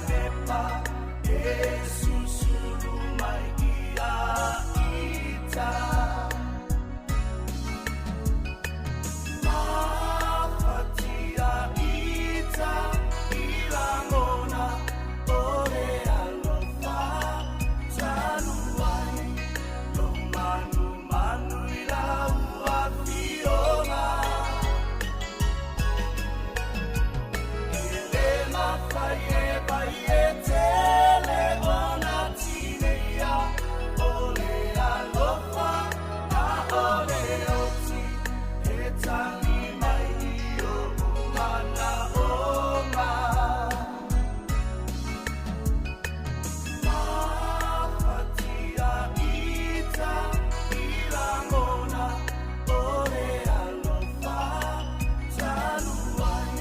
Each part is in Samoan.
Alepa e susulu mai ia ita. Mafatia ita i lagona o le alofa talu ai lou manumanu i lau afioga. E le mafai e vai e tele ona tineia o le alofa a o le oti e tagi mai i o'u manaʻoga. Mafatia ita i lagona o le alofa talu ai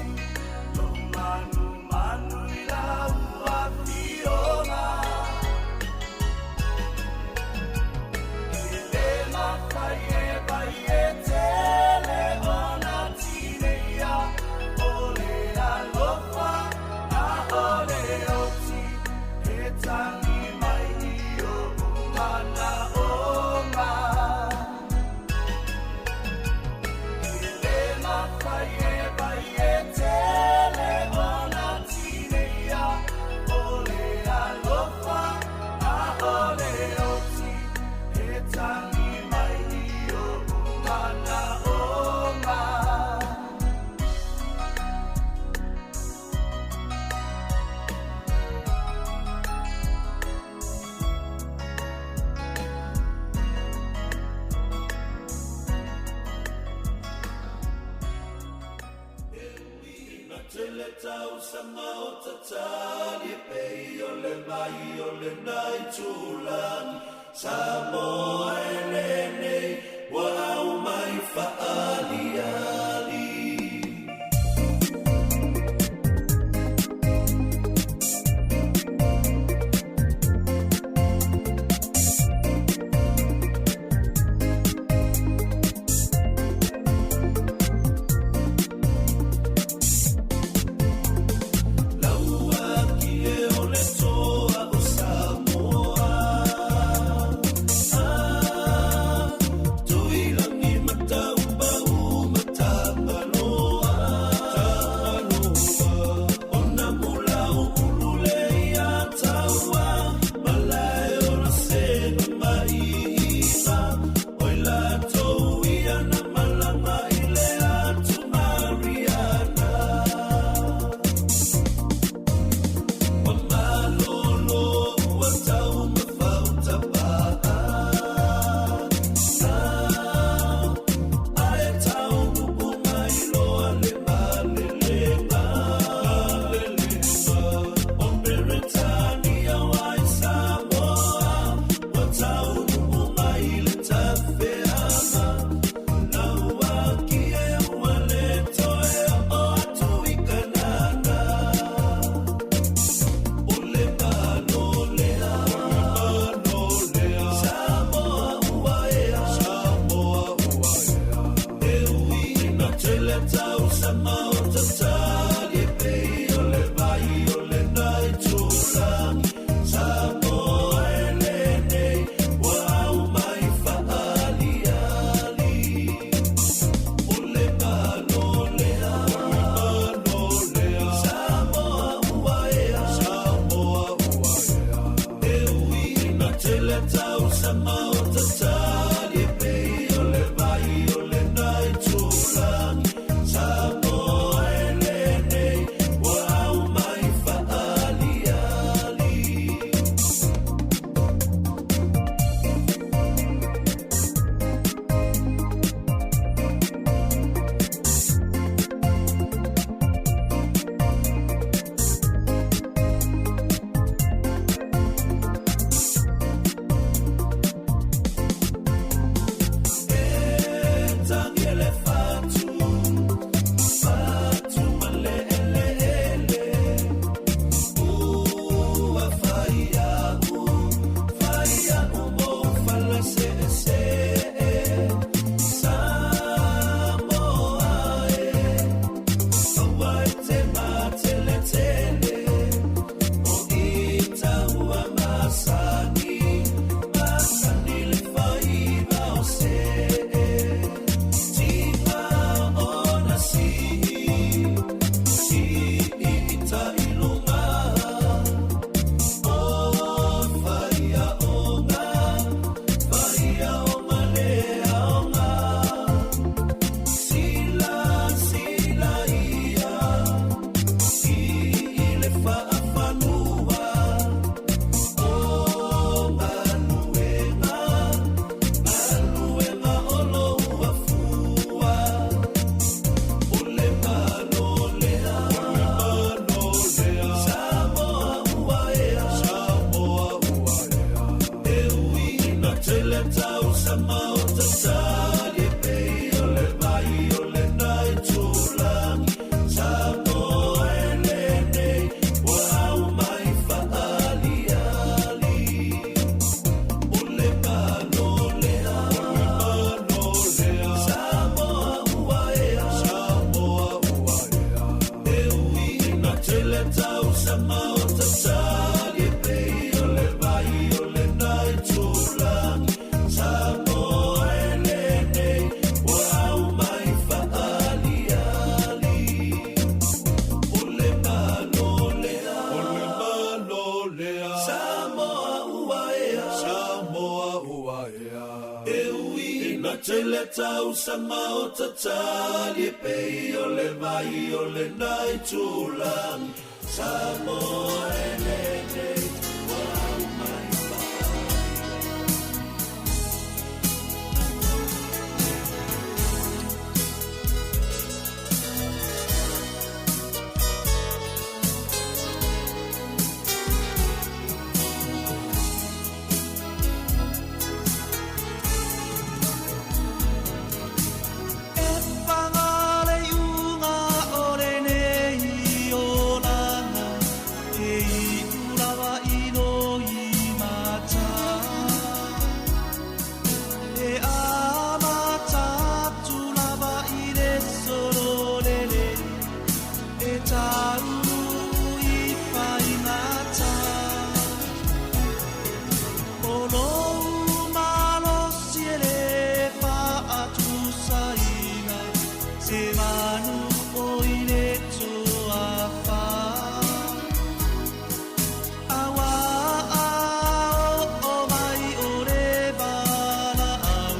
lou manumanu i lau afioga. E le mafai e vai e tele ona tineia o le alofa a o le oti e tagi mai i o'u manaʻoga. E le mafai e vai e tele ona tineia o le alofa a o le oti e tagi mai i o'u manaʻoga. Tele tausaga o tatali e pei o le mai o lena itulagi Samoa e lenei ua aumai faaaliali. Lauaki e o le toa o Samoa. Tausaga o tatali e pei o le vai o lena itulagi. Samoa e lenei ua aumai faaaliali. O le Malo lea, o le Malo lea, Samoa ua ea, Samoa ua ea. E ui ina tele tausaga o tatali e pei o le vai o lena itulagi. Samoa e lenei ua aumai faaaliali. O le Malo lea, o le Malo lea, Samoa ua ea, Samoa ua ea. E ui ina tele tausaga o tatali e pei o le vai o lena itulagi. Samoa e lenei ua aumai faaaliali. E paga le iuga o lenei olaga, e iu lava i loimata. E amata atu lava i le sololelei, e tauluu i faigata. O lou malosi e lē faatusaina, se manu o i le toafā. Auā a oo mai o le valaau,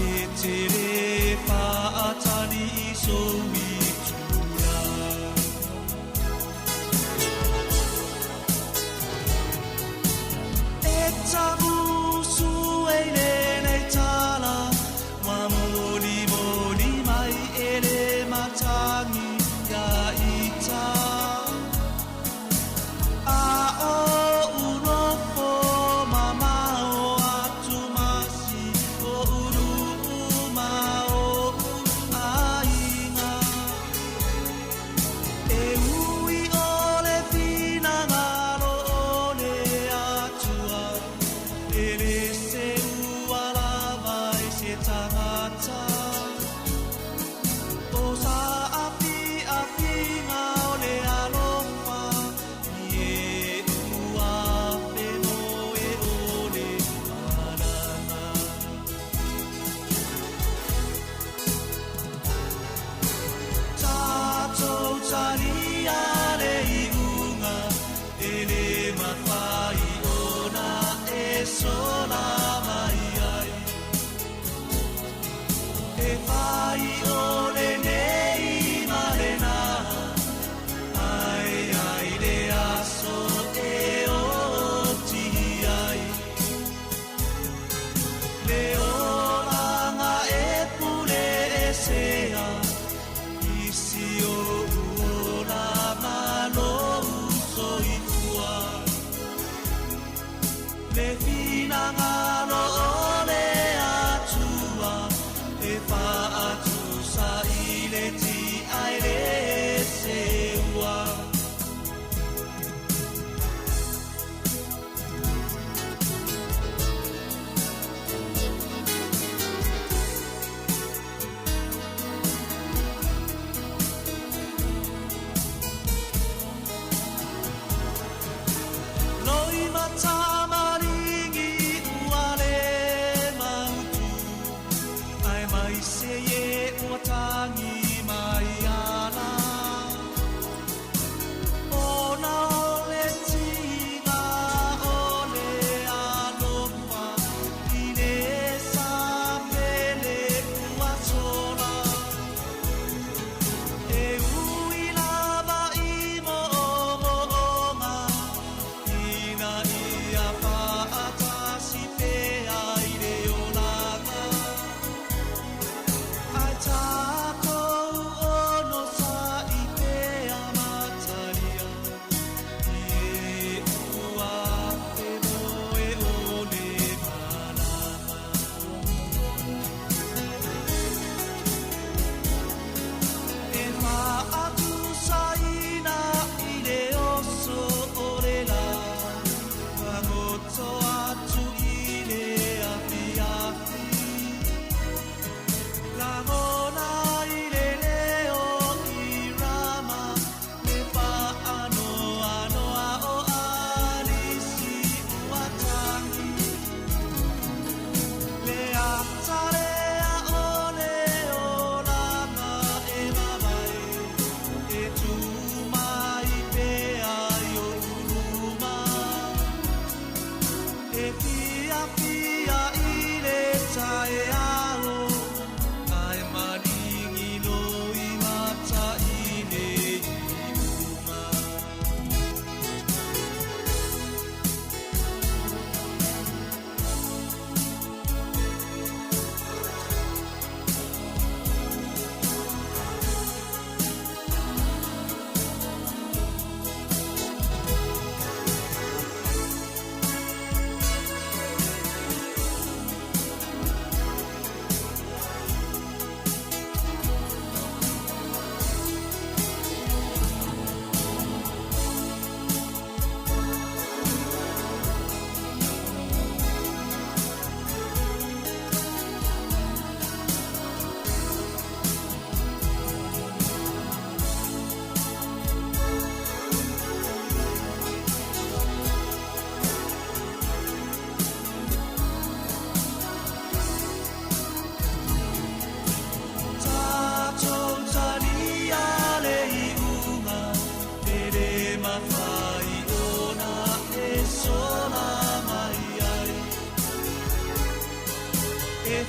e te lē faatali i sou itulā. E tamusu e i lenei tala, ua molimoli mai e le matagi ia ita. A o unofo mamao atu ma si oʻu nuu ma oʻu aiga. E ui o le finagalo o le Atua, e le seua lava i se tagata. O saafiafiga o le alofa, i e ua femoe o le malaga. Tatou talia le iuga, e lē mafai ona e sola mai ai. E fai o lenei ma lena, ae ai le aso e oti ai. Le olaga e puleesea, i si ou ola ma lou soifua. Le finagalo o le Atua, e faatusa i le ti'a e lē seua. Loimatamaligi ua lē mautū, aemaise ie ua tagi mai ala. Ona o le tiga o le alofa, i le sa pele ua sola. E ui lava i moomooga, ina ia faatasi pea i le olaga. Ae tatou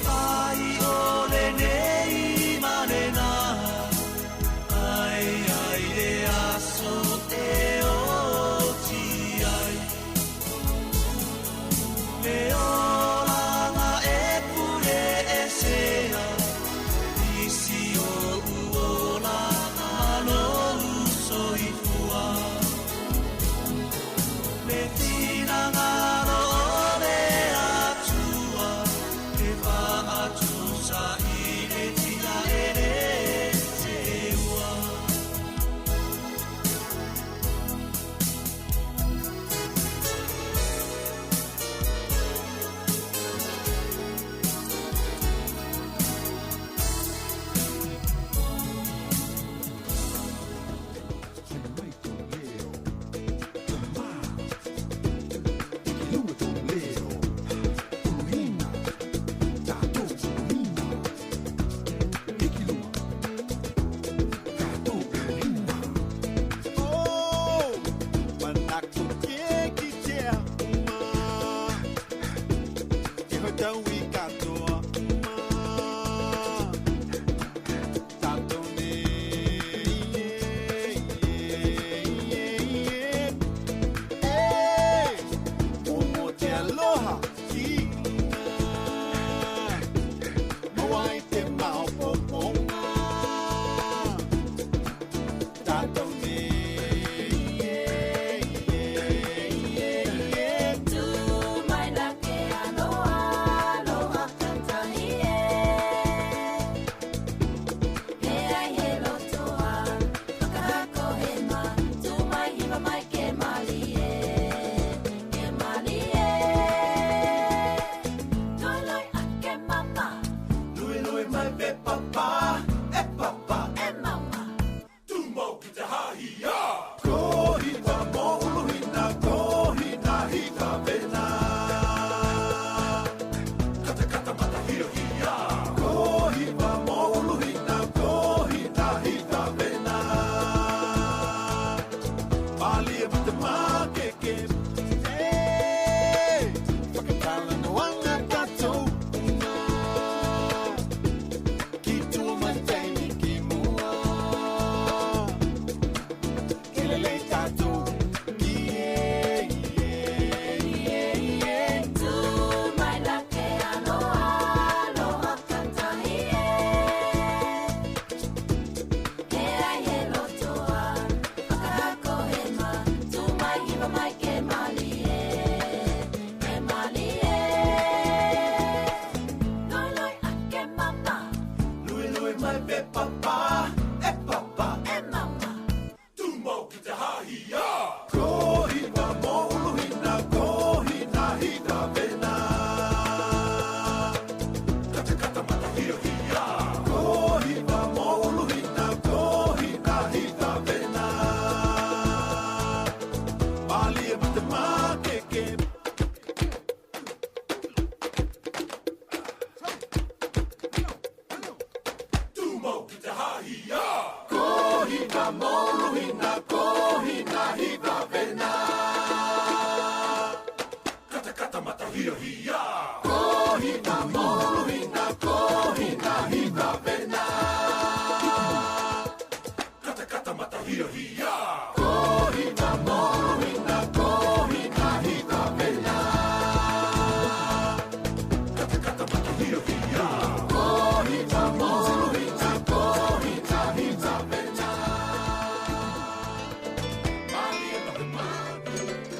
Fai o lenei ma lena, ai ai le aso e oti ai. Le olaga e pule esea, isi o uola ma lou soifua. Le finagalo o le Atua, e faatusa i le tina e le seua. Oh, manako ke ki te uma. Ke hoi tau i katoa uma. Tātou nei, ye, ye, ye. Hey, o mo te aloha ki luna. Maua ai te maopoponga. Tātou nei, ye, ye, ye, ye. Tu mai la ke aloha, aloha katahi e. He ai he lotoa, whakahako he ma, tu mai hiwa mai ke mali e, ke mali e. Toi loi a ke mama, Lui lui mai pe papa, e papa. e mama. Tumau ki te hahi a. Kohi wa mo uluhina, kohi na hika vena. Kata kata mata hio hia. Kohi wa mo uluhina, kohi na hika vena. Malie ma te makeke. Hey, whakatala no anga tātou una. Ki tua mai teini ki mua. Ke lelei tātou ki e, ye, ye, ye. Tu mai la ke aloha, aloha katahi e. He ai he lotoa, whakahako he ma, tu mai hiwa mai ke mali e, ke mali e. Loi loi a ke mama, Lui lui mai pe papa, e papa. e mama. Tumau ki te hahi a. Kohi wa mo uluhina, kohi na hika vena. Kata kata mata hio hia. Kohi wa mo uluhina, kohi na hika vena. Malie ma te makeke. Tumau ki te hahi a. Kohi na mo uluhina, kohi na hika vena. Kata kata mata hio hia. Kohi na mo uluhina, kohi na hika vena. Kata kata mata hio hia. Kohi na mo uluhina, kohi na hika vena. Kata kata mata hio hia. Kohi na mo uluhina, kohi na hika vena. Malie ma te makeke.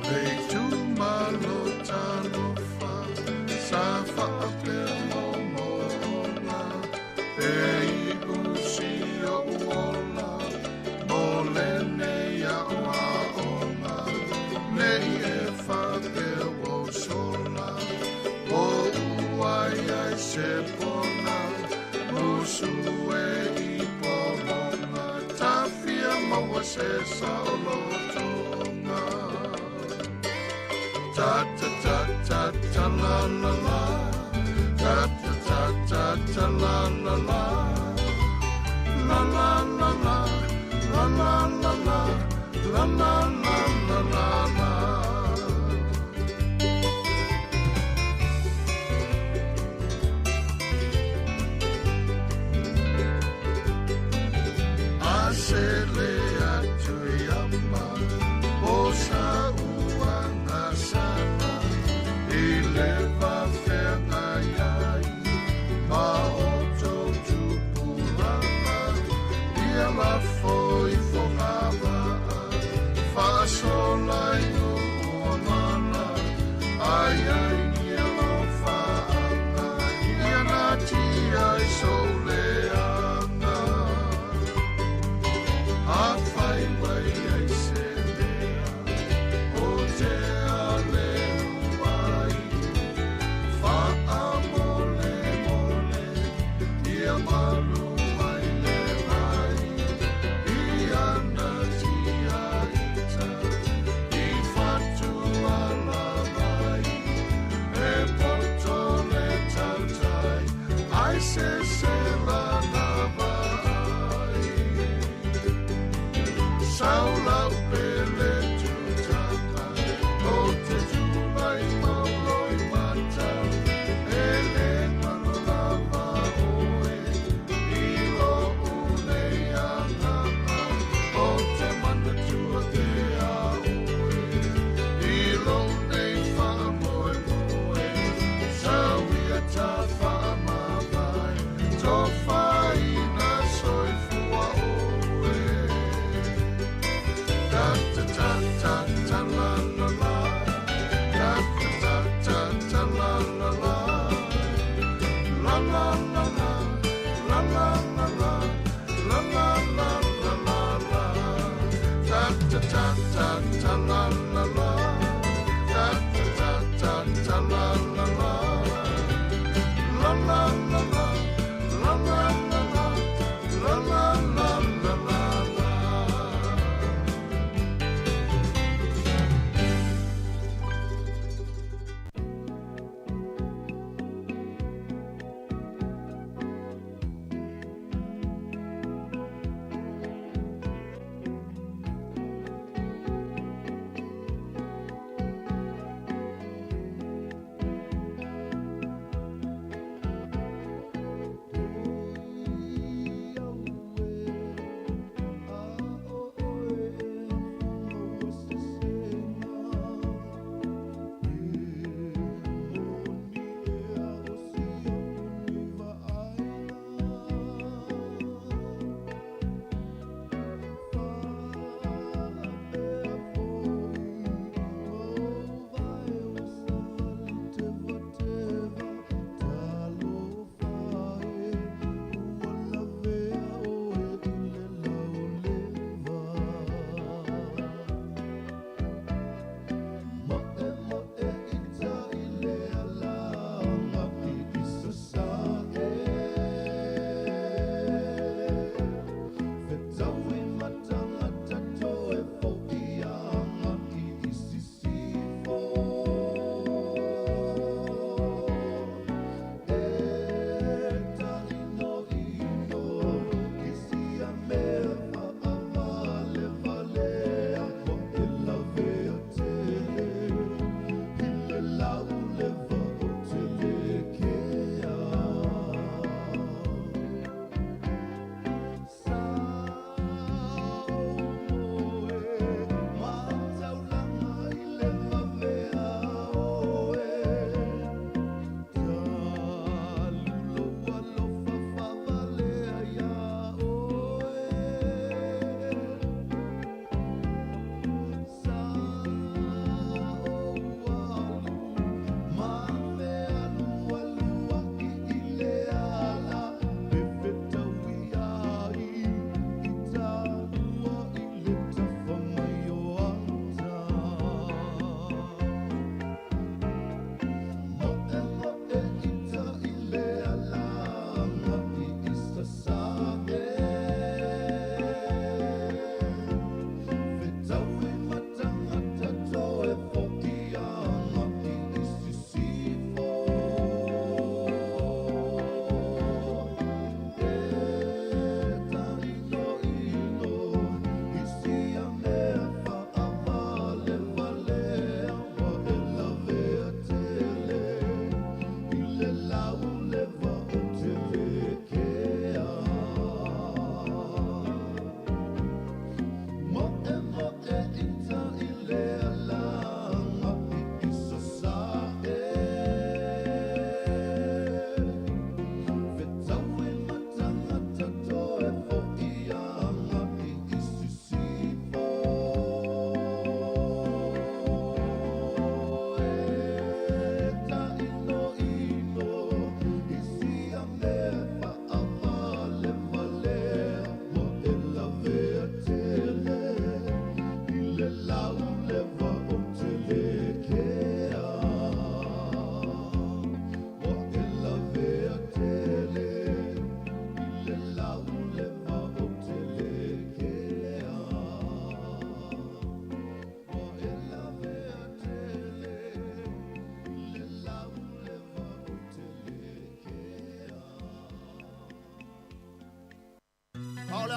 Le tumalo talofa, sa whaapea momola, e i usi o uola, mo lene ia oa ona, nei e whapea wo sola, o uai ai se pona, musu e i polonga, tawhia maua se saolotonga. Ta ta ta ta ta la la la. Ta ta ta ta ta la la la. La la la la. La la la la. La la la la la la. Ia lafo i fogavaa faasola i nuu o mala ai ai ni alofaaga ia natia i sou leaga. Afai ua iai se mea o te aleu ai faamolemole ia malu mai le vai ia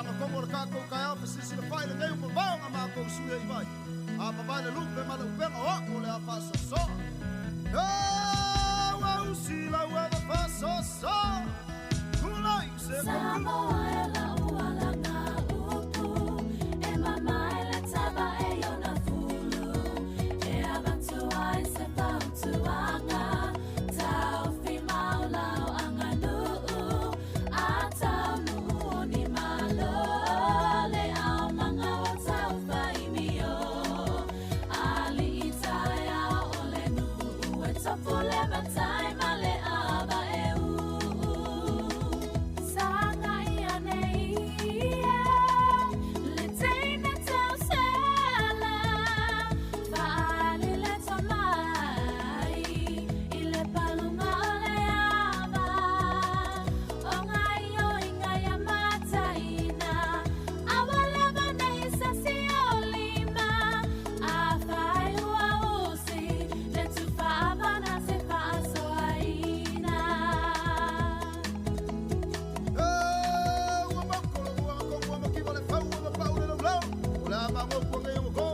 le agakogo o le tatou taeao fesisilafai lenei ua mamao na matou sui ai vai. A mavae le lupe ma le upega o a'u o le a faasoasoa. E ua usi lau ava faasoasoa. Tulai se Samoa e lau alaga upu, e mamae le tava e iona fulu, e avatu ai se fautuaga, taofi mau lau aganuu, a taunuu o ni malo, le aumaga o taufaimio, alii taeao o le nuu, e tofu le matai ma le ava e uu. Saga ia nei ia, le teine tausela, faali le tomai, i le paluga o le ava, o ngai o inga ia mataina, aua lava nei sasi o lima, a fai ua usi, le tufa na se faasoaina. E ua mako le ua agakogo ua makiva le fau ua mapau le laulau. O le a magopu nei ua ko.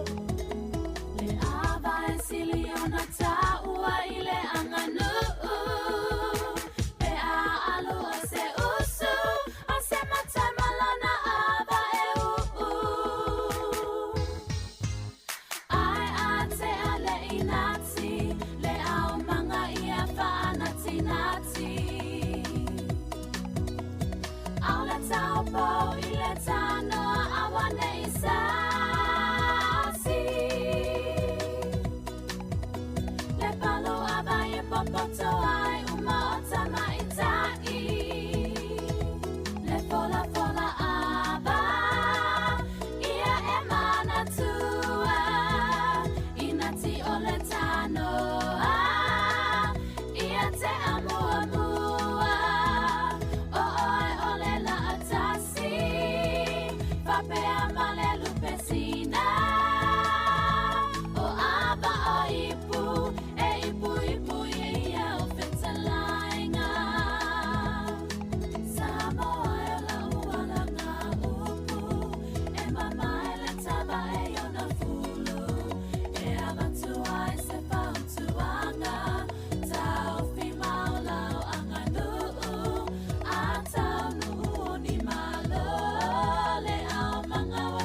Le ava e sili ona taua i le aganuu, pe a alu a se usu, a se matai malana ava e uu. Ai a te a le inati, le aumaga ia faanatinati. Au le taupo i le tanoa aua nei sasi. Le palu ava e popoto ai uma o tamaitai. Le fola fola ava, ia e manatua, inati o le tanoa, ia te amuamua. O oe o le laatasi, fapea ma le lupesina. O ava o ipu, e ipu ipu ia ia o fetalaiga. Samoa e lau alaga upu, e mamae le tava e iona fulu, e avatu ai se fautuaga, taofi mau lau aganuu, a taunuu o ni malo, le aumaga o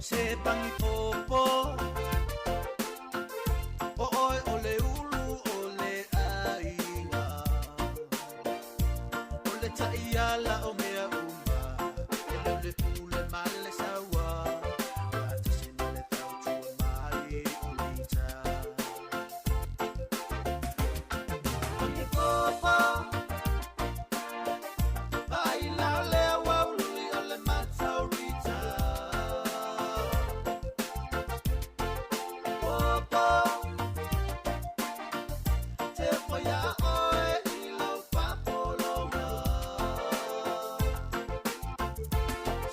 Se pangipopo O oe o le ulu o le aiga O le ta'iala o mea uma E leo le pule ma le saua Atasi ma le fautua mai o lita Pangipopo Ai la lea waului o le mataurita Popo Te foia oe i lau papologa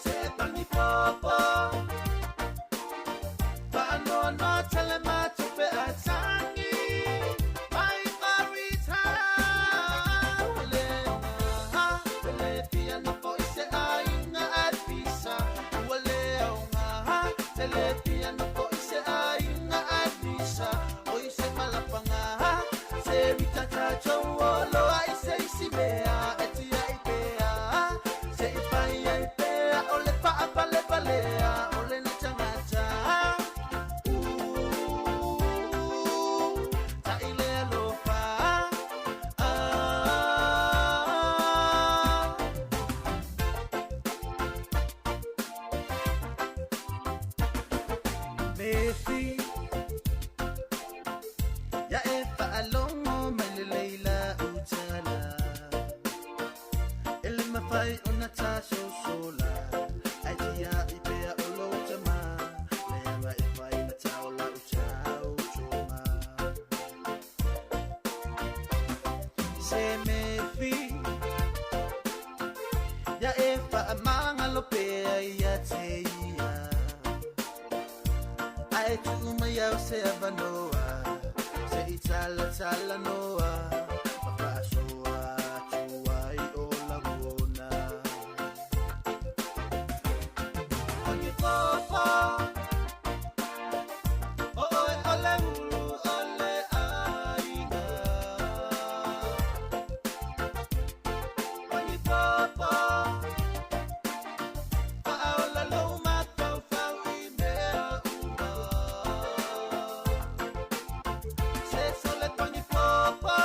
Se tangi popo Paanoanoa tele matupe a tangi Mai marita Le ha le pia na fo i se aiga a pisa Ua le aoga ha te le pia na fo i se aiga a pisa O i se malapanga ha se rita tatou o loa i se isi mea e tia i pea Se i fai ai pea o le faapalepalea o le gatagata Taʻi le alofa ah. Mefi Ya e faalogo mai le leila utala E le mafai ona tasosola Ai tia i pea o lou tama Leaga e fai ma tao lau tau toma Se mefi Ya e faamagalo pea ia te ia Ae tuu mai au se avanoa Se i talatalanoa Ma faasoa atu ai o lagona Pagipopo O oe o le ulu o le aiga Pagipopo Faaola lou mafaufau i mea uma Se sole pagipopo.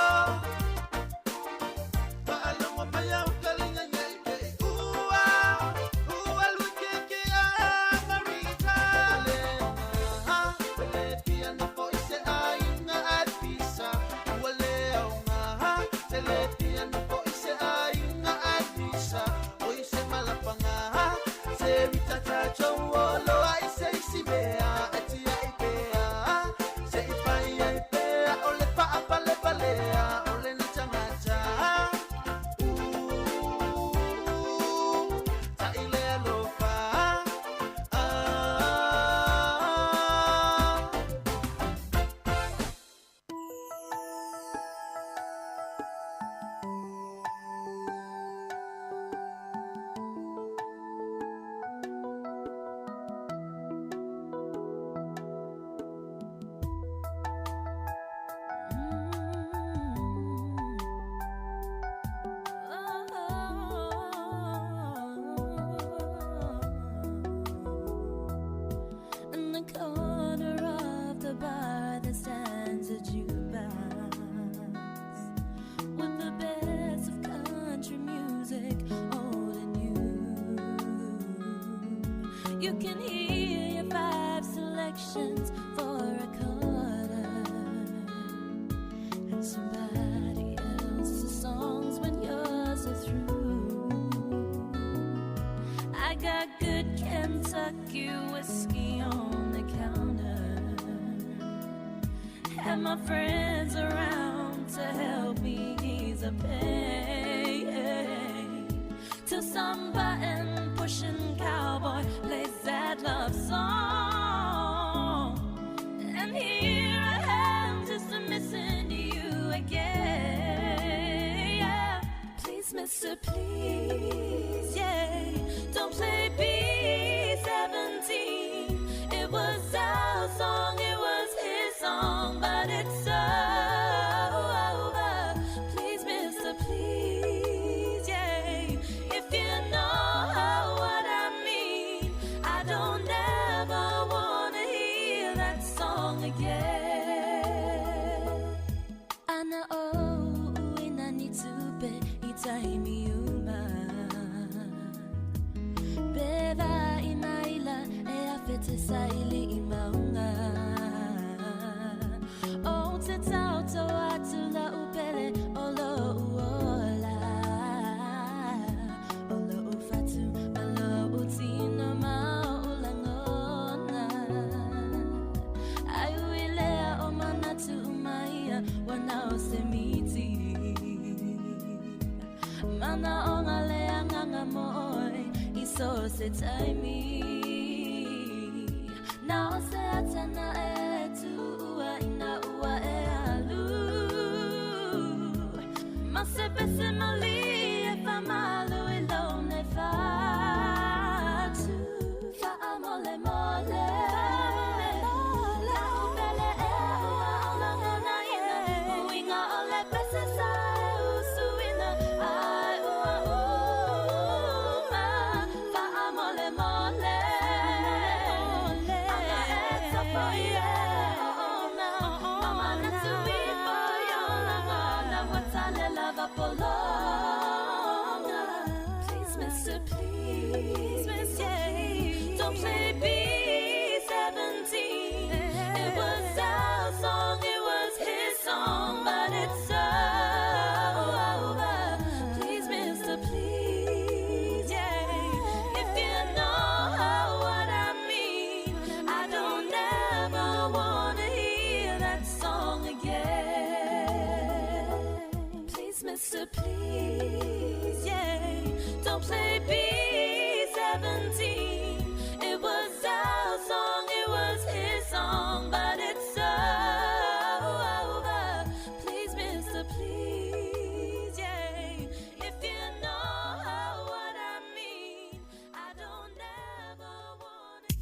You can hear your five selections for a quarter and somebody else's songs when yours are through. I got good Kentucky whiskey on the counter, and my friends around to help me ease the pain. Till some button pushing cowboy plays that love song, and here I am just missing you again. Yeah. Please, mister, please, yeah. Don't play B-17. It was our song, it was his song, but it's over. Please, mister, please, yeah. If you know what I mean, I don't ever wanna hear that song again. Ana o uina ni tupe i taimi uma. Beva i maila e awhete sa ili i maunga. O te tauto atu la upele o lo uola. O lo ufatu ma lo utino ma o ulangona. Ai uilea o manatu umaia wana o se miti. Mana o ngā lea nganga moe i so se taimi. Na o se atana e tuua ina ua e alu. Ma se pese mali e whamalu i lone whatu. Wha mole mole. La upele e ua olanga na ina. Uinga o le pese sa e usuina. Ai ua uma. Wha mole mole. Anga e tapo i e ona. Mama na tui fo i olanga. Na watale lava polonga. Please, mister, please, mister, please. Don't play B-17. It was our song, it was his song, but it's over. Please, mister, please, yeah. If you know what I mean, I don't ever wanna hear that song again. Please, mister, please, yeah. Don't play B-17. It was our song, it was his song, but it's over. Please, mister, please, yeah. If you know what I mean, I don't ever wanna.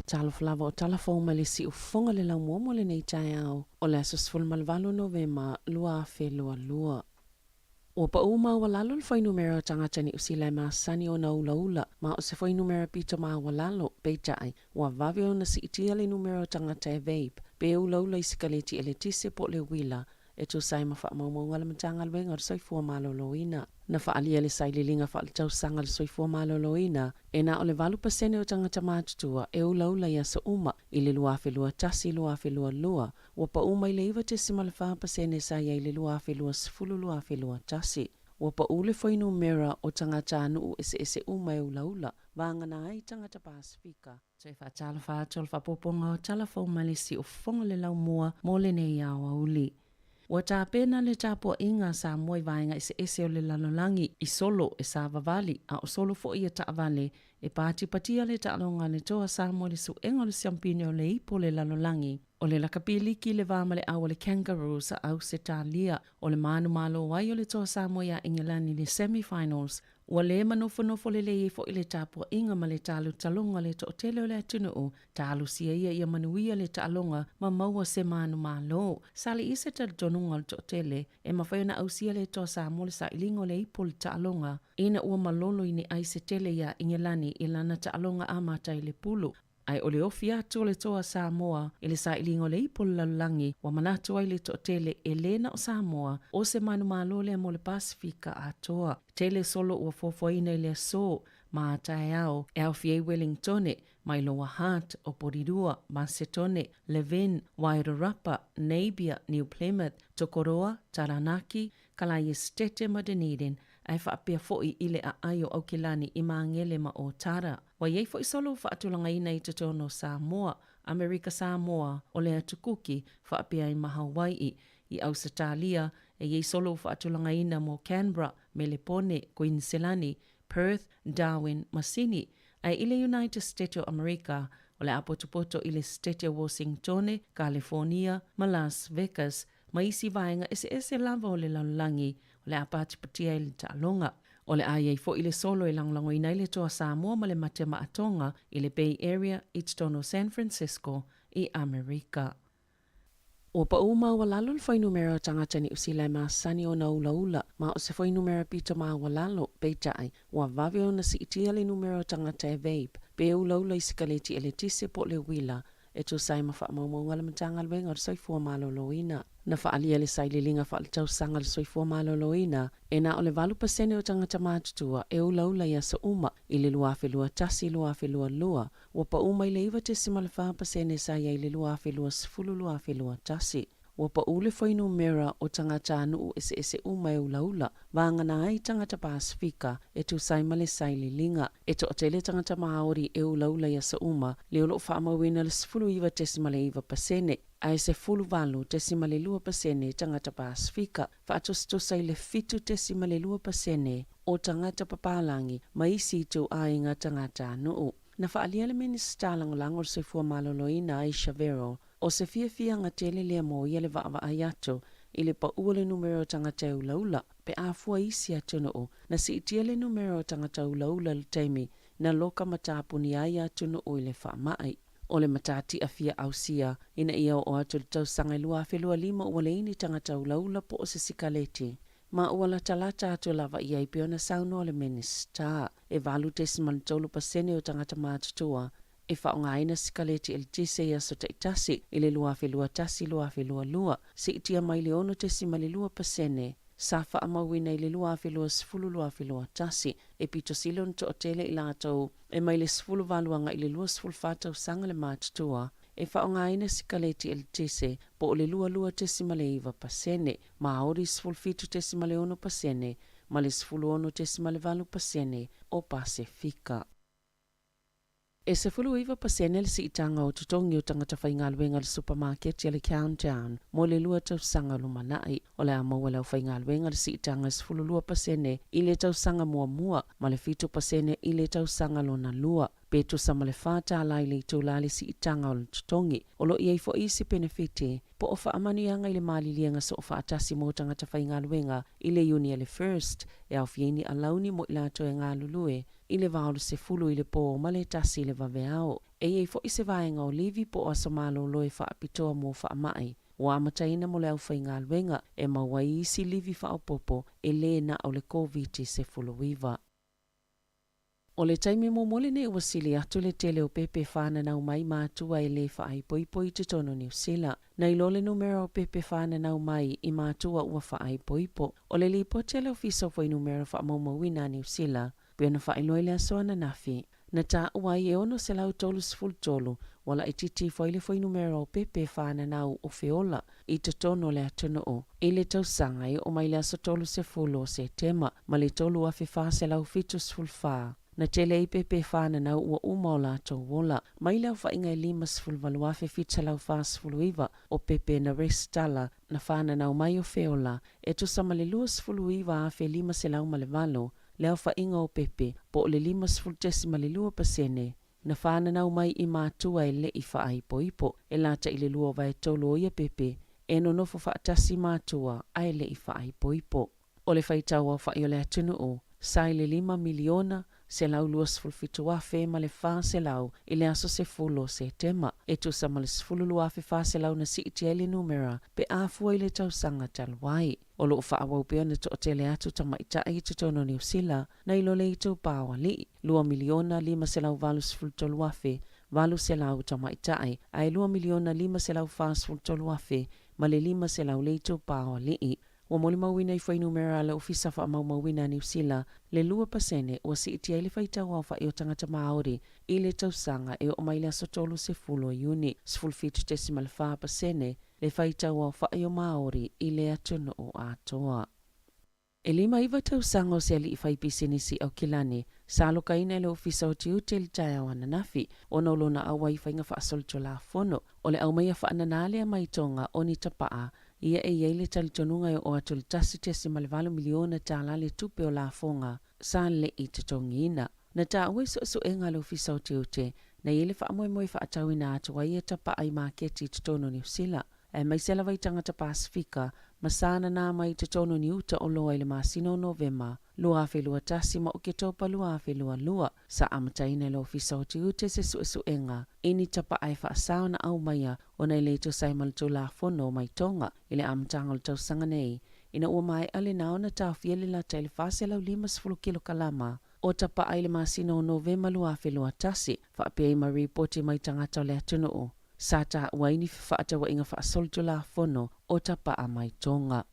Talofa lava o tala fou mai le siufofoga le laumua mo lenei taeao o le aso 18 Novema 2022. Ua paʻū maualalo le fuainumera o tagata Niu Sila e masani ona ulaula, ma o se fuainumera pito maualalo, peitai, ua vave ona siitia le numera o tagata e vape pe ulaula i sikaleti eletise po o le uila e tusa ai ma faamaumauga a le Matagaluega o le Soifua Maloloina. Na faaalia le sailiiliga faaletausaga a le Soifua Maloloina e na o le 8% o tagata matutua e ulaula i aso uma i le 2021/2022, ua pau mai le 9.4% sa i ai i le 2020/2021. Ua pau le fuainumera o tagatanuu eseese uma e ulaula, vagana ai tagata Pasefika. Toe faatalofa atu o le faaopoopoga o tala fou mai le siufofoga le laumua mo lenei aoauli. Ua tapena le tapuaiga a Samoa i vaega eseese o le lalolagi i solo e savavali a o solo foi e taavale e patipatia le taaloga a le Toa Samoa i le suega o le Siampine o le Ipu o le Lalolagi. O le lakapi liki le va ma le au a le Kangaroos a Ausetalia o le manumalo ai o le Toa Samoa iā Ingelani i le semi-finals. Ua le manofonofo lelei ai foi le tapuaiga ma le talotaloga o le toatele o le atunuu, talosia ia ia manuia le taaloga ma maua se manumalo. Sali se talitonuga o le toatele e mafai ona ausia le Toa Samoa le sailiga o le ipu o le taaloga ina ua malolo i ni ai se tele iā Ingelani i lana taaloga amata i le pulu. Ae o le ofi atu o le Toa Samoa i le sailiga o le ipu o le lalolagi, ua manatu ai le toatele e lē na o Samoa, o se manumalo lea mo le Pasefika atoa. Tele solo ua fuafuaina i le aso ma taeao e aofia ai Wellingtone, mai Lower Hutt, o Porirua, Masetone, Levin, Wairarapa, Napier, New Plymouth, Tokoroa, Taranaki, Kalaiesetete ma Dunedin, ae faapea foi i le aai o Aukilani i Magele ma Otara. Ua i ai foi solo ua faatulagaina i totonu o Samoa, Amerika Samoa, o le Atu Kuki, faapea ai ma Hawai'i. I Ausetalia, e i ai solo ua faatulagaina mo Canberra, Melepone, Kuiniselani, Perth, Darwin ma Sini. Ae i le United State o Amerika, o le a potopoto i le Setete o Wosingtone, Kalefonia, ma Las Vegas, ma isi vaega eseese lava o le lalolagi, o le a patipatia ai le taaloga. O le a i ai foi le solo e lagolagoina ai le Toa Samoa ma le Mate Maatoga i le Bay Area i totonu o San Francisco i Amerika. Ua paʻū maualalo le fuainumera o tagata Niu Sila e masani ona ulaula, ma o se fuainumera pito maualalo, peitai, ua vave ona siitia le numera o tagata e vape, pe ulaula i sikaleti eletise po o le uila, e tusa ai ma faamaumauga a le Matagaluega o le Soifua Maloloina. Na faaalia le sailiiliga faaletausaga a le Soifua Maloloina e na o le 8% o tagata matutua e ulaula i aso uma i le 2021/2022, ua pau mai le 9.4% sa i ai i le 2020/2021. Ua paʻū le fuainumera o tagatanuu eseese uma e ulaula, vagana ai tagata Pasefika e tusa ai ma le sailiiliga. E toatele tagata Māori e ulaula i aso uma, lea o lo o faamauina le 19.9%, ae 18.2% tagata Pasefika, faatusatusa i le 7.2% o tagata papalagi ma isi ituaiga tagatanuu. Na faaalia le Minisita Lagolago o le Soifua Maloloina Aisha Verrall, O se fiafiaga tele lea mo ia le vaavaai atu i le paʻū o le numera o tagata e ulaula pe a fua i isi atunuu. Na siitia le numera o tagata ulaula i le taimi na loka matapuni ai atunuu i le faamai. O le matatia fia ausia ina ia oo atu i le tausaga e 2025 ua leai ni tagata ulaula po o se sikaleti ma ua latalata atu lava i ai pei ona saunoa le Minisita. E 8.3% o tagata matutua e faaaogaina sikaleti eletise i aso taitasi i le 2021/2022, siitia mai le 6.2% sa faamauina i le 2020/2021, e pito sili ona toatele i latou e mai le 18 agai i le 24 tausaga le matutua e faaaogaina sikaleti eletise po o le 22.9%, Māori 17.6% ma le 16.8% o Pasefika. E 19% le siitaga o totogi o tagata faigaluega i le supamaketi a le Countdown mo le lua tausaga o lumanai. O le a maua e le aufaigaluega le siitaga e 12% i le tausaga muamua ma le 7% i le tausaga lona lua, pe tusa ma le $4 i le itula le siitaga o le totogi. O lo o i ai foi isi penefiti po o faamanuiaga i le maliliega soofaatasi mo tagata faigaluega i le Iuni a le First e aofia ai ni alauni mo i latou e galulue. i le va o le 10 i le pō ma le 1 i le vaveao. E i ai foi se vaega o livi po o aso malolo e faapitoa mo faamai ua amataina mo le aufaigaluega e maua ai isi livi faaopoopo e lē na o le Koviti-19. O le taimi muamua lenei ua sili atu le tele o pepe fananau mai matua e lē faaipoipo i totonu o Niu Sila nai lo le numera o pepe fananau mai i matua ua faaipoipo. O le lipoti a le Ofisa o Fuainumera Faamaumauina a Niu Sila pei ona faailoa i le aso ananafi, na taua ai e 633 ua laitiiti ifo ai le fuainumera o pepe fananau o feola i totonu o le atunuu i le tausaga e oo mai le aso 30 o Setema ma le 3,474. Na tele ai pepe fananau ua uma o latou ola mai le aofaiga e 58,749 o pepe na resitala na fananau mai o feola e tusa ma le 29,508 le aofaiga o pepe po o le 50.2% na fananau mai i matua e lei faaipoipo e lata i le 2/3 o ia pepe e nonofo faatasi matua ae lei faaipoipo. O le faitau aofai o le atunuu sa i le 5 miliona 127 afe ma le 400 i le aso 10 o Setema e tusa ma le 12,400 na siitia ai le numera pe a fua i le tausaga talu ai. O loo faaauau pea ona toatele atu tamaitai i totonu o Niu Sila nai lo le itupa o alii, 2 miliona 583 800 tamaitai ae 2 miliona 543 ma le 500 le itupa o alii. Ua molimauina i fuainumera a le Ofisa Faamaumauina a Niu Sila le 2% ua siitia ai le faitau aofai o tagata Māori i le tausaga e oo mai le aso 30 o Iuni, 17.4% le faitau aofai o Māori i le atunuu atoa. E 59 tausaga o se alii faipisinisi Aukilani sa alokaina e le Ofisa o Tiute i le taeao ananafi ona o lona auai i faiga faasolitulafono o le aumaia faananā lea mai Toga o ni tapaa ia e i ai le talitonuga e oo atu i le $1.8 miliona tālā le tupe o lafoga sa le'i totogiina. Na taua i suesuega a le Ofisa o Tiute na i ai le faamoemoe faatauina atu ai ia tapaa i maketi i totonu o Niu Sila aemaise lava i tagata Pasefika ma sa nanā mai i totonu o ni uta oloa i le masina o Novema 2021 ma Oketopa 2022. Sa amataina e le Ofisa o Tiute se suesuega i ni tapaa e faasao na aumaia ona e lē tusa ai ma le Tulafono mai Toga i le amataga o le tausaga nei ina ua maea lena ona taofia le lata i le 450 kilokalama o tapaa i le masina o Novema 2021 faapea ai ma ripoti mai tagata o le atunuu sa taua ai ni fefaatauaiga faasolitulafono o tapaa mai Toga.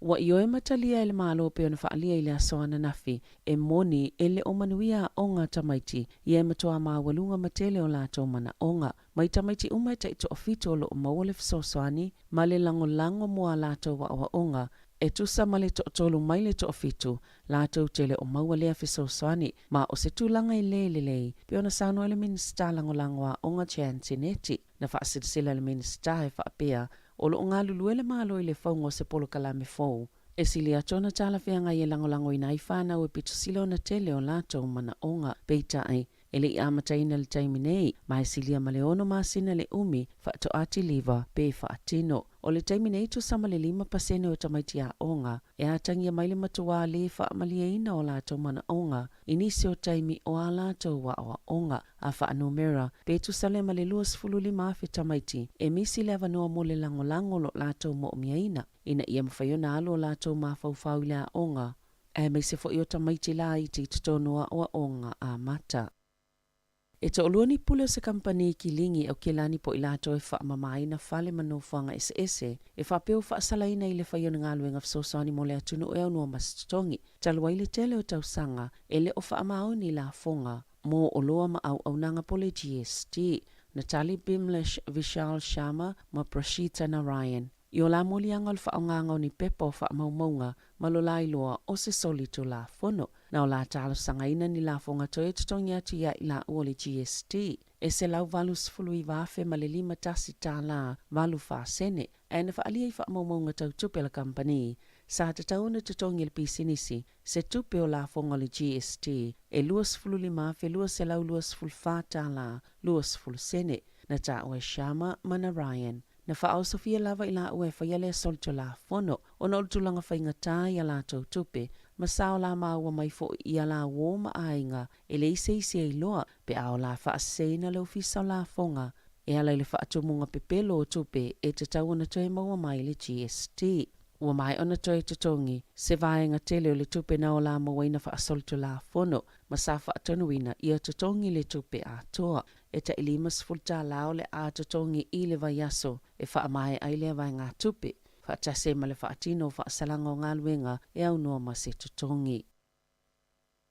Ua ioe ma talia e le Malo pei ona faaalia i le aso ananafi e moni e le o manuia aoga tamaiti ia e matuā maualuga ma tele o latou manaoga. Mai tamaiti uma e tai 7 o loo maua le fesoasoani ma le lagolago mo a latou aoaoga e tusa ma le 3 mai le 7 latou te le o maua lea fesoasoani ma o se tulaga e lē lelei pei ona saunoa le Minisita Lagolago Aoga Jan Tinetti. Na faasilasila le Minisita e faapea o loo galulue le Malo i le fauga o se polokalame fou e sili atu ona talafeagai e lagolagoina ai fanau e pito sili ona tele o latou manaoga. Peitai e lei amataina i le taimi nei ma e silia ma le 6 masina le umi faatoa kiliva pe faatino. O le taimi nei tusa ma le 5% o tamaiti aoga e atagia mai le matuā lē faamalieina o latou manaoga i nisi o taimi o a latou aoaoga a faanumera pe tusa lea ma le 25,000 tamaiti e misi le avanoa mo le lagolago o loo latou moomiaina ina ia mafai ona alu o latou mafaufau i le aoga aemaise foi o tamaiti laiti i totonu o aoaoga amata. E toalua ni pule o se kamupani kiligi Aukilani po o i latou e faamamaina fale ma nofoaga eseese e faapea ua faasalaina i le faia o ni galuega fesoasoani mo le atunuu e aunoa ma se totogi talu ai le tele o tausaga e le o faamaoni lafoga mo oloa ma auaunaga po o le GST. Na tali Bimlesh Vishal Sharma ma Prashita Narayan i o la moliaga o le faaaogaga o ni pepa o faamaumauga ma lo la iloa o se solitulafono na o la talosagaina ni lafoga toe totogi atu ia i laua o le GST e $189 ma le 51 tālā 84 sene ae na faaalia i faamaumauga tau tupe a le kamupani sa tatau ona totogi e le pisinisi se tupe o lafoga o le GST e $25,224 tālā 20 sene. Na taua e Sharma ma Narayan na faaosofia lava i laua e faia lea solitulafono ona o le tulaga faigatā i a latou tupe. ma sa o la maua mai foʻi i a la uō ma aiga e leai se isi e iloa pe a o la faaseseina le Ofisa o Lafoga e ala i le faatumuga pepelo o tupe e tatau ona toe maua mai le GST. Ua maea ona toe totogi se vaega tele o le tupe na o la mauaina faasolitulafono ma sa faatonuina ia totogi le tupe atoa e tai 50 tālā o le a totogi i le vaiaso e faamaea ai lea vaegatupe, faatasi ai ma le faatino o faasalaga o galuega e aunoa ma se totogi.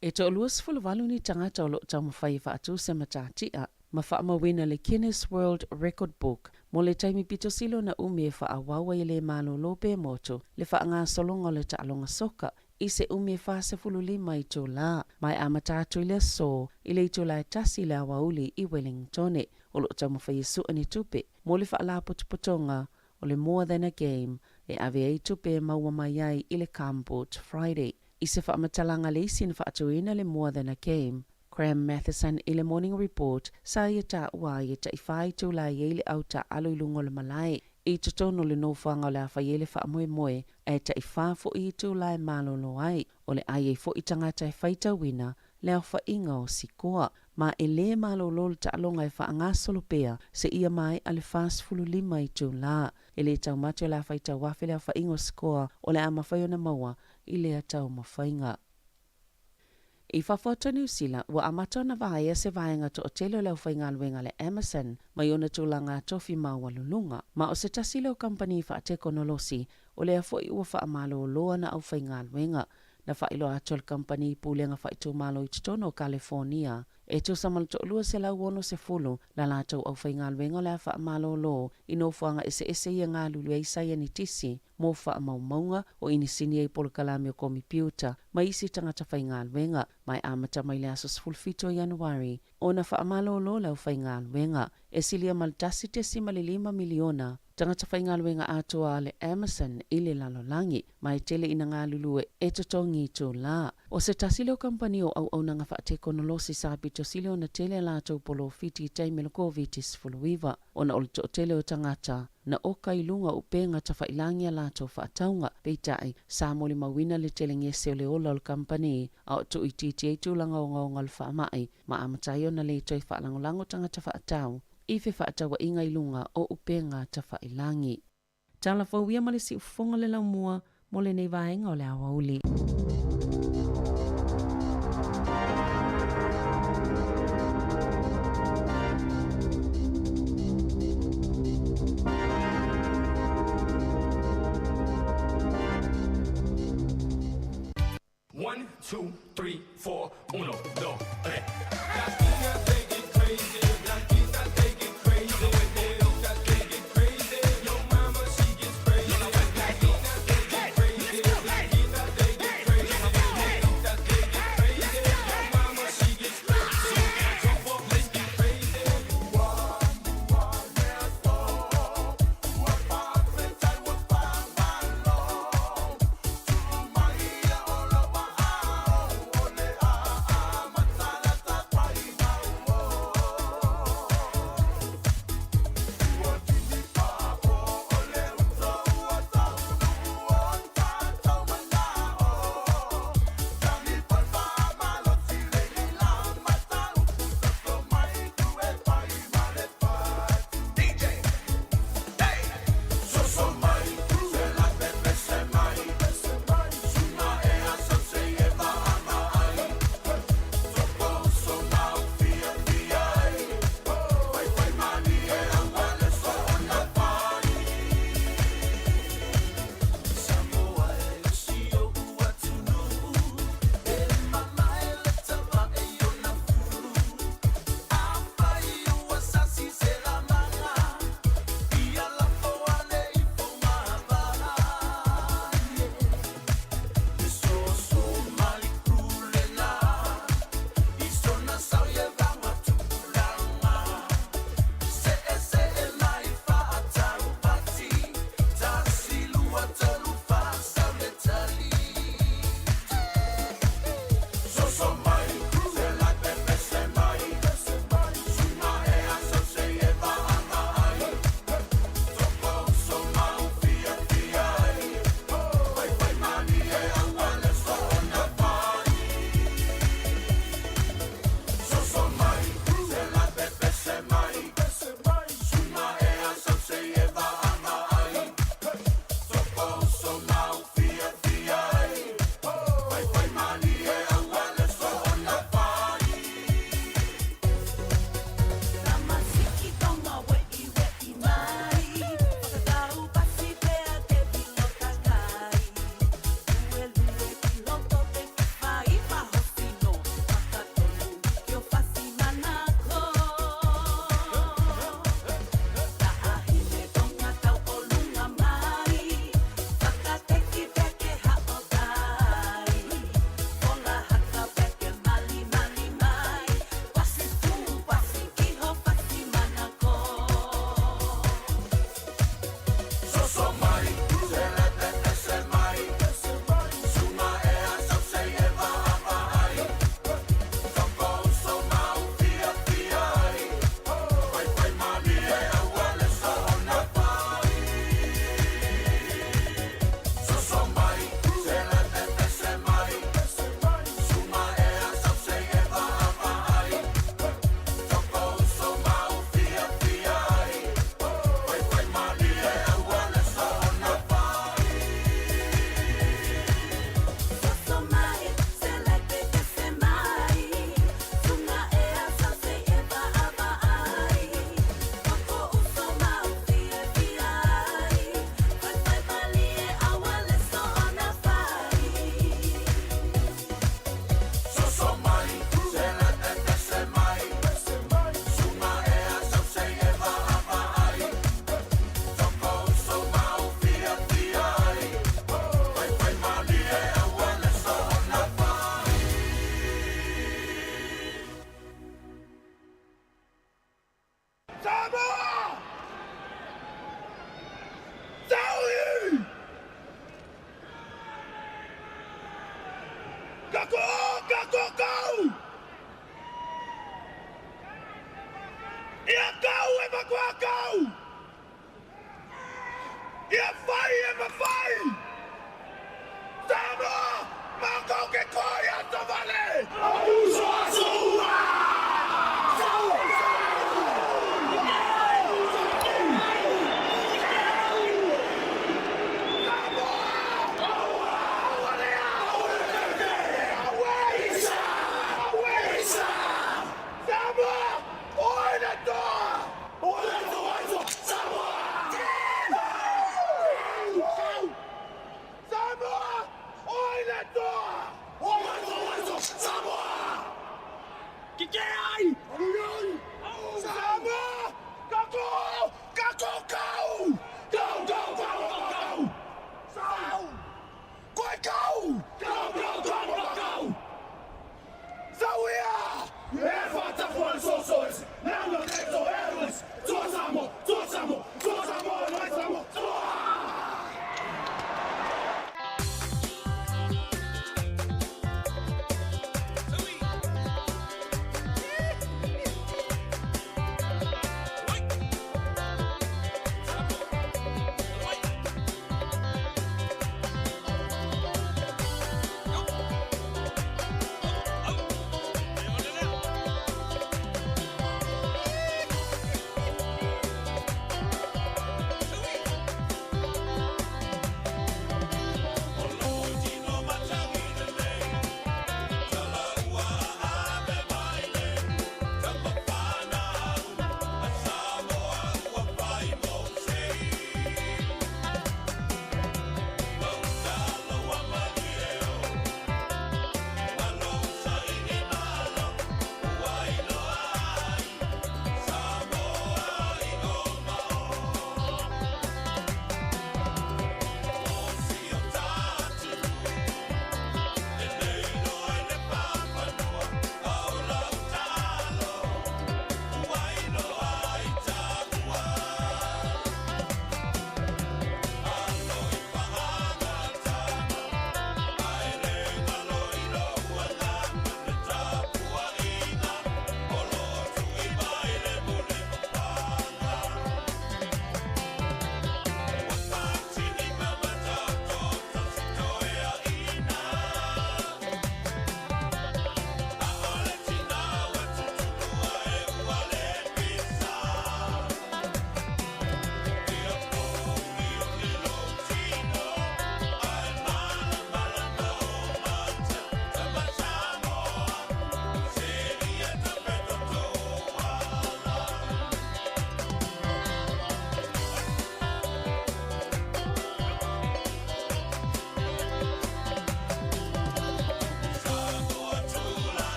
E toa-28 ni tagata o lo o taumafai e faatu se matatia ma faamauina le Guinness World Record Book mo le taimi pito sili ona umi e faaauau ai e le malolo pe motu le faagasologa o le taaloga soka i se umi e 45 itulā ma e amata atu i le aso i le itulā e tasi i le aoauli i Wellingtone. O lo o taumafai e sue ni tupe mo le faalapotopotoga o le More Than a Game e ave ai tupe e maua mai ai i le Gumboot Friday. I se faamatalaga le isi na faatuina le More Than a Game, Graeme Mathison i le Morning Report, sa ia taua ai e tai-fa itula e i ai le au taaalo i luga o le malae i totonu o le nofoaga o le a fai ai le faamoemoe, ae tai-fa foʻi itula e malolo ai. O le a i ai foʻi tagata e faitauina le aofaiga o sikoa, ma e lē malolo le taaloga e faagasolo pea seia maea le 45 itula. E lē taumate o le a faitau afe le aofaiga o sikoa o le a mafai ona maua i lea taumafaiga. I fafo atu o Niu Sila, ua amata ona vaea se vaega toatele o le aufaigaluega a le Amazon mai ona tulaga tofi maualuluga. Ma o se tasi lea o kamupani faatekonolosi o lea foi ua faamalolo ana aufaigaluega. Na faailoa atu e le kamupani i pulega faaitumalo i totonu o Kalefonia e tusa ma le 260 la latou aufaigaluega o le a faamalolo i nofoaga eseese ia galulue ai saienitisi mo faamaumauga, o inisini ai polokalame o komipiuta ma isi tagata faigaluega, ma e amata mai le aso 17 o Ianuari ona faamalolo le aufaigaluega. E silia ma le 1.5 miliona tagata faigaluega atoa a le Amazon i le lalolagi, ma e tele ina galulue e totogi itulā. O se tasi lea o kamupani o auaunaga faatekonolosi sa pito sili ona tele a latou polofiti i taimi o le Koviti-19, ona o le toatele o tagata na oka i luga o upega tafailagi a latou faatauga. Peitai, sa molimauina le telegese o le ola o le kamupani a o tuuitiiti ai tulaga ogaoga o le faamai ma amata ai ona le toe faalagolago tagata faatau i fefaatauaiga i luga o upega tafailagi. Tala fou ia ma le siufofoga le laumua mo lenei vaega o le aoauli. One, two, three, four, uno, dos, tres. Latinas, they get crazy. Blanquitas, they get crazy. Negritas, they get crazy. Yo mama, she gets crazy. Latinas, they get crazy. Blanquitas, they get crazy. Negritas, they get crazy. Yo mama, she gets crazy. Jump up, let's get crazy. Kwa kau! Ia fai e mawhai! Samoa! Mākou ke koi a tavale! Uso aso ua! Samoa! Oi le toa! Oi le toa! Samoa! Samoa! Oi le toa! Oi le toa! Samoa! Kike ai! Samoa! Kako! Kako kau! Kau kau kau kau kau! Sau! Koe kau! Kau kau kau kau kau! Sauia! E whatafu al sosoes! Nana neto erues! Tua Samoa! Tua Samoa! Tua Samoa! Tua Samoa! Tua!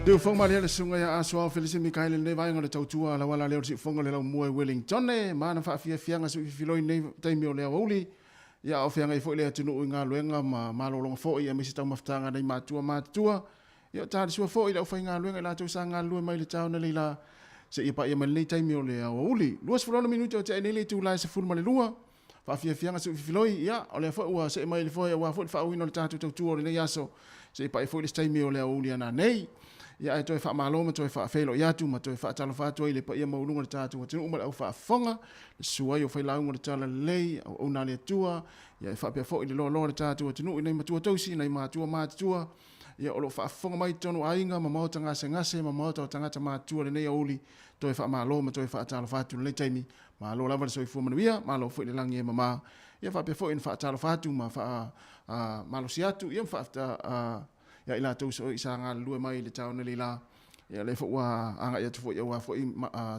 Siufogo malie le susuga ia Asoao Felisi Mikaele i lenei vaega o le tautua a lauala lea o le siufogo le laumua i Wellington ma ana faafiafiaga suififiloi i lenei taimi o le aoauli. Ia a o feagai foi le atunuu i galuega ma malologa foi aemaise taumafataga a nai matua matutua. Ia o talisua foi i le aufaigaluega i latou sa galulue mai i le taona leila seia paia mai lenei taimi o le aoauli. 26 minute o tea nei le itula e 12. Faafiafiaga suififiloi, ia o lea foi ua see mai i le foe aua foi le faaauauina o le tatou tautua o lenei aso seia paia foi le isi taimi o le aoauli a nanei. Ia ae toe faamalo ma toe faafeiloai atu ma toe faatalofa atu ai i le paia maualuga o le tatou atunuu ma le au faafofoga, le susu ai o failauga o le Talalelei, auauna a le Atua, ia e faapea foi le loaloa o le tatou atunuu i nai matua tausi, nai matua matutua, ia o lo o faafofoga mai i totonu o aiga ma maota gasegase ma maota o tagata matutua i lenei aoauli, toe faamalo ma toe faatalofa atu i lenei taimi. Malo lava le soifua manuia, malo foi le lagi e mama. Ia faapea foi ona faatalofa atu ma faa malosi atu ia ma faa ia i latou sa galulue mai i le taone leila. Ia lea foi ua agai atu foi aua foi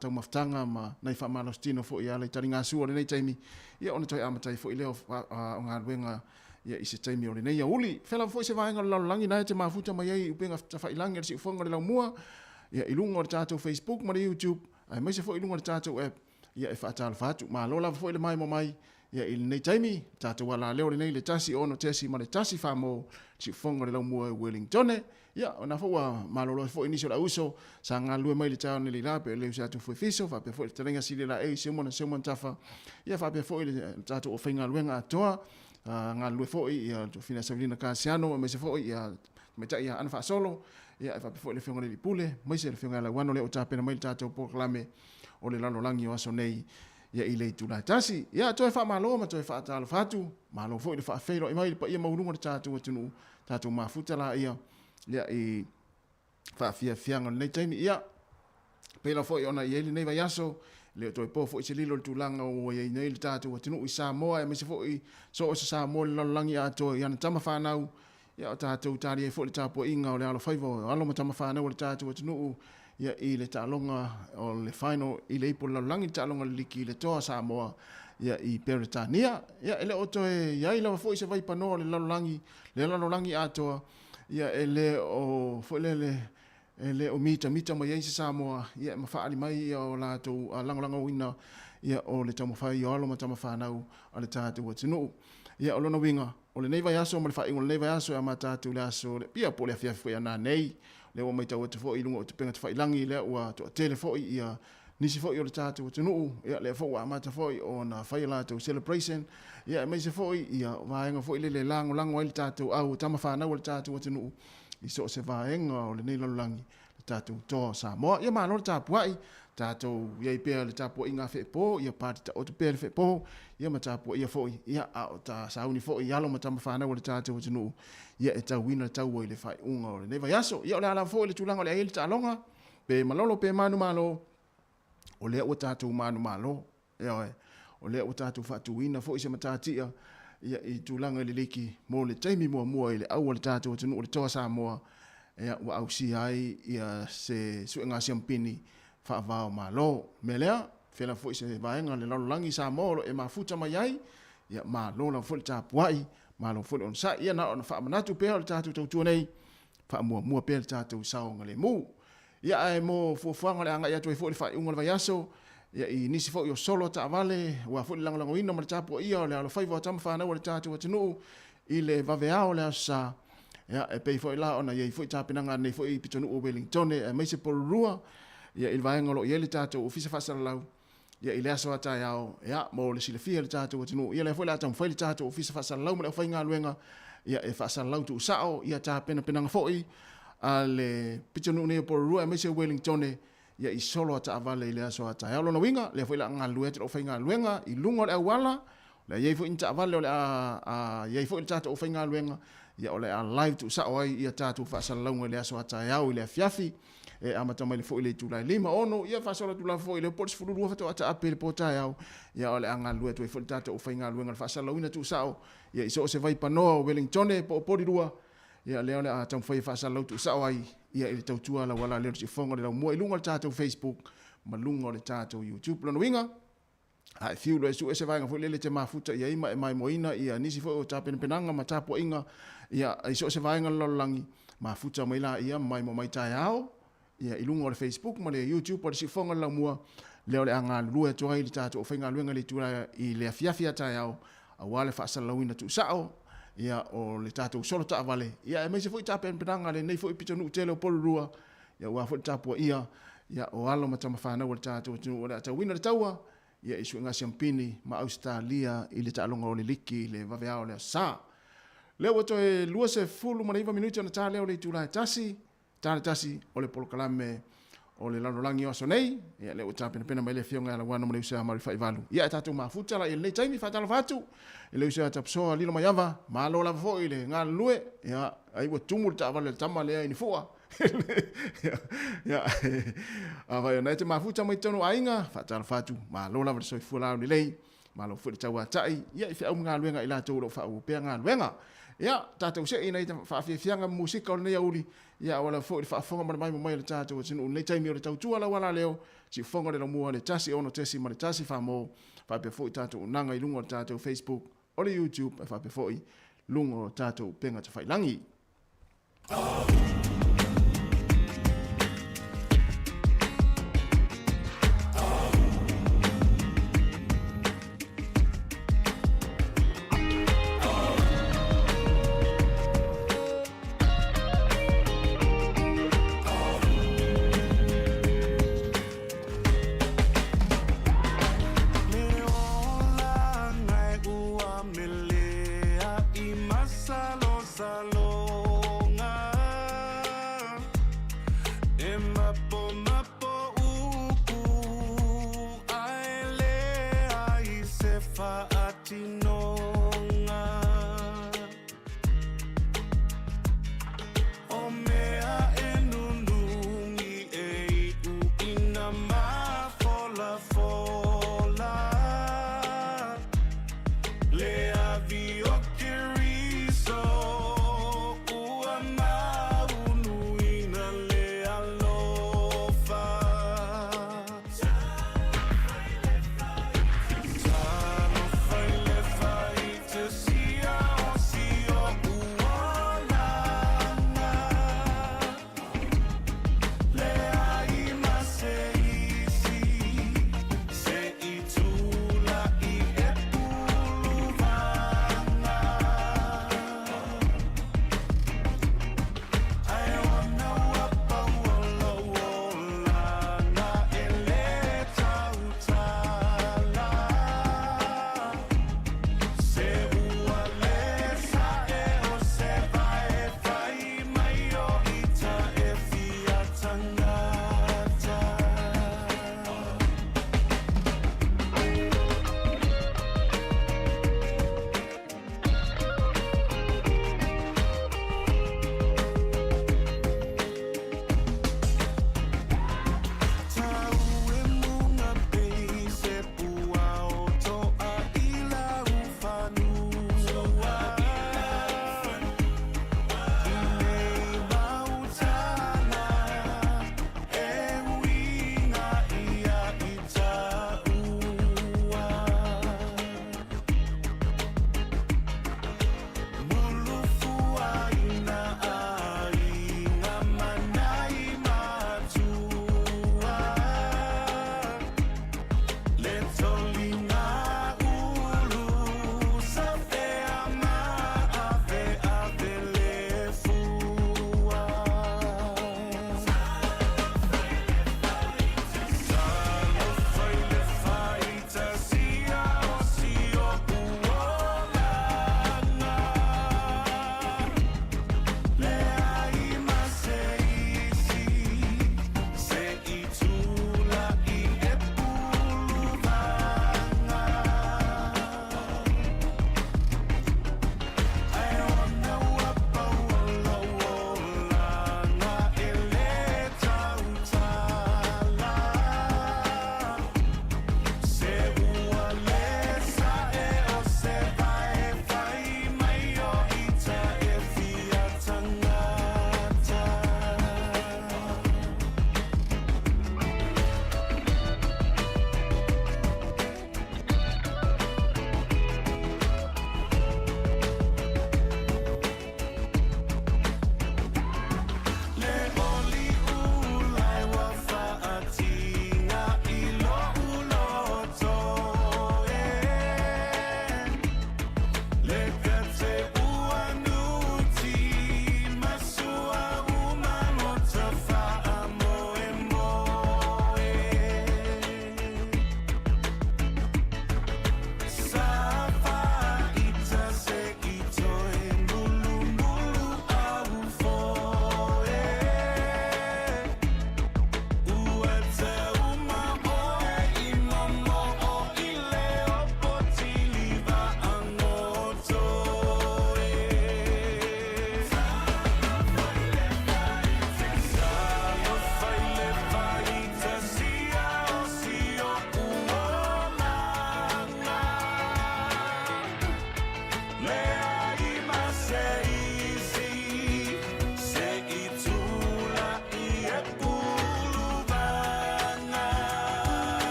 taumafataga ma nai faamalositino foi e ala i taligasua o lenei taimi, ia ona toe amata ai foi lea o galuega ia i se taimi o lenei aoauli. Fea lava foi se vaega o le lalolagi na e te mafuta mai ai i upega tafailagi a le Siufofoga o le Laumua, ia i luga o le tatou Facebook ma le YouTube, aemaise foi i luga o le tatou app, ia e faatalofa atu. Malo lava foi le maimoa mai ia i lenei taimi, le tatou alaleo lenei le 1 6.1 fa mo siufofoga o le laumua i Wellingtone. Ia, o na foi ua malolo ai foi nisi o le auuso sa galulue mai le taeao nei la pe le uso atu foi fiso faapea foi le fetalaiga Sili Laei Simona Simon Tafa. Ia faapea foi le tatou aufaigaluega atoa galulue foi ia Tofina Saulina Kasiano aemaise foi ia tamaitai ia Ana Faasolo. Ia e faapea foi le Afioga i le Alii Pule aemaise le Afioga ia Lauano lea ua tapena mai le tatou polokalame o le lalolagi o aso nei ia i le itula e tasi. Ia, toe faamalo ma toe faatalofa atu, malo foi le faafeiloai mai i le paia maualuga o le tatou atunuu, tatou mafuta laia, ia i faafiafiaga o lenei taimi. Ia, pei lava foi ona i ai lenei vaiaso, e le o toe po foi se lilo i le tulaga ua i ai nei le tatou atunuu i Samoa, aemaise foi so o se Samoa i le lalolagi atoa i ana tama fanau, ia o tatou talia ai foi le tapuaiga o le alofaiva o alo ma tama fanau o le tatou atunuu ia i le taaloga o le final i le ipu o le lalolagi, le taaloga o le liki i le toa Samoa ia i Peretania. Ia e le o toe i ai lava foi se vaipanoa o le lalolagi, le lalolagi atoa, ia e le o foi lele e le o mitamita mai ai se Samoa ia ma faaali mai ia o latou lagolagoina ia o le taumafai o alo ma tama fanau a le tatou atunuu. Ia o lona uiga, o lenei vaiaso ma le faaiuga o lenei vaiaso e amata atu i le aso le pia po o le afiafi foi a nanei, lea ua matau atu foi i luga o upega tafailagi lea ua toatele foi ia nisi foi o le tatou atunuu, ia lea foi ua amata foi ona fai a latou celebration, ia aemaise foi ia vaega foi lele e lagolago ai le tatou au tama fanau a le tatou atunuu i so o se vaega o lenei lalolagi, le tatou toa o Samoa. Ia malo le tapuai, tatou i ai pea le tapuaiga a feepo, ia pati taoto pea le feepo, ia ma tapuaia foi, ia a o ta sauni foi i alo ma tama fanau a le tatou atunuu, ia e tauina le taua i le faaiuga o lenei vaiaso. Ia o le a lava foi le tulaga o le a i ai le taaloga, pe malolo pe manumalo, o lea ua tatou manumalo, ioe, o lea ua tatou faatuina foi se matatia ia i tulaga i le liki mo le taimi muamua i le au a le tatou atunuu o le Toa Samoa, ia ua ausia ai ia se suega siampini faava o Malo. O le mea lea, fela foi se vaega o le lalolagi Samoa o lo o e mafuta mai ai, ia malo lava foi le tapuai, malo foi le onosai. Ia na ona faamanatu pea o le tatou tautua nei, faamuamua pea le tatou saogalemu. Ia ae mo fuafuaga o le a agai atu ai foi le faaiuga o le vaiaso, ia i nisi foi o solo taavale, aua foi le lagolagoina ma le tapuaia o le alofaiva o tama fanau a le tatou atunuu i le vaveao o le Aso Sa. Ia, e pei foi la ona i ai foi tapenaga a lenei foi pitonuu o Wellingtone aemaise Porirua, ia i le vaega o lo o i ai le tatou Ofisa Faasalalau, ia i le aso a taeao, ia mo le silafia e le tatou atunuu, ia lea foi o le a taumafai le tatou Ofisa Faasalalau ma le aufaigaluega, ia e faasalalau tuusao ia tapenapenaga foi a le pitonuu nei o Porirua aemaise o Wellingtone, ia i solo a taavale i le aso a taeao. Lona uiga, lea foi o le a galulue atu le aufaigaluega i luga o le auala, o le a i ai foi ni taavale o le a i ai foi le tatou aufaigaluega, ia o le a live tuusao ai ia tatou faasalalauga i le aso a taeao i le afiafi, e amata mai foi i le itula e 5, 6, ia faasolo atu lava foi i le po o le 12 faatoa taape i le po taeao, ia o le a galulue atu ai foi le tatou aufaigaluega i le faasalalauina tuusao, ia i so o se vaipanoa o Wellingtone po o Porirua, ia lea o le a taumafai e faasalalau tuusao ai ia i le tautua lauala lea o le siufofoga o le laumua i luga o le tatou Facebook ma luga o le tatou YouTube. Lona uiga, a e fiu loa e sue se vaega foi lele e te mafuta i ai ma e maimoaina ia nisi foi o tapenapenaga ma tapuaiga ia i so o se vaega o le lalolagi, mafuta mai laia ma maimoa mai taeao ia i luga o le Facebook ma le YouTube o le Siufofoga o le Laumua, lea o le a galulue atu ai le tatou aufaigaluega i le itula i le afiafi a taeao aua le faasalalauina tuusao ia o le tatou solo taavale, ia aemaise foi tapenapenaga a lenei foi pitonuu tele o Pololua, ia aua foi le tapuaia ia o alo ma tamafanau a le tatou atunuu o le a tauina le taua ia i suiga siampini ma Ausetalia i le taaloga o le liki i le vaveao o le Aso Sa. Lea ua toe 29 minute ona ta lea o le itula e tasi, ta le tasi o le polokalame o le lalolagi o aso nei, ia lea ua tapenapena mai le afioga ia Lauano ma le uso ia Maluifaivalu. Ia e tatou mafuta la i lenei taimi, faatalofa atu i le uso ia Tapusoa Lilo Maiava, malo lava foi i le galulue, ia ai ua tumu le taavale a le tama lea i Nifua. Ia, afai o na e te mafuta mai totonu o aiga, faatalofa atu, malo lava le soifua laulelei, malo foi le tauatai, ia i feau ma galuega i latou o lo o faaauau pea galuega. Ia, tatou see i nai faafiafiaga ma musika o lenei aoauli, ia aua lava foi le faafofoga ma le maimoa mai a le tatou atunuu i lenei taimi o le tautua lauala leo, siufofoga o le laumua le 1 6.1 Famo, faapea foi tatou unaga i luga o le tatou Facebook, o le YouTube, faapea foi luga o tatou upega tafailagi. Le olaga e ua melea i masalosaloga.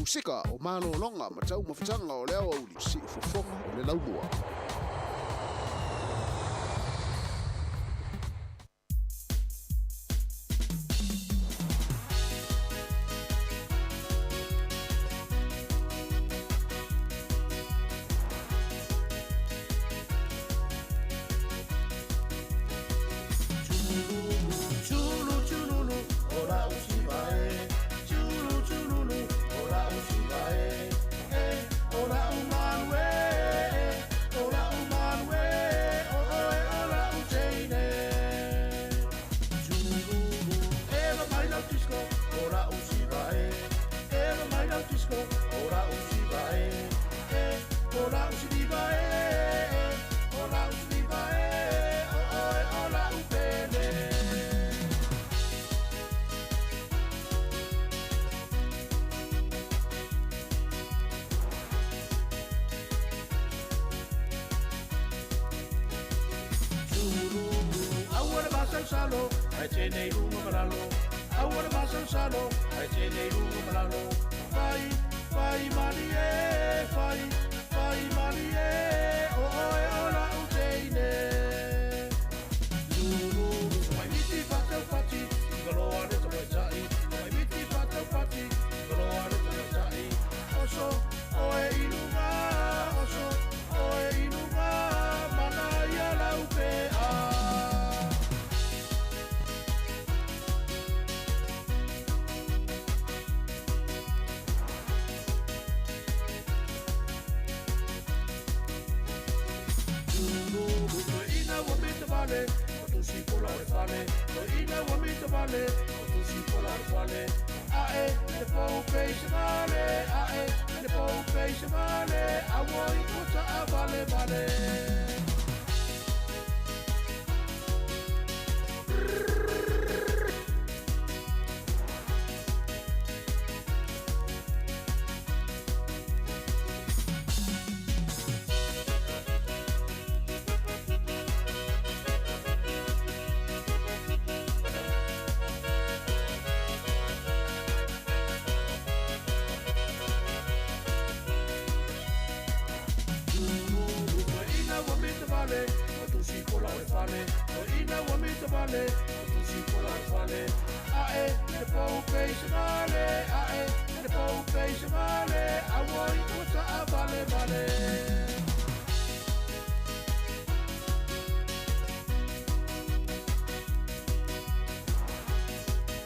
Musika o malologa ma taumafataga o le aoauli, siufofoga o le laumua.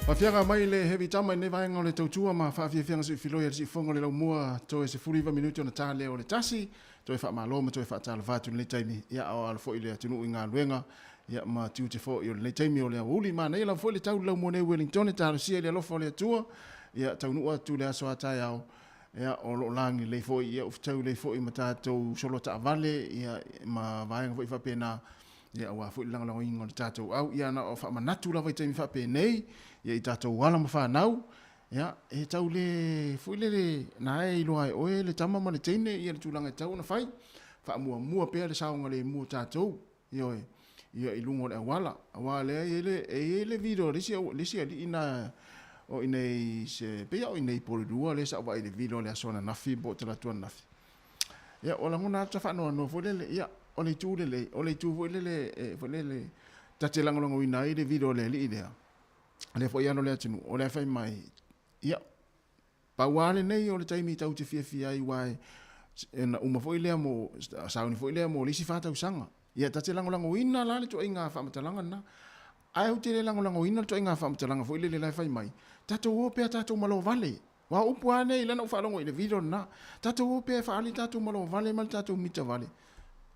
Faafiaga mai le heavy tama i nei vaega o le tautua ma faafiafiaga siufiloi a le siufofoga o le laumua toe 19 minute ona ta lea o le tasi. Toe faamalo ma toe faatalofa atu i lenei taimi, ia a o alo foi le atunuu i galuega, ia ma tiute foi o lenei taimi o le aoauli. Manaia lava foi le tau i le laumua nei Wellington e talosia i le alofa o le Atua, ia taunuu atu le aso a taeao, ia o lo o lagi lelei foi, ia ua lelei foi ma tatou solo taavale, ia ma vaega foi faapena, ia aua foi le lagolagoina o le tatou au. Ia na o faamanatu lava i taimi faapenei, ia i tatou ala ma fanau, ia e tau le foi lele na e iloa e oe le tama ma le teine ia le tulaga e tatau ona fai. Faamuamua pea le saogalemu o tatou, ioe, ia i luga o le auala. Aua o lea e i ai le, e i ai le video a le isi, le isi alii na o i inei se, pei lava o i inei i Porirua lea sa ou vaai i le video i le aso ananafi po o talaatu ananafi. Ia, ua lagona lava le faanoanoa foi lele, ia, o le itu lelei, o le itu foi lele, e, foi lele, ta te lagolagoina ai le video a le alii lea, lea foi e alo le atunuu, o lea fai mai, ia, pau lava lenei o le taimi tau te fiafia ai, aua e, na uma foi lea mo, sauni foi lea mo le isi 4 tausaga. Ia, ta te lagolagoina la le ituaiga faamatalaga lena. Ae ou te le lagolagoina le ituaiga faamatalaga foi lele la e fai mai, tatou o pea tatou malo vale. Aua o upu lava nei lea na ou faalogo i le video lena. Tatou o pea e faaali tatou malo vale ma le tatou mita vale.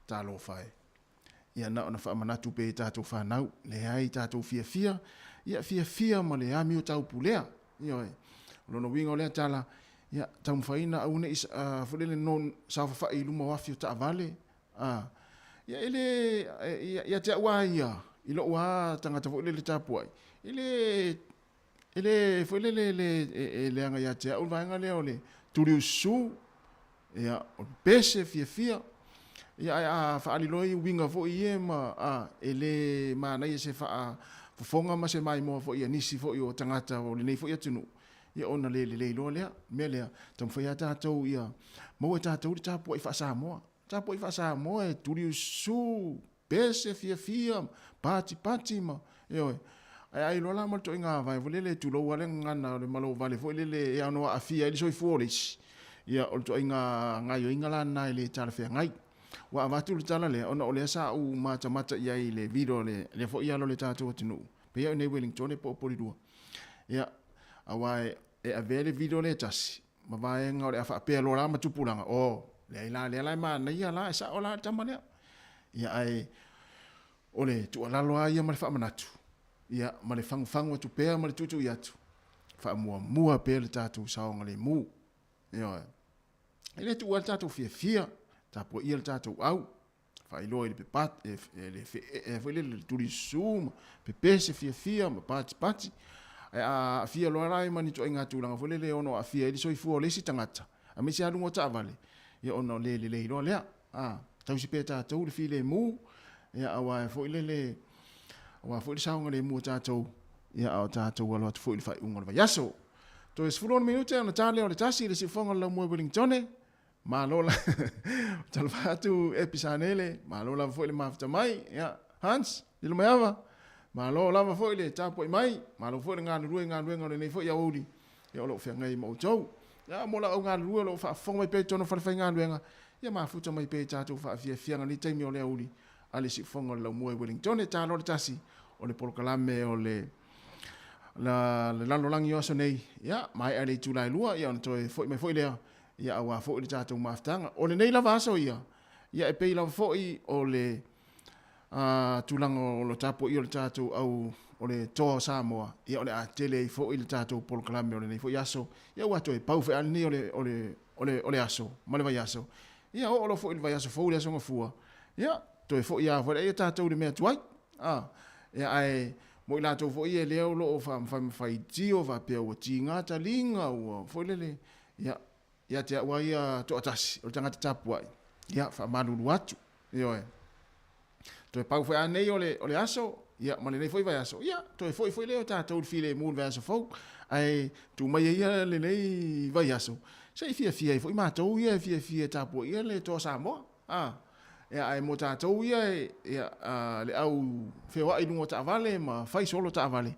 Talofa e. Ia na ona faamanatu pea i tatou fanau, leai tatou fiafia, ia fiafia ma le amio taupulea. Ioe. O lona uiga o lea tala, ia taumafai ina aua ne i foi lele no saofafai i luma o afi o taavale. A. Ia e le, ia te au lava ia, i lou lava tagata foi lele tapuai, e le E le, foi lele, le, e leaga ia te au le vaega lea o le tuliususu, ia, o le pepese, fiafia, ia, ae a faaali loa i uiga foi ia ma, a, e le manaia se faafofoga ma se maimoa foi a nisi foi o tagata o lenei foi atunuu. Ia ona le lelei loa lea. Mea lea, taumafai lava tatou ia maua e tatou le tapuai faa-Samoa. Tapuai faa-Samoa e tuliusu, pese fiafia, patipati ma, ioe. Ae ai loa la ma le ituaiga vae foi lele e tulou lava le gagana o le malovale foi lele e ono aafia ai le soifua o le isi. Ia, o le ituaiga gaoioiga la lena e le talafeagai. Ua avatu le tala lea ona o lea sa ou matamata i ai i le video a lea foi alo o le tatou atunuu, pei lava o i inei i Wellington po o Porirua. Ia, aua e avea le video lea e tasi ma vaega o le a faapea loa la ma tupulaga, oh, leai la, lea la e manaia la, e sao la le tama lea. Ia, ae o le tuualalo lava ia ma le faamanatu, ia, ma le fagufagu atu pea ma le tuitui atu, faamuamua pea le tatou saogalemu. Ioe. E le tuua le tatou fiafia, tapuaia le tatou au, faailoa i le pepa, e, le, e, foi lele, le tulisu ma pepese fiafia ma patipati. Ae a aafia loa la ma ni ituaiga tulaga foi lele e ono aafia ai le soifua o le isi tagata, aemaise lava luga o taavale, ia ona le lelei loa lea. A, tausi pea tatou le filemu, ia aua foi lele, aua foi le saogalemu o tatou, ia a o tatou alo atu foi i le faaiuga o le vaiaso. Toe 16 minute ona ta lea o le tasi i le siufofoga o le laumua i Wellingtone. Malo la, talofa atu Epi Sanele, malo lava foi le mafuta mai. Ia, Hans, lilo mai ava. Malo lava foi le tapuai mai, malo foi le galulue i galuega o lenei foi aoauli. Ia o lo o feagai ma outou. Ia, mo lau au galulue o lo o faafofoga mai pea i totonu o falefaigaluega, ia mafuta mai pea i tatou faafiafiaga i lenei taimi o le aoauli a le siufofoga o le laumua i Wellingtone. Ta loa le tasi o le polokalame o le la, le lalolagi o aso nei, ia, maea le itula e 2, ia ona toe foi mai foi lea, ia aua foi le tatou mafutaga. O lenei lava aso ia, ia e pei lava foi o le tulaga o le tapuaia o le tatou au o le toa o Samoa, ia o le a tele ai foi le tatou polokalame o lenei foi aso, ia ua toe pau foi lava lenei o le, o le, o le, o le aso ma le vaiaso. Ia oo loa foi i le vaiaso fou le aso Gafua, ia toe foi lava foi lea tatou i le mea tuai. Ia ae mo i latou foi ia lea o lo o faamafaitio faapea ua tiga taliga ua foi lele, ia ia te au lava ia toatasi o le tagata tapuai, ia faamalulu atu. Ioe. Toe pau foi lava nei o le, o le aso, ia ma lenei foi vaiaso, ia toe foi foi lea o tatou i le filemu i le vaiaso fou. Ae tuu mai ia lenei vaiaso, se i fiafia ai foi matou ia e fiafia e tapuaia le Toa Samoa. A, ia, ae mo tatou ia, ia, a, le au feoai i luga o taavale ma fai solo taavale,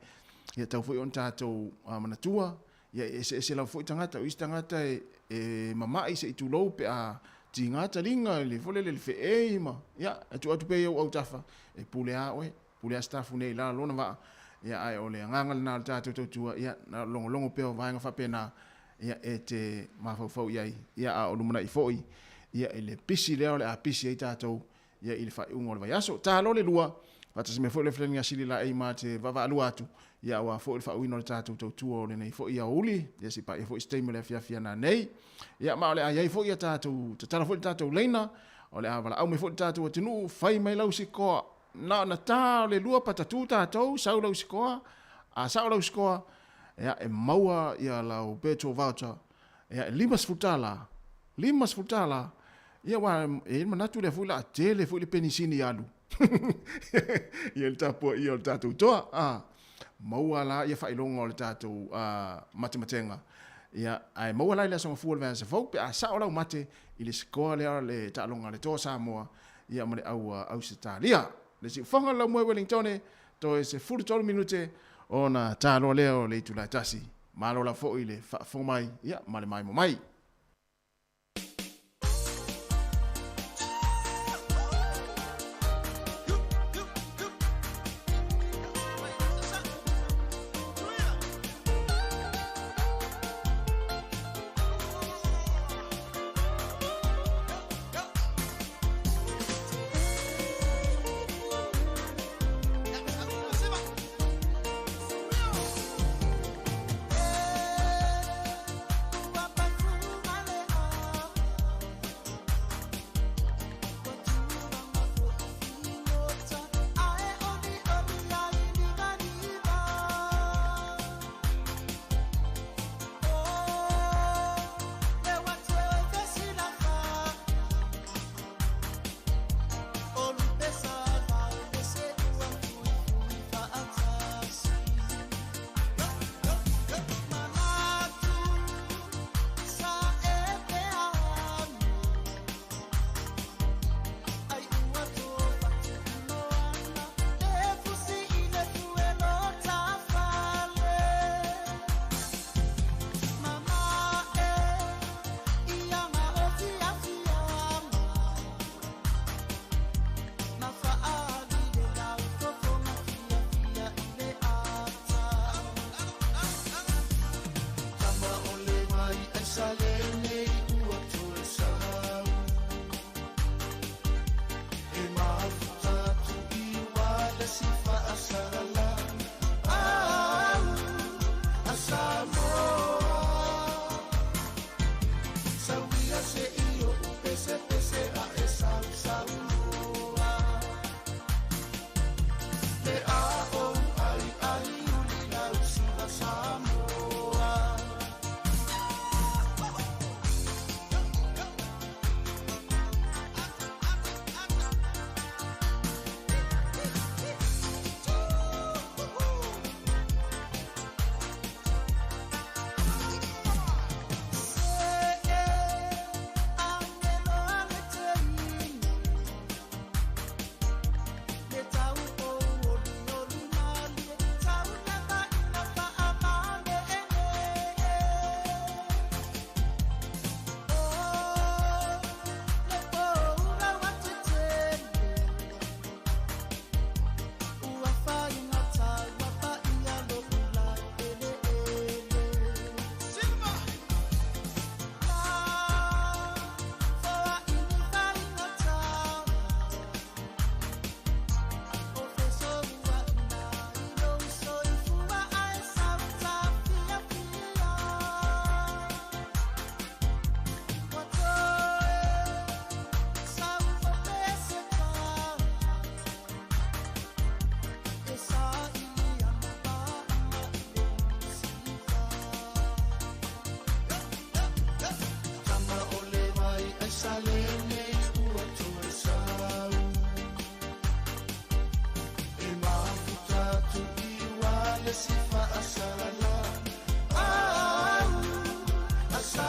ia tau foi ona tatou manatua, ia e eseese lava foi tagata, o isi tagata e, e mama'i se i tulou pe a tiga taliga i le foi lele le feei ma, ia, e tuu atu pea i ou autafa, e pule a oe, pule a sitafu nei i lalo lona vaa, ia, ae o le agaga lena o le tatou tautua, ia, na logologo pea o vaega faapena, ia, e te mafaufau i ai, ia, a o lumanai foi, ia, i le pisi lea o le a pisi ai tatou, ia, i le faaiuga o le vaiaso. Talo le lua, faatasi mai foi le Fetalaiga Sili Laei ma te vaavaalua atu, ia, aua foi le faauiina o le tatou tautua o lenei foi aoauli, ia, se i paia foi se taimi o le afiafi ana nei. Ia, ma o le a i ai foi ia tatou, tatala foi le tatou laina, o le a valaau mai foi le tatou atunuu, fai mai lau sikoa, na ona ta o le lua patatū tatou, sau lau sikoa, a sao lau sikoa, ia, e maua ia lau petrol voucher, ia, e $50, $50, ia, aua e i ai le manatu lea foi o le a tele foi le penisini alu i le tapuaia o le tatou toa, a, maua la ia faailoga o le tatou matematega, ia, ae maua la i le Aso Gafua o le Vaiaso fou, pe a sao lau mate i le sikoa lea o le taaloga a le Toa Samoa, ia ma le au Ausetalia. Le siufofoga o le laumua i Wellingtone, toe 13 minute ona ta loa lea o le itula e tasi. Malo lava foi le faafofoga mai, ia, ma le maimoa mai.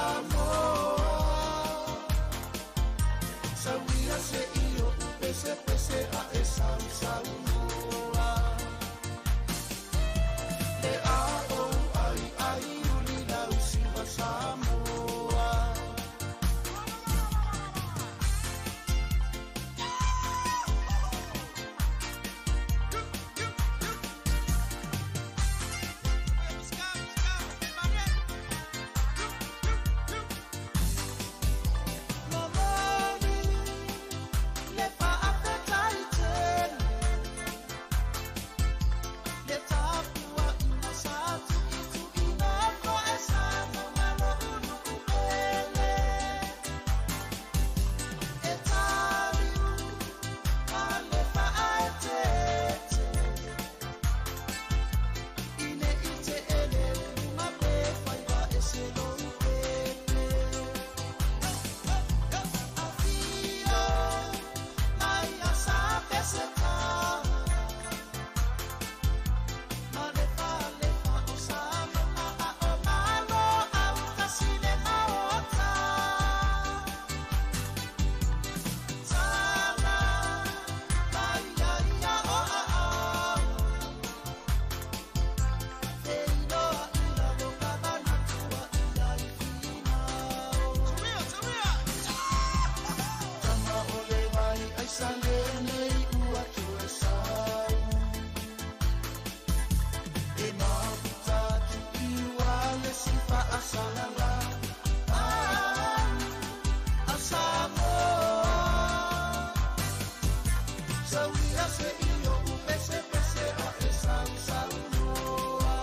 Samoa. Sauia se io pese pese a e sau sau noa. Le a o ai ai uli lau siva Samoa. Momori, le faafetai tele, le tapua ina sa tuituina ko e sa maumalo ulu'u pele. E taliu ma le faaeteete, ine i te ele luga pe faiva e se lou pepe. Afio mai a sa peseta, ma le falefa o sa mama a o malo au tasi le maota. Tala mai ia ia o a au, feiloa i lalo ka manatua ia i finau. Tama o le vai ai sa lenei ua toe sau. E mafuta atu i ua le sifa a salala. Ah, a Samoa. Sauia se io u pese pese a e sau sau noa.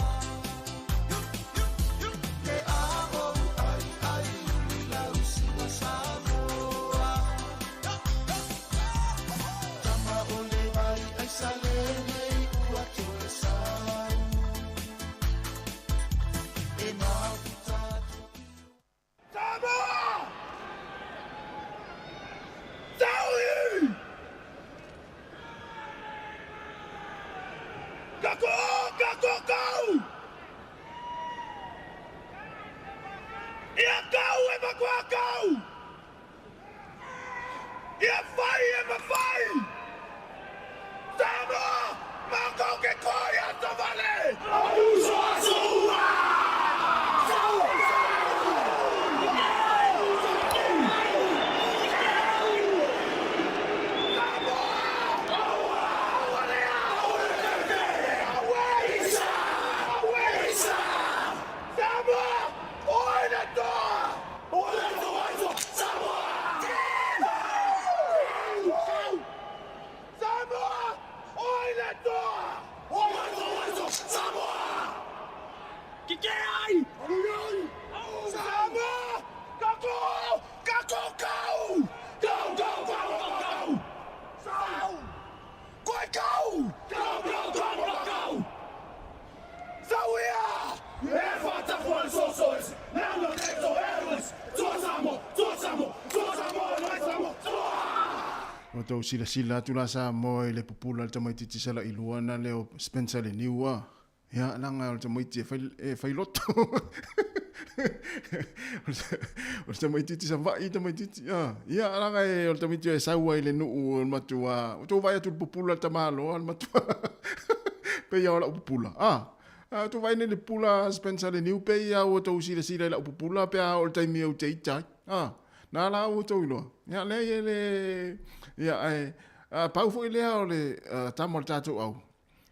Le a o ai ai uli lau siva Samoa. Tama o le vai ai sa lenei ua toe sau. E mafuta atu Samoa! Saui! Kako, kako, kau! Ia kau e makua kau! Ia fai e mawhai! Samoa! Makau ke koi a tavale! Uso asua! Samoa! Oi le toa! Oi le toa! Samoa! Samoa! Oi le toa! Oi le toa! Samoa! Kike ai! Samoa! Kako! Kako kau! Kau kau kau kau kau! Sau! Koi kau! Kau kau kau kau kau! Sauia! E fata fuan sosois! Nano nekto eruis! Tua Samo! Tua Samo! Tua Samo! Noi Samo! Tua! O tou silasila atu la sa mo i le pupula le tamaititi sala i luana le o Spencer le niua. Ia, langa o le tamaiti e fai, e fai loto. O le tamaititi sa vai tamaititi. Ia, ia langa e o le tamaiti e saua i le nuu o le matua. O tou vai atu le pupula le tamalo le matua. Pe ia o lau pupula. Ah, ah, tou vai nei le pupula Spencer le niu pe ia o tou silasila i lau pupula pe a o le taimi au te itai. Ah, nā la ua tou iloa. Ia, lea ia le... Ia, ae... A, pau foi lea o le tama o le tatou au.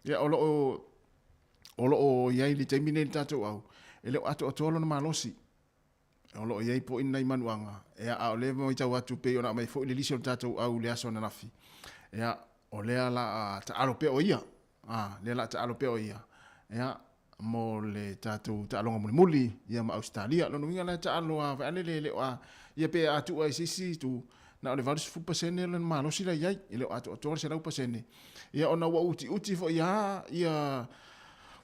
Ia, o loo... O loo iai le taimi nei le tatou au. E le o atoatoa lona malosi. O loo iai po nai manuaga. Ia, a o lea matau atu pei ona aumai foi le lisi o le tatou au i le aso ananafi. Ia, o lea la a taalo pea o ia. A, lea la a taalo pea o ia. Ia, mo le tatou taaloga mulimuli, ia ma Ausetalia. Lona uiga la e taalo a vaeane le le o a, ia pe a tuu ai se isi itu, na o le 80% lona malosi la i ai, e le o atoatoa le 100%. Ia ona ua utiuti foi a, ia,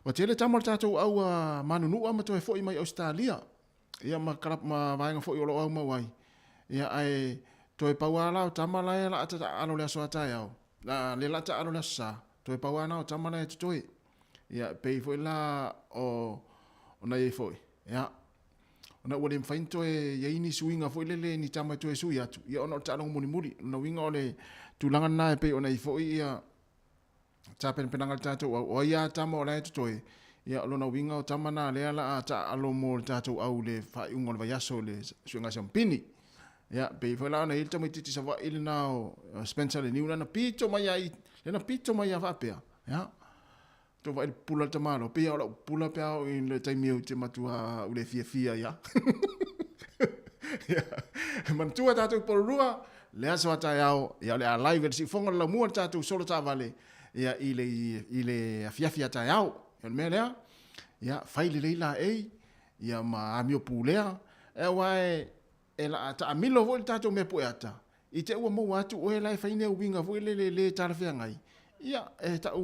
ua tele tama o le tatou au a manunua ma toe foi mai Ausetalia. Ia ma kalap ma vaega foi o lo o aumau ai. Ia ae toe pau a la o tama la e la a taalo le aso a taeao. La le la taalo le aso sa, toe pau a na o tama la e totoe. Ia pei foi la o o nai ai foi. Ia. Ona ua le mafai ona toe i ai ni suiga foi lele ni tama e toe sui atu, ia ona o le taaloga mulimuli. O lona uiga o le tulaga lena e pei ona i ai foi ia tapenapenaga a le tatou au, o ai lava tama o la e totoe, ia o lona uiga o tama na lea o le a taaalo mo le tatou au i le faaiuga o le vaiaso i le suega siamupini. Ia, pei foi la ona i ai le tamaitiiti Savaii lena o Spencer Leniu lana pito mai lava i, lana pito mai lava faapea, ia, Tou vaai i le pupula o le tamaloa, pei lava o lau pupula pe a oo i le taimi ou te matua ou le fiafia ai lava. Ia, manatua tatou i Porirua, le aso a taeao, ia o le a live e le siufofoga o le laumua le tatou solo taavale ia i le, i le afiafi a taeao. Ia o le mea lea, ia fai lelei laei, ia ma amio pulea, aua e, E la a taamilo foi le tatou mea pueata, i te ua maua atu oe la e fai ni au uiga foi lele le talafeagai, ia, e tau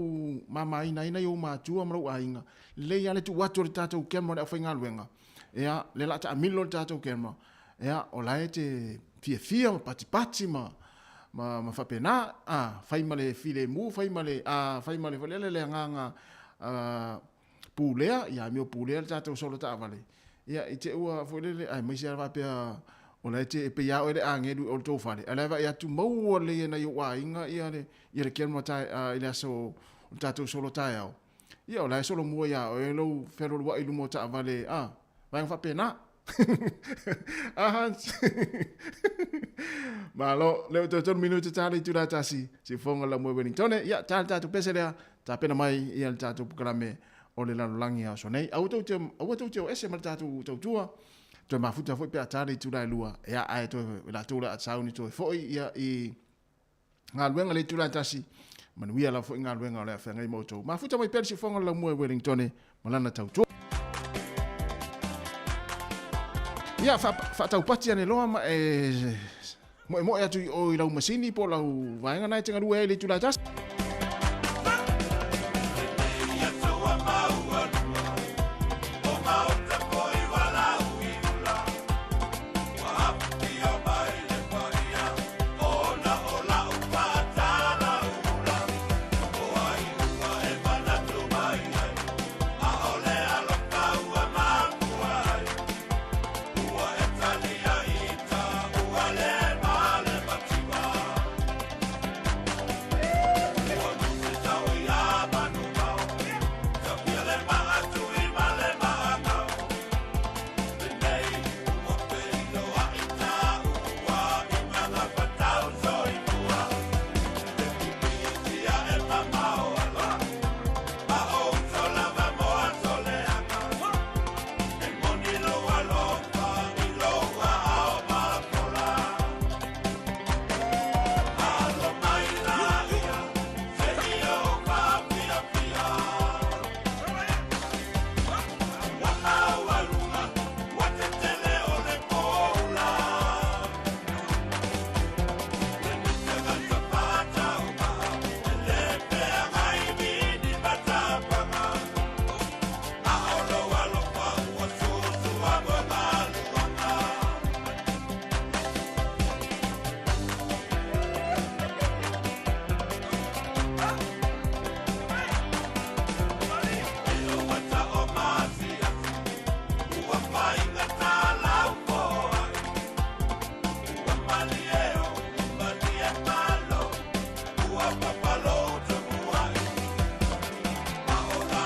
mamaina ai nai ou matua ma lou aiga, lelei lava le tuu atu o le tatou camera i le aufaigaluega, ia, lea la a taamilo le tatou camera, ia, o la e te fiafia ma patipati ma, ma, ma faapena, a, fai ma le filemu, fai ma le, a, fai ma le foi lele le agaga, a, pulea, ia amio pulea le tatou solo taavale, ia i te ua foi lele, aemaise lava faapea o la e te, e pei lava oe le agelu i o le tou fale, a o la e vaai atu maua lelei e nai ou aiga ia le, ia le camera tae, i le aso o le tatou solo taeao, ia o la e solomua ia oe lou fealualuai i luma o taavale, a, vaega faapena. A Hans. Malo, lea ua toe tolu minute ta le itula e tasi, siufofoga le laumua i Wellingtone. Ia, ta le tatou pese lea, tapena mai ia le tatou pukalame o le lalolagi aso nei. Aua tou te, aua tou te o ese ma le tatou tautua, toe mafuta foi pe a ta le itula e lua, ia ae toe, latou le a sauni toe foi ia i galuega le itula e tasi, manuia lava foi galuega o le a feagai ma outou. Mafuta mai pea le siufofoga o le laumua i Wellingtone ma lana tautua. Ia, faataupati ane loa ma e moemoe atu i o i lau masini po o lau vaega na e te galue ai i le itula e tasi.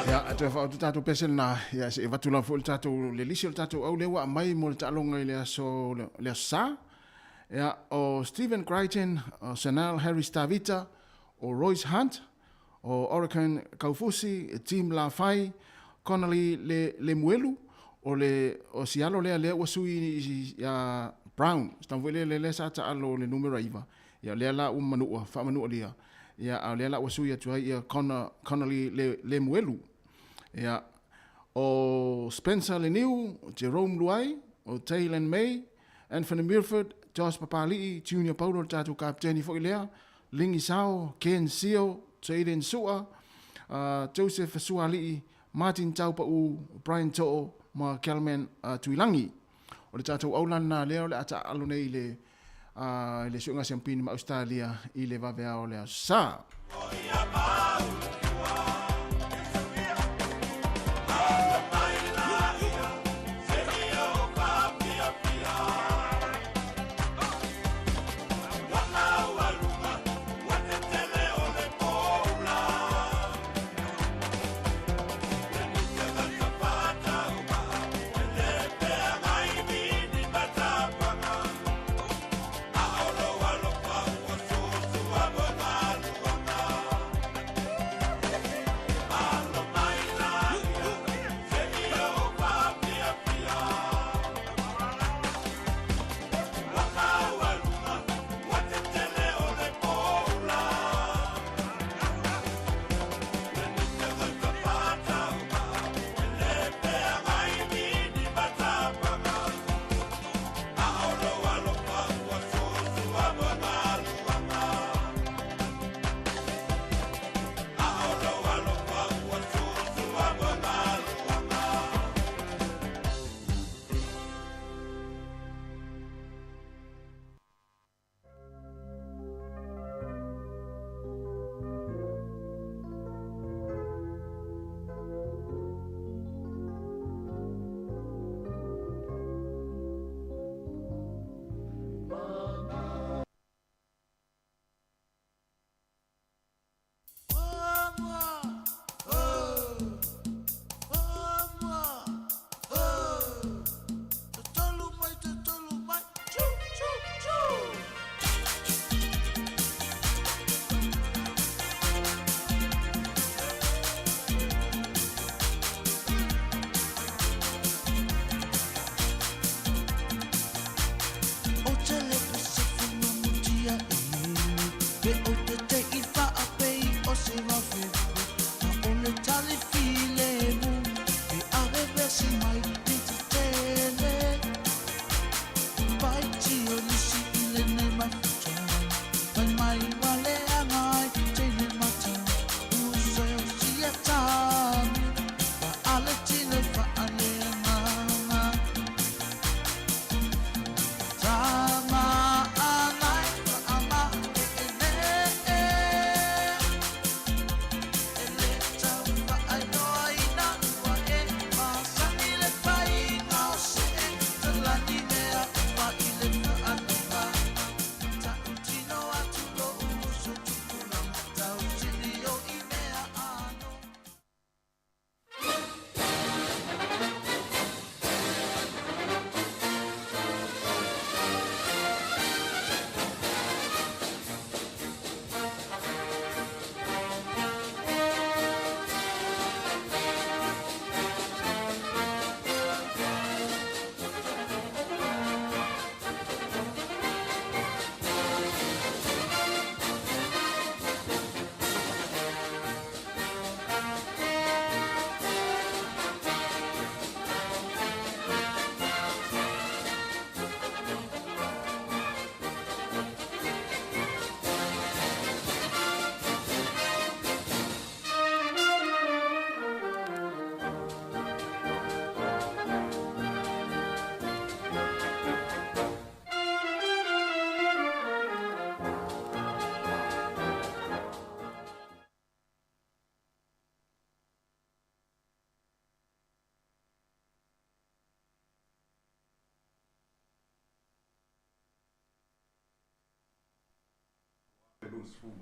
Ia, e toe faaoto tatou pese lena, ia, se i avatu lava foi le tatou, le lisi o le tatou au lea ua aumai mo le taaloga i le aso, le aso Sa. Ia, o Stephen Crichton, o Chanel Harris Tavita, o Royce Hunt, o Orican Kaufusi, Tim Lafai, Connolly Le, Lemuelu, o le, o si alo lea lea ua sui ia Brown, si tama foi lea lea sa taalo le numera 9, ia lea la ua manua, faamanualia, ia a o lea la ua sui atu ai ia Connor, Connolly Le, Lemuelu. Ia, o Spencer Leniu, Jerome Luai, o Taylan May, Anthony Milford, Josh Papali'i, Junior Paulo le tatou kapiteni foi lea, Lingi Sao, Ken Sio, Jayden Sua, Joseph Suali'i, Martin Taupa'u, Brian To'o ma Kelman Tuilagi. O le tatou aulana lena lea o le a taaalo nei i le i le suega siampini ma Australia i le vaveao o le aso Sa.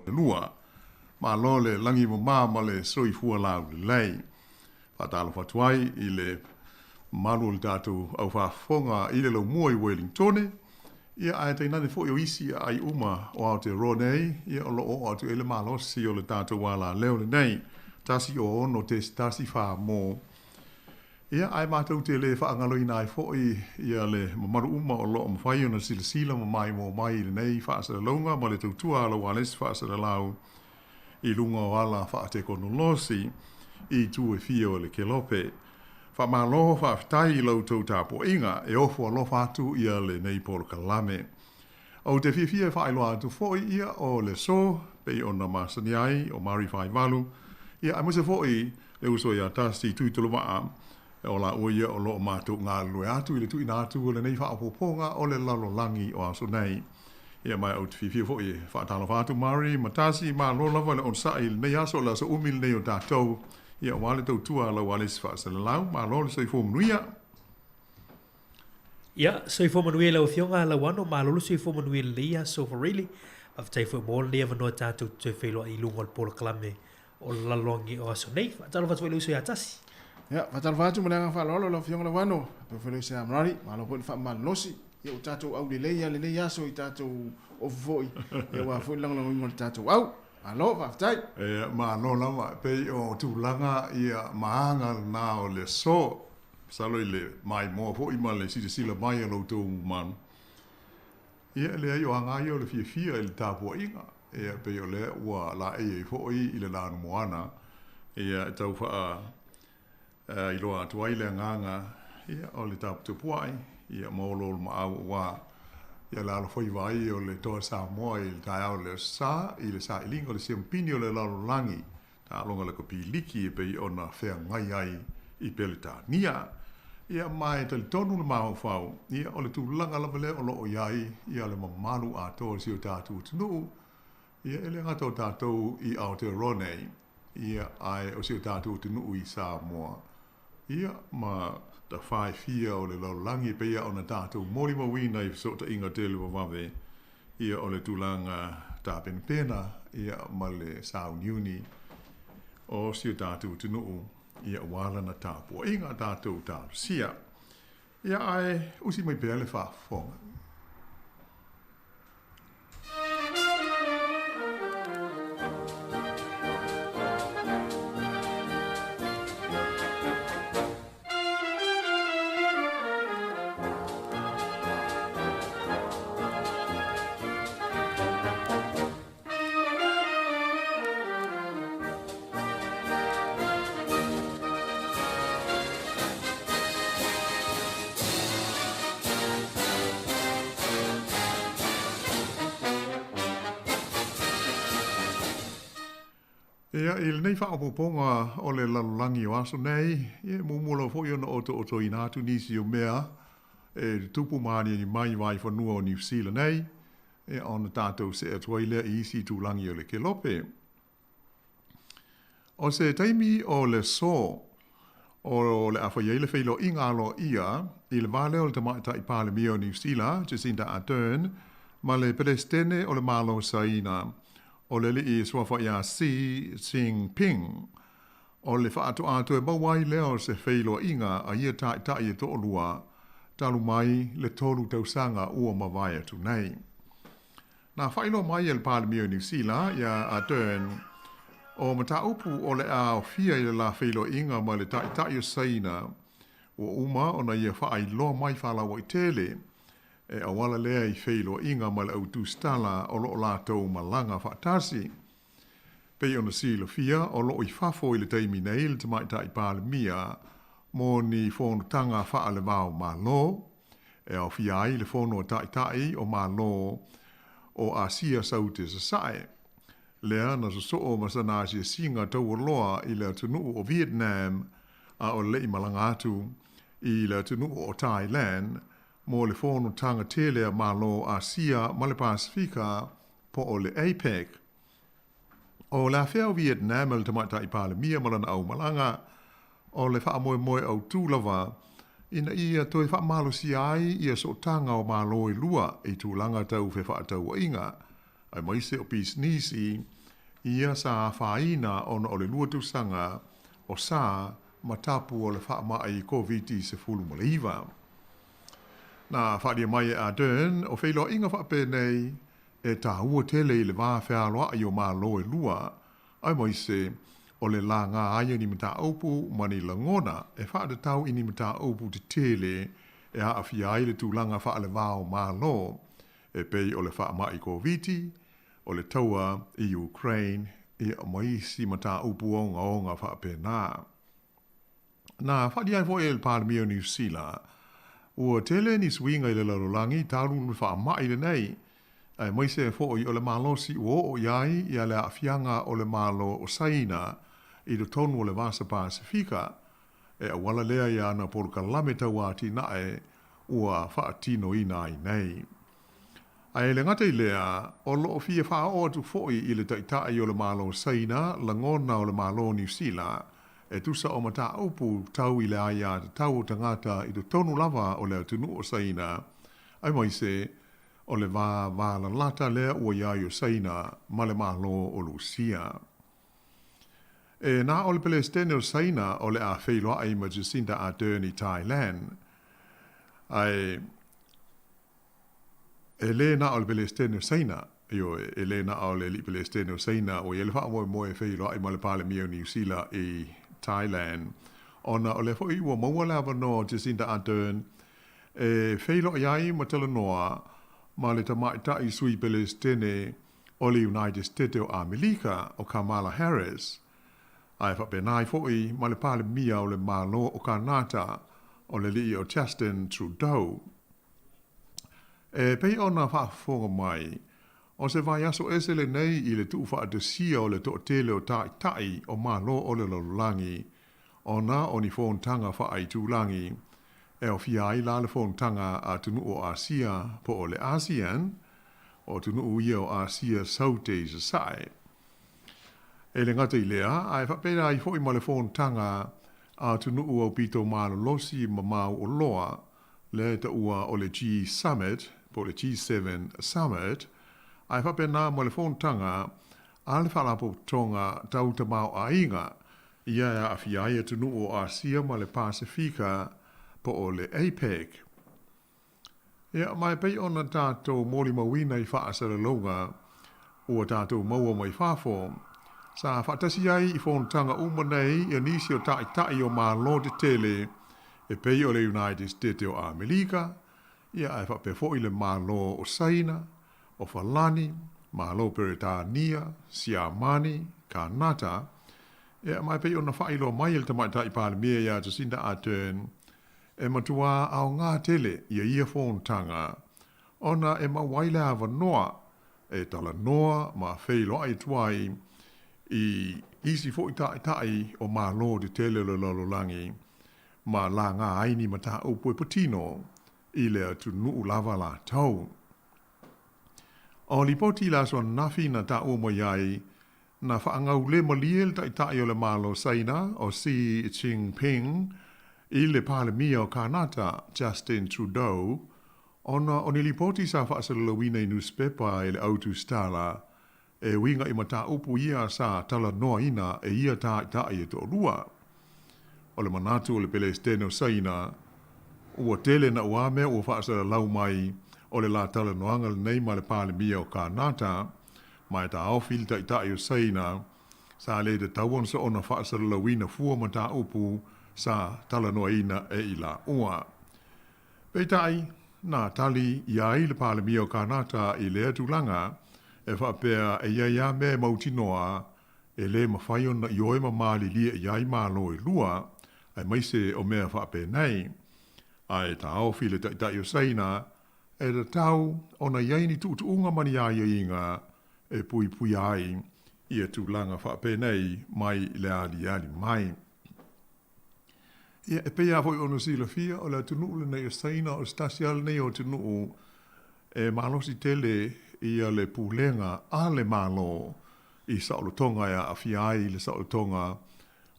32. Malo le lagi mamā ma le soifua laulelei. Faatalofa atu ai i le mamalu o le tatou aufaafofoga i le laumua i Wellingtone, ia ae tainane foi o isi aai uma o Aotearoa nei, ia o lo o oo atu i ai le malosi o le tatou alaleo lenei, 106.14 mo Ia, ae matou te le faagaloina ai foi ia le mamalu uma o lo o mafai ona silasila ma maimoa mai i lenei faasalalauga ma le tautua a lau alesi faasalalau i luga o ala faatekonolosi i itu e fia o le kelope. Faamalo faafetai i la outou tapuaiga, e ofo alofa atu ia lenei polokalame. Ou te fiafia e faailoa atu foi ia o le aso pei ona masani ai o Mari Faivalu, ia aemaise foi le uso ia Tasi Tuitolovaa, o laua ia o lo o matou galulue atu i le tuuina atu o lenei faaopoopoga o le lalolagi o aso nei. Ia ma ou te fiafia foi e faatalofa atu Mari ma Tasi, malo lava le onosai i lenei aso, o le aso umi lenei o tatou, ia aua le tautua a lau alesi faasalalau, malo le soifua manuia. Ia, soifua manuia i lau Afioga Lauano, malo le soifua manuia i lenei aso Farili. Faafetai foi mo lenei avanoa tatou te toe feiloai i luga o le polokalame o le lalolagi o aso nei. Faatalofa atu foi i le uso ia Tasi. Ia, faatalofa atu ma le agaga faaaloalo lau Afioga Lauano, faapea foi le uso ia Marari, malo foi le faamalolosi. Ia ua tatou aulelei lava lenei aso i tatou ofu foi, ia aua foi le lagolagoina o le tatou au. Malo, faafetai. Ia, malo lava. E pei o tulaga ia ma aga lena o le aso. Masalo i le maimoa foi ma le silasila mai a lo outou mamalu, ia e leai o aga ia o le fiafia i le tapuaiga, ia pei o lea ua laei ai foi i le lanu moana, ia e tau faa iloa atu ai le agaga ia o le taputapuai, ia ma oloolomaau aua ia le alofaiva ai o le Toa Samoa i le taeao o le Aso Sa i le sailiga o le siamupini o le lalolagi. Taaloga le Kopiliki e pei ona feagai ai i Peretania. Ia, ma e talitonu le mafaufau, ia, o le tulaga lava lea o lo o i ai ia le mamalu atoa o si o tatou atunuu, ia, e le gata o tatou i Aotearoa nei, ia, ae o si o tatou atunuu i Samoa, ia, ma tafaefia o le lalolagi e pei ona tatou molimauina i fesootaiga televavave, ia o le tulaga tapenapena ia ma le sauniuni o si o tatou atunuu ia aua lana tapuaiga tatou talosia. Ia ae usi mai pea le faafofoga. Ia, i lenei faaopoopoga o le lalolagi o aso nei, ia e muamua lava foi ona otootoina atu nisi o mea e tutupu ma aniani mai i vaifanua o Niu Sila nei, ia ona tatou see atu ai lea i isi itulagi o le kelope. O se taimi o le aso o le a fai ai le feiloaiga aloaia i le va lea o le Tamaitai Palemia o Niu Sila, Jacinda Ardern, ma le Peresetene o le Malo o Saina, o le alii suafa ia Xi Jinping. O le faatoa toe maua ai lea o se feiloaiga a ia taitai e toalua talu mai le tolu tausaga ua mavae atu nei. Na faailoa mai e le Palemia o Niu Sila ia Ardern o mataupu o le a aofia i le la feiloaiga ma le Taitai o Saina ua uma ona ia faailoa mai faalauaitele e auala lea i feiloaiga ma le au tusitala o lo o latou malaga faatasi. Pei ona silafia, o lo o i fafo i le taimi nei le Tamaitai Palemia mo ni fonotaga faale-va o Malo, e aofia ai le Fono a Taitai o Malo o Asia Saute Sasae, lea na sosoo ma sana asiasiga taualoa i le atunuu o Vietnam a o le i malaga atu i le atunuu o Thailand mo le fonotaga tele a Malo o Asia ma le Pasefika po o le APEC. O le afea o Vietnam e le Tamaitai Palemia ma lana aumalaga, o le faamoemoe autū lava ina ia toe faamalosia ai ia sootaga o Malo e lua i tulaga tau fefaatauaiga, aemaise o pisinisi ia sa afaina ona o le 2 tausaga o sa ma tapu o le faamai Koviti-19. Na faaalia mai e Ardern, o feiloaiga faapenei e tāua tele i le va fealoai o Malo e lua, aemaise o le laga ai o ni mataupu ma ni lagona e faatatau i ni mataupu tetele e aafia ai le tulaga faaleva o Malo, e pei o le faamai Koviti, o le taua i Ukraine, ia ma isi mataupu ogaoga faapena. Na faaalia ai foi e le Palemia o Niu Sila, ua tele ni suiga i le lalolagi talu le faamai lenei, aemaise foi o le malosi ua oo i ai ia le aafiaga o le Malo o Saina i totonu o le Vasa Pasefika, e auala lea i ana polokalame tauatinae ua faatinoina ai nei. Ae le gata i lea, o lo o fia faaoo atu foi i le Taitai o le Malo o Saina lagona o le Malo o Niu Sila e tusa o mataupu tau i le aiatatau o tagata i totonu lava o le atunuu o Saina, aemaise o le va valalata lea ua i ai o Saina ma le Malo o Lusia. E na o le Pelesitene o Saina o le a feiloai ma Jacinda Ardern i Thailand, ae E lē na o le Pelesitene o Saina, ioe, e lē na o le alii Pelesitene o Saina ua i ai le faamoemoe e feiloai ma le Palemia o Niu Sila i Thailand, ona o lea foi ua maua le avanoa o Jacinda Ardern e feiloai ai ma talanoa ma le tamaitai Sui Pelesitene o le United State o Amerika, o Kamala Harris, ae faapena ai foi ma le Palemia o le Malo o Kanata, o le alii o Justin Trudeau. E pei ona faafofoga mai, o se vaiaso ese lenei i le tuufaatasia o le toatele o taitai o Malo o le lalolagi, ona o ni fonotaga faaitulagi, e aofia ai la le fonotaga a atunuu o Asia po o le ASEAN, o atunuu ia o Asia Saute i Sasae. E le gata i lea, ae faapena ai foi ma le fonotaga a atunuu aupito malolosi ma mauoloa, lea e taua o le G-Summit po o le G7 Summit, ae faapena ma le fonotaga a le Faalapotopotoga Tau Tamaoaiga, ia e aafia ai atunuu o Asia ma le Pasefika po o le APEC. Ia, ma e pei ona tatou molimauina i faasalalauga ua tatou maua mai fafo, sa faatasi ai i fonotaga uma nei ia nisi o taitai o Malo tetele e pei o le United State o Amerika, ia ae faapea foi le Malo o Saina, o Falani, Malo Peretania, Siamani, Kanata, ia ma e pei ona faailoa mai e le Tamaitai Palemia ia Jacinda Ardern, e matuā aoga tele ia ia fonotaga ona e maua ai le avanoa e talanoa ma feiloai atu ai i isi foi taitai o Malo tetele o le lalolagi ma laga ai ni mataupu e patino i le atunuu lava latou. O lipoti i le aso ananafi na taua mai ai, na faagaule malie le Taitai o le Malo Saina o Xi Jinping i le Palemia o Kanata Justin Trudeau ona o ni lipoti sa faasalalauina i nusipepa e le autusitala e uiga i mataupu ia sa talanoaina e ia taitai e toalua. O le manatu o le Pelesitene o Saina, ua tele naua mea ua faasalalau mai o le la talanoaga lenei ma le Palemia o Kanata, ma e taofi le Taitai o Saina, sa le tatau ona soona faasalalauina fua mataupu sa talanoaina e i laua. Peitai, na tali i ai le Palemia o Kanata i lea tulaga, e faapea e i ai lava mea e mautinoa e le mafai ona ioe ma malilie i ai Malo e lua, aemaise o mea faapenei. Ae taofi le Taitai o Saina, e tatau ona i ai ni tuutuuga ma ni aiaiga e puipuia ai ia tulaga faapenei mai le aliali mai. Ia, e pei lava foi ona silafia, o le atunuu lenei o Saina, o se tasi lava lenei o atunuu e malosi tele ia le pulega a le Malo i saolotoga e aafia ai le saolotoga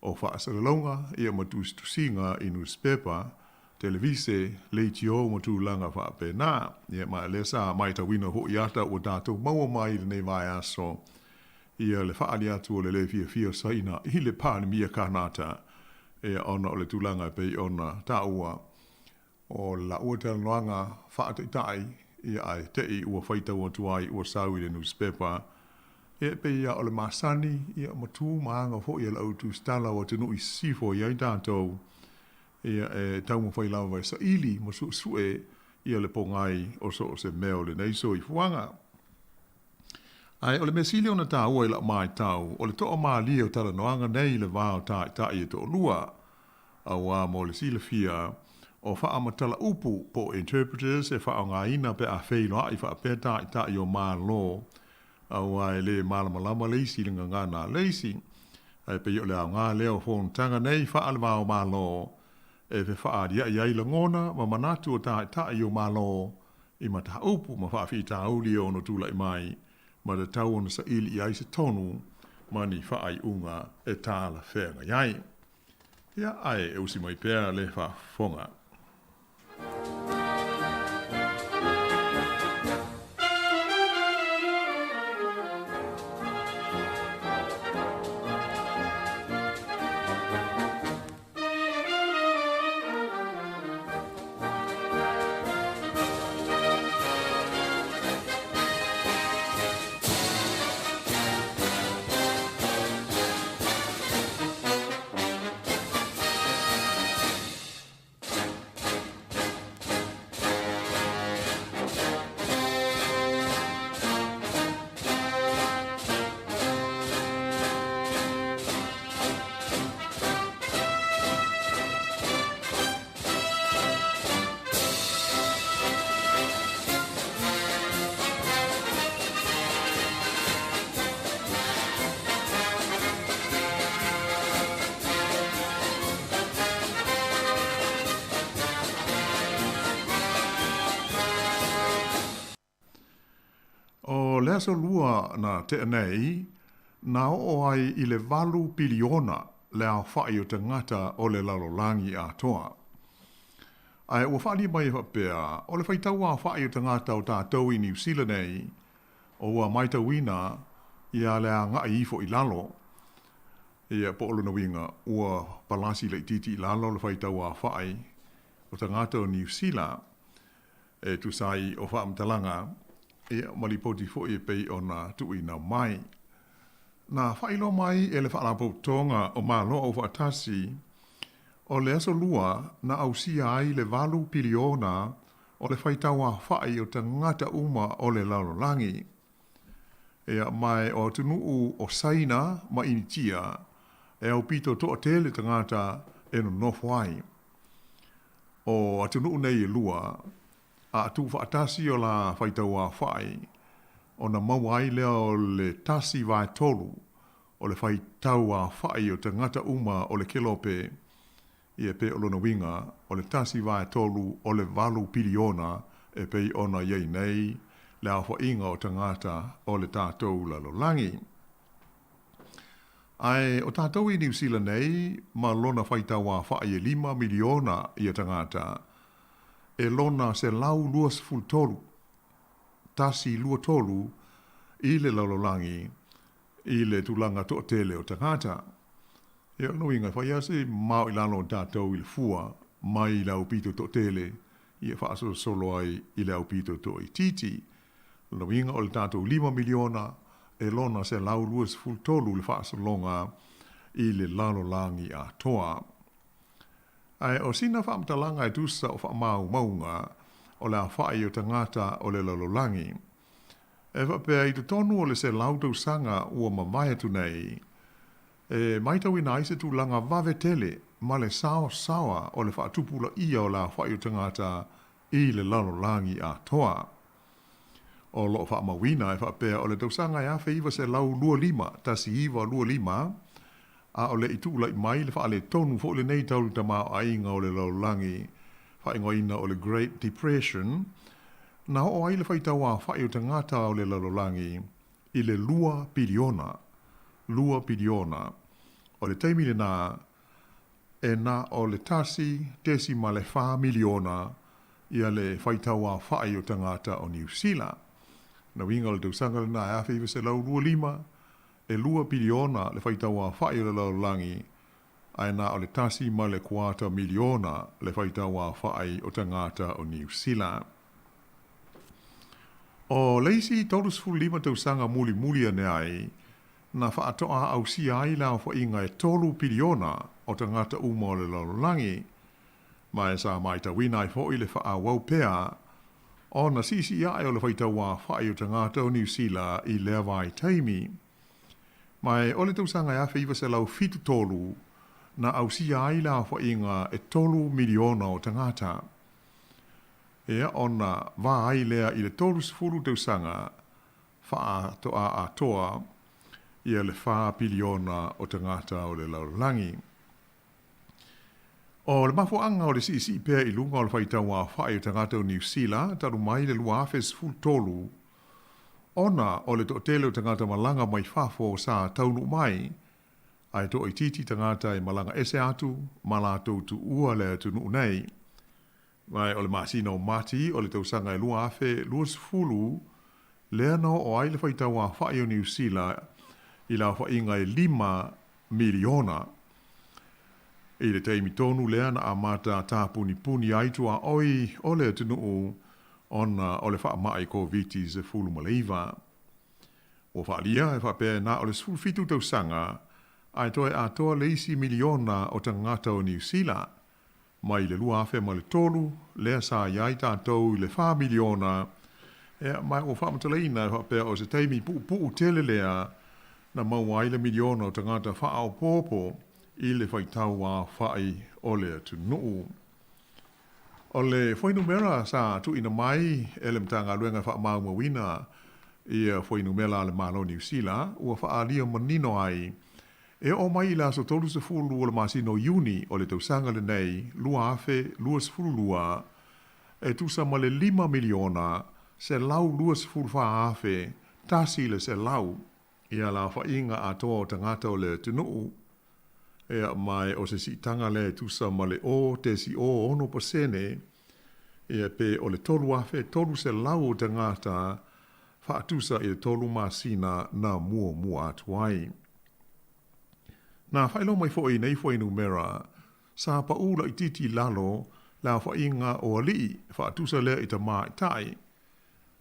o faasalalauga ia ma tusitusiga i nusipepa. Televise, leitio ma tulaga faapena. Ia, ma o lea sa matauina foi ata ua tatou maua mai i lenei vaiaso, ia le faaali atu o le lē fiafia o Saina i le Palemia Kanata, ia, ona o le tulaga e pei ona taua, o le laua talanoaga faataitai, ia, ae te i ua faitau atu ai ua sau i le nusipepa. Ia, e pei lava o le masani, ia, ma tu ma aga foi a le au tusitala o atunuu i sisifo i ai tatou, ia, e taumafai lava e saili ma suesue ia le pogai o so o se mea o lenei soifuaga. Ae o le mea sili ona taua i lau matau, o le toamalie o talanoaga nei i le va o taitai e toalua, auā mo le silafia, o faamatala upu po o interpreters e faaaogaina pe a feiloai faapea taitai o Malo, auā e le malamalama le isi i le gagana a le isi. Ae pei o le aoga lea o fonotaga nei faale-va-o-Malo e fefaalia'i ai lagona ma manatu o taitai o Malo i mataupu ma faafitauli e ono tulai mai ma tatau ona saili i ai se tonu ma ni faaiuga e talafeagai ai. Ia, ae e usi mai pea le faafofoga. O le aso Lua na tea nei, na oo ai i le valu piliona le aofaʻi o tagata o le lalolagi atoa. Ae ua faaalia mai e faapea, o le faitau aofaʻi o tagata o tatou i Niu Sila nei, o ua matauina ia le agaʻi ifo i lalo, ia po o lona uiga, ua palasi laitiiti i lalo le faitau aofaʻi o tagata o Niu Sila. E tusa ai o faamatalaga, ia, ma lipoti foi e pei ona tuuina mai. Na faailoa mai e le Faalapotopotoga o Malo Aufaatasi, o le aso Lua na ausia ai le valu piliona o le faitauaofaʻi o tagata uma o le lalolagi. Ia, ma o atunuu o Saina ma Initia e aupito toatele tagata e nonofo ai. O atunuu nei e lua, a tuufaatasi o la faitauaofaʻi, ona maua ai lea o le tasi vaetolu o le faitauaofaʻi o tagata uma o le kelope, ia pei o lona uiga, o le tasi vaetolu o le valu piliona e pei ona i ai nei le aofaʻiga o tagata o le tatou lalolagi. Ae o tatou i Niu Sila nei ma lona faitauaofaʻi e lima miliona ia tagata, e lona 123, 123 i le lalolagi i le tulaga toatele o tagata. Ia, o lona uiga, e fai lava se mao i lalo o tatou i le fua mai le aupito toatele ia faasolosolo ai i le aupito toaitiiti. O lona uiga o le tatou lima miliona e lona 123 le faasologa i le lalolagi atoa. Ae o sina faamatalaga e tusa o faamaumauga o le aofaʻi o tagata o le lalolagi. E faapea i totonu o le 100 tausaga ua mavae atu nei, e maitauina ai se tulaga vave tele ma le saosaoa o le faatupulaia o le aofaʻi o tagata i le lalolagi atoa. O lo o faamauina e faapea o le tausaga e 1925, 1925, a o le i tuulai mai le faaletonu foi lenei tau le tamaoaiga o le lalolagi faaigoaina o le Great Depression, na oo ai le faitauaofaʻi o tagata o le lalolagi i le lua piliona, lua piliona. O le taimi lena, e na o le 1.4 miliona ia le faitauaofa'i o tagata o Niu Sila. Na uiga o le tausaga lena e 1925, e 2 piliona le faitauaofa'i o le lalolagi, ae na o le 1.25 miliona le faitauaofa'i o tagata o Niu Sila. O le isi 35 tausaga mulimuli ane ai, na faatoa ausia ai le aofaiga e 3 piliona o tagata uma o le lalolagi, ma e sa matauina ai foi le faaauau pea ona siisii ae o le faitauaofa'i o tagata o Niu Sila i lea vaitaimi. Ma e o le tausaga e 1973 na ausia ai le aofaiga e 3 miliona o tagata. Ia, ona va ai lea i le 30 tausaga faatoa atoa ia le 4 piliona o tagata o le lalolagi. O le mafuaaga o le siisii pea i luga o le faitauaofa'i o tagata o Niu Sila talu mai le 2013, ona o le toatele o tagata malaga mai fafo sa taunuu mai, ae toaitiiti tagata e malaga ese atu ma latou tuua le atunuu nei. Ma o le masina o Mati o le tausaga e 2020 lea na oo ai le faitauaofa'i o Niu Sila i le aofaiga e 5 miliona. I le taimi tonu lea na amata tapunipuni ai tuaoi o le atunuu ona o le faamai Koviti-19. Ua faaalia e faapea na o le 17 tausaga ae toe atoa le isi miliona o tagata o Niu Sila mai le 2003 lea sa i ai tatou i le 4 miliona, ia, ma ua faamatalaina e faapea o se taimi puupuu tele lea na maua ai le miliona o tagata faaopoopo i le faitauaofa'i o le atunuu. O le fuainumera sa tuuina mai e le Matagaluega e faamaumauina ia fuainumera a le Malo o Niu Sila ua faaalia manino ai e oo mai i le aso 30 o le masina o Iuni o le tausaga lenei 2022, e tusa ma le 5 miliona 124 afe 100 ia le aofaiga atoa o tagata o le atunuu, ia, ma o se siitaga lea e tusa ma le 0.06%, ia, pe o le 3,300 o tagata faatusa i le 3 masina na muamua atu ai. Na faailoa mai foi nei fuainumera sa paʻu laitiiti i lalo le aofaiga o alii faatusa lea i tamaitai.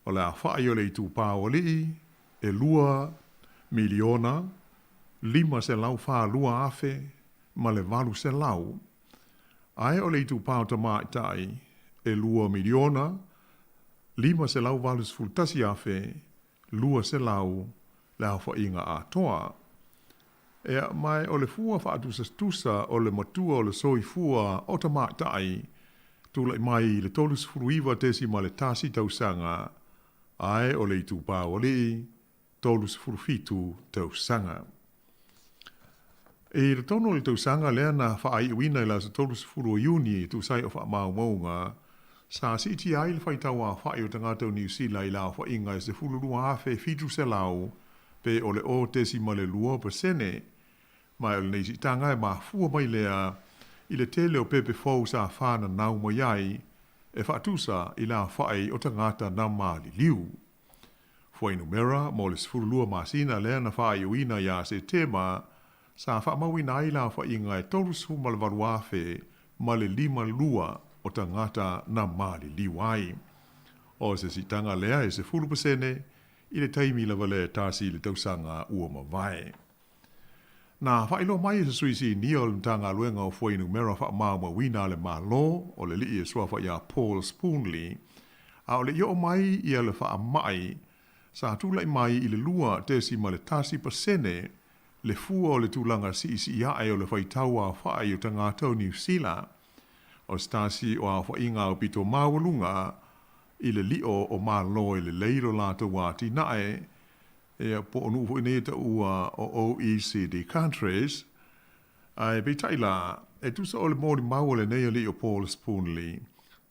O le aofa'i o le itupā o alii e 2 miliona 542 afe ma le 800, ae o le itupā o tamaitai e 2 miliona 581 afe 200 le aofaiga atoa. Ea, ma o le fua faatusatusa o le matua o le soifua o tamaitai tula'i mai i le 39.1 tausaga, ae o le itupā o alii 37 tausaga. I totonu o le tausaga lea na faaiuina i le aso 30 o Iuni e tusa ai o faamaumauga, sa siitia ai le faitauaofa'i o tagata o Niu Sila i le aofaiga e 12,700, pe o le 0.2%. Ma o lenei siitaga e mafua mai lea i le tele o pepe fou sa fananau mai ai e faatusa i le aofa'i o tagata na maliliu. Fuainumera mo le 12 masina lea na faaiuina ia Setema sa faamauina ai le aofaiga e 38 afe ma le 52 o tagata na maliliu ai. O se siitaga lea e 10% i le taimi lava lea e 1 i le tausaga ua mavae. Na faailoa mai e se sui sinia o le Matagaluega o Fuainumera Faamaumauina a le Malo, o le alii e suafa ia Paul Spoonley, a o le i oo mai ia le faamai, sa tula'i mai i le 2.1% le fua o le tulaga siisii ae o le faitauaofa'i o tagata o Niu Sila. O se tasi o aofaiga aupito maualuga i le lio o Malo e lelei lo latou atinae, ia, po o nuu foi nei e taua o OECD countries, ae peitai la, e tusa o le molimau a lenei alii o Paul Spoonley,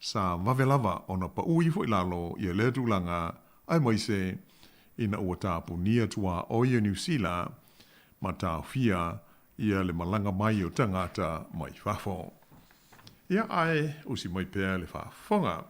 sa vave lava ona paʻu ifo i lalo ia lea tulaga, aemaise ina ua tapunia tuaoi o Niu Sila ma taofia. ia le malaga mai o tagata mai fafo. Ia ae usi mai pea le faafofoga.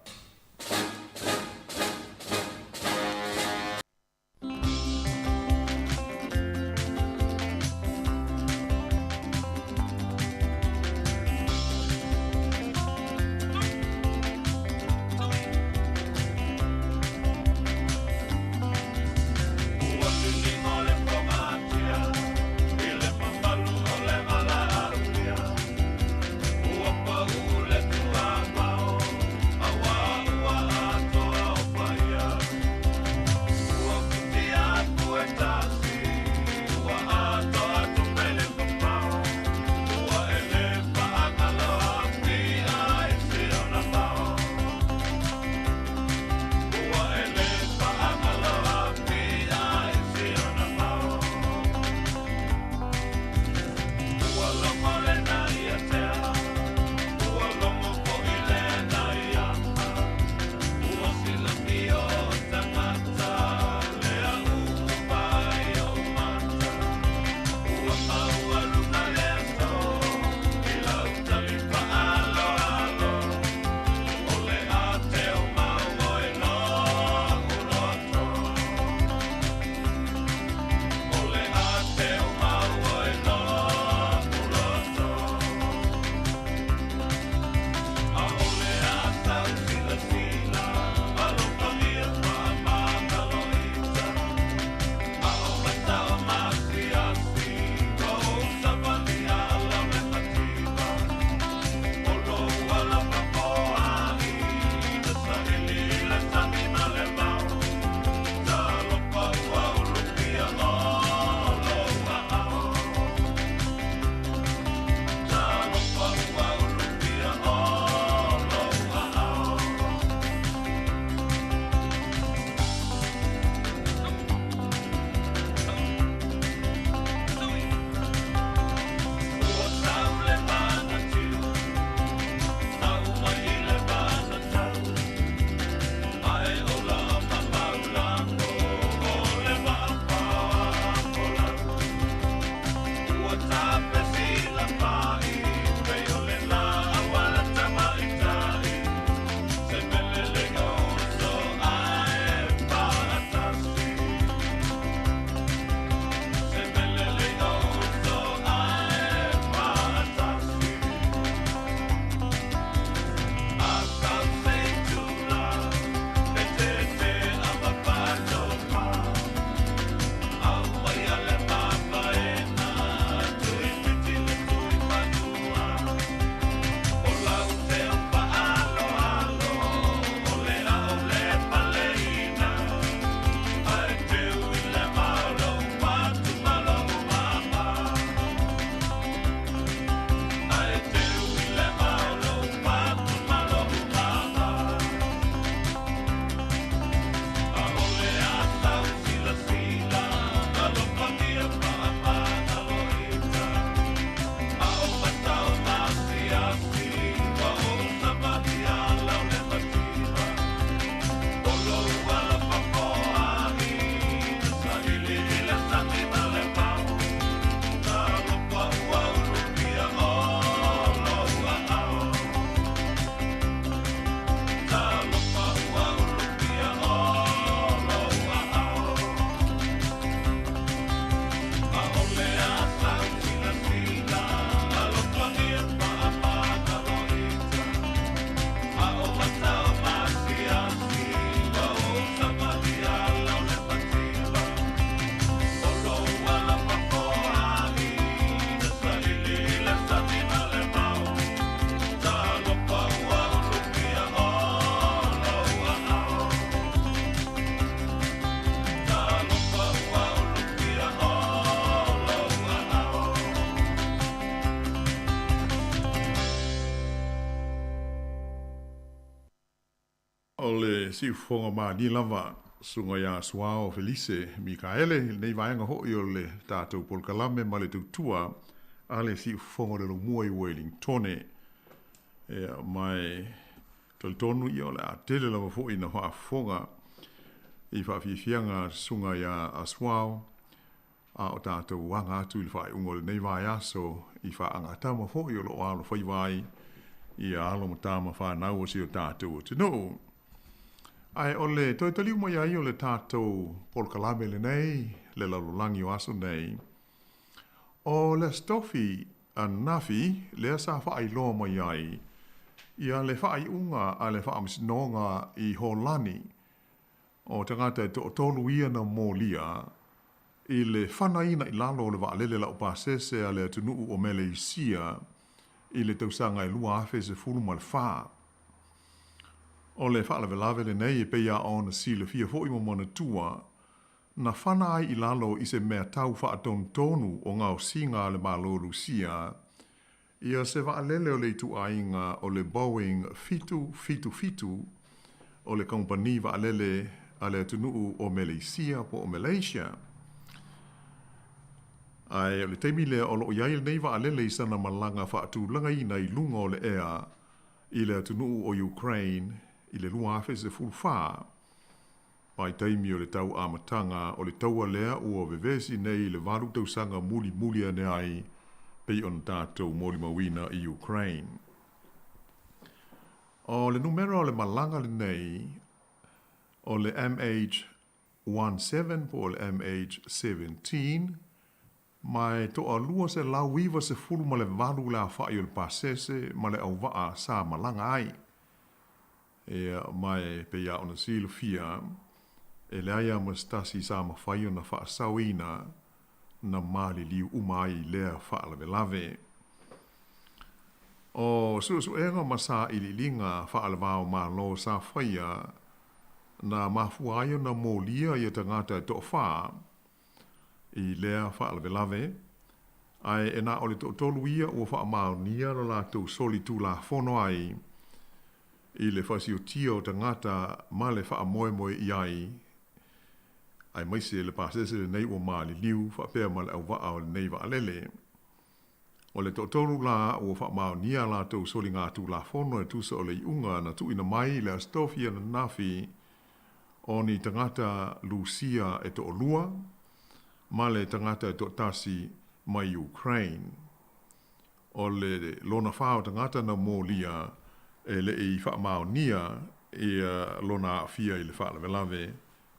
O le siufofoga mani lava susuga ia Suao Felise Mikaele i lenei vaega hoʻi o le tatou polokalame ma le tautua a le siufofoga o le Laumua i Wellingtone. Ia, ma e talitonu ia o le a tele lava foi ina faafofoga i faafiafiaga a le susuga ia Asuao. A o tatou aga atu i le faaiuga o lenei vaiaso i faagatama foi o lo o alofaiva ai ia alo ma tama fanau o si o tatou atunuu. Ae o le toe taliu mai ai o le tatou polokalame lenei, le lalolagi o aso nei, o le Aso Tofi ananafi lea sa faailoa mai ai ia le faaiuga a le Faamasinoga i Holani o tagata e toatolu ia na molia i le fanaina i lalo o le vaalele laupasese a le atunuu o Meleisia i le tausaga e 2014. O le faalavelave lenei e pei lava ona silafia foi ma manatua, na fana ai i lalo i se mea tau faatonutonu o gaosiga a le Malo o Lusia ia se vaalele o le ituaiga o le Boeing 777 o le kamupani vaalele a le atunuu o Meleisia po o Malaysia. Ae o le taimi lea o lo o i ai lenei vaalele i sana malaga faatulagaina i luga o le ea i le atunuu o Ukraine i le 2014, vaitaimi o le tau amataga o le taua lea ua vevesi nei i le valu tausaga mulimuli ane ai pei ona tatou molimauina i Ukraine. O le numera o le malaga lenei o le MH17 po o le MH17, ma e toalua 198 le afa'i o le pasese ma le auvaa sa malaga ai. Ia, ma e pei lava ona silafia, e leai lava ma se tasi sa mafai ona faasaoina na maliliu uma ai i lea faalavelave. O suesuega ma sailiiliga faale-va-o-Malo sa faia na mafua ai ona molia ia tagata e toafa i lea faalavelave, ae e na o le toatolu ia ua faamaonia lo latou solitulafono ai i le fasiotia o tagata ma le faamoemoe i ai, aemaise le pasese lenei ua maliliu faapea ma le auvaa o lenei vaalele. O le toatolu la ua faamaonia a latou soligatulafono e tusa o le iuga na tuuina mai i le Aso Tofi ananafi o ni tagata Lusia e toalua ma le tagata e toatasi mai Ukraine. O le lona fa o tagata na molia e le i faamaonia ia lona aafia i le faalavelave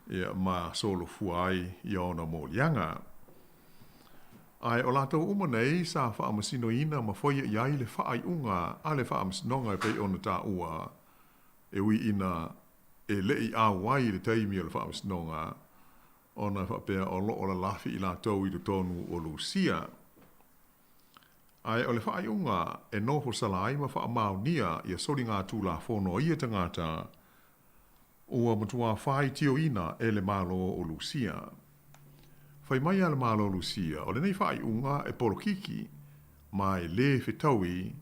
ia ma solofua ai ia ona moliaga. Ae o latou uma nei sa faamasinoina ma faia i ai le faaiuga a le Faamasinoga e pei ona taua, e ui ina e le i auai i le taimi o le Faamasinoga, ona e faapea o lo o lalafi i latou i totonu o Lusia. Ae o le faaiuga e nofo sala ai ma faamaonia ia soligatulafono a ia tagata, ua matua faitioina e le Malo o Lusia. Fai mai a le Malo o Lusia, o lenei faaiuga e polokiki, ma e lē fetaui,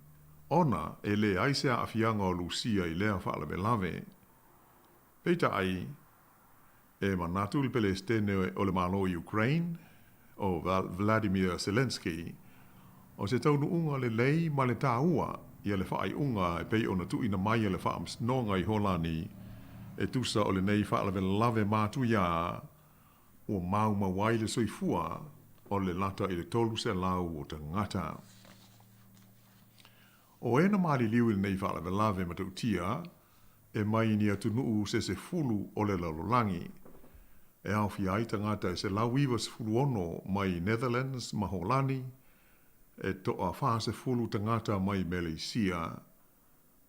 ona e leai se aafiaga o Lusia i lea faalavelave. Peitai, e manatu le Pelesitene o le Malo o Ukraine, o Vladimir Zelenskyy, o se taunuuga lelei ma le taua ia le faaiuga e pei ona tuuina mai e le Faamasinoga i Holani e tusa o lenei faalavelave matuia ua maumau ai le soifua o le lata i le 300 o tagata. O e na maliliu i lenei faalavelave matautia e mai i ni atunuu se sefulu o le lalolagi, e aofia ai tagata e 196 mai Netherlands ma Holani, e toa 40 tagata mai Meleisia,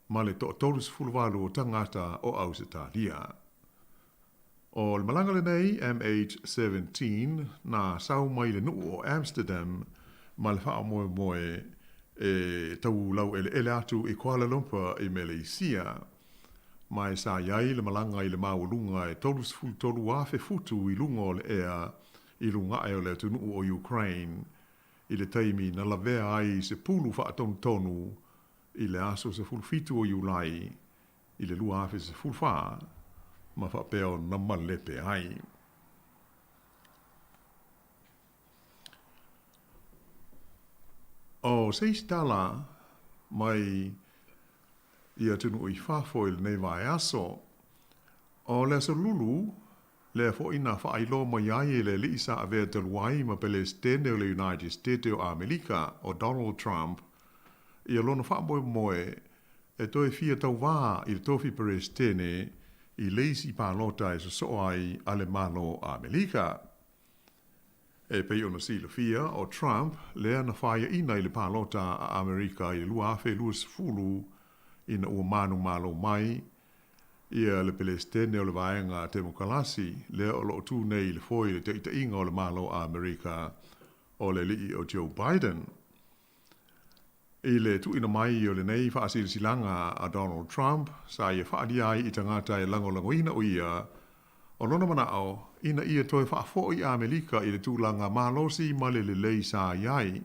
ma le toa 38 o tagata o Ausetalia. O le malaga lenei, MH17, na sau mai le nuu o Amsterdam ma le faamoemoe e tau laueleele atu i Kuala Lumpur i Meleisia. Ma e sa i ai le malaga i le maualuga e 33,000 futu i luga o le ea i luga ae o le atunuu o Ukraine i le taimi na lavea ai i se pulu faatonutonu i le aso 17 o Iulai i le 2014 ma faapea ona malepe ai. O se isi tala mai i atunuu i fafo i lenei vaiaso, o le Aso Lulu Lea foʻi na faailoa mai ai e le aliʻi sa avea talu ai ma Pelesitene o le United State o Amelika ʻo Donald Trump ia lona faamoemoe e toe fia tauvā i le tofi Peresitene i le isi palota e sosoo ai a le Malo o Amelika. E pei ona silafia, ʻo Trump lea na faiaʻina i le palota a Amerika i le 2020 ina ua manumalo mai ia le Pelesitene o le Vaega Temokalasi lea o loo tū nei i le foe i le taʻitaʻiga o le Malo o Amerika o le aliʻi o Joe Biden. I le tuuina mai o lenei faasilasilaga a Donald Trump, sa ia faaalia ai i tagata e lagolagoina o ia, o lona manao ina ia toe faafoʻi Amelika i le tulaga malosi ma le lelei sa i ai,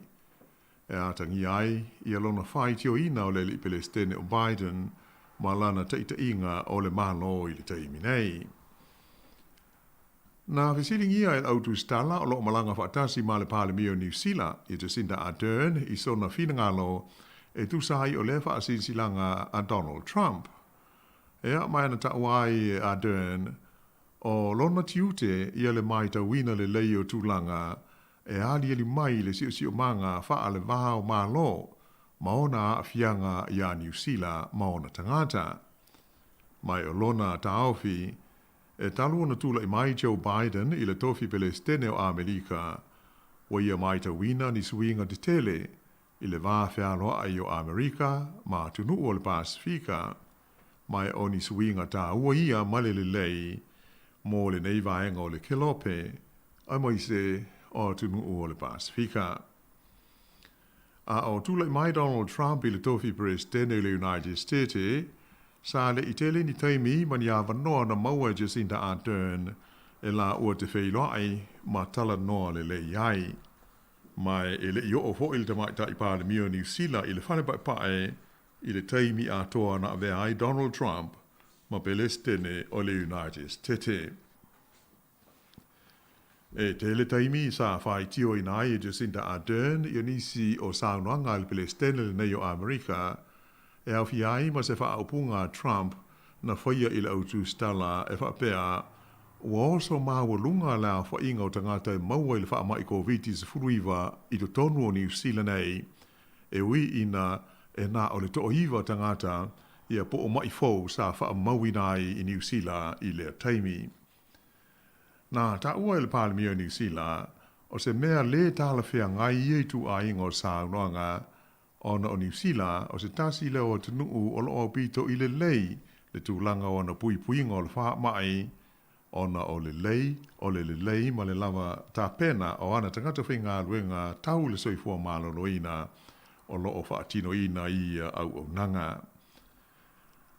e atagia ai ia lona faitioina o le Alii Pelesitene o Biden ma lana taʻitaʻiga o le Malo i le taimi nei. Na fesiligia e le autusitala o loo malaga faatasi ma le Palemia o Niu Sila ia Jacinda Ardern i sona finagalo e tusa ai o lea faasilasilaga a Donald Trump. Ea ma e na taua ai e Ardern o lona tiute ia le maitauina lelei o tulaga e aliali mai i le siosiomaga faalevā o Malo ma ona aafiaga iā Niu Sila ma ona tagata. Ma o lona taofi e talu ona tulaʻi mai Joe Biden i le tofi Pelesitene o Amelika, ua ia maitauina ni suiga tetele i le va fealoaʻai o Amerika ma atunuu o le Pasefika, ma e o ni suiga tāua ia ma le lelei mo lenei vaega o le Kelope aemaise o atunuu o le Pasefika. A o tulaʻi mai Donald Trump i le tofi Peresitene o le United State, sa leʻi tele ni taimi ma ni avanoa na maua e Jacinda Ardern e laua te feiloaʻi ma talanoa lelei ai. Ma e leʻi oo foʻi le Tamaitai Palemia o Niu Sila i le fale paepae i le taimi atoa na avea ai Donald Trump ma Pelesitene o le United State. E tele taimi sa faitioina ai e Jacinda Ardern ia nisi o saunoaga a le Pelesitene lenei o Amerika e aofia ai ma se faaupuga a Trump na faia i le autusitala e faapea ua oso maualuga le aofaiga o tagata e maua i le faamaʻi Koviti-19 i totonu o Niu Sila nei e ui ina e na o le toaiva tagata ia po o maʻi fou sa faamauina ai i Niu Sila i lea taimi. Na taua e le Palemia o Niu Sila, o se mea lē talafeagai ia ituaiga o saunoaga, ona o Niu Sila o se tasi lea o atunuu o loo aupito i lelei le tulaga o ana puipuiga o le faamaʻi, ona o lelei o le lelei ma le lava tapena o ana tagata faigaluega tau le soifua maloloina o loo faatinoina i ia auaunaga.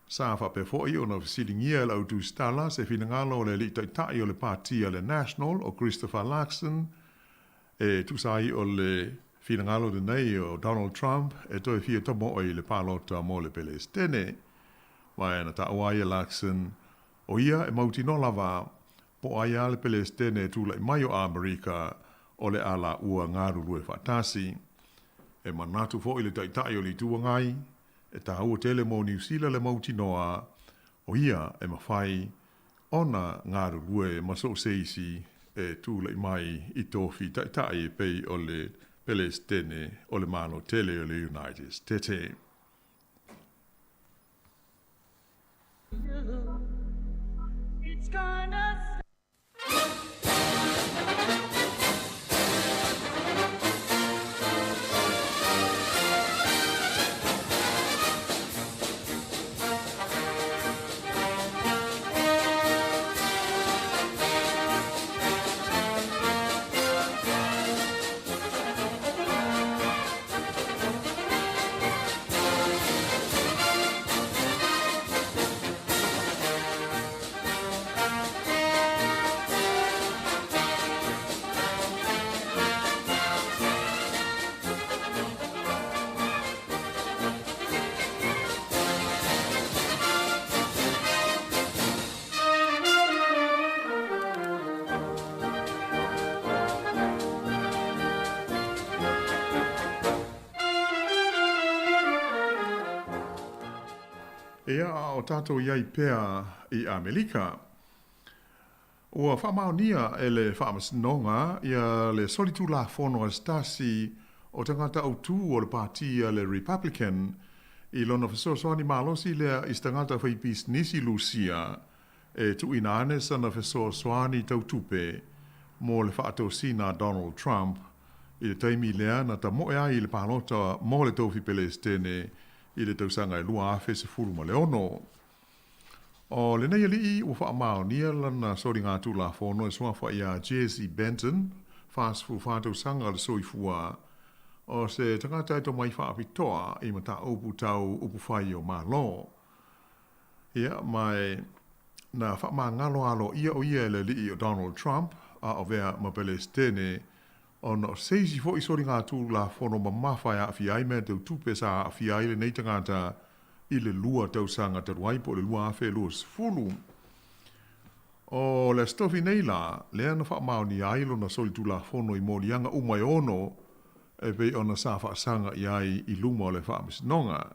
Sa faapea foʻi ona fesiligia e le autusitala se finagalo o le aliʻi taʻitaʻi o le Pati a le National o Christopher Luxon e tusa ai o le finagalo lenei o Donald Trump e toe fia tamoʻe i le palota mo le Pelesitene. Ma e na taua ai e Luxon o ia e mautinoa lava po o ai a le Pelesitene e tulaʻi mai o Amerika o le a laua galulue faatasi. E manatu foʻi le taʻitaʻi o le Itu Agai E tāua tele mo Niu Sila le mautinoa o ia e mafai ona galulue ma so o se isi e tulaʻi mai i tofi taʻitaʻi e pei o le Pelesitene o le Malo tele o le United State. It's gonna Ea a o tatou i ai pea i Amelika. Ua faamaonia e le Faamasinoga ia le solitulafono a se tasi o tagata autū o le pāti a le Republican i lona fesoasoani malosi lea i se tagata faipisinisi Lusia e tuuina ane sana fesoasoani tau tupe mo le faatosina a Donald Trump i le taimi lea na tamoe ai i le palota mo le tofi Pelesitene i le tausaga e 2016. O lenei alii ua faamaonia lana soligatulafono e suafa iā Jesse Benton, 44 tausaga le soifua, o se tagata e tomai faapitoa i mataupu tau upufai o Malo. Ia, ma e na faamagalo aloaia o ia e le alii o Donald Trump a o avea ma Pelesitene ona o se isi foi soligatulafono mamafa e aafia ai mea tau tupe sa aafia ai lenei tagata i le lua tausaga talu ai po o le 2020. O le Aso Tofi nei la, lea na faamaonia ai lona solitulafono i moliaga uma e ono e pei ona sa faasaga i ai i luma o le Faamasinoga.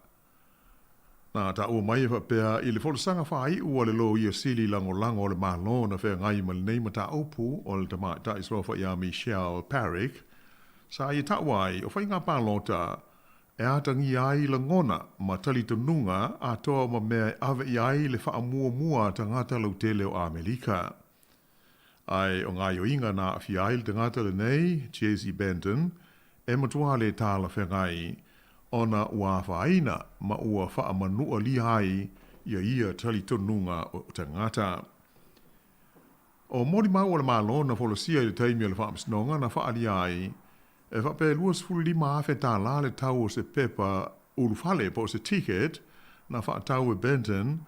Na taua mai e faapea i le folasaga faaiu a le Loia Sili Lagolago o le Malo na feagai ma lenei mataupu o le Tamaitai Suafa ia Michelle Parrick, sa ia taua ai o faiga palota e atagia ai lagona ma talitonuga atoa ma mea e ave i ai le faamuamua a tagata lautele o Amerika. Ae o gaoioiga na aafia ai le tagata lenei, Jesse Benton, e matua le talafeagai ona ua afaina ma ua faamanualia ai ia ia talitonuga o tagata. O molimau a le Malo na folasia i le taimi o le faamasinoga na faaalia ai e faapea e $25,000 tālā le tau o se pepa ulufale po o se ticket na faatau e Benton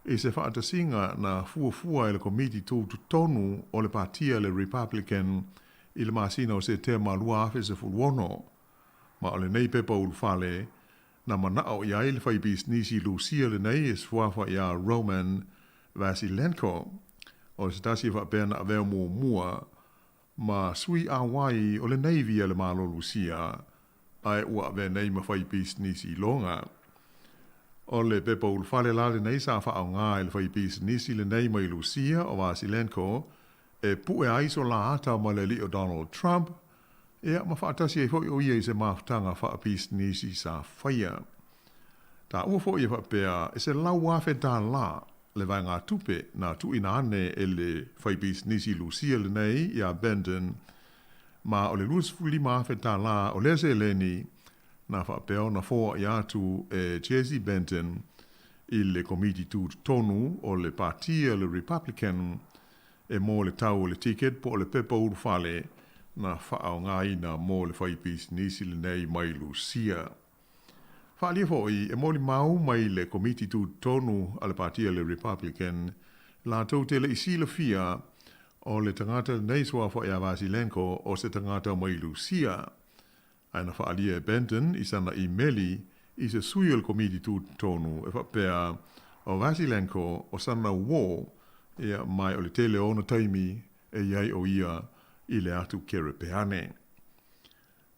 i se faatasiga na fuafua e le Komiti Tutotonu o le Patia le Republican i le masina o Setema 2016. Ma o lenei pepa ulufale na manao i ai le faipisinisi Lusia lenei e suafa iā Roman Vasilenko, o se tasi e faapea na avea muamua ma sui auai o le Navy a le Malo Lusia, ae ua avea nei ma faipisinisi iloga. O le pepa ulufale la lenei sa faaaoga e le faipisinisi lenei mai Lusia o Vasilenko e pue ai so la ata ma le alii o Donald Trump, ia ma faatasi ai foi o ia i se mafutaga faapisinisi sa faia. Taua foi e faapea e $100,000 le vaegatupe na tuuina ane e le faipisinisi Lusia lenei iā Benton, ma o le $25,000 o lea seleni na faapea ona foai atu e Jesse Benton i le Komiti Tutotonu o le Patia le Republican e mo le tau o le ticket po o le pepa ulufale na faaaogaina mo le faipisinisi lenei mai Lusia. Faaalia foi e molimau mai le Komiti Tutotonu a le Patia le Republican latou te le i silafia o le tagata lenei suafa ia Vasilenko o se tagata mai Lusia. Ae na faaalia e Benton i sana imeli i se sui o le Komiti Tutotonu e faapea o Vasilenko o sana uō ia mai o le tele o ona taimi e i ai o ia i le atu Kerepeane.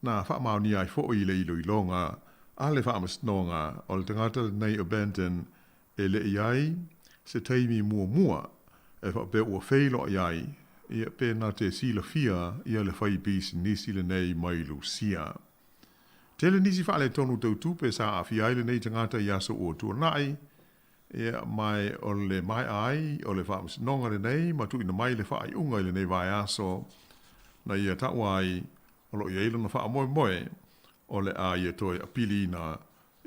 Na faamaonia ai foi i le iloiloga a le Faamasinoga o le tagata lenei o Benton e le i ai se taimi muamua e faapea ua feiloai ai ia pe na te silafia ia le faipisinisi lenei mai Lusia. Tele nisi faaletonu tau tupe sa aafia ai lenei tagata i aso ua tuanai, ia ma o le maea ai o le Faamasinoga lenei ma tuuina mai le faaiuga i lenei vaiaso na ia taua ai o loo i ai lona faamoemoe o le a ia toe apiliina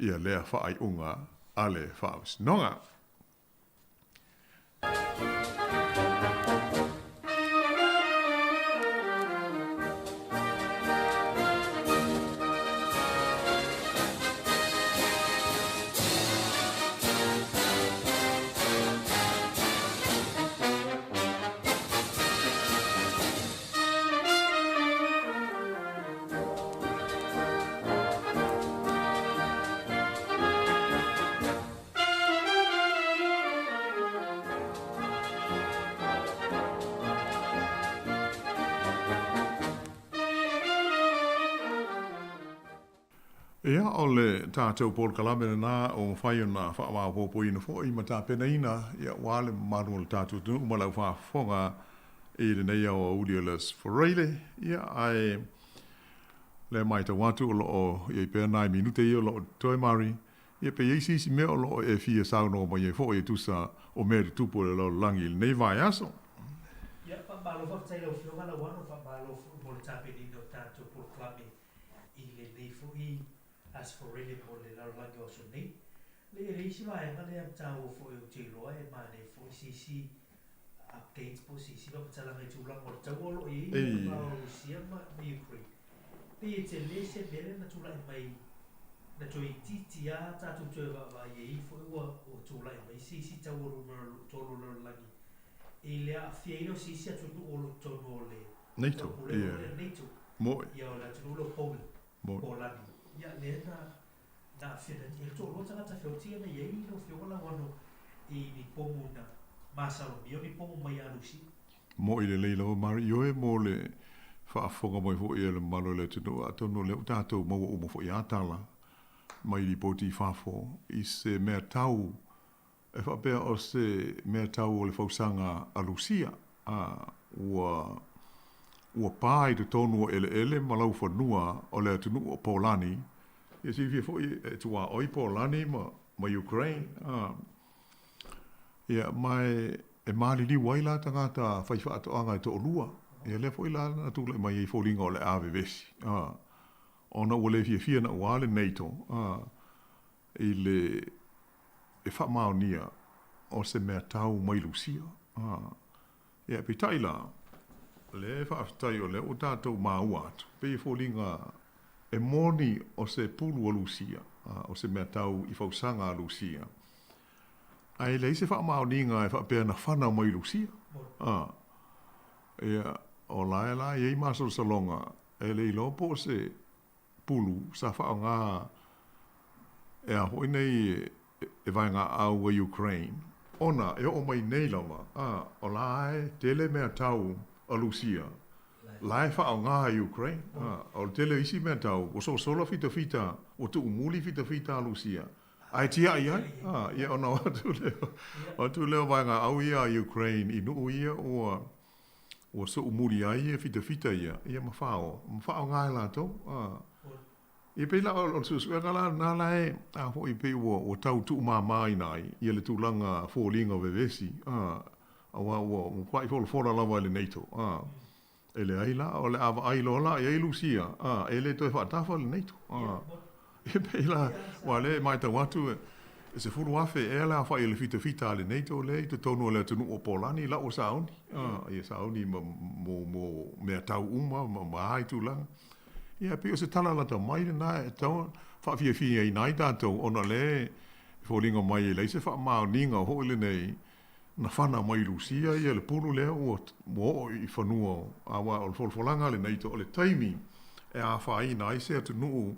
ia lea faaiuga a le Faamasinoga. Ia, o le tatou polokalame lenā ua mafai ona faamaopoopoina foi ma tapenaina, ia, aua le mamalu o le tatou atunuu ma lau faafofoga. i lenei aoauli o le Aso Faraile. Ia, ae lea matau atu o lo o i ai pea nai minute ia o lo o totoe Mari, ia pe i ai se isi mea o lo o e fia saunoa mai ai foi e tusa o mea tutupu o le lalolagi i lenei vaiaso. Ia, faamalo faafetai i lau Afioga Lauano, faamalo foi mo le tapenina o tatou polokalame i lenei foi Aso Faraile mo le lalolagi o aso nei. Le e le isi vaega lea taua foi ou te iloa e manaia foi se isi update po o se isi faamatalaga i tulaga o le taua o lo o i ai i le va o Rusia ma Ukraine. Pei e tele se mea lea na tulai mai na toe itiiti lava tatou toe vaavaai ai foi ua tulai mai se isi taua numera 3 o le lalolagi i le aafia ai lea o se isi atunuu o lo o i totonu o le NATO, Taupulega foi lea NATO. Moe. Ia o le atunuu lea o Poland, Polani. Ia lea na Na aafia e toalua tagata feotia na i ai lau Afioga Lauano i ni pomu na masalomia o ni pomu mai ia Lusia. Moʻi lelei lava Mari Ioe mo le faafofoga mai foi a le mamalu o le atunuu atonu o lea ua tatou maua uma foi a tala mai lipoti i fafo i se mea tau e faapea o se mea tau o le fausaga a Lusia a ua ua pa i totonu o eleele ma laufanua o le atunuu o Polani. Ia silafia foi e tuaoi Polani ma ma Ukraine a ia ma e e maliliu ai la tagata faifaatoaga e toalua. Ia lea foi la na tulai mai ai foliga o le a vevesi a ona ua le fiafia naua le NATO a i le e faamaonia o se mea tau mai Lusia. Ia, peitai la, o lea e faafetai o lea ua tatou maua atu, pei e foliga e moni o se pulu a Lusia, o se mea tau i fausaga a Lusia, ae leai se faamaoniga e faapea na fana mai Lusia. Ia, o la e la e i ai masalosaloga e le iloa po o se pulu sa faaaoga e a foi nei e vaegaau a Ukraine ona e oo mai nei lava a o la e tele mea tau a Lusia la e faaaoga e Ukraine a o le tele o isi mea tau ua sosola fitafita ua tuumuli fitafita a Lusia ae tiai ai a ia ona o atu lea o atu lea o vaegaau ia a Ukraine i nuu ia ua ua soomuli ai ia fitafita ia, ia ma fao, ma faaaoga e latou. A. Ia pei la o le suesuega la lena la e, a foi pei ua, ua tau tuumāmāina ai ia le tulaga foliga vevesi, a, auā ua matuai folafola lava e le NATO, a. E leai la, o le a vaai loa la i ai Lusia, a, e le toe faatafa le NATO, a. E pei la, aua o lea e matau atu e 10,000 ea le aofai o le fitafita a le NATO lea i totonu o le atunuu o Polani, la ua sauni, ia sauni ma, mo, mo mea tau uma ma, ma a i tulaga. Ia, e pei o se tala lata mai lena e tatau ona faafiafiaina ai tatou ona o lea e foliga mai e leai se faamaoniga foi lenei na fana mai Lusia ia le pulu lea ua ua oo i fanua aua o le folafolaga a le NATO o le taimi e afaina ai se atunuu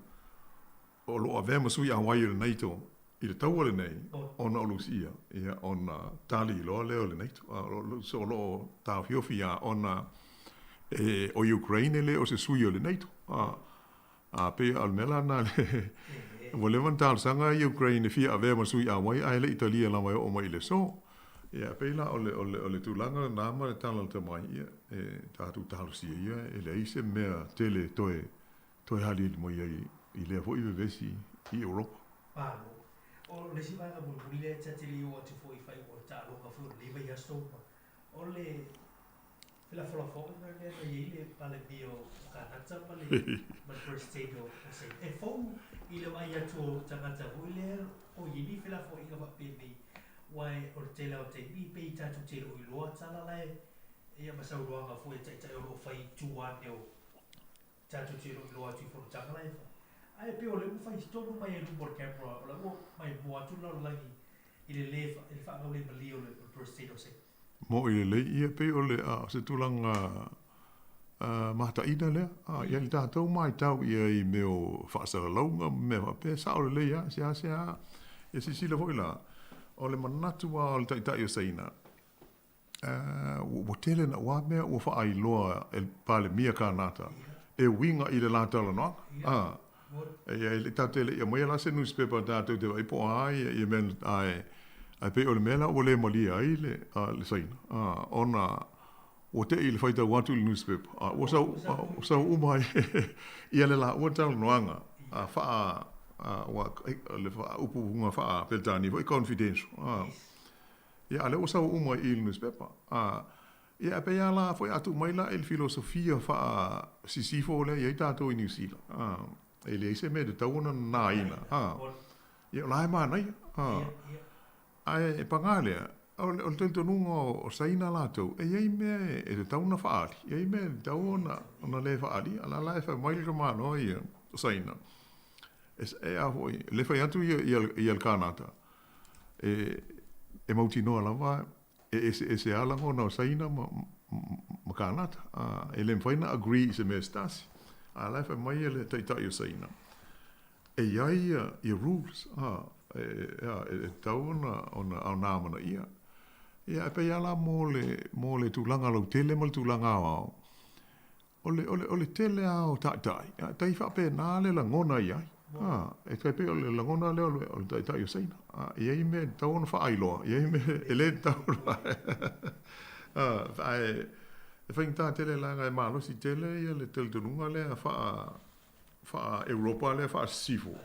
o lo o avea ma sui auai o le NATO i le taua lenei ona o Lusia ia ona tali loa lea o le NATO a o lo o taofiofi lava ona e o Ukraine e le o se sui o le NATO a A pei o le mea la lena le ua leva ona talosaga Ukraine e fia avea ma sui auai ae le i talia lava e oo mai i le aso. Ia pei la o le o le o le tulaga lena ma le tala lata mai, ia e tatou talosia ia e leai se mea tele toe toe aliali mai ai i lea foi vevesi i Europa. Malo. O le isi vaega mulimuli lea ta te le i oo atu foi i faaiuga o le taaloga foi o lenei vaiaso ma o le felafolafoaiga lea na i ai le Palemia o Kanata ma le ma le Peresetene o Saina. E fou i le vaai atu o tagata foi lea o i ai ni felafoaiga faapenei, aua o le tele lava o taimi pei tatou te le o iloa tala la e ia ma saunoaga foi a taitai o lo o fai i tua ane o tatou te le o iloa atu i fonotaga la e fai. Ae pei o lea ua fai tonu mai ai i luma o le camera, o la ua maimoa atu le lalolagi i le le i le faagaulemalie o le Peresetene o Saina. Moʻi lelei ia pei o le a o se tulaga mataina lea a ia le tatou matau i ai i mea o faasalalauga ma mea faapea sao lelei lava seasea ia silasila foi la o le manatu lava o le Taitai o Saina ua tele naua mea ua faailoa e le Palemia Kanata e uiga i le la talanoaga a Ia, e le tatou te le i aumaia la se newspaper tatou te vaai po o a ia mea ae ae pei o le mea la ua le malie ai le le Saina ona Ua te'i i le faitau atu i le newspaper, a ua sau, ua sau uma ai ia le laua talanoaga, a faa, a, ua, le faaupuga faa-Peretania foi, confidential, a. Ia, a o lea ua sau uma i i le newspaper, a. Ia, e pei lava la foi a tuu mai la i le filosofia faa-Sisifo lea e i ai tatou i Niu Sila, a, e leai se mea e tatau ona nanaina, a. Ia, o la e manaia, a. Ae paga lea, o le talitonuga o Saina latou, e i ai mea e tatau ona faaali, e i ai mea e tatau ona le faaalia. O la la e fai mai le tamaloa ia o Saina, e a foi, le fai atu ia le Kanata, e mautinoa lava e eseese lava lagona o Saina ma Kanata. E le mafai ona agree i se mea se tasi. A o la e fai mai le Taitai o Saina, E i ai ia rules, e tatau ona amanaia. Ia, e pei lava la mo le, mo le tulaga lautele ma le tulaga aoao, o le, o le tele lava o taitai, e tai faapena le lagona i ai. E tai pei o le lagona lea o le taitai o Saina. E i ai mea e tatau ona faailoa, e i ai mea e le tatau ona Ae e faigata tele leaga e malosi tele le talitonuga lea faa faa-Europa lea faa-sisifo,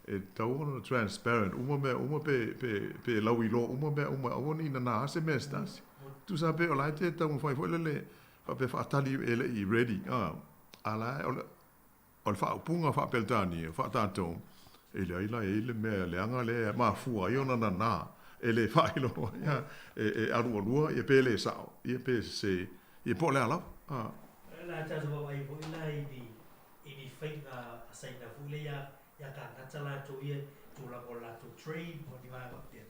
e tatau ona transparent uma mea uma pe, pe, pe lauiloa uma mea uma, aua ne i nanā se mea se tasi. Tusa pe o la e te taumafai foi lele faapea faatali e le i ready, a la e, o le, o le faaupuga faa-Peretania, faa-tatou, e leai la e i ai le mea leaga lea e mafua ai ona nanā, e le faailoa ai, e, e alualua, ia pe le sao, ia pe sese, ia po o le a lava. O le a tatou vaavaai foi la i ni i ni faiga a Saina foi lea ia ia Kanata latou ia i tulaga o le latou trade ma ni vaega faapea.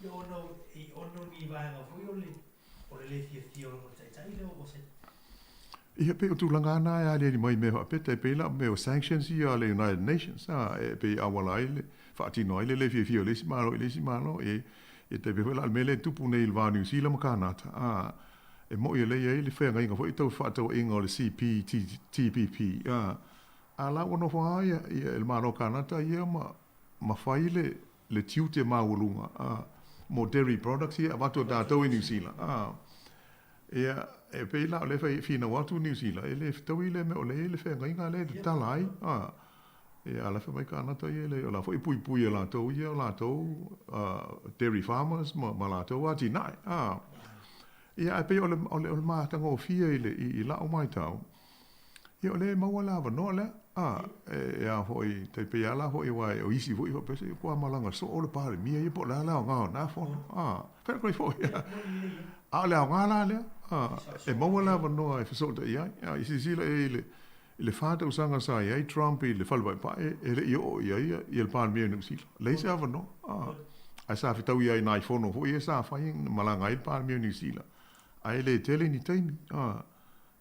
Ia ona i ona o ni vaega foi o le o le le fiafia o le taitai lea o Saina. Ia pei o tulaga lava na e aliali mai i mea faapea, tai pei la o mea o sanctions ia a le United Nations, a, e pei e auala ai le, faatino ai le le fiafia o le isi Malo i le isi Malo, e, e tai pei foi la o le mea lea e tupu nei i le va o Niu Sila ma Kanata, a, E moʻi o lea e i ai le feagaiga foi tau fefaatauaiga o le CPTPP, a, a la ua nofo lava ia, ia le Malo o Kanata ia ma, ma fai le, le tiute maualuga, a, mo dairy products ia e avatu e tatou i Niu Sila, a. Ia, e pei la o lea e fai, finau atu Niu Sila, e le fetaui lea mea o lea e i ai le feagaiga lea e tatala ai, a. Ia, a la e fai mai Kanata ia, leai, o la foi e puipui e latou ia o latou, dairy farmers ma, ma latou atinae, a. Ia, ae pei o le, o le, o le matagofie i le, i, i la'u maitau, ia o lea e maua le avanoa lea, a, e, e a foi, tai pei lava la foi aua o isi foi faapea, se ua malaga soo le Palemia ia po o le a le aoga o na fono, a, fai atu ai foi, a o le aoga la lea, a, e maua le avanoa e fesootai ai, a, i silasila i ai i le, i le 4 tausaga sa i ai Trump i le fale paepae, e le i oo i ai ia le Palemia o Niu Sila. Leai se avanoa. A, ae sa fetaui ai i nai fono foi ia sa fai na malaga ai le Palemia o Niu Sila, ae le tele ni taimi. A,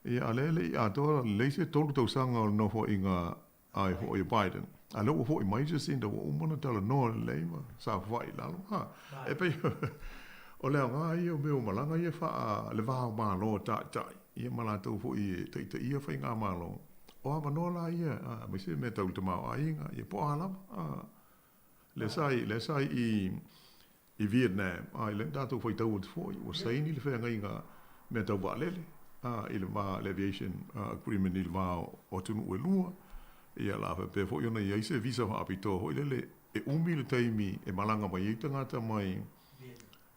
ia, a o lea e le i atoa lelei se 3 tausaga o le nofoaiga ai foi o Biden. A o lea ua foi mai Jacinda ua uma ona talanoa lelei ma saofafai i lalo. A, e pei o le aoga ia o mea o malaga ia faa le va o Malo taitai ia ma latou foi e taitaia faigamalo. O avanoa la ia, aemaise mea tau le tamaoaiga, ia po o a lava. A, lea sa i, lea sa i, i Vietnam, a, i lea na tatou faitau atu foi, ua saini le feagaiga mea tau vaalele, a, i le va, le aviation agreement i le va o atunuu e lua. Ia la faapea foi ona i ai se visa faapitoa foi lele e umi le taimi e malaga mai ai tagata mai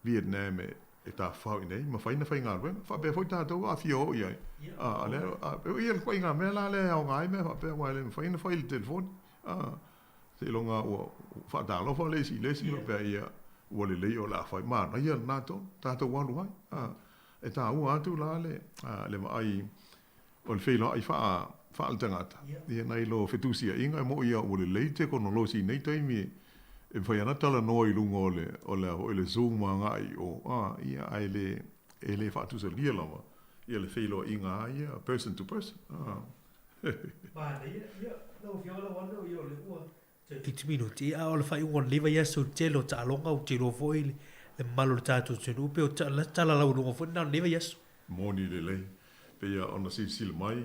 Vietnam e, e tafafao i inei ma fai na faigaluega. Faapea foi tatou a fia oo i ai. A, lea, a, ia le ituaiga mea la lea e aoga ai mea faapea aua e le mafai ona fai i le telefoni. A, seiloga ua faatalofa le isi i le isi faapea ia ua lelei o le a fai. Manaia lena tonu, tatou alu ai. A, e taua atu la le, le vaai o le feiloai faa, faaletagata, ia nai lo fetusiaiga e moʻi ia ua lelei tekonolosi i nei taimi e, e mafai ana talanoa i luga o le, o le, o le Zoom agai i o, a, ia, ae le, e le faatusalia lava ia le feiloaiga a ia person to person. A. Manaia, ia, lau Afioga Lauano, ia o lea ua 7 minute, a o le faaiuga o lenei vaiaso i le tele o taaloga, ou te iloa foi le mamalu o le tatou atunuu pei o tala laualuga foi lena o lenei vaiaso. Moni lelei, pei ona silasila mai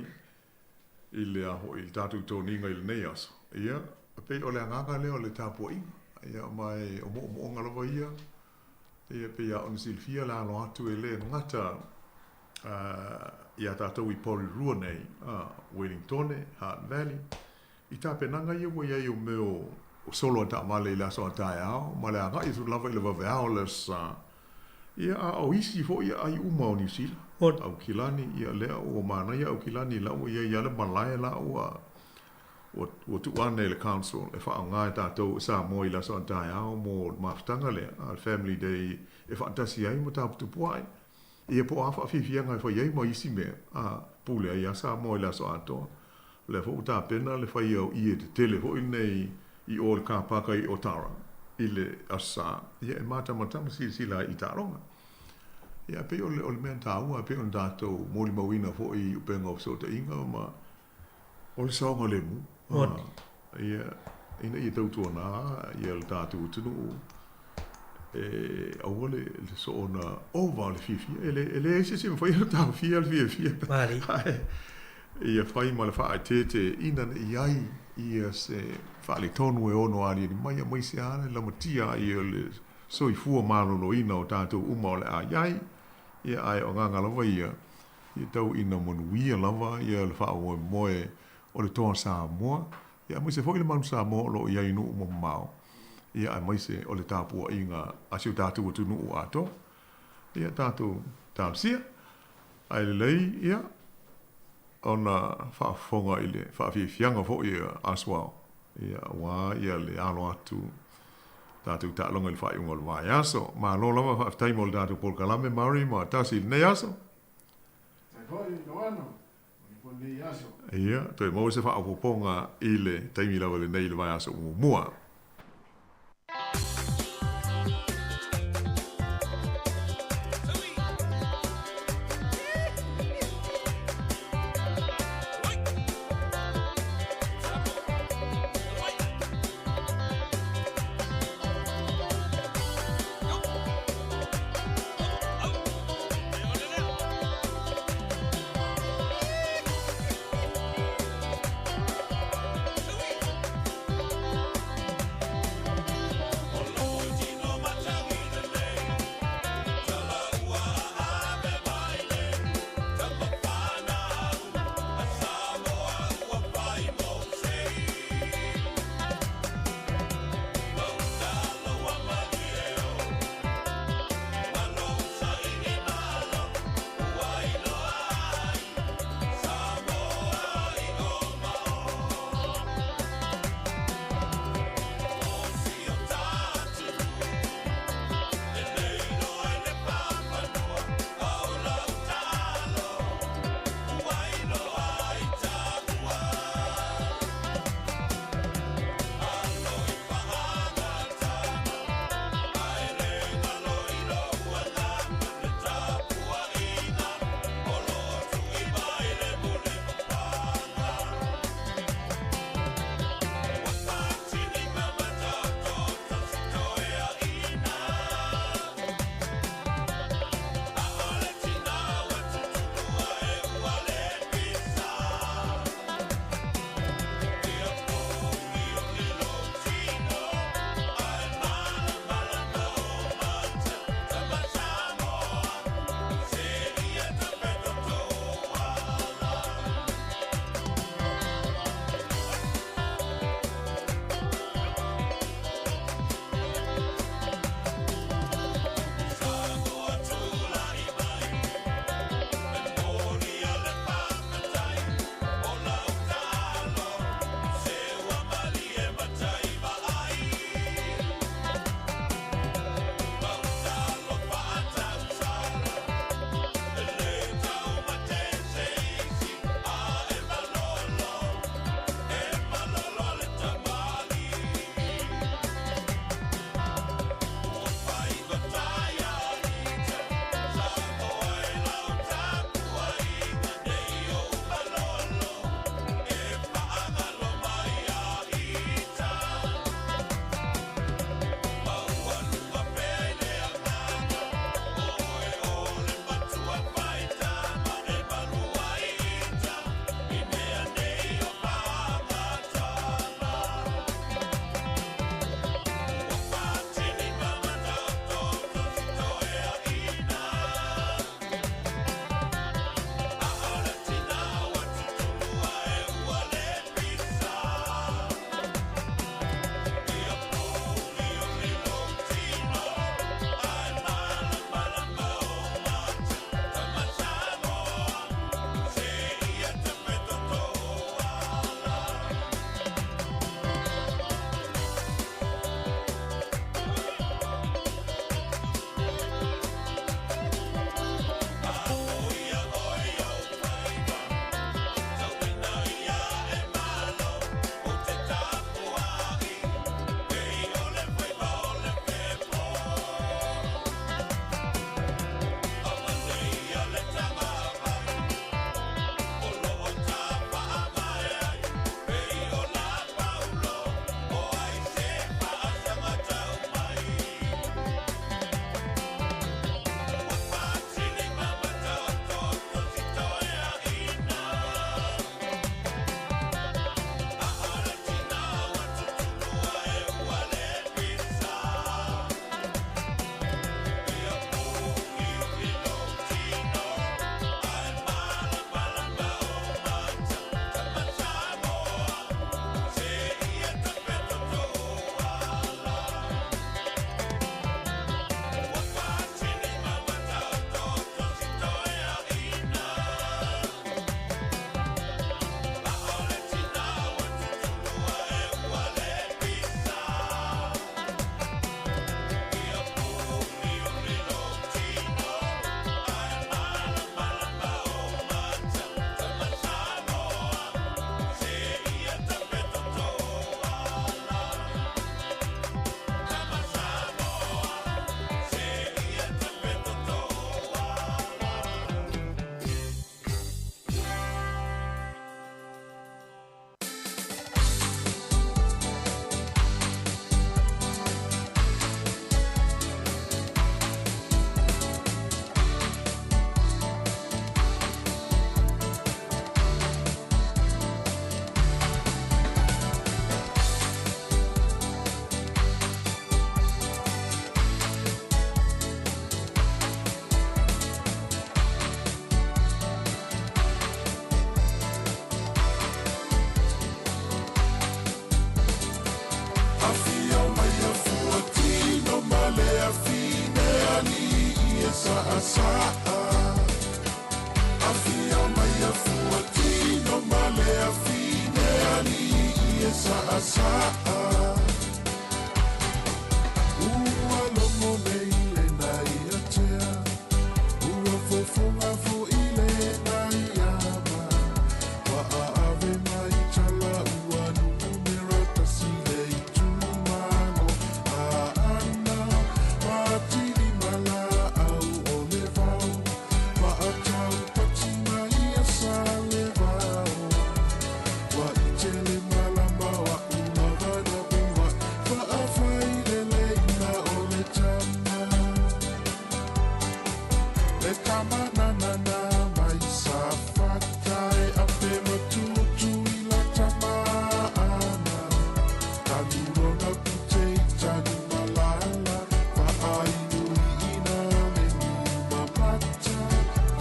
i le a foi i le tatou toniga i lenei aso. Ia, pei o le agaga lea o le tapuaiga. Ia, ma e o moomooga lava ia, ia pei ona silafia le alo atu e le gata. Iā tatou i Porirua nei, Wellingtone, Hutt Valley, i tapenaga ia ua i ai o mea o solo a taavale i le aso a taeao ma le agai atu lava i le vaveao o le Aso Sa. Ia, a o isi foi aai uma o Niu Sila, Aukilani, ia lea ua manaia Aukilani la ua i ai lava le malae la ua ua tuu ane e le council e faaaoga e tatou i Samoa i le aso a taeao mo le mafutaga lea, a le Family Day e faatasi ai ma taputupua'i. Ia po o a faafiafiaga e fai ai ma isi mea, a pule ai lava Samoa i le aso atoa. O lea foi ua tapena le faia o ie tetele foi lenei i o i le car park i Otara i le Aso Sa, ia e matamatama silasila ai i le taaloga. Ia e pei o le, o le mea taua e pei ona tatou molimauina foi i upega o fesootaiga ma o le saogalemu. Ia, ina ia tautuana ia le tatou atunuu e aua le soona ova o le fiafia. E le, e leai se isi e mafai ona taofia le fiafia. Ae ia fai ma le faaeteete ina ne i ai ia se faaletonu e ono aliali mai, aemaise lava le lamatia ai o le soifua maloloina o tatou uma o le a i ai. Ia, ae o agaga lava ia, ia tau ina manuia lava ia le faamoemoe o le Toa Samoa, ia aemaise foi le Manu Samoa o lo o i ai i nuu mamao, ia aemaise o le tapuaiga a si o tatou atunuu atoa. Ia tatou talosia, ae lelei ia ona faafofoga i le faafiafiaga foi a Asuao, ia aua ia le alo atu tatou taaloga i le faaiuga o le vaiaso. Malo lava faafetai mo le tatou polokalame Murray ma Tasi i lenei aso. Faafetai foi Loano. Ia, toe maua se faaopoopoga i le taimi lava lenei i le vaiaso muamua. Afio mai afuatino ma le afine alii e saasaa. Afio mai afuatino ma le afine alii e saasaa. Ua logo nei le nai atea, ua fofoga fo'i le nai ama. Ua aave mai tala ua numera tasi le itumalo. Aana matili malaau o le vao, faatau pati mai ia sa le vao. Ua itele malama wa ulavana ua, faafai le leina o le tama. Le tama na na na mai sa fata e ape matutu i la tama ana. Tanu pute i tanu malala, faainu i ina le niuma mata.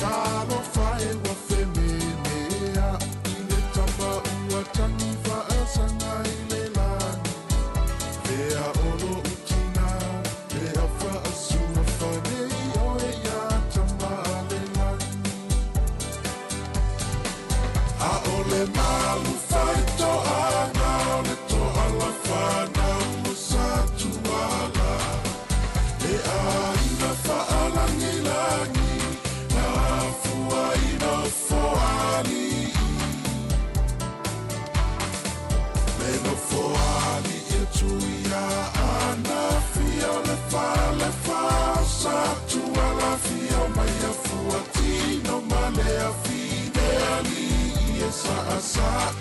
Talofa e ua femenea i le tama ua tagi faasaga i le lagi. Fea o lo utina, lea faasua fanei oe ia tama a le lagi. A o le malu fai toaga o le toala whanau o sa tuala. E aiga faalagilagi, na afua i nofoalii. Le nofoalii e tuia ana fia o le fale sa tuala fia mai afuatino ma le afine alii e saasaa.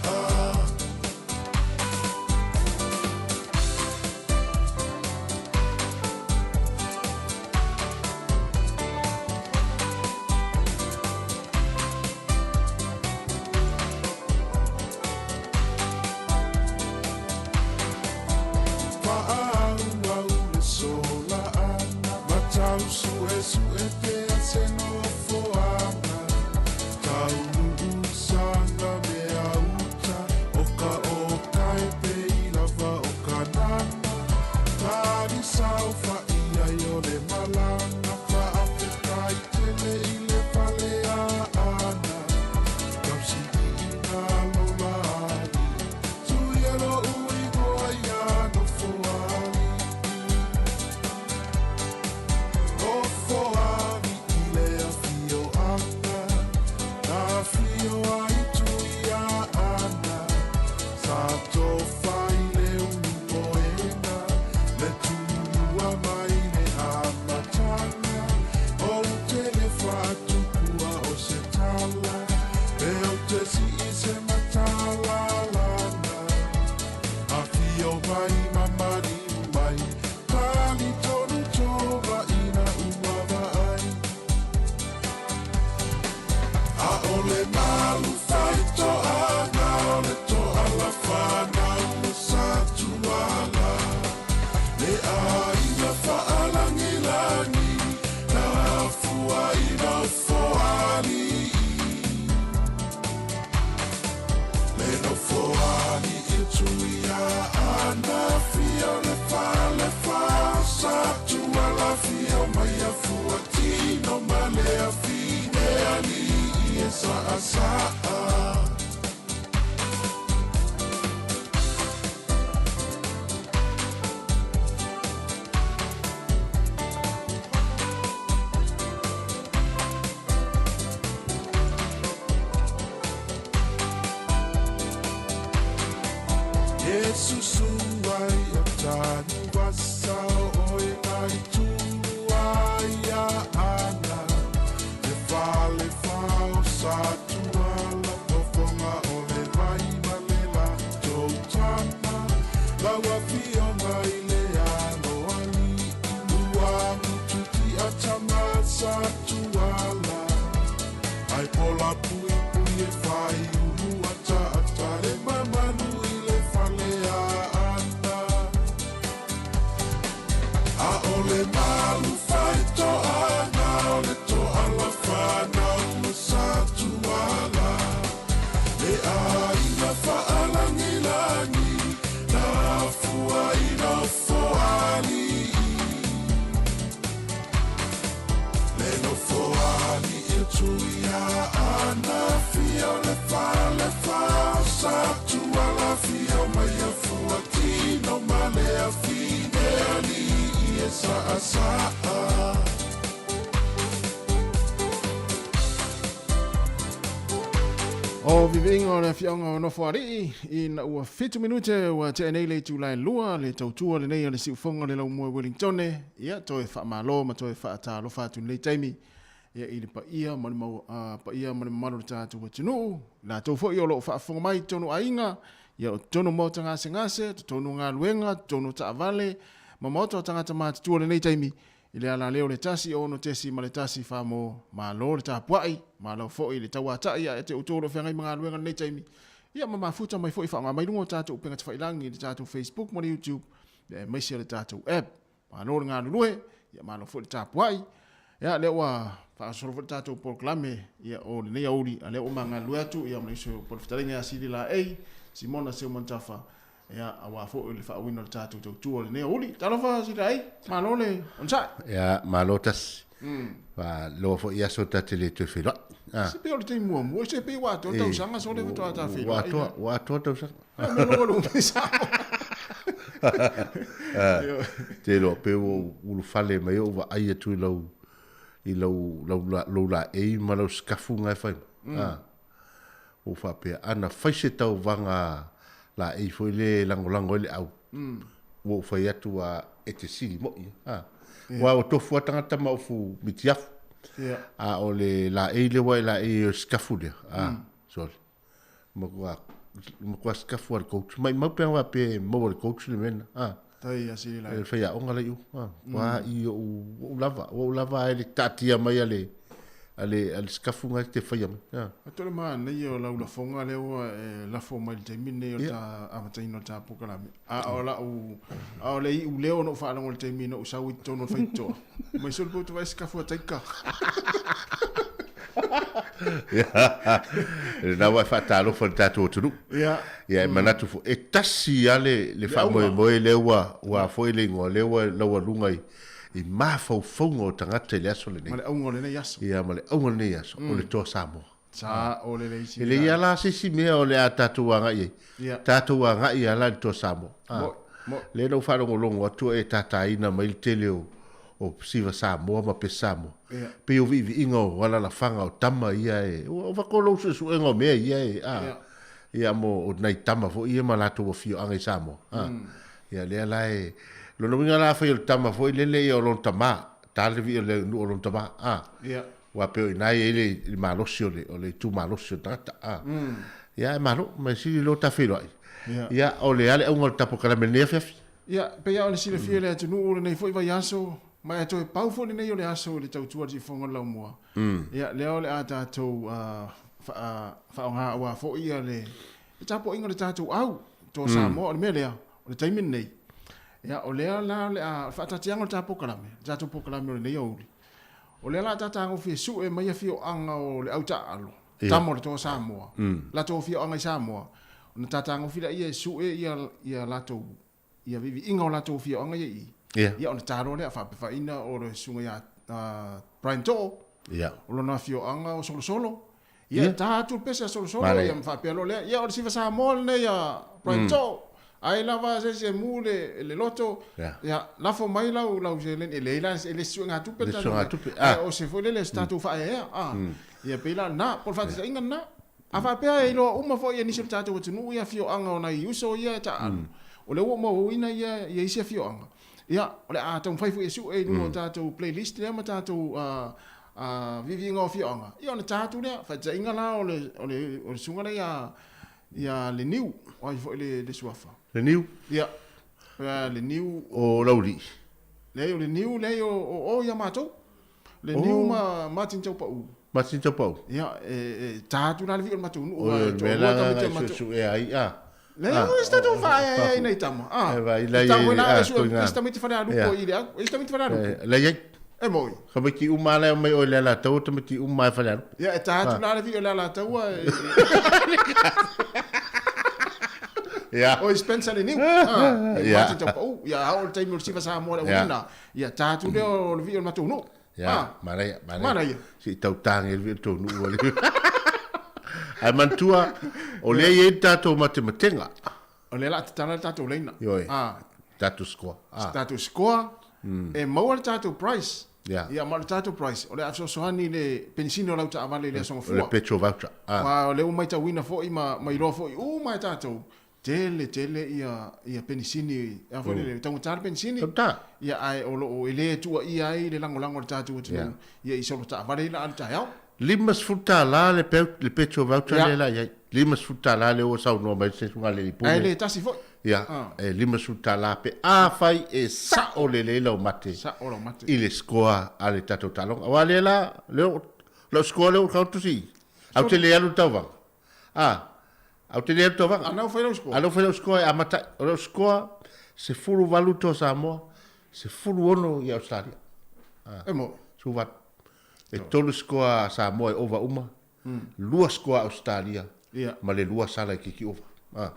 Fa'auau le sola ana, matau su'esu'e pea se nofoaga. Tauluu saga mea uta, o ka o kae pei lava o kanana. Tali sau fa'i ai o le malaga, faafetai tele i le fale aana. Tausili'ina lola ali, tuia lo'u igoa ia nofoalii. Nofoalii i le afioaga, na afio ai tuia ana. Sa tofa i le ulupoega, le tulua mai le amataga. Ou te le faatukua o se tala, e ou te sii se matalalana. Afio mai mamaliu mai, tali tonu tova ina ua vaai. A o le malu fai toaga o le toala whanau o sa tuala. Le aiga faalagilagi, na afua i nofoalii. Le nofoalii e tuia ana fia o le fale sa tuala fia mai afuatino ma le afine alii e saasaa. Yesusu ai o tanu vasa o e nai tulu ai a ana. Le fale fao sa tuala pofonga o le vai ma le la tou tama. Lau afioga i le alo alii, ua mututi a tama sa tuala. Ai pola pui pui e fai ulu ata ata le mamalu i le fale a ana. le fale fa sa tu ala fia mai a fua tino ma le afine ali e sa sa O viviiga o le afioaga o Nofoalii ina ua 7 minute ua tea nei le itula e 2 le tautua lenei a le siufoga o le laumua i Wellingtone. Ia toe faamalo ma toe faatalofa atu i lenei taimi ia i le paia ma le mau, paia ma le mamalu o le tatou atunuu, latou foi o lo o faafofoga mai i totonu aiga, ia o totonu maota gasegase, totonu galuega, totonu taavale, ma maota o tagata matutua i lenei taimi, I le alaleo le 1 6.1 famo malo le tapuai, malo foi le tauata'i ia te outou o lo o feagai ma galuega i lenei taimi, ia ma mafuta mai foi faaaoga mai luga o tatou upega tafailagi i le tatou Facebook ma le YouTube, ia aemaise o le tatou app. Malo le galulue, ia malo foi le tapuai. Ia lea ua faagasolo foi le tatou polokalame ia o lenei aoauli, a lea ua ma galulue atu ia ma le uso po o le fetalaiga ia Sili Laei, Simona Seumanutafa, Ia, aua foi le faauiina o le tatou tautua i lenei aoauli. Talofa Sitaai, malo le onosai. Ia, malo tasi. Faaloa foi i aso ta te le toe feiloai. Ah. Se pei o le taimi muamua, se pei ua atoa tausaga sole faatoa ta feiloai. Ua atoa, ua atoa tausaga. Mea loa le umi sao. Te iloa pe ua ou ulufale mai ou vaai atu i lau i lau lau lau laei ma lau sikafu nga e fai mai. Ah. Ua faapea, ana fai se tauvaga laei foi lea e lagolago ai le au, ua ou fai atu a e te sili moi. Ha. Ua ua tofu a tagata ma ofu mitiafu. A o le laei lea ua e laei o sikafu lea. A, sorry. Matua, matua sikafu a le coach. Mai mau pea wā pe maua le coach le mena. Ha. Tai a sili lai. E whai aonga lai u. Ha. Wā i o u lava. Ua u lava ai le taatia mai a le, a le, a le sikafu ngai te whaia mai. Ha. A tole ma nei o lau lafonga lea ua e lafo mai le taimi nei o ta amataina o ta polokalame. A o lau, a o le iu leo na ou faalogo i le taimi na ou sau i totonu o le faitotoa. Mai solo pe ou te vaai sikafu a taika. Lena ua e faatalofa i le tatou atunuu. Ia. Ia e manatu foi, e tasi lava le, le faamoemoe lea ua, ua foi le igoa, lea ua laualuga i, i mafaufauga o tagata i le aso lenei. Ma le auga o lenei aso. Ia, ma le auga o lenei aso, o le Toa Samoa. Sa o le leisi. E leai lava la se isi mea o le a tatou agai ai. Ia. Tatou agai lava la i le Toa Samoa. Mo, mo. Lea na ou faalogologo atu o e tātāina mai le tele o, o Siva Samoa ma Pese Samoa. Ia. Pei o viiviiga o alalafaga o tama ia e, ua ova ko lou suesuega o mea ia e, a. Ia. Ia mo o nai tama foi ia ma latou afioaga i Samoa. A. Ia lea la e, lona uiga la afai o le tama foi lele ia o lona tama, ta le vii o le nuu o lona tama, a. Ia. Aua pei o i ina e i ai le, le malosi o le, o le itu malosi o le tagata, a. Ia e malo, ma e sili loa ta feiloai. Ia. Ia, o le a le auga o le tapokalamelenei lenei afiafi? Ia, pei lava o le silafia e le atunuu lenei foi vaiaso, ma e toe pau foi lenei o le aso i le tautua a le siufofoga o le laumua. Ia, lea o le a tatou faaaoga aua foi ia le tapuaiga o le tatou au, Toa Samoa, o le mea lea, o le taimi lenei. Ia, o lea la o le a, o le faataatiaga o le ta polokalame, le tatou polokalame o lenei aoauli, o lea la a ta tagofie sue mai afioaga o le au taaalo, tama o le Toa Samoa, latou afioaga i Samoa, ona ta tagofi laia e sue ia, ia latou, ia viiviiga o latou afioaga ia i i. Ia. Ia ona ta loa lea faapefaina o le susuga ia Brian Too, Ia. o lona afioaga o Solosolo. Ia, Ia. ta atu le pese a Solosolo, Manaia. ia ma faapea loa lea, ia o le Siva Samoa lenei a Brian Too. Ai lava se isi e mu le, le loto, Ia. ia, lafo mai lau, lau seleni, e leai la, e le se suegatupe Le le tatou mea. suegatupe, Ae ah. o se foi lele, se tatou faaeaea, ah. Ia pei la lena, po o le faataitaiga lena. A faapea e iloa uma foi e nisi o le tatou atunuu ia afioaga o nai uso ia e taaalo, o lea ua mauauina ia, ia isi afioaga, ia, o le a taumafai foi e sue i luga o tatou playlist lea ma tatou viiviiga o afioaga, ia ona ta atu lea. Faataitaiga la o le, o le, o le susuga lea ia, ia Leniu, o ai foi le, le suafa? Leniu? Ia, Leniu. O Laulii? Leai, o Leniu, leai, o, o, o ia matou. Leniu ma Martin Taupau. Martin Taupau? Ia, e, e ta atu la le vii o le matou nuu. Oi, o le mea la nga ngai suesue ai, a. Leai, o isi tatou faaeaea i nai tama, a. E vai, la E tau iai, foi la, a, e sue, koinga. isi tamaiti falealupo i le au, isi tamaiti falealupo. La iai. E moi. Tamaiti uma la e omai oe i le Alataua, tamaiti uma e falealupo. Ia, e ta atu la le vii o le Alataua, e, Ia. Oi, Spencer Leniu, a, e Ia. Martin Taupau, ia, a oo le taimi o le Siva Samoa le Ia. auina, ia, ta atu lea o le vii o le matou nuu. Ia, Ah. manaia, manaia. Manaia. Se i tautāge le vii o le tou nuu a le. Ae manatua, o lea e i ai le tatou matematega. O lea o le a tatala le tatou laina. Ioe. Tatou score. Se tatou score, e maua le tatou price. Ia, ma o le tatou price, o le a fesoasoani i le penisini o lau taavale i le Aso Gafua. O le petrol voucher. Aua o lea ua matauina foi ma iloa foi uma e tatou, tele tele ia penisini, a foi lele, taugata le penisini. Taugata. Ia, ae o lo o, e le tuuaia ai le lagolago a le tatou atunuu, ia i solo taavale ai la a le taeao. $50 le petrol voucher lea la i ai. $50 lea ua saunoa mai se susuga i le alii pule. Ae le tasi foi. Ia, e $50 pe afai e sao lelei lau mate. Sao lau mate. I le score a le tatou taaloga. Aua lea la, lea lau score lea ua tau i, ae ou te le alu i le tauvaga. A, ou te le alu i le tauvaga. A na ua fai lau score? A na ua fai lau score e amata ai. O lau score, 18 toa Samoa, 16 i Ausetalia. E mo? 18. E tolu score a Samoa e ova uma, lua score a Ausetalia, ma le lua sala i kiki ova.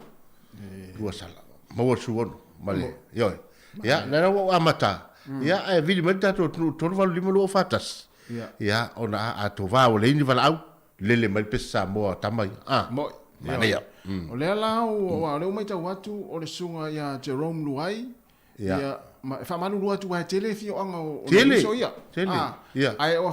Lua sala. Maua le 16. Ma le, ioe. Ia, lea la ua ou amata. Ia, ae vili mai le tatou atunuu 3, 8, 5, 2, 4, 1. Ia, ona a tovā ua leai ni valaau, lele mai le pese Samoa a tama ia. A, Moi. manaia. O lea la ua, o lea ua matau atu o le susuga ia Jerome Luai, ia, ma e faamalulu atu aua e tele afioaga o nai uso ia. Tele, ia. Ae o,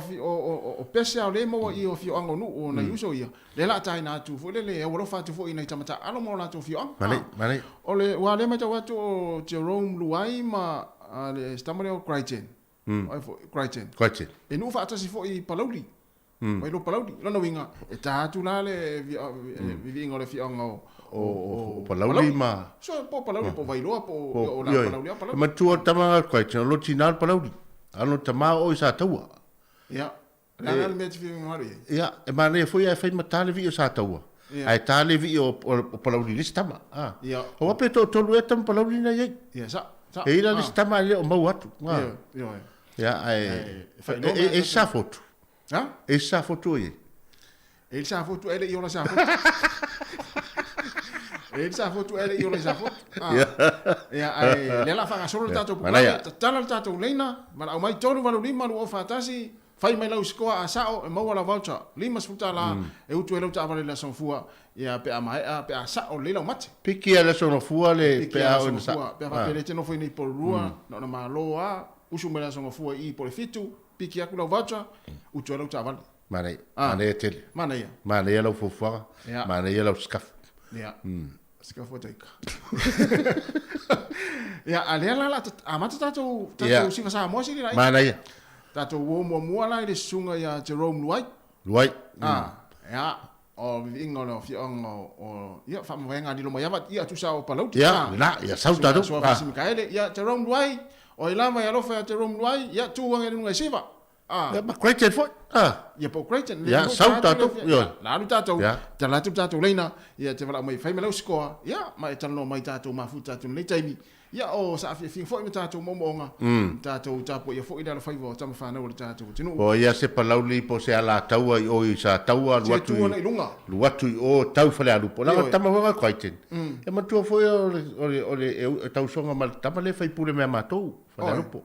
o pese lava o lea e maua i afioaga o nuu o nai uso ia, lea o le a taina atu foi lele, e aualofa atu foi i nai tama taaalo ma o latou afioaga. Manaia, manaia. O le, aua o lea e matau atu o Jerome Luai ma le si tama lea o Crichton. O ai foi, Crichton. Crichton. E nuu faatasi foi i Palauli. Mai lo Palauli. Lona uiga, e ta atu la le viviiga o le afioaga o Palauli ma... So, po o Palauli, po o Vailoa, po o la Palauli, a Palauli. E matua le tama a Crichton, o lo tina o le Palauli. A lo tama o i Sataua. Ia, le a le mea e te fia malu i ai? Ia, e manaia foi ae fai ma ta le vii o Sataua. Ae ta le vii o Palauli i le isi tama. Ia. Aua pe toatolu ea tama Palauli na i ai. Ia, sa, sa. E i la le isi tama e le o maua atu. Ia, ia. Ia, ae e i Safotu. Ha? E i Safotu o i ai? E i Safotu, e le i ola Safotu. E i Safotu, e le i ola Safotu. Ia, ae lea la faagasolo le tatou polokalame, tatala le tatou leina, valaau mai 3 8 5 2 4 1, fai mai lau score a sao e maua lau voucher $50 e utu ai lau taavale i le Aso Gafua, ia pe a maea, pe a sao lelei lau mate. Piki a le Aso Gafua le pe a ona sao. Pe a faapea e te nofo i nei po o le 2, na ona malo lava, usu mai le Aso Gafua i i po o le 7, piki atu lau voucher, utu ai lau taavale. Manaia, manaia tele. Manaia. Manaia lau fuafuaga, manaia lau sikafu. Ia, sikafu taika. Ia, a lea la la amata tatou tatou siva Samoa sili la. Manaia. Tatou o muamua la i le susuga ia Jerome Luai. Luai. Ia, o viviiga o le afioaga o ia faamavaega a Lilomaiava ia tusa o Palauli. Ia, lena, ia sau tatou. Susuga Fasi Mikaele, ia Jerome Luai, o ai lava e alofa ia Jerome Luai, ia tu age i luga i siva. Ia ma Crichton foi. Ia po o Crichton. Ia, sau tatou. Ia, la alu tatou, tala atu le tatou laina, ia te valaau mai fai mai lau score, ia, ma e talanoa mai tatou mafuta atu i lenei taimi. Ia, o saafiafiga foi ma tatou moomooga, ma tatou tapuaia foi le alofaiva o tama fanau a le tatou atunuu. Po o ia se Palauli po o se Alataua i o i Sataua, alu atu i, alu atu i o tau Falealupo. Leaga o le tama foi lena o Crichton, e matua foi o le, o le, o le, e tausoga ma le tama lea e faipule mai a matou, Falealupo.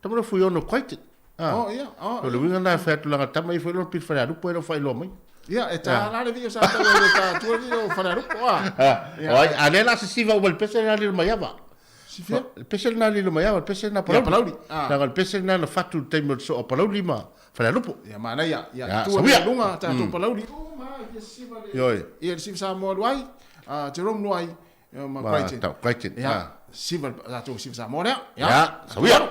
Tama lea o Fuiono Crichton. O le uiga lena e fai atu leaga tama ia foi lona pili Falealupo e le o faailoa mai. Ia, e ta la le vii o Sataua e le ta atua le vii o Falealupo, a. O ai, a lea o le a sisiva uma i le pese lena a Lilomaiava. Sifia? Le pese lena a Lilomaiava, le pese lena a Palauli. Ia, Palauli. Leaga o le pese lena na fatu i le taimi o le soo a Palauli ma Falealupo. Ia, manaia. Ia, tua mai luga tatou Palauli uma ia sisiva le, ia le siva Samoa Luai, Jerome Luai, ma Crichton. Crichton. Ia, siva tatou siva Samoa lea. Ia, sauia.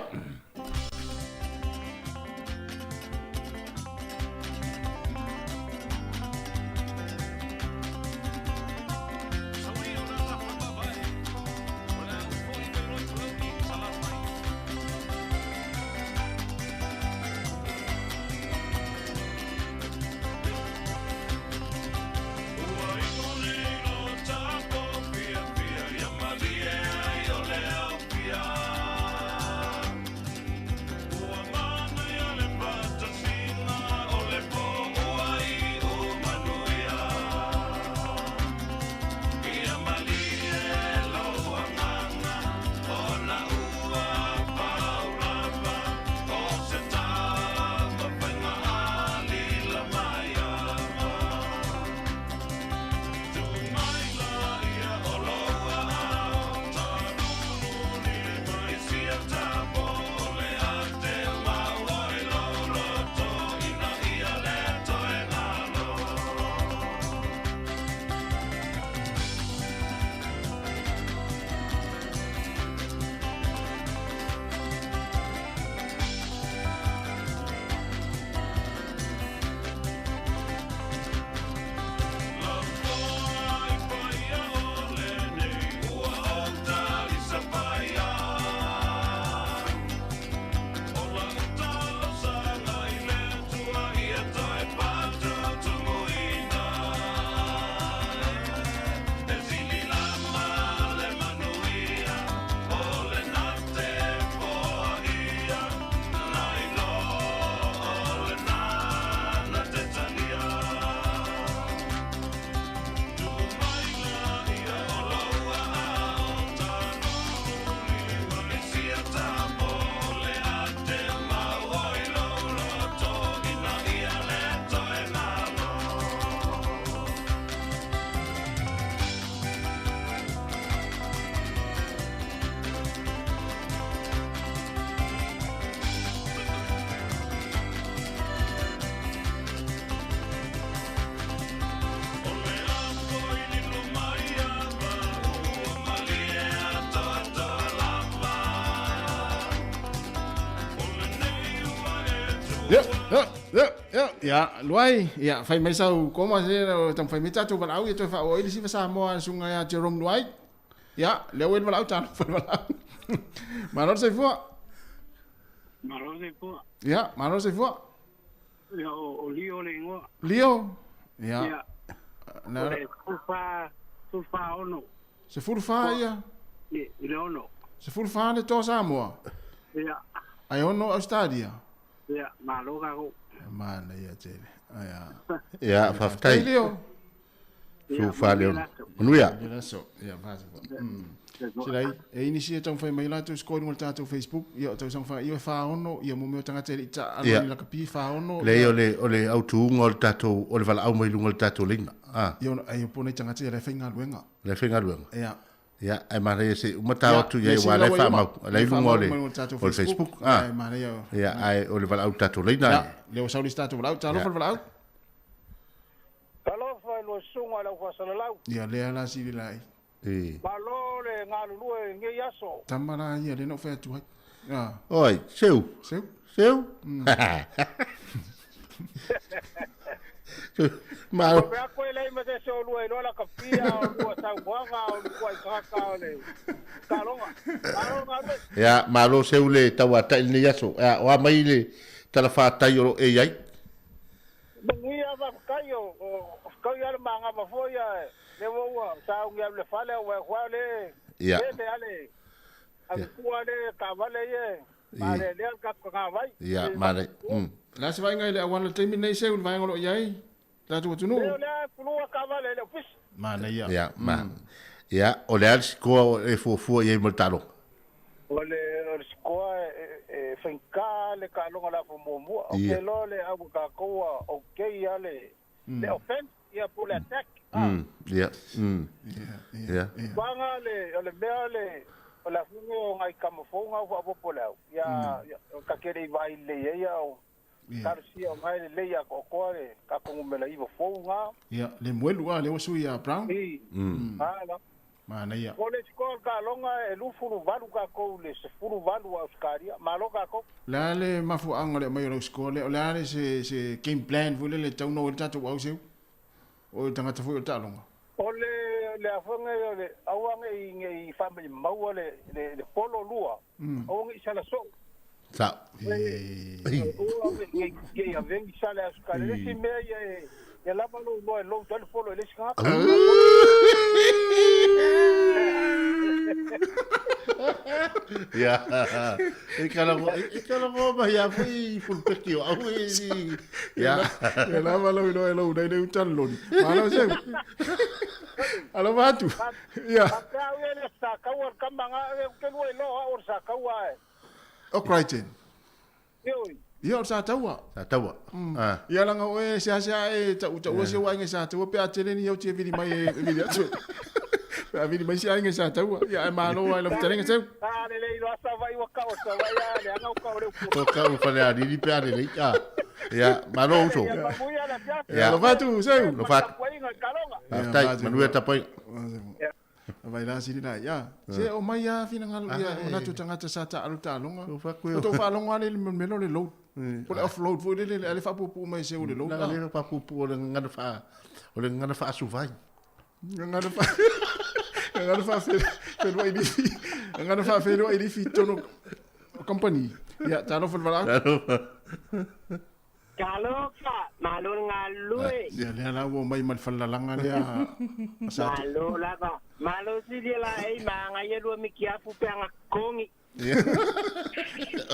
Ia, Luai, ia, fai mai sau koma se taumafai mai tatou valaau ia toe faaoo ai le siva Samoa a le susuga ia Jerome Luai. Ia, lea ua i le valaau talofa i le valaau. Malo le soifua. Malo le soifua. Ia, malo le soifua. Ia, o Lio le igoa. Lio? Ia. Ia. O le 14, 16. 14 ia? I le 6. 14 le toa Samoa? Ia. Ae 6 Ausetalia? Ia, malo tatou. Manaia tele. Ia. Ia, faafetai. Lio. 14 le 6. Manuia. Manuia aso. Ia, faafetai. Silai, e inisi e taumafai mai latou score i luga o le tatou Facebook, ia o tausaga faaiu e 46, ia mo mea o tagata e le i taalo Ia. i lakapi 46. Leai, o le, o le autuuga o le tatou, o le valaau mai luga o le tatou laina. Ah. Ia, ai po nei tagata ia la e faigaluega. La e faigaluega. Ia. Ia, ae manaia se i uma tao atu i ai, aua o la e faamau, o la e i luga o le, o le Facebook. Ah. Ae manaia. Ia, ae o le valaau i le tatou laina. Ia, lea ua sau le isi tatou valaau, talofa le valaau. Talofa i lua susuga i le aufaasalalau. Ia, lea la sili la ai. Malo le galulue i lenei aso. Tama la ia, lea na ou fai atu ai. Ah. Oi, seu. Seu. Seu. Malo. Pe ako e lei ma se se o lua iloa la kapia o lua saunoaga o lua i tagata o le taloga. Malo galue. Ia, malo seu le tauatai lenei aso. Ia, o a mai le tala fatai o lo e i ai. Manuia faafetai o kau ia le magava foi ia le ua sauni au le fale ua hua le Ia. le ale a kua le kavale ye ma le le ka ka vai. Ia, male. La se vaaiga i le auala i le taimi lenei seu i le vaega o lo o i ai tatou atunuu. Le le pulua kavale le ofisi. Manaia. Ia, ma. Ia, o le a le sikoa o e fuafua i ai mo le taaloga? O le o le sikoa e faigata le taaloga le afa muamua. O Ia. ke loa le au tatou okay ia le le offense ia po le attack. Ia. Ia. Vanga le o le mea le o le afuga o ngai kamafoga au faapopo le au. Ia ka kele i vai le ia o talosia o ngai le lei atoatoa le tatou numera 9 fou ga. Ia, le moelu a, lea ua sui ia Brown. I. Ala. Manaia. O le sikoa o le taaloga e 28 tatou i le 18 a Ausetalia. Malo tatou. Le a le mafuaaga o le aumai o lau score lea, o le a le se, se game plan foi lele e tatau ona o ai le tatou au seu? O le tagata foi o le taaloga. O le le afuga o le aua nei nei faamaumau le le le polo lua. Aua nei sala soo. Sa. Aua nei nei avengi sala Ausetalia. Le isi mea ia e ia lava lou iloa e lou tali polo i le isi tagata. Ia. E kala e kala go ma ia foi fulpeki o au e ni. Ia. Ia lava lou iloa e lou nei le utali loni. Malo seu. Alofa atu. Ia. Faapea au ia le sakaua le kama nga e ke lua iloa au o le sakaua e. O Crichton. Ioi. Ia o le Sataua. Sataua. Ah. Ia laga oe seasea e tautaua si ou aiga i Sataua pe a tele ni au tia vili mai e vili atu. Pe a vili mai si aiga i Sataua. Ia ae malo ai lau fetalaiga seu. A le le iloa sa vai ua kau sa vai a le anga o kau le upu. O kau fale a nini pe a le lei. Ah. Ia, malo uso. Ia mamuia le afiafi. Ia. Alofa atu seu. Alofa atu. Tapuaiga i taaloga. Faafetai, manuia tapuaiga. Vai la sili la ia. Se o mai a finagalo ia o manatu o tagata sa taalo taaloga. O tou faalogo lava le mea o le load. Po o le offload foi lele a le faapuupuu mai seu le load. Laga le faapuupuu o le gagana faa o le gagana faasuvai. Gagana faa gagana faafeluai lifi. Gagana faafeluai lifi i totonu o company. Ia, talofa le valaau. Talofa, malo le galulue. Ia, lea la ua mai ma le falelalaga lea. Sa Malo lava. Malo sili la ei maanga ia lua mikiafu pe anga kongi.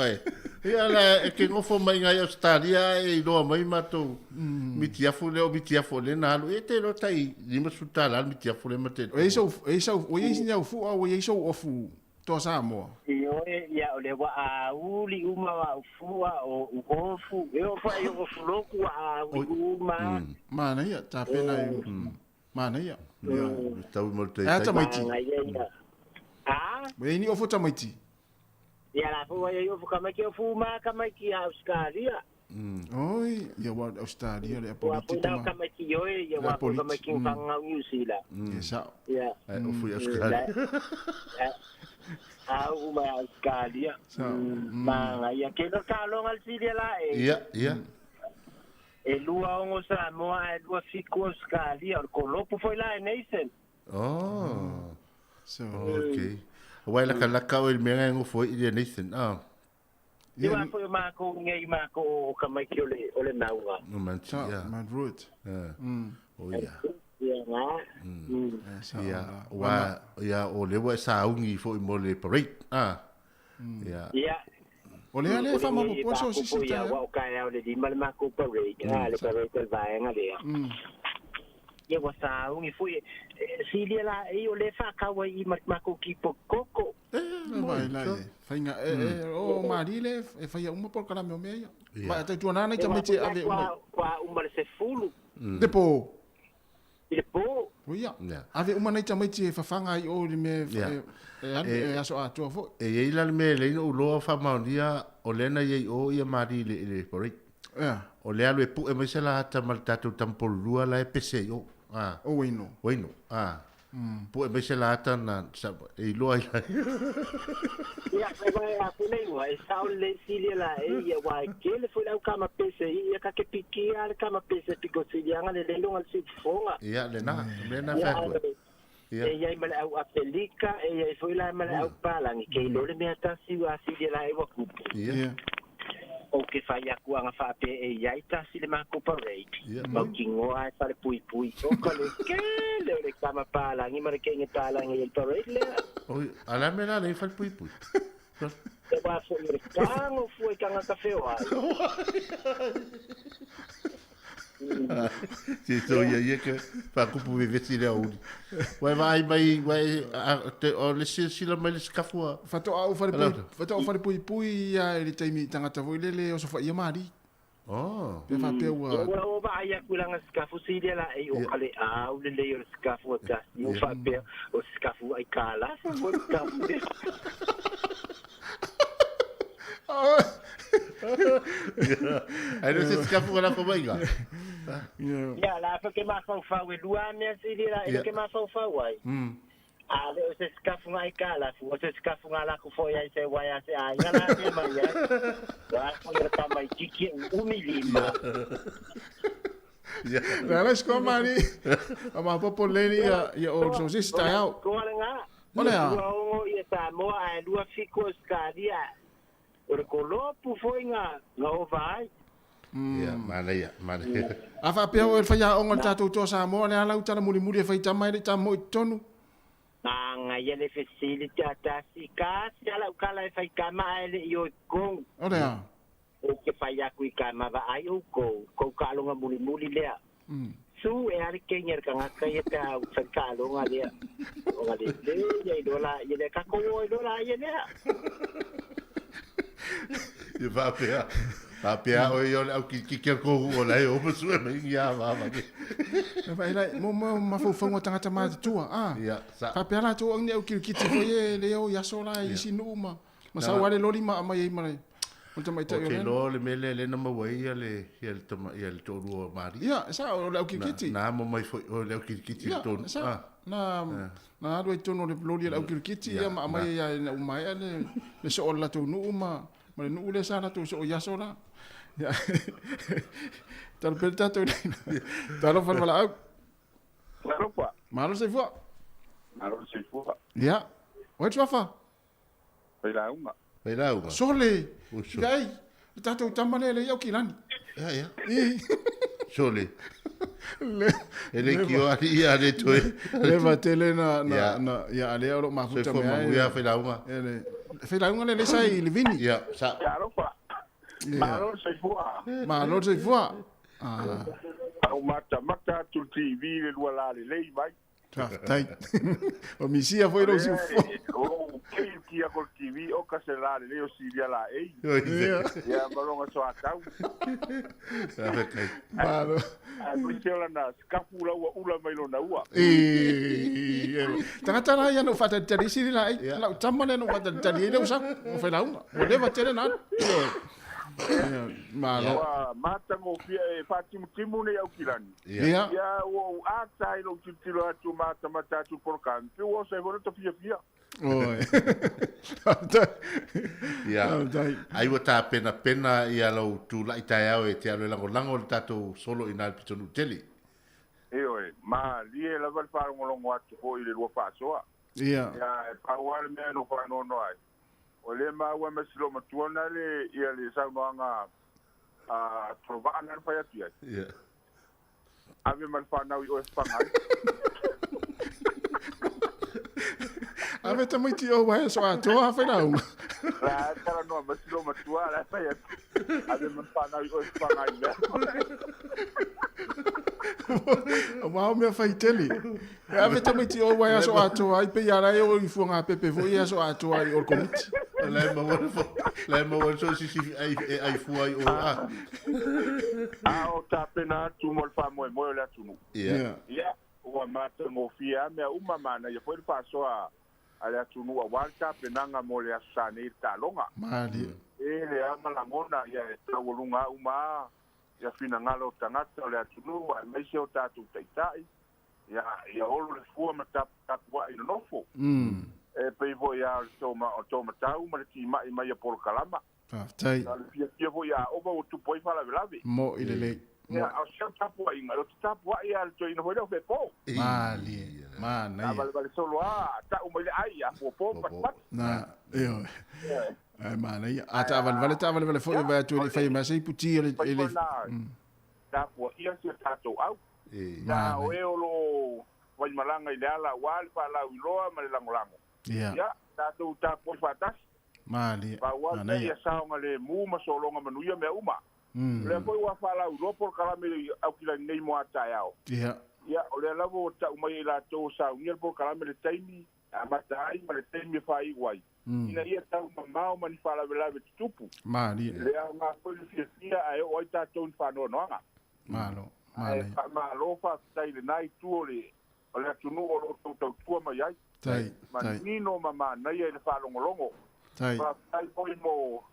Oi. Ia la e ke ngofo mai ngai Australia e iloa mai matou mitiafu le o mitiafu le na alu e te lo tai 50 tala le mitiafu le ma te. O i sau e sau o i sini au fua o i sau ofu toa Samoa. Ioe, ia o le waa uli uma wa ufua o uofu. E o fa i o fuloku wa uli uma. Manaia, tapena i. Manaia. Ia. Tau mo te. E tamaiti. Ia ia. Ah? Ua ni ofu tamaiti. Ia la fua ia ofu kamaiki ofu ma kamaiki a Australia. Oi, ia wa Australia le Ua apoliti puna tama. kamaiki ioe, ia Le wa apoliti. kamaiki whangau New Zealand. Ia sao. Ia. Ofu i Australia. Au uma Australia. Sao. Manga ia ke no taaloga le sili la e. Ia, ia. E 26 Samoa ae 27 Ausetalia. O le kolopu foi la e Nathan. Oh. So, okay. Aua e lakalaka oe i le mea na e nofo ai i le Nathan, ah. Ia wa foi o makou i nei makou o tamaiti o le o le mauga. O Mount, yeah. Mount Root. O ia. Ia nga. Ia, wa, ia o lea ua e sauni foi mo le parade, ah. Ia. Ia. O lea lea e faamaopoopo so sisi taeao. Ia, ua o taeao le 5 le makou parade, ah, le parade a le vaega lea. Ia ua sauni foi, silia laei o lea e faatau ai i ma le makou kipok koko. Vai la e faiga e o malie le e faia uma polokalame o mea ia. Ma e tautuana nai tamaiti e ave uma. Ua uma le 10. Le po. I le po. O ia. Ave uma nai tamaiti e fafaga ai o i le mea e alu e aso atoa foi. E i ai la le mea e leai ona ou iloa faamaonia o lea na i ai o ia malie i le parade. O le alu e pue mai se lahata ma le tatou tamapolulua la e pese ai o. O Waino. Waino. Pue mai se lahata na sa, e iloa ai la. Ia, e wae a puna igoa, e sao lelei silia la e ia, aua e tele foi le au kama pese i ia, ka ke pikia a le kama pese piko siliaga lelei luga o le siufofoga. Ia, lena, mea na fai atu ai. Ia, e i ai ma le au Afelika, e i ai foi la ma le au Palagi, ke iloa le mea tasi ua silia la e ua kupu. Ia. Ou ke fai aku aga faapea e i ai tasi le makou parade, mautinoa e falepuipui. O ka le kele o le kama palagi ma le kenge palagi i le parade lea. Oi, a le a mea la lea i falepuipui? E wā foi o le kago fua i tagata feoai. Se so ia ia ke whakupu vevesi le aouli. Wai vaai mai, wai, a, te, o le silasila mai le sikafu a... Faatoa ou falepuipui, faatoa ou falepuipui ia i le taimi i tagata foi lele o sofaia mali. Oh. Pe faapea ua... Ua o vaai atu i lana sikafu silia la ei o ka le au lelei o le sikafu a tasi o faapea o se sikafu ai kalasa foi le sikafu lea. Ai le se sikafu ka lafo mai ga. Ia, la fa ke mafaufau e lua mea silia la ei ke mafaufau ai. A le o se sikafu ai kalafu, o se sikafu ngā laku foi ai se wai a se aiga la te mai ai. Wa foi o tamaitiki e umi lima. La la sikoa mali, a mapopo leni ia, ia o so sisi taeao. Koa le ngā. O le a? 26 ia Samoa ae 27 Ausetalia. O le kolopu foi ngā, ngā ova ai. Ia, manaia, manaia. A faapea oe le faiaoga o le tatou toa Samoa, le a lau tala mulimuli e fai tama ai le tama i totonu? Manaia le fesili te atasi, kasi a lau kala e fai tama ae le i o i kou. O le a? Ou te fai aku i ka mavaai oukou, kou taaloga mulimuli lea. Su e a le kenya le tagata ia pe a fai taaloga lea. Ona lelei ia iloa la ia lea, tatou o iloa la ia lea. Ia faapea, faapea oe ia o le au kilikiki a kou o la e o masue mai ni a vava ke. Na vaai la, mo mo mafaufauga o tagata matutua, a. Ia, sa. Faapea latou au ni au kilikiti foi e le o i aso la i isi nuu ma, ma sau lava le loli ma aumai ai ma le, o le tamaitai o Ou te lea. iloa o le mea lea lea na maua ai ia le, ia le tama, ia le toalua o Maria. Ia, sa, o le au kilikiti. Na, na amo mai foi o le au kilikiti i totonu. Ia, sa. Na, na alu ai i totonu o le loli a le au kilikiti, ia, ma aumai ai lava ina ua maea le, le soo o le latou nuu ma, ma le nuu lea sa latou soo i aso la. Ia, talo pea le tatou i laina. Talofa le valaau. Talofa. Malo le soifua. Malo le soifua. Ia. O ai le suafa? Failauga. Failauga. Sole. Iai, le tatou tama lea e leai Aukilani. Ia, ia. I. Sole. Le, E le kio ali ia le toe. Le va tele na, na, na, ia, a lea o lo mafuta Soifua mea ai. manuia, Failauga. Ia, le, Failauga le le sa i Livini. Ia, sa. Ia, alofa. Malo le soifua. Malo le soifua. Ah. Au matamata atu le TV le lua la lelei mai. Faafetai. O misia foi lou siufofoga. O kei kia ko le TV o ka se la lelei o silia la ei. Ia. Ia malonga soatau. Faafetai. Malo. Ai se o lana sikafu la ua ula mai lona ua. E, tagata la ia na ou faatalitali sili la ai. Lau tama lea na ou faatalitali ai lea ua sau. Ua failauga. Ua leva tele na alu. Ioe. Ia, malo. Ua matagofie e faatimutimu nei Aukilani. Ia. Ia ua ou ata ai lou tilotilo atu matamata atu i le polokame, pei ua oso ai foi lota fiafia. Oi. Ia. Ai ua tapenapena ia lou tula'i taeao e te alu e lagolago le tatou solo i ina i le pitonuu tele. Ioe, malie lava le faalogologo atu foi i le lua faasoa. Ia. Ia, e pau lava le mea na ou faanoanoa ai, o lea e maua mai si loomatua na le, ia le saunoaga a Tolovaa na na fai atu i ai. Ia. Ave ma le fanau i o e fafaga ai. Ave tamaiti o wae so atoa fai lauga. La e talanoa mai si loomatua la e fai atu. Ave ma le fanau i o e fafaga ai mea. Aua o mea fai tele. E ave tamaiti o wae aso atoa ai pe ia la e o i fuanga pepe foi i aso atoa i o le komiti. La e maua le fo, la e maua le so sisi ai e ai fua i o a. A o tapena atu mo le faamoemoe o le atunuu. Ia. Ia, ua matagofie lava mea uma, manaia foi le faasoa a le atunuu aua le tapenaga mo le Aso Sa nei i le taaloga. Malie. E le a ma lagona, ia e taualuga uma lava ia finagalo o tagata o le atunuu aemaise o tatou taitai, ia, ia olo le fua ma taputapua'i nonofo. E pei foi lava o le toma, o tomatau ma le tima'i mai a polokalama. Faafetai. A o le fiafia foi ia ova ua tupu ai faalavelave. Mo'i lelei. Ia, a o si au tapua'iga, o te tapua'i lava i le toeaina foi lea o Fepo. Malie, manaia. A valevale solo lava, ta'u mai le ai, a puapo ma patupatu. Na, ioe. Ae manaia. A taavalevale, taavalevale foi e vaai atu e le i faia mai se iputi o le, e le. Tapuaia si a tatou au. Ia, o e o lo o vaimalaga i le ala aua le faalauiloa ma le lagolago. Ia, tatou tapuai faatasi. Malie, Pau lava le mea manaia. ia saogalemu ma sologa manuia mea uma. O lea foi ua faalauiloa polokalame i Aukilani nei mo a taeao. Ia, o lea lava ua tau mai e i latou o saunia le polokalame le taimi e amata ai ma le taimi e faaiu ai, ina ia tau mamao ma ni faalavelave tutupu. Malie. E le aoga foi le fiafia ae oo ai tatou i ni faanoanoaga. Malo, Ae manaia. faamalo faafetai i lena itu o le o le atunuu o lo o tou tautua mai ai. Tai, tai. Manino ma manaia i le faalogologo. Tai. Faafetai foi mo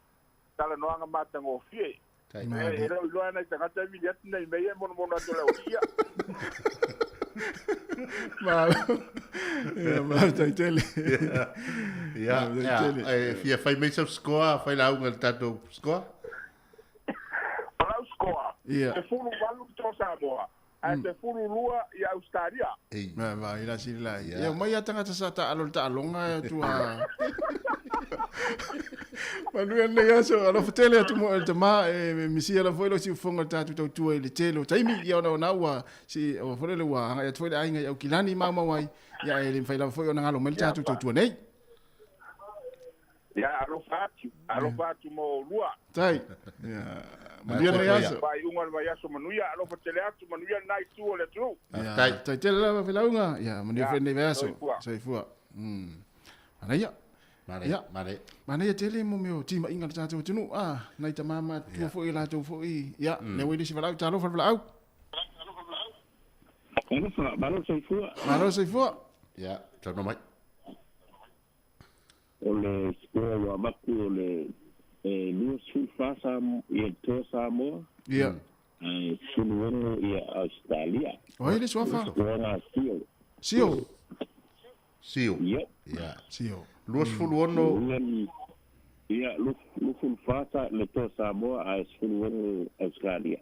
talanoaga matagofie. Tai. E Malie. e le o iloa nai tagata e vili atu nei mea ia e monomono atu e le aualii ia. Malo. Ia, faafetai tele. Ia, Faafetai ia, tele. e fia fai mai sau scoa, fai lauga i le tatou scoa. O lau scoa, Ia. 18 i to Samoa, ae 12 i Ausetalia. Ei. Ma va ila sili la. Ia. Ia mai a tagata sa taalo le taaloga e tua. Manuia lenei aso, alofa tele atu mo le tamā e misia lava foi lou siufofoga o le tatou tautua i le tele o taimi, ia ona ona ua si ua foi lele ua agai atu foi le aiga i Aukilani maumau ai, ia e le mafai lava foi ona galo mai le tatou tautua nei. Ia, alofa atu, alofa atu mo oulua. Tai. Ia, manuia lenei aso. Faaiuga o le vaiaso manuia, alofa tele atu, manuia lena itu o le atunuu. Ia, Tai. tai tele lava felauga, ia manuia Ia, foi lenei vaiaso. soifua. Soifua. Manaia. Manaia, Ia. manaia. Manaia tele mo mea o tima'iga o le tatou atunuu, a, nai tamā matutua foi i latou foi, ia, lea ua i le isi valaau, talofa le valaau. Talofa, malo soifua. Malo soifua. Ia, saunoa mai. O le score ua avatu o le e 24 Samoa, ia le toa Samoa, Ia. ae 16 ia Australia. O ai le suafa? Score na Sio. Sio. Sio. Ia. Ia. Sio. 26. Ia, 24 le toa Samoa ae 16 Australia.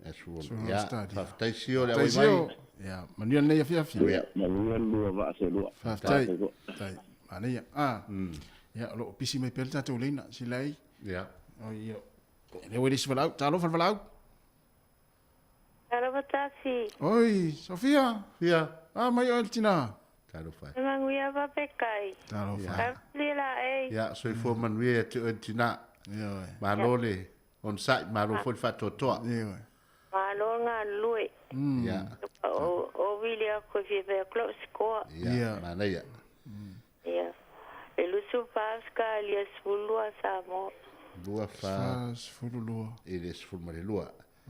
Ia, faafetai Sio le Faafetai auai mai. Sio. Ia, manuia lenei afiafi. Ia, manuia le lua vaa se lua. Faafetai. Faafetai. Manaia. Ah. Ia, o lo o pisi mai pea le tatou leina, silai. Ia. O ia. Lea ua i le isi valaau, talofa le valaau. Talofa tasi. Oi, Sofia. Ia. Ah, mai oe le tina. Talofa. E manuia papekai. Talofa. Ka lila e. Ia, soifua manuia ia te oe le tina. Ia oe. Malo le onosai, malo foi le faatoatoa. Ia oe. Malo ngā lue. Ia. O, o vili aku e fia pea klo sikoa. Ia, manaia. Ia. E lusu pāska lia sefululua Samoa. Lua fa. Sefululua. I le sefulu ma le lua.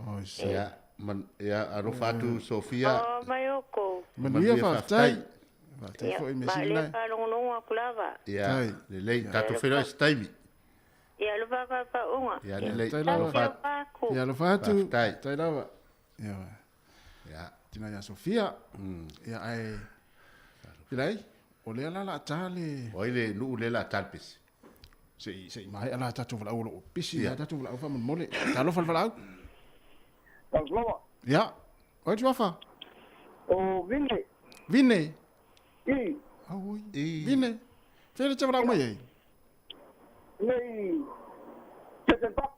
Oi, Ia, man, ia, alofa atu Sofia. O mai o kou. Manuia faafetai. Faafetai Ia, foi me ma sili le lai. whalongonongo aku lava. Ia, lelei, tatou feiloai se taimi. Ia, alofa papaunga. Ia, lelei, Tai lava. alofa atu. Ia, alofa atu. Faafetai. Tai lava. Ia oe. Ia. Tina ia Sofia. Ia, ae. Ilai? O lea la la ta le. O ai le nuu lea la ta le pese. Se i se i maea la tatou valaau o lo o pisi la tatou valaau faamolemole. Talofa le valaau. Talofa. Ia. O ai le suafa? O Vine. Vine. I. Auoi. Vine. Fea le te valaau mai ai? Nei Church Park.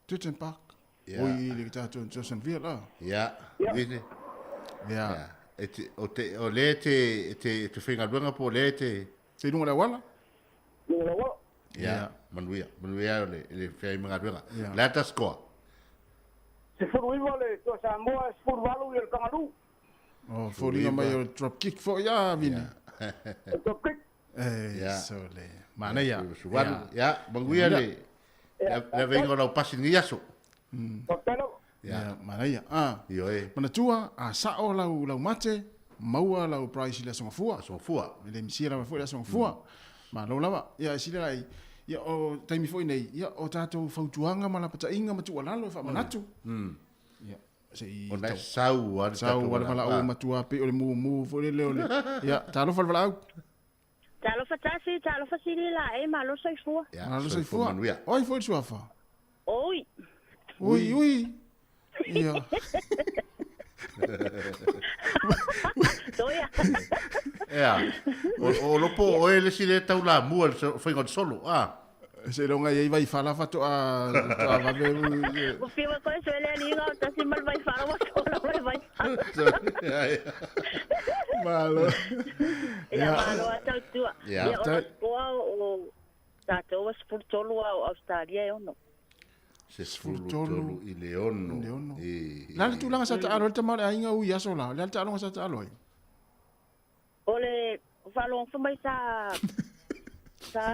Church Park. Ia. Oi le tatou Johnsonville la. Ia. Vine. Ia. E te, o te, o lea e te, e te, e te faigaluega po o lea e te... Se i luga o le auala? Luga o le auala. Ia, manuia, manuia le, le feai ma galuega. Ia. Le a ta score? 19 le Toa Samoa, 18 le Kangaroo. O, foliga mai o le drop kick foi a Vine. Drop kick. E, Ia. sole. Manaia. Sualu, ia, manuia le, le, le aveiga o lau pasi i lenei aso. Ia, manaia. Ah. Ioe. Manatua, a sao lau, lau mate, maua lau price i le aso gafua. Aso gafua. E le misia lava foi le aso gafua. Malo lava. Ia, e sili lai, ia, o taimi foi nei, ia, o tatou fautuaga ma lapataiga ma tuualalo e faamanatu. Ia, se i Ona e sau a le sau tatou a le valaau. valaau matua pei o le mumu foi lele o le. Ia, talofa le valaau. Talofa tasi, talofa sili la e malo soifua. Malo soifua. Oi foi le suafa. Oi. Ui, ui. Ia. Toia. Ea, o, o lopo o e le si le tau la mua le faiga o le solo, ah. Se longa ia i vai fala fatoa toa vave. Ua fiwa koe suele aliga o tasi mal vai fala wa sola wa vai fala. Malo. Ia malo a tautua. Ia. Ia o le koa o tatou wa 13 a o Australia e ono. Se 13 i le ono. I, La le tulaga sa taalo le tama o le aiga ui aso la. Le a le taaloga sa taalo ai. O le whalonga mai sa sa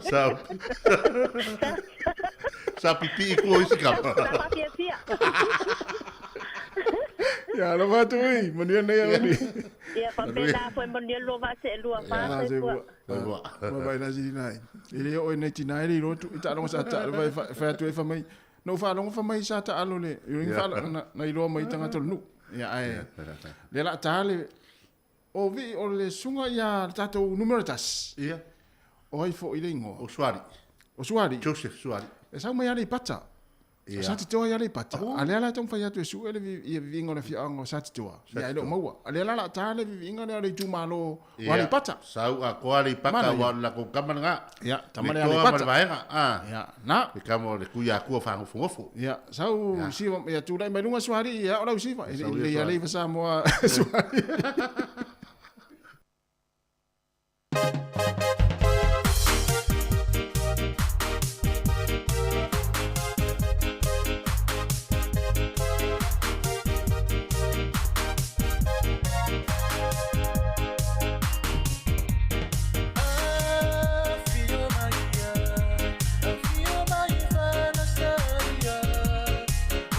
Sa, sa pipi i kua isi kapa. sa whafiafia. Ia, alofa atu ui, manuia nei au ni. Ia whapena foi manuia lua vase e lua Ah, whase se pua. ua. Ua vai la sili nai. E le o nei tina e le iloa tu i taaloga sa taalo vai fai atu e fai mai. Na ou faalogo fai mai sa taalo le i Ia. faalo na na iloa mai tagata o le nuu. Ia ae le la ta le o vi o le suga ia le tatou numero tasi. Ia. O ai foi le igoa. O Suari. O Suari. Joseph Suari. E sau mai Aleipata. Ia. O Satitoa i Aleipata. A lea la e taumafai atu e sue le ia viviga o le afioaga o Satitoa. Ia e le o maua. A lea la la ta le viviga lea o le itumalo o Aleipata. Sau a koa Aleipata Mana ia. wa o le lakou kama lagā. Ia, tama Le lea toa ma le Aleipata. vaega. Ah. Ia, na. Le kama o le kuia akua fagofogofo. Ia, sau siva ia tulai mai luga Suari ia o lau siva. E Sau le ia ia Suari. le Samoa Suari. Afio mai fana saia,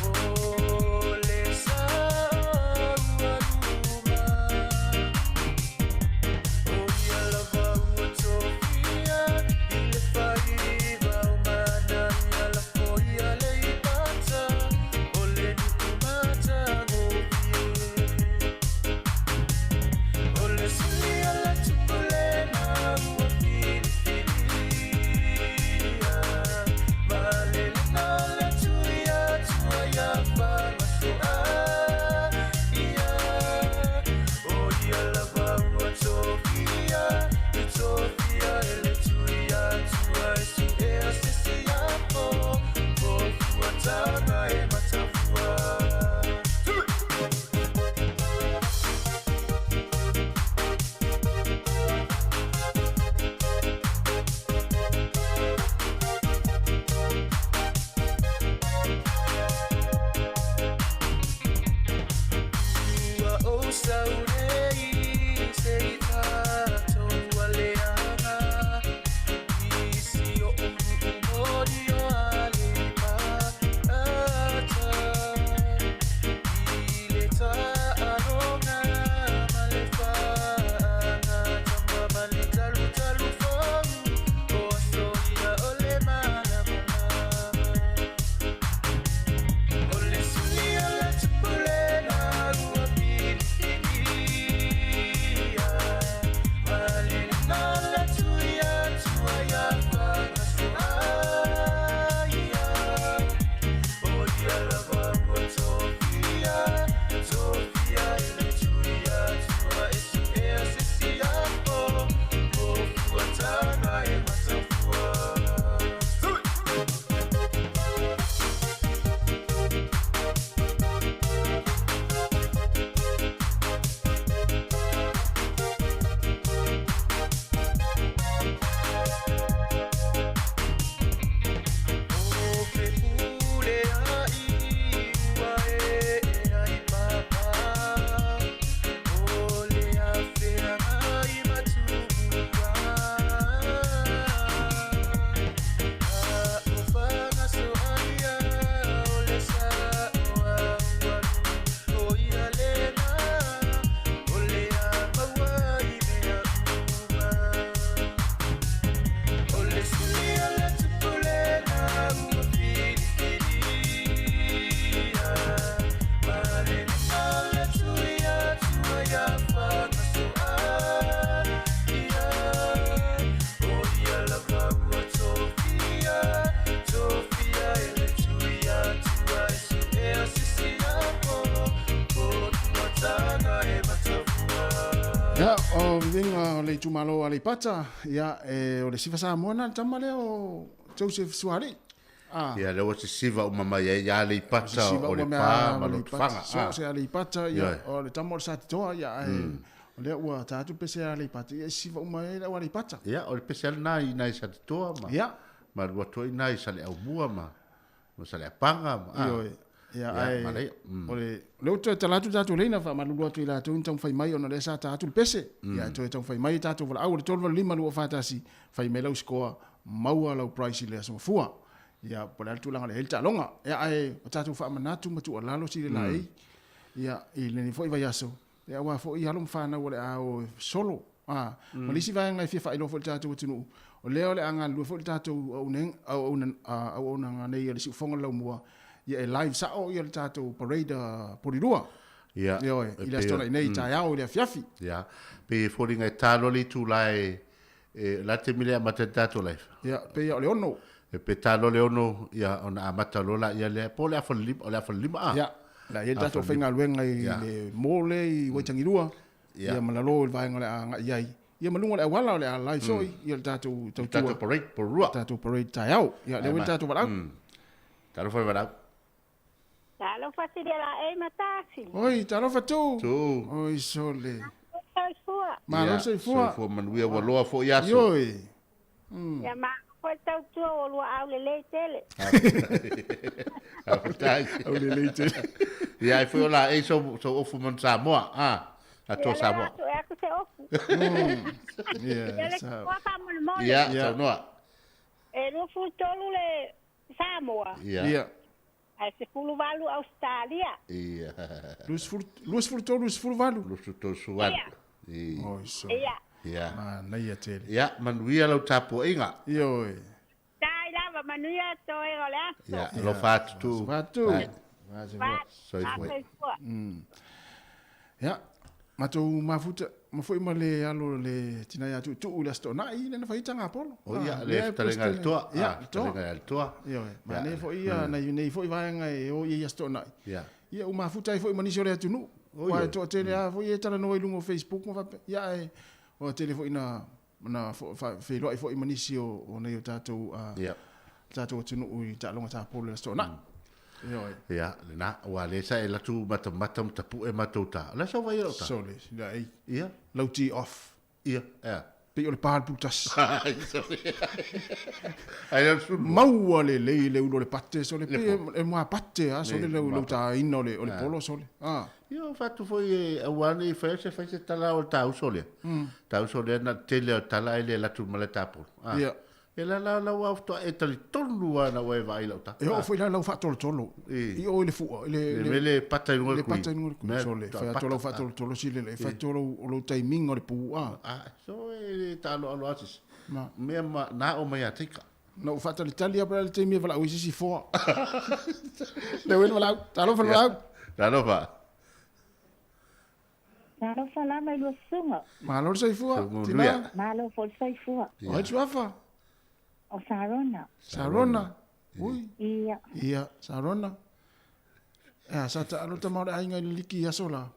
o le sa Ia, o viviga o le itumalo o Aleipata, ia, e, o le siva Samoa na le tama lea o Joseph Sualii. Ah. Ia, lea ua sisiva uma mai ai ia Aleipata o Lepa ma Lotofaga. So se Aleipata, ia, o le tama o le Satitoa, ia, ae, o lea ua ta atu pese Aleipata, ia, sisiva uma ai le au Aleipata. Ia, o le pese lava lena i nai Satitoa ma, ia. ma alu atu ai nai Saleaaumua ma, ma Saleapaga. Ma, ah. Ioe. Ia, ae, o le, lea ua toe tala atu tatou leina, faamalulu atu i latou ni taumafai mai ona lea sa ta atu le pese. Ia, toe taumafai mai tatou valaau o le 385 241, fai mai lau score, maua lau prize i le Aso Gafua. Ia, po o le a le tulaga o le a i ai le taaloga. Ia, ae o tatou faamanatu ma tuualalo sili laei, ia, i lenei foi vaiaso, ia, aua foi alo ma fanau o le a o e solo. A, ma le isi vaega e fia faailoa foi i le tatou atunuu, o lea o le a galulue foi le tatou auaunaga nei a le Siufofoga o le Laumua, ia e live sao ia le tatou parade a Polilua. Ia, Ioe, i le Aso Toonai nei, taeao i le afiafi. Ia, pei e foliga e ta loa le itula e, e, o le a le taimi lea e amata ai le tatou live? Ia, pei o le 6. E pe ta loa le 6, ia, ona amata loa laia lea, po o le afa le 5, o le afa le 5 a? Ia, la i ai le tatou aufaigaluega i le mall lea i Waitangirua, ia ma lalo i le vaega o le a agai i ai. Ia ma luga o le auala o le a live foi ia le tatou tautua. Tatou parade Polilua. Tatou parade taeao. Ia lea ua i le tatou valaau. Talofa le valaau. Talofa sili la e matasi. Oi, talofa tu. Tu. Oi sole. Soifua. Malo soifua. Soifua manuia ua loa foi aso. Ioe. Ia ma foi tautua o lua au lelei tele. Faafetai. Au lelei tele. Ia ai foi o la ei so so ofu man Samoa. Ah, atoa Samoa. Ia le se ofu. Ia, le sa. Kwa fa molemole. Ia, saunoa. E 23 le Samoa. Ia. Ia. Ae 18 Australia. Ia. 23, 28. 23, 18. Ia. Oi, so. Ia. Ia. Manaia tele. Ia, manuia lau tapuaiga. Ioe. Tai lava manuia toe o le aso. Ia, alofa atu tu. Alofa atu. Ai. Soifua. Soifua. Ia, matou mafuta, ma foi ma le alo le tina ia Tuutuu i le Aso Toonai, lena fai taga Apollo. O ia, le fetalenga i le toa. Ia, le toa. Fetalenga i le toa. Ioe, ma nei foi ia, nai nei foi vaega e o i Aso Toonai. Ia. Ia, ua mafuta ai foi ma nisi o le atunuu. Aua e toatele lava foi e talanoa i luga o Facebook ma faapea. Ia, ae ua tele foi na na feiloai foi ma nisi o nei o tatou tatou atunuu i taaloga tapolo i le Aso Toonai. Ioe. Ia, lena, ua le sa e latu matamata ma tapu'e matou ta. O le a sau vai e lau ta? Sole, sila ei. Ia. Lau tee off. Ia, ea. Pei o le pa le pulutasi. Ai le sulu. Maua lelei le ulo o le pate sole. Le Pei polo. e mua pate a sole Le le mua lau taina o le o le Ah. polo sole. Ah. Ia, o fatu foi e aua nei fai se fai se tala o le tauso lea. Tauso lea na tele o tala e le latu ma le tapolo. Ah. Ia. E la la la ua fatoa e talitonu lava na ua e vaai lau ta. E oo foi la lau faatolotolo. I o i le fua, i le Le mele pata i luga o le le kui. pata i luga o le kui. Mea Sole, toa fai atu pata. lau faatolotolo sile le, fai atu o lou taiminga o le pu a. Ah, so e taaloalo atu se. Ma. Mea ma na o mai a teika. Na ou faatalitali lava le taimi e valaau i se isi foa. Le uena valaau, talofa le valaau. Talofa. Talofa lava i lua susuga. Malo le soifua. Soifua Tina. manuia. Malo foi le soifua. O ai suafa. O Sarona. Sarona. Ui. Ia. Ia, Sarona. Ia, sa taalo tama o le aiga i le liki i aso la.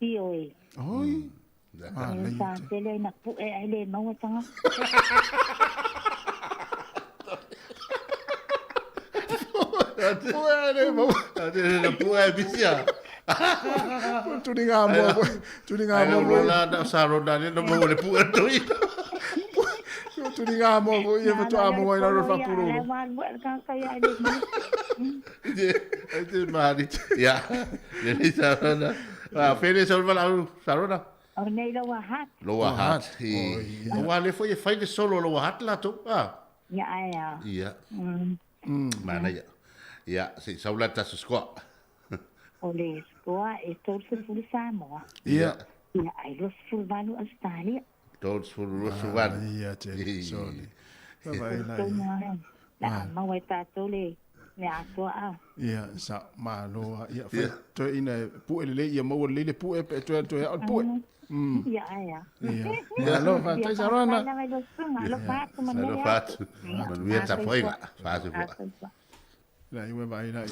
Ioe. Oi. E sa tele ai na pu'e ai le maua tagata. Pu'e ai le maua. Na pu'e ai bisia. Tuli ngā moa. Tuli ngā Ai moa. lau la na Sarona le na maua le pu'e toi. Tuli ngā moa foi e fatoa moa i lalo le faapululu. Le malu le tagata ia ai le maua. Ai te mari. Ia. Le le Sarona. Ah, fele sa valaau Sarona. O nei loa hat. Loa hat. Ua le foi e fai le solo loa hat latou. Ah. Ia ai a. Ia. Mana ia. Ia, se sau la taso skoa. O le skoa e 30 Samoa. Ia. Ia ai 28 Australia. 38. Ia te. Sole. Vai la. La maua e tatou le le atoa a. Ia, sa malo. Ia, fai toe ina pu'e lelei ia maua lelei le pu'e pe toe toe ao le pu'e. Ia ai a. Ia. Malo, faafetai Sarona. Ia mai lo susuga, alofa atu manuia. Alofa atu. Manuia tapuaiga. Faatu fua. La iwe vai la.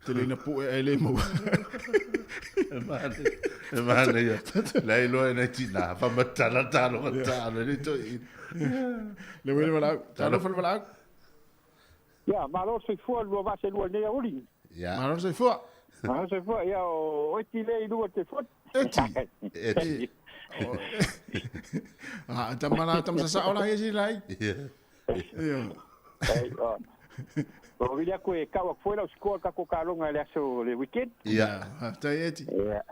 Tele ina pu'e ae lē maua. E manaia, e manaia. La e iloa e nai tinā, faamatala taaloga taalo e le toeaina. Le uele valaau, talofa le valaau. Ia, malo le soifua lua vaa selua i lenei aoauli. Ia. Malo le soifua. Malo le soifua, ia o Eti lea i luga o le telefoni. Eti. Eti. Ah, tama la tama sasao la ia sila ai. Ia. Ia. Ei, o. O vili aku e kau aku foi lau sikoa kako kaloga i le aso le weekend. Ia. Faafetai Eti. Ia.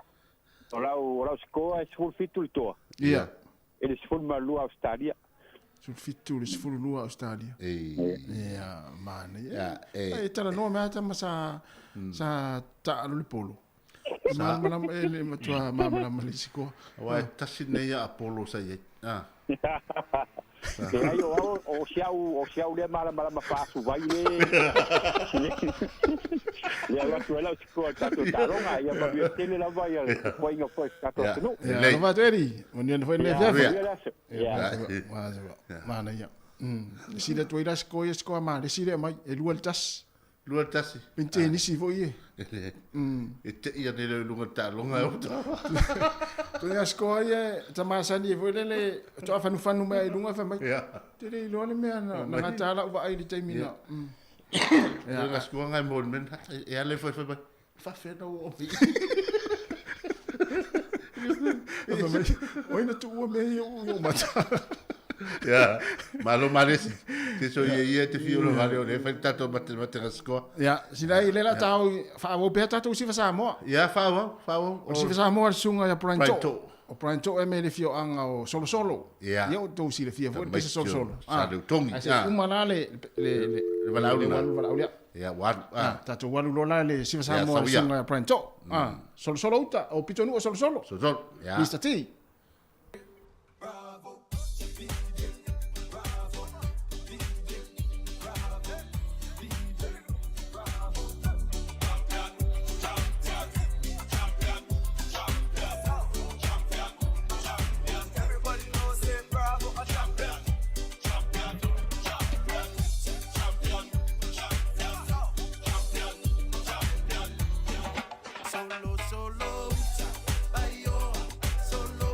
O lau sikoa e 17 le toa. Ia. E le 12 Australia. 17 le 12 Australia. Ia, manaia. Ia, e. E talanoa mea tama sa sa taalo le polo. Malamalama e le matua malamalama le sikoa. Aua e tasi nei ia Apollo sa i ai. Ah. Leai o au o si au o si au lea malamalama faasuvai le le alu atu ai lau sikoa i le tatou taaloga ia manuia tele lava ia le tapuaiga foi a si tatou atunuu. Ia, alofa atu Eri. Manuia foi lenei Ia, afiafi. manuia le aso. Ia. Manaia. Le sili atu ai la sikoa ia sikoa malesi lea mai e 2-1. 2-1. Pe tenisi foi e. E tei ane leo i luga o le taaloga e ota. Toe a sikoa ia tamasani e foi lele toa fanufanu mai ai luga fai mai. Ia. Te le iloa le mea na na gata lau vaai i le taimi na. Ia nga sikoa ngai mo le mea e ale foi fai mai. Faafea na ua omi. Fai mai, oi na tuua mea ia o mata. Ia, malo malesi. Te so ia ia te fia o le vale o le fai tatou mate mate nga sikoa. Ia, sila i lela tau whaawau pea tātou sifa Samoa. Ia, whaawau, whaawau. O sifa Samoa le sunga ia Brian Brian To. To. O Brian To e me le fio anga o Solo Solo. Ia. Ia o tau sila fia foi le pesa Solo Solo. Sa leu tongi. Ai se uma la le le le Le valaau le lena. walu valaau lea. Ia, walu. Ah, tātou walu lola le sifa Samoa le sauia. sunga ia Brian To. Ah, Solo Solo uta o pito nuu o Solo Solo. Solo Solo. Ia. Mr. T. Everybody knows it, bravo, a champion. Champion, champion, champion, champion, champion. Solo, solo, bayo, solo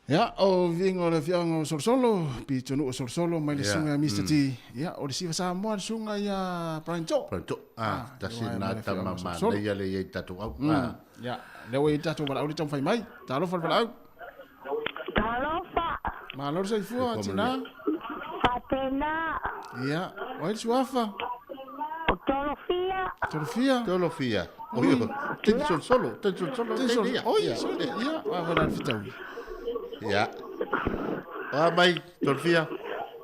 Ia, o viiga o le afioaga o Solosolo, pitonuu o Solosolo mai le susuga ia Mister T. Ia, o le siva Samoa le susuga ia Brian To. Brian To, ah, tasi lena tama manaia le i ai i tatou au. Ia, lea ua i ai le tatou valaau le taumafai mai. Talofa le valaau. Talofa. Malo le soifua, tina. Faapena. Ia, o ai le suafa? O Tolofia. Tolofia. Tolofia. Oi, teni solosolo, teni solosolo. Teni solosolo. Oi, sole, ia, wa wala le fitaui. Ia. O a mai, Tolofia.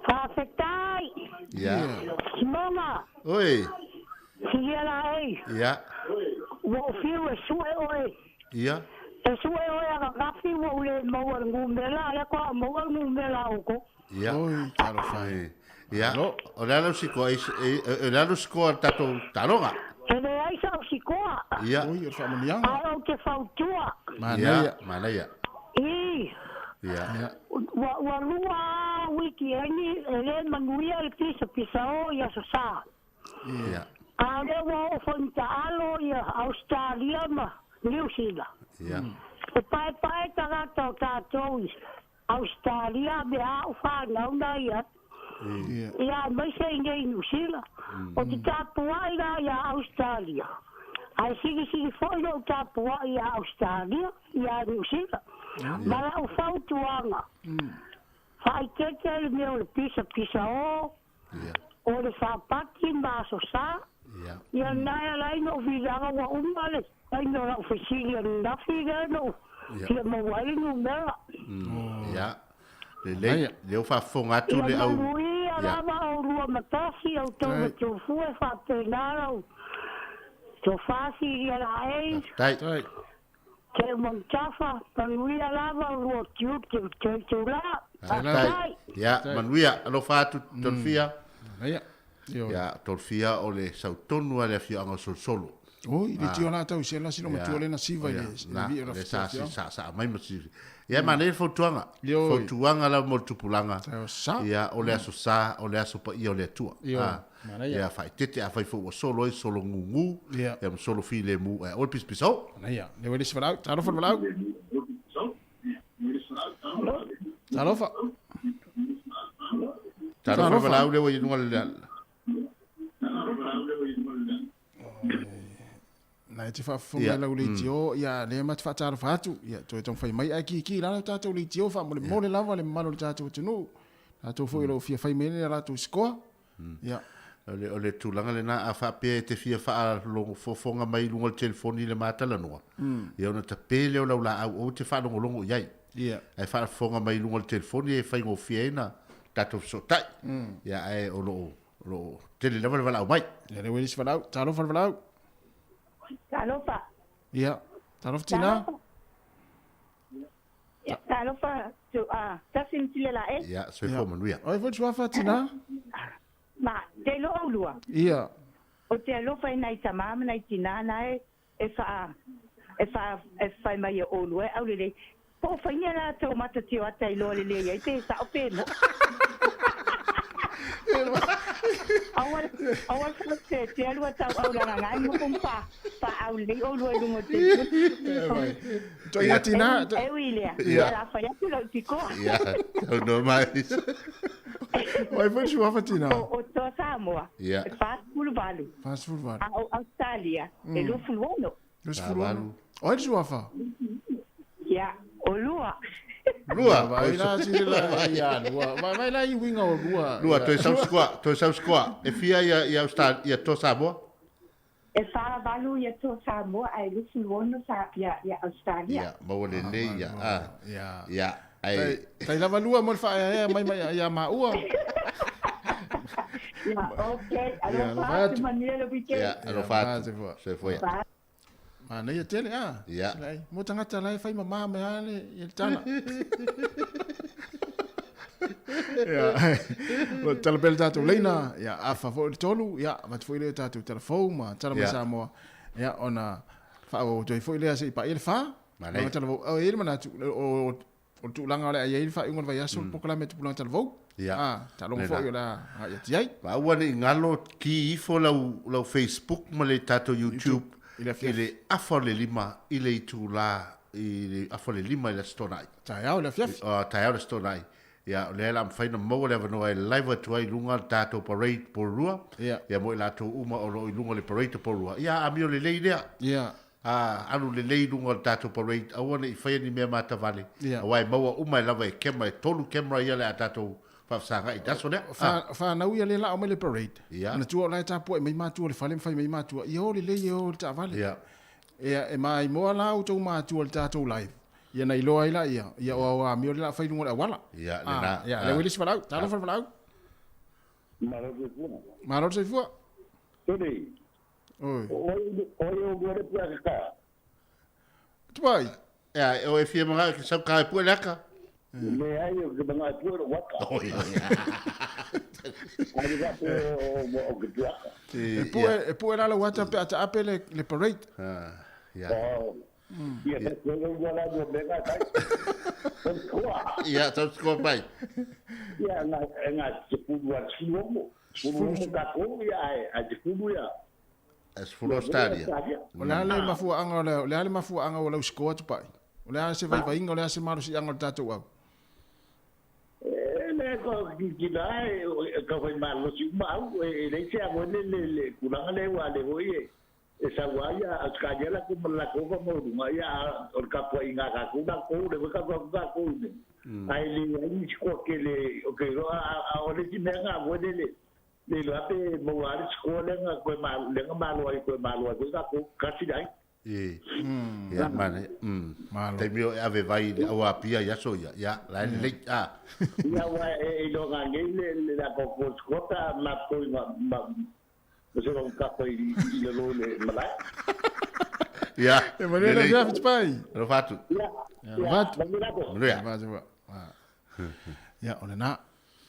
Faafetai. Ia. Simoga. Oi. Silia la ei. Ia. Ua ou fiu e sue oe. Ia. E sue oe ananafi ua ou le maua i le numera, a lea koa o maua le numera a outou. Ia. Oi, talofa e. Ia. O le a lau sikoa, o le a lau sikoa o le tatou taaloga? E leai sau sikoa. Ia. Oi, o le faamanuiaga. Ae ou te fautua. Manaia. Ia, manaia. I. Ia. Ua lua a wiki-eni e le manuia le pisapisa o i Aso Sa. Ia. A o lea ua oo foi i taalo ia Ausetalia ma Niu Sila. Ia. E paepae tagata o tatou i Ausetalia me a'u fanau na ia ia aemaise i nei Niu Sila. O te tapua'i la ia Ausetalia, ae silisili foi lo'u tapua'i ia Ausetalia ia Niu Sila. Ma la'u fautuaga, faaitete le mea o le pisapisa o O le Sapati ma Aso Sa. Ia na e ala ai na ou vilaga ua uma le taimi o lau fesili ananafi lea na ou fia maua ai le numera. Ia. Lelei, lea ua faafofoga atu le au. Ia manuia lava oulua ma tasi, outou ma Tufue, faapena lau tofa silia laei. Faafetai. Te Montafa, manuia lava oulua tiute o Toitula. Faafetai. Ia, manuia, alofa atu Tolofia. Ia, Tolofia o le sautonu a le afioaga o Solosolo. Oi, le tio la tau se la silo matua le na siva i le vi o la Le sa si sa sa mai ma si. Ia manaia le fautuaga. Fautuaga lava mo le tupulaga. Ia, o le aso sa, o le aso paia o le Atua. Ia, faaeteete afai foi ua solo ai, solo gugu, ia ma solo filemu, ae aua le pisapisao. Manaia. Lea ua i le isi valaau. Talofa le valaau. Talofa. Talofa le valaau lea ua i luga le Na e te faafofoga i lau leitio, ia lea ma te faatalofa atu, ia toe taumafai mai ae kiki i lalo tatou leitio faamolemole lava le mamalu o le tatou atunuu. Latou foi o lo o fia fai mai le latou sikoa. Ia. O le tulaga lena, a faapea e te fia faafofoga mai i luga o le telefoni i le matalanoa, ia ona tape lea o lau laau aua te faalogologo i ai. Ae faafofoga mai i luga o le telefoni e faigofie ai ona tatou fesootai. Ia ae o lo o tele lava le valaau mai. Ia lea ua i le isi valaau. Talofa le valaau. Talofa. Ia, talofa tina. Ia, talofa tu a tasi ni tile la e. Ia, soifua manuia. Oi foi suafa tina. Ma, te lo au lua. Ia. O te alofa i nai tamā ma nai tinā na e e wha e wha e whai mai e olua e aulelei. Po o whainia la tō mata tio ata i loa lelei ai pe sao pe mo. Aua aua fa te te alua tau au langa ngai mo pum pa pa au lei olua i lunga o te Toi ia tina. E ui lea. Ia la whai atu lau tikoa. Ia, tau noa mai. Oi foi suafa tina. O toa Samoa. Ia. E 48. 48. A o Australia, e 26. 26. Oi suafa. Ia, o lua. Lua. Vai la sile la ia lua. Vai vai la i winga o lua. Lua, toe sau sikoa, toe sau sikoa. E fia ia ia Australia, ia toa Samoa? E 48 ia toa Samoa ae 26 sa ia ia Australia. Ia, maua lelei ia. Ah. Ia. Ia, ai. Tai lava lua mo le faaeaea mai mai ia maua. Ia, okay. Alofa atu manuia le weekend. Ia, alofa atu. Soifua ia. Manaia tele a. Ia. Lai, mo tagata la e fai mamā me a le i le tala. Ia, lo tala pele tātou leina, ia, afa foi le tolu, ia, avatu foi lea tātou tala fou ma tala mai Samoa, ia, ona faaauau atu ai foi lea se'i paia le fa. Manaia. Tala fou, o, e i ai le manatu, o, o le tulaga o le a i ai le faaiuga o le vaiaso, le polokalame tupulaga talavou. Ia. Ah, taaloga foi o le a agai atu i ai. Ma aua ne i galo ki ifo lau, lau Facebook ma le tatou YouTube I le afiafi. i le afa o le lima i le itulā i le afa le 5 i le Aso Toonai. Taeao i le afiafi. Taeao i le Aso Toonai. Ia, o lea la mafai ona maua le avanoa e live atu ai i luga le tatou parade Porirua. Ia. Ia mo i latou uma o lo o i luga o le parade o Porirua. Ia, amio lelei lea. Ia. Alu lelei i luga o le tatou parade, aua ne i faia ni mea matavale. Ia. Aua e maua uma e lava e camera, e 3 camera ia le a tatou faafesagai i le aso lea. Fanau ia lea la aumai le parade. Ia. Manatua o la e tapuai mai matua o le fale ma fai mai matua, ia o lelei e o i le taavale. Ia. Ia, e maimoa la outou matua i le tatou live. Ia na iloa ai laia, ia o ao amio le la fai i luga o le auala. Ia, lena. Ia, lea ua i le isi valaau. Talofa le valaau. Malo le soifua. Malo le soifua. Tony. Oi. O ai o lua le pua ka. Tupai. Ia, o e fia manga ke sau ka e pua le aka. Le ai o ke manga pua le waka. Oi. Ai ga pe o ke pua. E pua e pua la la wata pe ata ape le parade. Ah, ia. Ia, te lua la lua mega kai. Ia, tau sikoa mai. Ia, nga te pulu a sifulu omo. Sifulu omo kako, ia, ai te pulu ia. Sifulu Australia. O le a le mafuaaga o le, o le a le mafuaaga ua lau sikoa Tupai? O le a se vaivaiga, o le a se malosiaga o le tatou au? E le ko ki la e ka fai malosi uma au, e leai se ago le le tulaga lea ua le foi e e sau ai ia Australia latou ma le latou faamaualuga, ia, a o le tapuaiga a tatou latou, lea foi tatou atu tatou i inei. Ae leai ni sikoa tele o te iloa, a o le isi mea na foi lele, le iloa pe maua lava le sikoa lea na toe lea na malo ai toe malo ai foi tatou, kasi le ai. Ia, manaia. Taimi o e ave vai i le au Apia i aso ia, ia, la e lelei, a. Ia, aua e iloa nei le latou sikoa pe a matou i ma Ma se lau kapa i lalo i le malae. Ia. E manuia le afiafi Tupai. Alofa atu. Ia. Alofa atu. Manuia lava. Manuia. Alofa atu. Ia, o lena.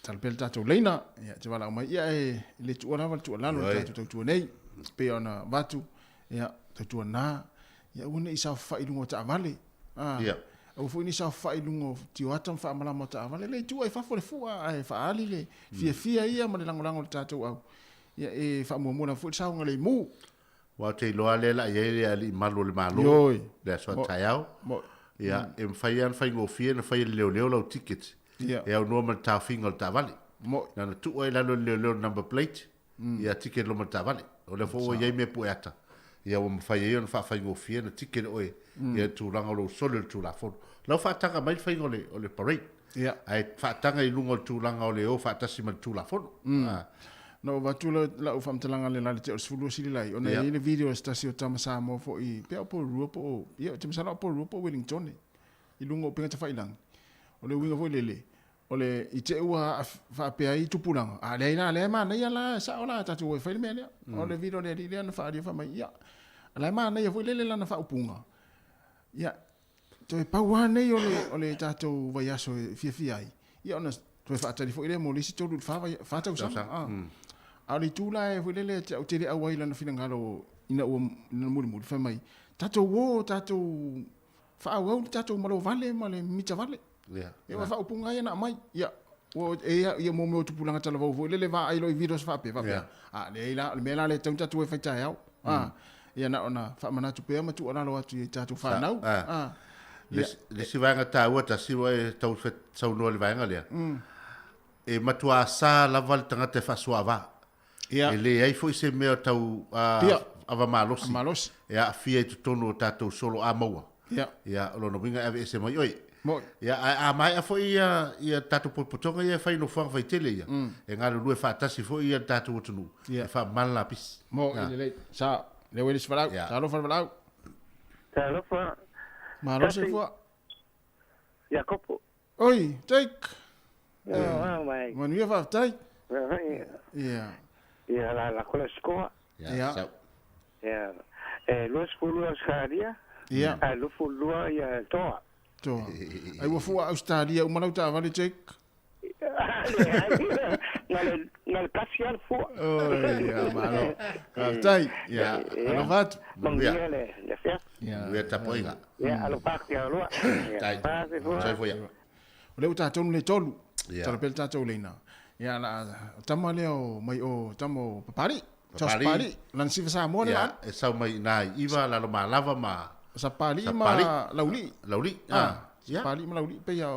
Tala pea le tatou leina. Ia, te valaau mai. Ia, e le tuua lava le tuualalo i le tatou tautua nei. Pei ona avatu. Ia, tautua na. Ia, aua ne i saofafai i luga o taavale. Ia. Aua foi ne i saofafai i luga o tioata ma faamalama o taavale. Le tuua i fafo le fua, ae faaali le fiafia ia ma le lagolago i le tatou au. Ia e faamuamua lava foi le saogalemu. Aua ou te iloa lea la i ai le alii malu o le Malo Ioe. le aso a taeao. Mo. Ia, e mafai lava ona faigofie ona fai e le leoleo lau ticket Ia. e aunoa ma le taofiga o le taavale. Mo. Na ona tuu ai i lalo e le leoleo le number plate, ia ticket loa ma le taavale. O lea foi ua i ai mea pue ata, ia ua mafai ai ona faafaigofie ona ticket oe ia le tulaga o lou soli o le Tulafono. O la ua faataga mai le faiga o le, o le parade. Ia. Ae faataga i luga o le tulaga o le o faatasi ma le Tulafono. Na ou avatu lau faamatalaga i le la le tea o le 12 sililai, ona e i ai le video a se tasi o tama Samoa foi, pe o Porirua po o, ia, ou te masalo o Porirua po o Wellington, i luga o upega tafailagi. O le uiga foi lele, o le, i te i ua faapea ai tupulaga, a leai la, lea e manaia la, e sao la, tatou o e fai le mea lea. O le video a le alii lea na faaalia fai mai, ia, o la e manaia foi lele lana faaupuga, ia, Toe pau lava nei o le, o le tatou vaiaso e fiafia ai, ia ona toe faatali foi lea mo le isi 3 i le 4, 4 tausaga. Tausaga. A o le itu la e foi lele ou te le auai i lana finagalo ina ua ina mulimuli fai mai, tatou o tatou faaauau le tatou malo vale ma le mita vale. Ia. Ia aua faaupuga lava ia na aumai. Ia, ua e ia, ia mo mea o tupulaga talavou foi lele vaai loa i videos faapea, faapea. Ia. A leai la, o le mea la lea e tatau ona tatou e fai taeao. Ia na ona faamanatu pea ma tuualalo atu i tatou fanau. Le isi vaega taua tasi ua e tau saunoa i le vaega lea, e matuā sa lava le tagata e faasoaava. Ia. E leai foi se mea tau Pia. ava malosi Malosi. e aafia i totonu o tatou solo a maua. Ia. Ia, o lona uiga e aveese mai oe. Moi. Ia, ae a maea foi ia, ia tatou potopotoga ia e fai i nofoaga faitele ia, e galulue faatasi foi ia le tatou atunuu, Ia. e faamama le lapisi. Moi, lelei. Sa, lea ua i le isi valaau. Ia. Talofa le valaau. Talofa. Malo soifua. Iakopo. Oi, Jake. Oh, mai. Manuia faafetai. Ia. Ia. Ia la la kola skoa. Ia. Ia. E 22 Australia. Ia. A 22 ia Toa. Toa. Ai ua fua Australia uma lau taavale Jake. Na le na le pasi al fua. Oi, ia malo. Faafetai. Ia. Alofa atu. Manuia le le fia. Ia. Manuia tapuaiga. Ia alofa atu ia lua. Tai. Soifua. Soifua ia. O lea ua tatou le tolu. Ia. Tala pea le tatou leina. Ia la tama lea o mai o tama o Papali. Charles Papali. Papali. Lana sifa Samoa le Ia, la. e sau mai i nā i iva, lalo malava ma Sapali'i ma Laulii. Laulii. Ah. Sapali'i ma Laulii pei o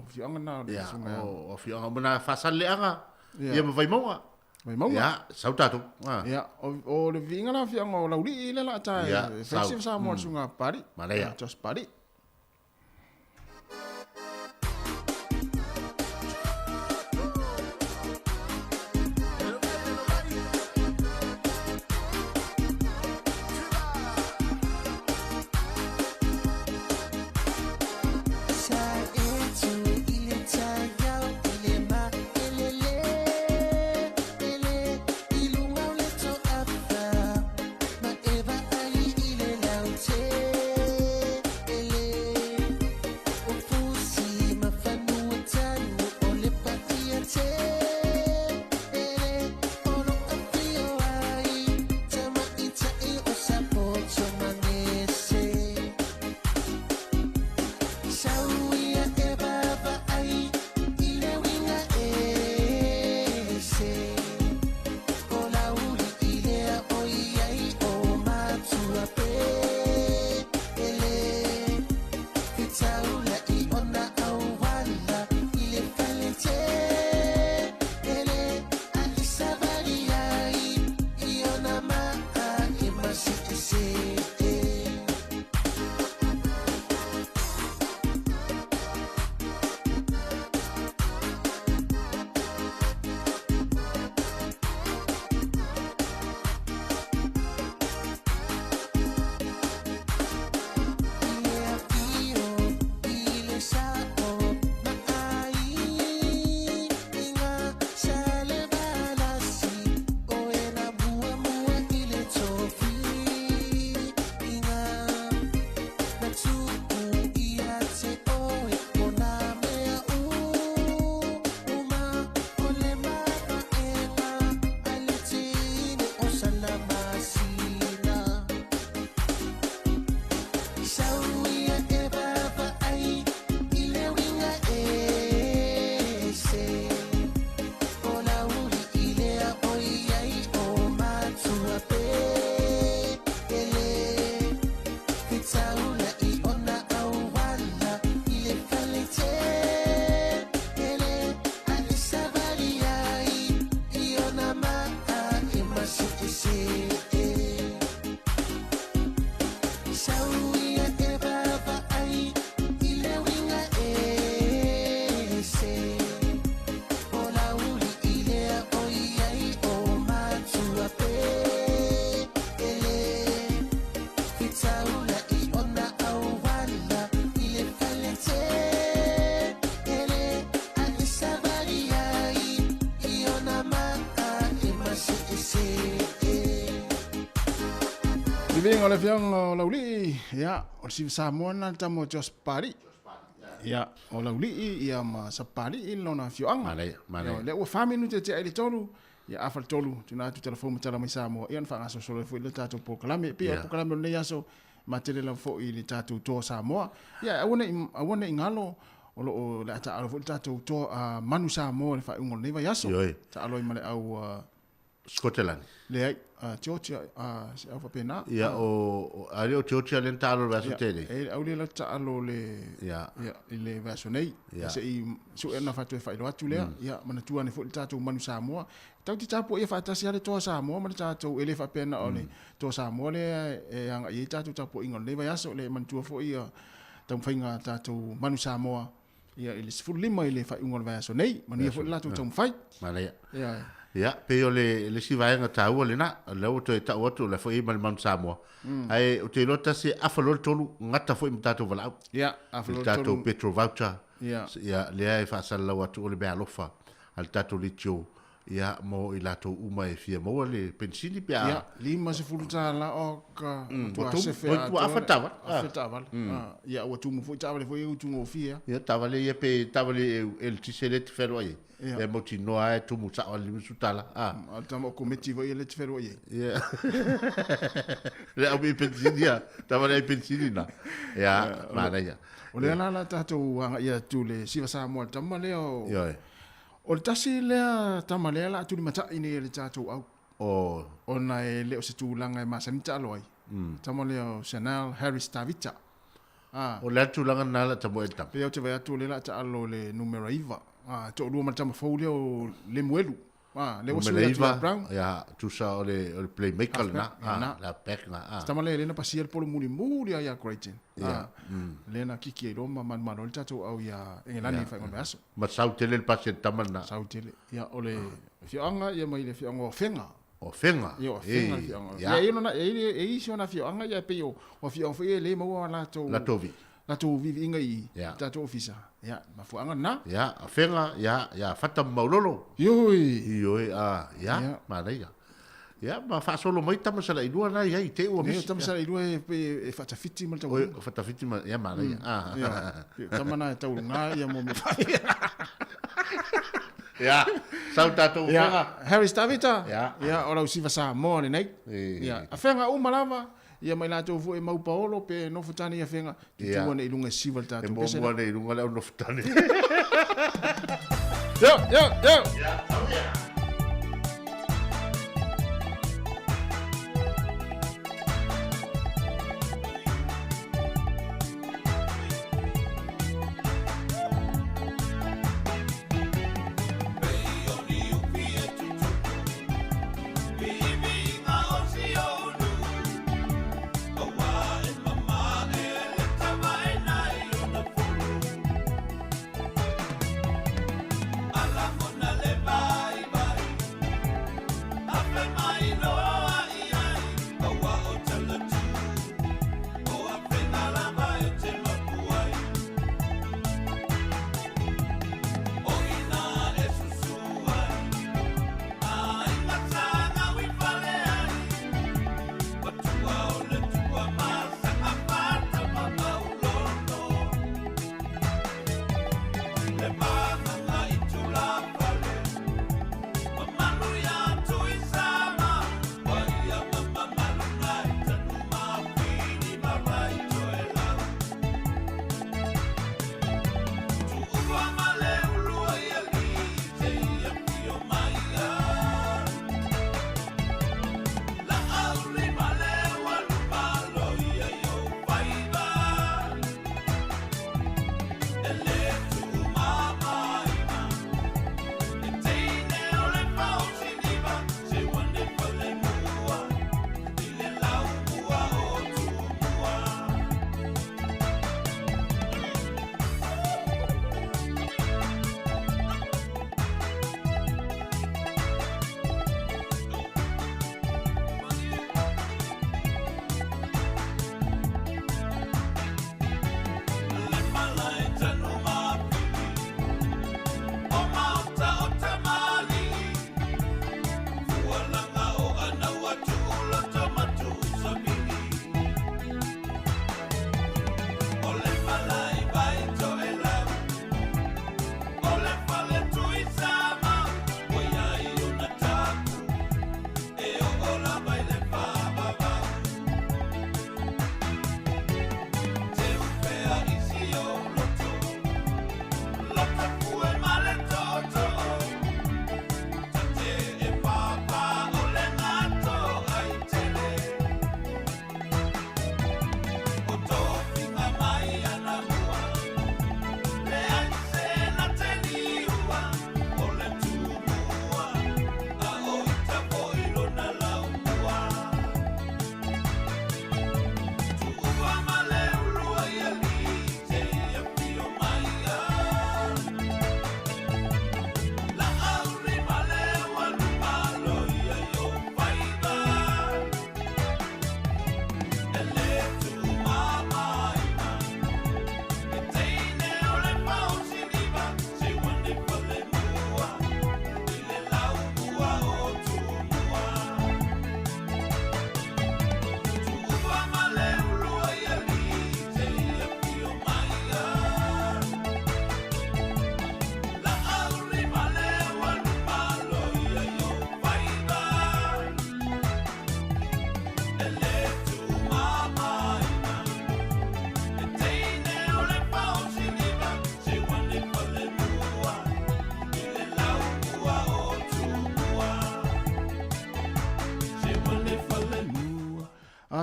afioaga na o le susuga ia. O afioaga uma na Faasaleleaga ia ma Vaimauga. Vaimauga. Ia, sau tatou. Ia, o le viiga la afioaga o Laulii lea o le a ta e fai le Samoa le susuga a Papalii. Manaia. Josh Papalii. Viiga o le afioga o Laulii, ia, o le siva Samoa lena le tama o Josh Papalii. Ia, o Laulii ia ma Sapapalii lona afioaga. Manaia, manaia. Ia, lea ua 4 minute tea i le 3, ia afa le 3, tuuina atu telefoni ma tala mai Samoa, ia ona faagasolosolo ai foi lea le tatou polokalame. E pei o le polokalame o lenei aso, matele lava foi i le tatou toa Samoa. Ia, aua ne i, aua ne i galo, o lo o le a taaalo foi le tatou toa Manu Samoa i le faaiuga o lenei vaiaso. Ioe. Taalo ai ma le au Scotland. Leai, Georgia, se au faapena. Ia, o, a le o Georgia lea na taalo i le vaiaso tele. E, au lea la taalo le, ia, i le vaiaso nei. Ia. Se i sue ona faatoe faailoa atu lea. Ia, manatua ane foi le tatou Manu Samoa. Tatou te tapuaia faatasi lava le Toa Samoa ma le tatou, e le faapea na o le Toa Samoa lea e agai ai tatou tapuaiga o lenei vaiaso. Le manatua foi ia taumafaiga a tatou Manu Samoa. Ia, i le 15 i le faaiuga o le vaiaso nei. Manuia foi le latou taumafai. Manaia. Ia. Ia, pei o le, le isi vaega taua lena, o lea ua toe tau atu, o lea foi e i ai ma le Manu Samoa. Ae ou te iloa tasi e afa loa le tolu, gata foi ma tatou valaau. Ia, afa I loa le le tatou tolu. petrol voucher. Ia. Ia, lea e faasalalau atu o le meaalofa a le tatou leitio, ia, mo i latou uma e fia maua le penisini pe a. Ia, $50 oka, matua Ua tumu, sefe ua atoa afa le- taavale. afe taavale. Ah, ia, ua tumu foi taavale foi ia utugofie lava. Ia, taavale ia pe taavale eletise lea e te fealuai ai. Ia. Lea mautinoa lava e tumu sao lava le $50. Ah. A o le tama o komiti foi ia lea e te fealuai ai. Ia. Le au i penisini ia, taavale ai penisini na. Ia, manaia. O lea la la tatou agaia atu le siva Samoa le tama lea o... Ioe. O le tasi lea tama lea la tulimatai nei e le tatou au. O. Ona e le o se tulaga e masani taalo ai. Tama lea o Chanel Harris Tavita. Ah. O le a le tulaga lena la tamoe le tama? Pei ou te vaai atu o lea la taalo le numera 9. Ah, toalua ma le tama fou lea o Lemuelu. Ah, lea ua sui atu ia Brown. Ia, tusa o le, o le playmaker lena. Ah, la back na. Ah. Tama lea lea na pasia le polo mulimuli ia Crichton. Ah, lea na kiki ai loa ma manumanu ai le tatou au ia Engelani i faaiuga o le vaiaso. Ma sau tele le pasi a le tama lena. Sau tele. Ia, o le afioaga ia mai le afioaga o Afega. O Afega. Ia, o Afega le afioaga. Ia, e i ai isi ona afioaga, ia e pei o afioaga foi ia e le maua latou. Latou vii. Latou viiviiga i tatou ofisa. Ia, mafuaaga lena. Ia, Afega, ia, ia Fata ma Maulolo. Ioe. Ioe, a, ia, manaia. Ia, ma faasolo mai tama salailua na i ai, te ua misi. Ia, tama salailua e, e, e faatafiti ma le taualuga. O faatafiti ma, ia, manaia. Ah. Ia, tama na e tauluga ia mo mea. Ia, sau tatou Ia, Harris Tavita. Ia, ia o lau siva Samoa lenei. Ia, afega uma lava. Ia mai latou foi e mau paolo pe nofo tane i afega, tutu ane i luga e siva le tatou pese. E muamua ane i luga le au nofo tane. Yo, yo, yo! Ia, tau ia!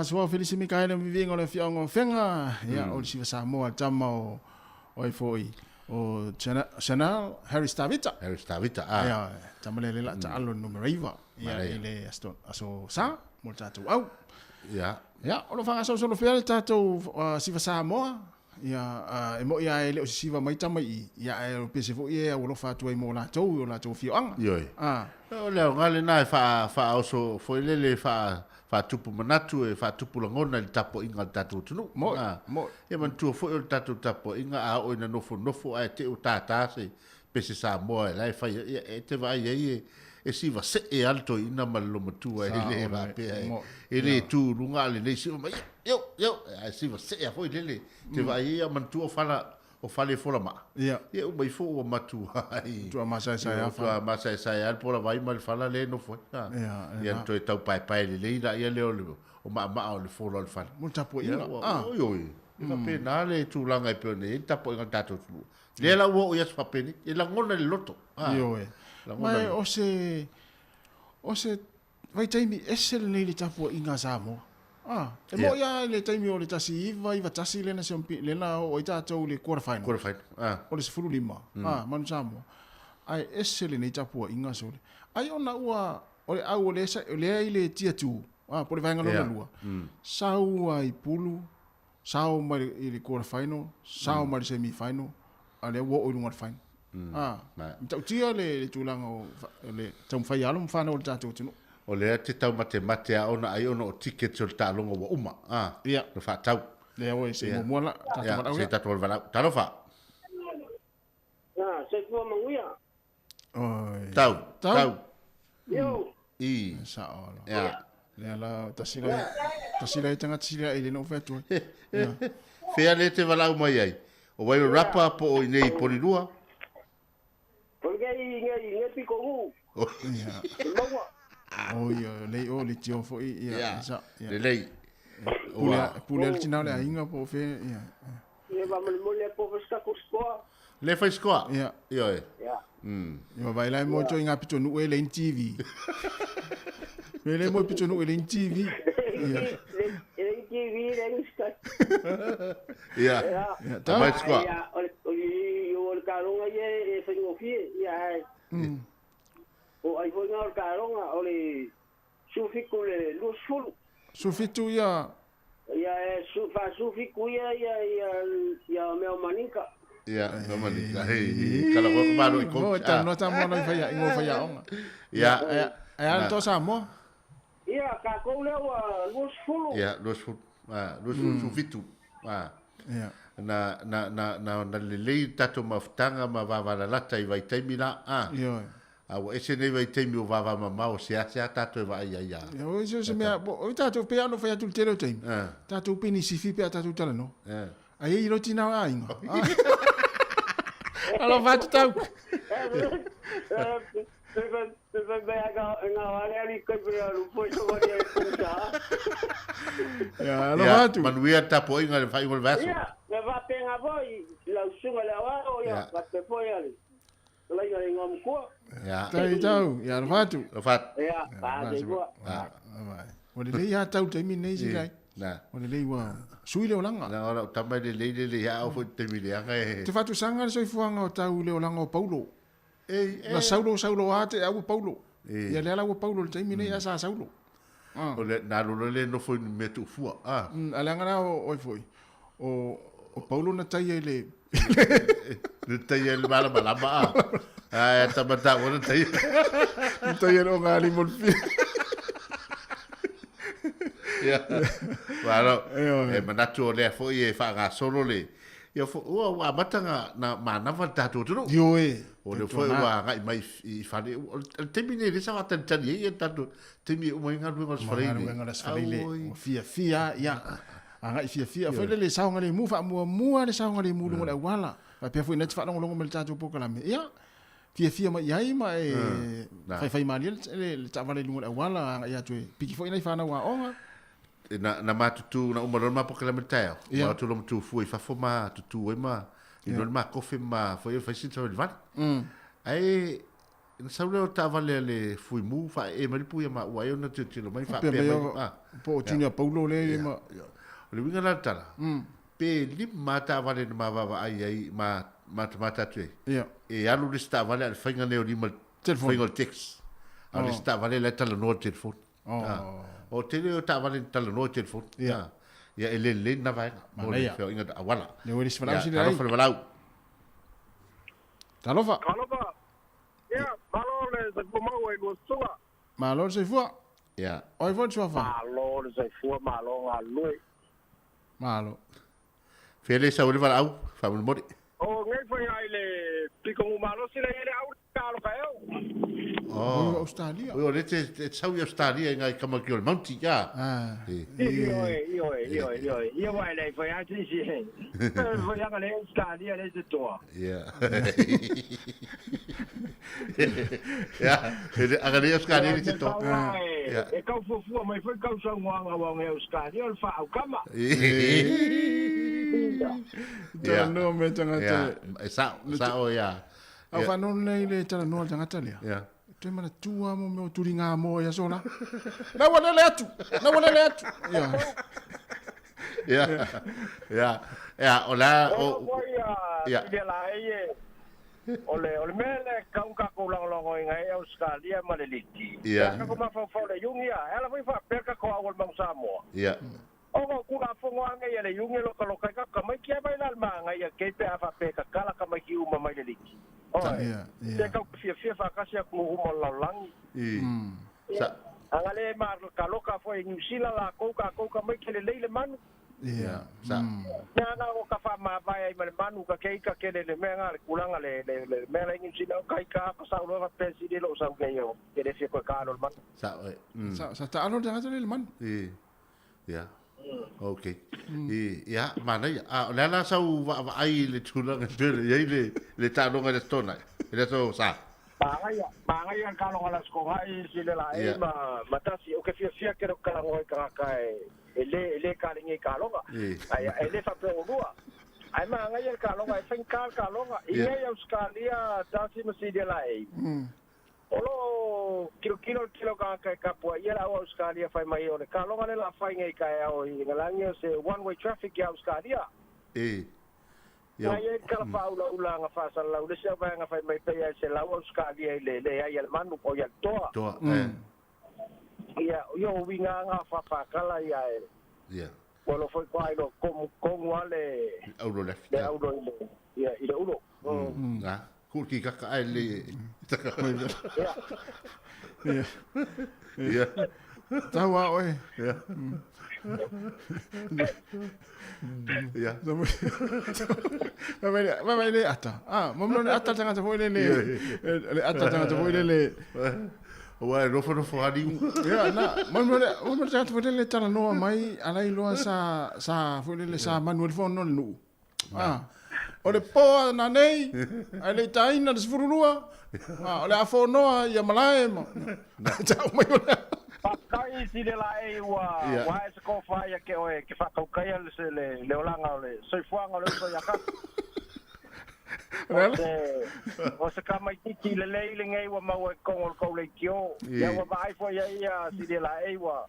Asoa Felisi Mikaele Viviga o le afioaga o Fega, ia o le Siva Samoa le tama o o ai foi o Chanel Harris Tavita. Harris Tavita, ah. Ia, tama lea le la taalo le numera 9. Ia i le aso, aso sa mo le tatou au. Ia. Ia, o lo faasolosolo pea le tatou Siva Samoa. Ia, e moi lava e le o sisiva mai tama i i, ia ae o le pese foi e aualofa atu ai mo latou i o latou afioaga. Ioe. O le aoga lena e faaoso foi lele e faatupu manatu, e faatupu lagona i le tapuaiga a le tatou atunuu. Moi, moi. Ia manatua foi o le tatou tapuaiga a oo ina nofonofo ae te i ua tātā se pese Samoa la e fai ai, ia e te vaai ai e siva see lava le toeaina ma le lomatua e le faapea e le tu i luga a o lenei siva mai, io, io, ae siva see lava foi lele. Te vaai ai a manatua o fala, o fale e fola maa. Ia. Ia uma ifo ua matua ai. Matua masaesae lava fala. Matua masaesae lava le pola vai ma le fala lea e nofo ai. Ia, Ia toe tau paepae lelei laia lea o le o maamaa o le fola o le fale. Mo le tapuaiga. Oi, oi. E faapena le tulaga e pei ona i ai le tapuaiga a le tatou atunuu. Lea la ua oo i aso faapenei, e lagona i le loto. Ioe. Ma o se, o se vaitaimi ese lenei i le tapuaiga a Samoa. E moi lava i le taimi o le 1991 lea na siampi, lea na oo ai tatou i le quarter final. Quarter final. O le 15, Manu Samoa. Ae ese lenei tapuaiga sole. Ai ona ua, o le au o lea i le tier 2, po o le vaega lona lua, sau lava i pulu, sao mai i le quarter final, sao mai i le semi final, a lea ua oo i luga o le final. Matautia le tulaga o le taumafai a alo ma fanau o le tatou atunuu. O lea te taumatemate a ona ai ona o tickets o le taaloga ua uma, na faatau. Lea ua se i muamua la tatou valaau. Se i tatou valaau. Talofa. Soifua manuia. Oi. Tau. Tau. Yo. I. Sao la. Ia. Lea la tasi lai tasi lai tagata sili ai le no fai atu. Ia. Fea le te valaau mai ai. O Wairarapa po o inei i Polilua. O nei nei nei piko hu. Ia. Maua. O ia lei o le tio foi ia. Sa. Lelei. Pule pule le tina o le aiga po o fea ia. Ia va mo le po festa ko skoa. Le fai skoa. Ia. Ioe. Ia. Ia vai lai mo to i ngā pitonuu e lein TV. Me le mo pitonuu e lein TV. Ia. Lein TV lein ska. Ia. Ia. Mai skoa. Ia o le o le kalonga ia e whaingofie. Ia ai. O ai foi ngā o le kalonga o le sufiku le 20. Sufitu ia. Ia e su fa sufiku ia ia ia ia mea maninka. Ia, mea maninka. Hei, kala koe kumalo i coach. O, tano ta moana i whaia, ingo whaia onga. Ia. Ai ana tō Samoa. Ia, kākou lea ua 20. Ia, 20. 20 sufitu. Ia. Na, na, na, na, na lelei tatou mafutaga ma vavalalata i vaitaimi la. Ioe. A ua ese nei vaitaimi o vavamamao seasea tatou e vaai ai a. Ia, o se mea, o tatou pea ano whai atu le tele o taimi. Tatou peni sifi pea tatou talanoa. Ai e i roti nā o aiga. Alofa atu tau. Ia, alofa atu. Manuia le tapuaiga i le faaiuga o le vaiaso. Ia, me faapena foi lau susuga le aoao, ia, faapea foi ale. Laiga le ingoa matua. Ia. Tau, tau. Ia, alofa atu. Alofa atu. Ia, soifua. Ua lelei lava tau i le taimi lenei, Silai. Na. Ua lelei ua sui le olaga. Na o lau tama e lelei lelei lava au foi i le taimi leaga e. Te faatusaga le soifuaga o tau i le olaga o Paulo. Ei, Na Saulo, Saulo lava te au ua Paulo. E. Ia lea la ua Paulo i le taimi lenei, ae sa Saulo. O le, na alu loa le nofo i mea tuufua. A leaga la o ai foi, o Paulo na taia i le... Na taia i le malamalama a. Ae a tama taua na taia. Na taia i le ogalima o le fia. Ia. Malo, e manatu o lea foi e faagasolo le... Ia fo, ua ua amata na, na manava le tatou atunuu. Ioe. O lea foi ua agai mai i fale. O le taimi nei lea sa faatalitali ai ia tatou taimi e uma ai galuega o le Aso Faraile. Galuega o le Aso Faraile. Ua fiafia ia. Agai fiafia foi lele saogalemu faamuamua le saogalemu i luga o le auala. Faapea foi na te faalogologo mai i le tatou polokalame. Ia, fiafia mai i ai ma e faifai malie le taavale i luga o le auala agai atu e piki foi nai fanau aoga. Na, na matutu, na uma loa le ma polokalame i le taeao, ma o atu loa ma tu fua i fafo ma tutu ai ma inu ai le ma kofe ma foi ai fai sina savalivali. Ae Na sau lea o taavale a le Fuimu faaee mai le puia maua ai ona tilotilo mai faapea mai, ah, po o Junior Paulo lea ma. O le uiga la o le tala, pe lima lava taavale na ma vaavaai ai ma matamata atu ai, e alu le isi taavale a o le faiga lenei o lima i le faiga o le text, a o le isi taavale la e talanoa i le telefoni. O le tele o taavale na talanoa i le telefoni. Ia, e le lelei lena vaega mo le feoaiga auala. Talofa le valaau. Talofa. Talofa. Ia, malo le soifua maua i lua susuga. Malo le soifua. Ia. O ai foi le suafa? Malo le soifua, malo galulue. Malo. Fea le sau ai le valaau, faamolemole. O nei foi ai le piko malosi le ele au ka alo ka eo. Oh. Australia. Oi, o le te, te sau i Australia i ngai kama ki o le Mountie, ia. Ah. Ioe, ioe, ioe, ioe. Ia wai lei foi a si si. Foi anga le Australia le se toa. Ia. Ia, anga le Australia le se toa. Ia. E kau fuafua mai foi kau saunoaga ua ngai Australia o le faaukama. Talanoa me tagata. Ia, e sao, sao ia. A o faanono nei le talanoa le tagata lea. Ia. Toe manatua lava mo mea o tuliga moa i aso la. La ua lele atu! La ua lele atu! Ia. Ia. Ia. Ia, o la o Ia. Ia la e o le o le mea le kau ka ko langolongo inga e Australia ma le liti. Ia. Ka ko mafaufau le iugi ia. E ala foi faapea ka ko au o le mau Samoa. Ia. O ko kula fongo anga ia le iugi lo ka lo kai ka ka mai kia mai la ma anga ia ke pe afa pe ka kala ka mai ki uma mai le liti. Oi. Ia. Ia. Te kau fia fia fa kasi aku uma lalagi. I. Sa. Anga le ma ka loka foi New Zealand la ko ka ko ka mai ke le le manu. Ia. Sa. Mea nga o ka wha mavae ai ma le manu ka kei ka kele le mea nga le kulanga le le le mea la New Zealand kai ka ka sau loa pe si le lo sau nei o ke le fia koe ka alo le manu. Sa. Sa sa ta alo le tagata le manu. I. Ia. Okay. I, ia, manaia. A, o le a la sau vaavaai i le tulaga e pei ona i ai le, le taaloga i le Aso Toonai, i le Aso Sa. Magaia, magaia le taaloga le Aso Toonai i le la e ma, ma tasi. O ke fiafia ke reo kalagoa i tagata e, e le, e le kalegi i taaloga. Ai, e le faapea ua lua. Ae magaia le taaloga, e faigata le taaloga. I nei Ausetalia, tasi ma si le la e. O lo o kilokilo le tele o tagata e tapuaia le au Ausetalia fai mai o le taaloga lea o le a fai nei taeao i Ingalangi o se one way traffic i Ausetalia. E. Na i ai le tala faaulaula na faasalalau le isi au vaega fai mai pei e se lau Ausetalia i le leai a le manu po o ia le toa. Toa, e. Ia, ia o uiga nga faafaakala ia e. Ia. Ua lo foi koa i lo komu komu a le. Aulo le. Le aulo i le, ia, i le ulo. Na, ku ki kaka ai le. Ia. Ia. Ia. Tau a oe. Ia. Ia. Vai vai vai le ata. Ah, mo le ata tangata foi le le. Le ata tangata foi le le. Ua e nofonofo aliu. Ia, na, mo le mo le tangata foi le talanoa mai ala i loa sa sa foi le sa manu le fono le nuu. Ah. O le poa na nei, ai le taina le 12. Ah, o le a fonoa ia malae ma. Tau mai o le. Faafetai i le laei ua ua ae se kofa ia ke oe ke faakaukaia le se le le olaga o le soifuaga o le uso ia Kasi. O se o se tamaititi lelei lenei ua maua i totonu o le tou leitio. Ia ua vaai foi ai ia si le laei ua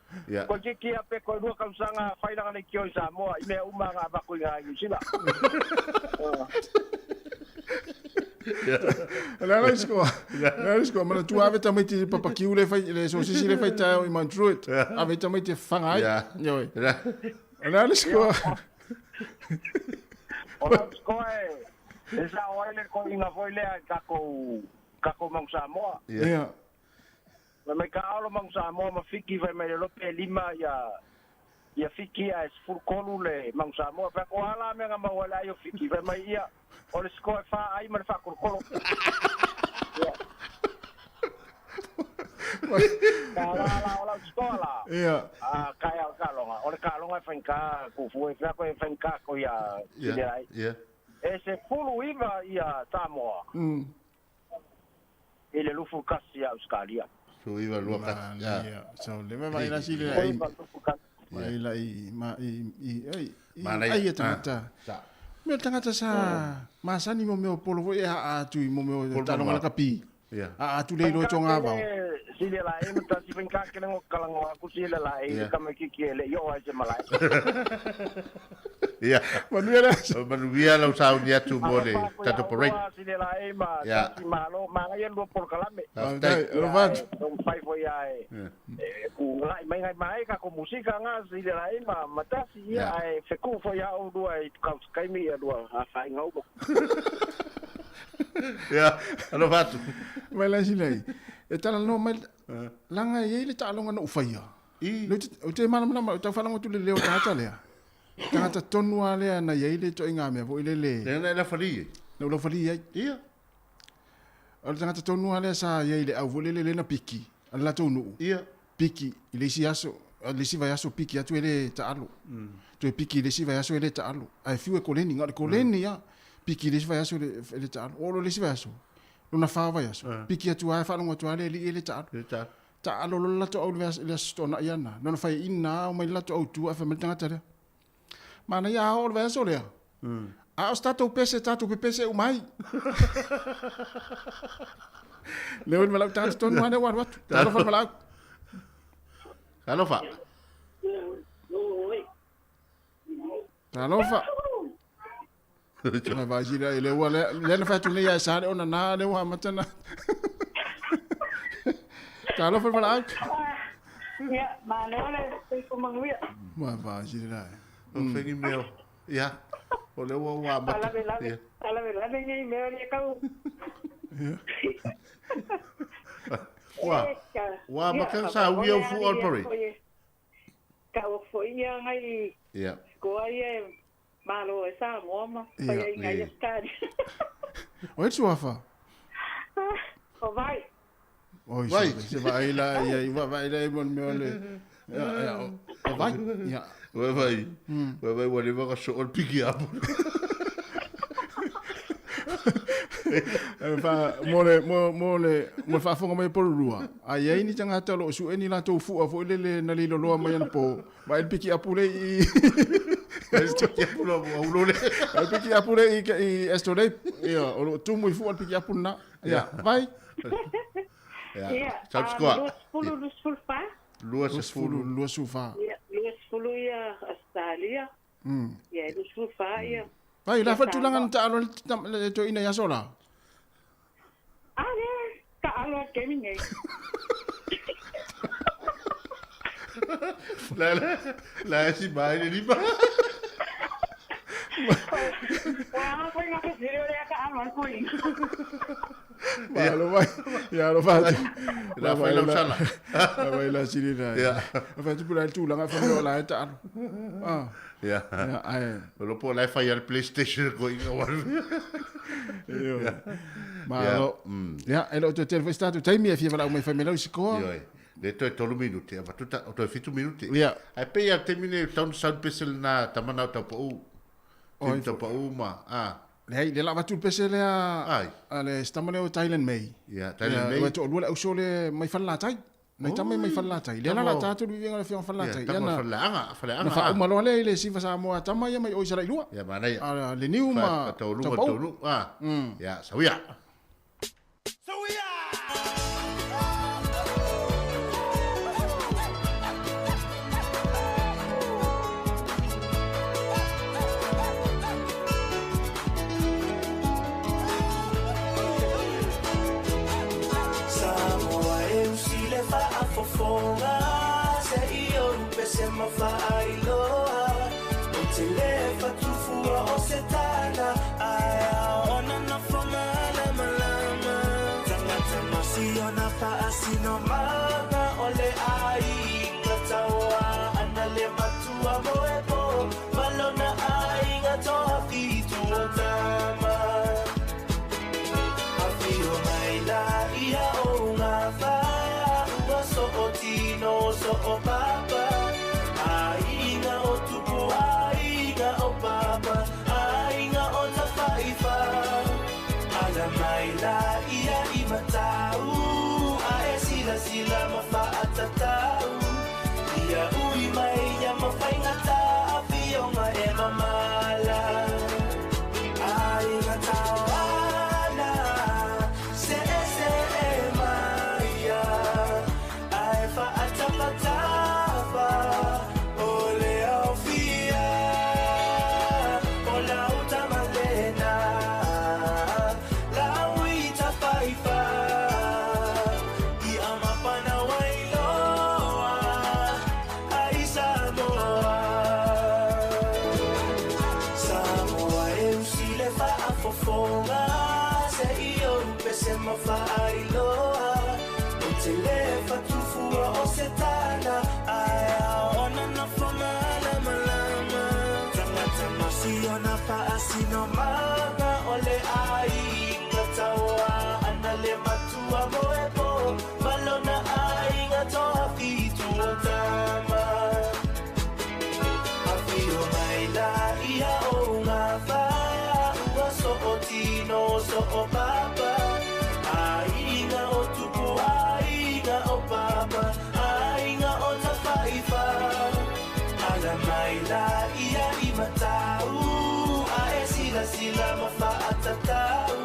toeitiiti ia pe toe lua tausaga fai lana leitio i Samoa i mea uma na avatu i New Zealand. Le ala isko, le ala isko, mana tua ave tamaiti i papakiu le fai, le sosisi le fai taeo i Mount Druitt. Ave tamaiti e whanga ai. Ioi. Le ala isko. O lau sikoa e, e sao ai le koiga foi lea i takou, takou Manu Samoa. Ia. Fai mai ka aolo Manu Samoa ma Fiki fai mai le lope e lima ia ia Fiki ae 13 le Manu Samoa. Fai atu, o a la mea na maua ai le ai o Fiki? Fai mai ia, o le sikoa e fa ai ma le faakolokolo. Ia. Ka la la o lau sikoa la. Ia. A ka ea o le taaloga. O le taaloga e faigata kufu e fai atu e faigata ko ia Ia. Ia. E 19 ia Samoa. I le 21 ia Ausetalia. 19 lua kasi. Ia. So le vai la si le ai. Mai la i ma i i ai Manaia. ai e tangata. Sa. Mea tangata sa masani mo mea o polo foi e haa atu i mo mea o Polo taaloga mamao. la kapi. A atu le iloa tonga vao. Sile la e ma tasi fin ka kele ngo kala ngo aku sile la e ka me kiki ele yo ai se malai. Ia. Manuia le. Manuia lau sauni atu mo le tatou parade. Sile la e ma tasi malo ma ngai lua polokalame. Faafetai. Alofa. Fai foi ia e ku ngai mai ngai mai ka ko musika nga sile la e ma matasi ia e feku foi ia o lua i ka kaimi ia lua a fai ngau. Ia, alofa atu. Mai la sile. E tala no mai langa e le taaloga na ufaia. O te malamalama o tau faalogo atu le leo tagata lea. Tagata tonu lava lea na iai le toaiga mea foi lele. Lea na e laufali ai. Na ou laufali ai. Ia. O le tagata tonu lava lea sa iai le au foi lele lea na piki a le latou nuu. Ia. Piki i le isi aso, le isi vaiaso piki atu e le taalo. Toe piki i le isi vaiaso e le taalo. Ae fiu e koleni, na o le koleni lava. Piki i le isi vaiaso e le taalo. Oo loa i le isi vaiaso, lona fa vaiaso, piki atu lava e faalogo atu lava le alii e le taalo. Taalo loa le latou au i le aso Toonai ana. Na ona fai ina ao mai le latou au i tua ae fai mai le tagata lea, Manaia a oo le vaiaso lea, a o se tatou pese tatou pepese uma ai. Leo i le valaau tagata tonu lava lea ua alu atu. Talofa le valaau. Talofa. Talofa. Mai vai sila le ua le le na fatu nei ai sa le ona na le ua amata na. Talofa le valaau. Ia, malo le soifua manuia. Mai vai sila. O fengi mea. Ia. O le ua ua amata. Faalavelave, faalavelave nei mea o le kau. Ua. Ua maka sa ui au fu on parade. Ka o foi ia ngai. Ia. Koa ia malo e Samoa ma fai ai ngai Australia. O e suafa. O vai. Oi, se vai la ia i vai la i mo mea le. Ia, o vai. Ia. Vai vai. Vai vai ua leva ka so o le piki apu. Fa mo le mo mo le mo le faafofoga mai polo lua. A i ai ni tagata o lo o su'e ni latou fu'a foi lele na liloloa mai anapo. Vaai le piki apu le i Piki apu lo aulo le. Vaai le piki apu le i i Astrolabe. Ia, o lo o tumu i fu'a le piki apu lena. Ia, vai. Ia. Ia, Sau 20, 24. 20. 24. Ia, 20 ia Australia. Ia, 24 ia. Vai, la fa tulaga na taalo le toeaina i aso la. A lea, taalo a kemi nei. La la la si mai le lima. Ua foi ngā fesili o lea taalo a koe. Malo vai. Ia alofa atu. La fai lau sala. La vai la sili la. Ia. Fa atu pula le tulaga fa mea o la e taalo. Ah. Ia. Ia, ae. O lo po la e fai a le PlayStation ko inga waru. Io. Malo. Ia, e le o toe tele foi se tatou taimi e fia valaau mai fai mai lau i sikoa. Ioe. Le toe 3 minute, avatu ta, o toe 7 minute. Ia. Ai pei a taimi nei tau na sound pese lena tamana o Taupa'u. Tim Taupa'u ma, a. Leai, le la avatu le pese lea Ai. a le tama lea o Thailand May. Ia, Thailand May. Ua toalua le auso lea mai Falelatai. Nai tama mai Falelatai. Lea la la tatou le viviga o le afioga Falelatai. Ia, tama o Faleleaga, Faleleaga. Na faauma loa lea i le siva Samoa a tama ia mai o i Salailua. Ia, manaia. A le niu ma Tauluga, Taupa'u. Taulu, a. Ia, sauia. Samoa e usi le faafofoga se i ou pese ma faailoa o te le fatufua o se tala ae aona na fomalamalama tagata masiona faasinomaga o le aiga taoa ana le matua mo e po malona aiga toafitu o tama Afio mai la ia o ngā wha Ua so o tino so o papa Aiga o tupu, aiga o papa Aiga o tawhaiwha Ala mai la ia i matau A e sila sila ma whaatatau Ia ui mai ia mawhaingata Afionga e mamala Aiga tauana Se e se e se mawhaailoa O te le whatufua o se tana Ai ao ona na whama lama lama Tangata masi ona whaasino manga O le ai inga taua Ana le matua mo e po Malona ai inga toa fitu o tama Awhio mai la ia o ngā wha Ua so o tino so o papa Ainga o tupu, ainga o papa Ainga o tawhaiwha Ala mai la ia i matau A e sila sila ma whaatatau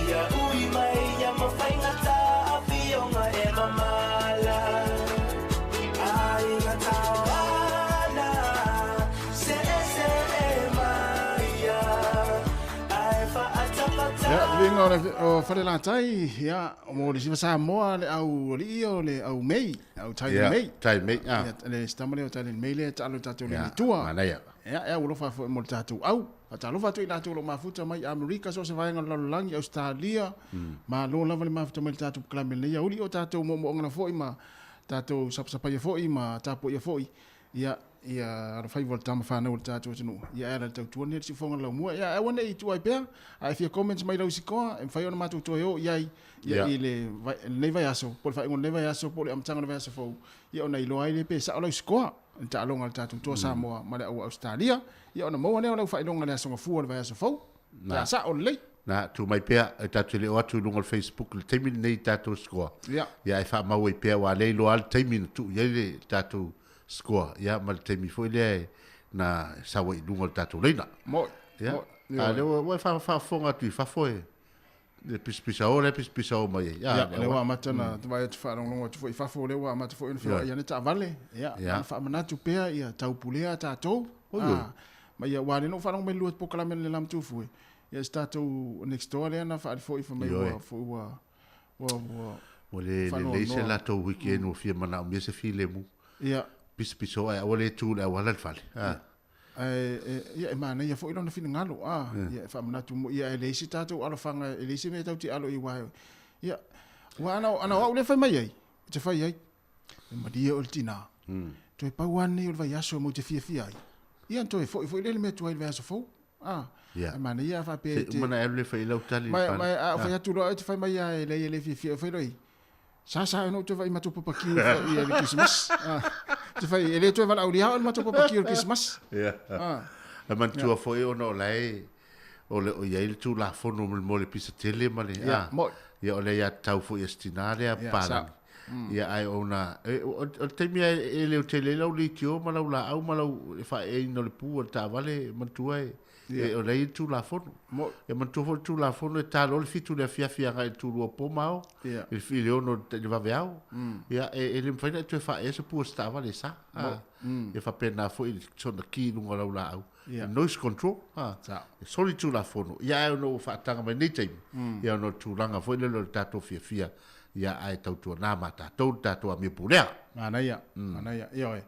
Ia ui mai ia ma whaingata Awhionga e mamala Ainga tauana Se e se e maia Ai whaatapata Ia, le uiga o le o Falelatai, ia, mo le siva Samoa le au alii o le au mei, au Thailand Ia, mei. Thailand mei, ah. Ia, le sitama lea o Thailand mei lea e taalo i le tatou Ia, lilitua. manaia. Ia, ia, ua alofa foi mo le tatou au. Faatalofa atu i latou o lo o mafuta mai Amerika, so o se vaega o le lalolagi, Australia, malo lava le mafuta mai le tatou polokalame lenei aouli, o tatou moomooga foi ma tatou sapasapaia foi ma tapuaia foi, ia, ia alofaiva o le tama fanau o le tatou atunuu. Ia, e ala i le tautua lenei le siufofoga o le laumua. Ia, aua ne i tuuai pea, a e fia comments mai lau sikoa, e mafai ona matou toe o i ai, ia, i le lenei vaiaso, po o le faaiuga o lenei vaiaso, po o le amataga o le vaiaso fou, ia ona iloa ai lea pe sao lau sikoa, i le taaloga a le tatou toa Samoa ma le au Ausetalia, ia ona maua lea o lau faailoga i le aso Gafua o le vaiaso fou. Pe a sao lelei. Na, tuu mai pea, e tatou te le o atu i luga o le Facebook i le taimi lenei i tatou score. Ia. Ia, e faamau ai pea, aua o lea e iloa lava le taimi na tuu i ai le tatou score, ia, ma le taimi foi lea e, na sau ai i luga o le tatou laina. Moi. Ia. Moi. A o lea ua, ua e faafofoga atu i fafo e, le pisapisao lea e pisapisao mai ai. Ia, lea ua amata ona vaai atu faalogologo atu foi i fafo, lea ua amata foi ona feoai ane taavale. Ia, ona faamanatu pea ia taupulea tatou. Oi, oi. Ma ia, aua o lea na ou faalogo mai i le lua polokalame a le Lamatufu e, ia se tatou next door lea na faaali foi fai mai ua foi ua ua ua Ua le lelei se latou weekend ua fia manaomia se filemu. Ia. Pisapisao ae aua le tu i le auala le fale. Ae, ia, e manaia foi lona finagalo, a, ia, e faamanatu mo, ia, e leai se tatou alofaga, e leai se mea tatou te alo i aua, ia, aua ana, ana o au lea e fai mai ai, ou te fai ai, e malie oe le tinā, toe pau lava lenei o le vaiaso e matou te fiafia ai, ia ona toe foi foi lea i le mea tuai i le vaiaso fou, a, ae manaia a faapea e te. Se i uma ona e alu lea e fai ai lau tali i le Ma, ma, a ou fai atu loa, e te fai mai lava e leai e le fiafia, fai loa i, Sa sa ona ou toe vaai i matou papakiu e fai i le Kerisimasi. Te fai, e le toe valaaulia au i le matou papakiu i le Kerisimasi. Ia. E manatua foi ona o la e, o le o i ai le Tulafono mo le pisa tele ma le, Ia, mo'i. Ia, o le aiatatau foi a si tinā lea papalagi. Ia, ae ona, o le taimi lava e leotele ai lau leitio ma lau laau ma lau faaeaina o le pu o le taavale, manatua e, E, o lea e i ai le Tulafono. E manatua foi le Tulafono e ta loa le 7 i le afiafi agai i le tulua po ma ao, i le 6 i le vaveao. Ia, e le mafai ona e toe faaea se pua o se taavale e sa. Ia faapena foi i le sona ki i luga o lau laau. Noise control. E soli Tulafono. Ia ae ona ua faataga mai nei taimi, ia ona o le tulaga foi lele o le tatou fiafia, ia ae tautuana ma tatou le tatou amio pulea. Manaia, manaia. Ioe.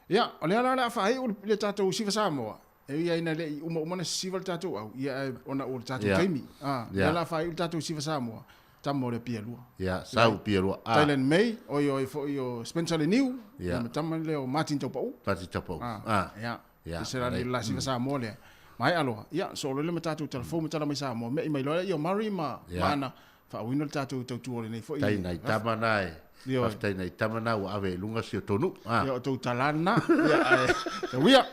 Ia, o lea la o le a faaiu le tatou Siva Samoa. E ui lava ina le i umauma ona sisiva le tatou au, ia ae ona ua le tatou taimi. A, lea o le a faaiu le tatou Siva Samoa, tama o le Apia Lua. Ia, sau Apia Lua. A. Thailand May, oi oi foi o Spencer Leniu, ia ma tama lea o Martin Taupau. Martin Taupau. A, ia. Ia. Se la la Siva Samoa lea. Maea loa, ia, solo le ma tatou telefoni ma tala mai Samoa, me'i mai loa ia o Murray ma Ana, faauiina le tatou tautua o lenei foi. Tai nai tama na e. Faafetai nai tama na ua ave i luga si o tou nuu. Ia o tou tala lena. Ia ae tauia.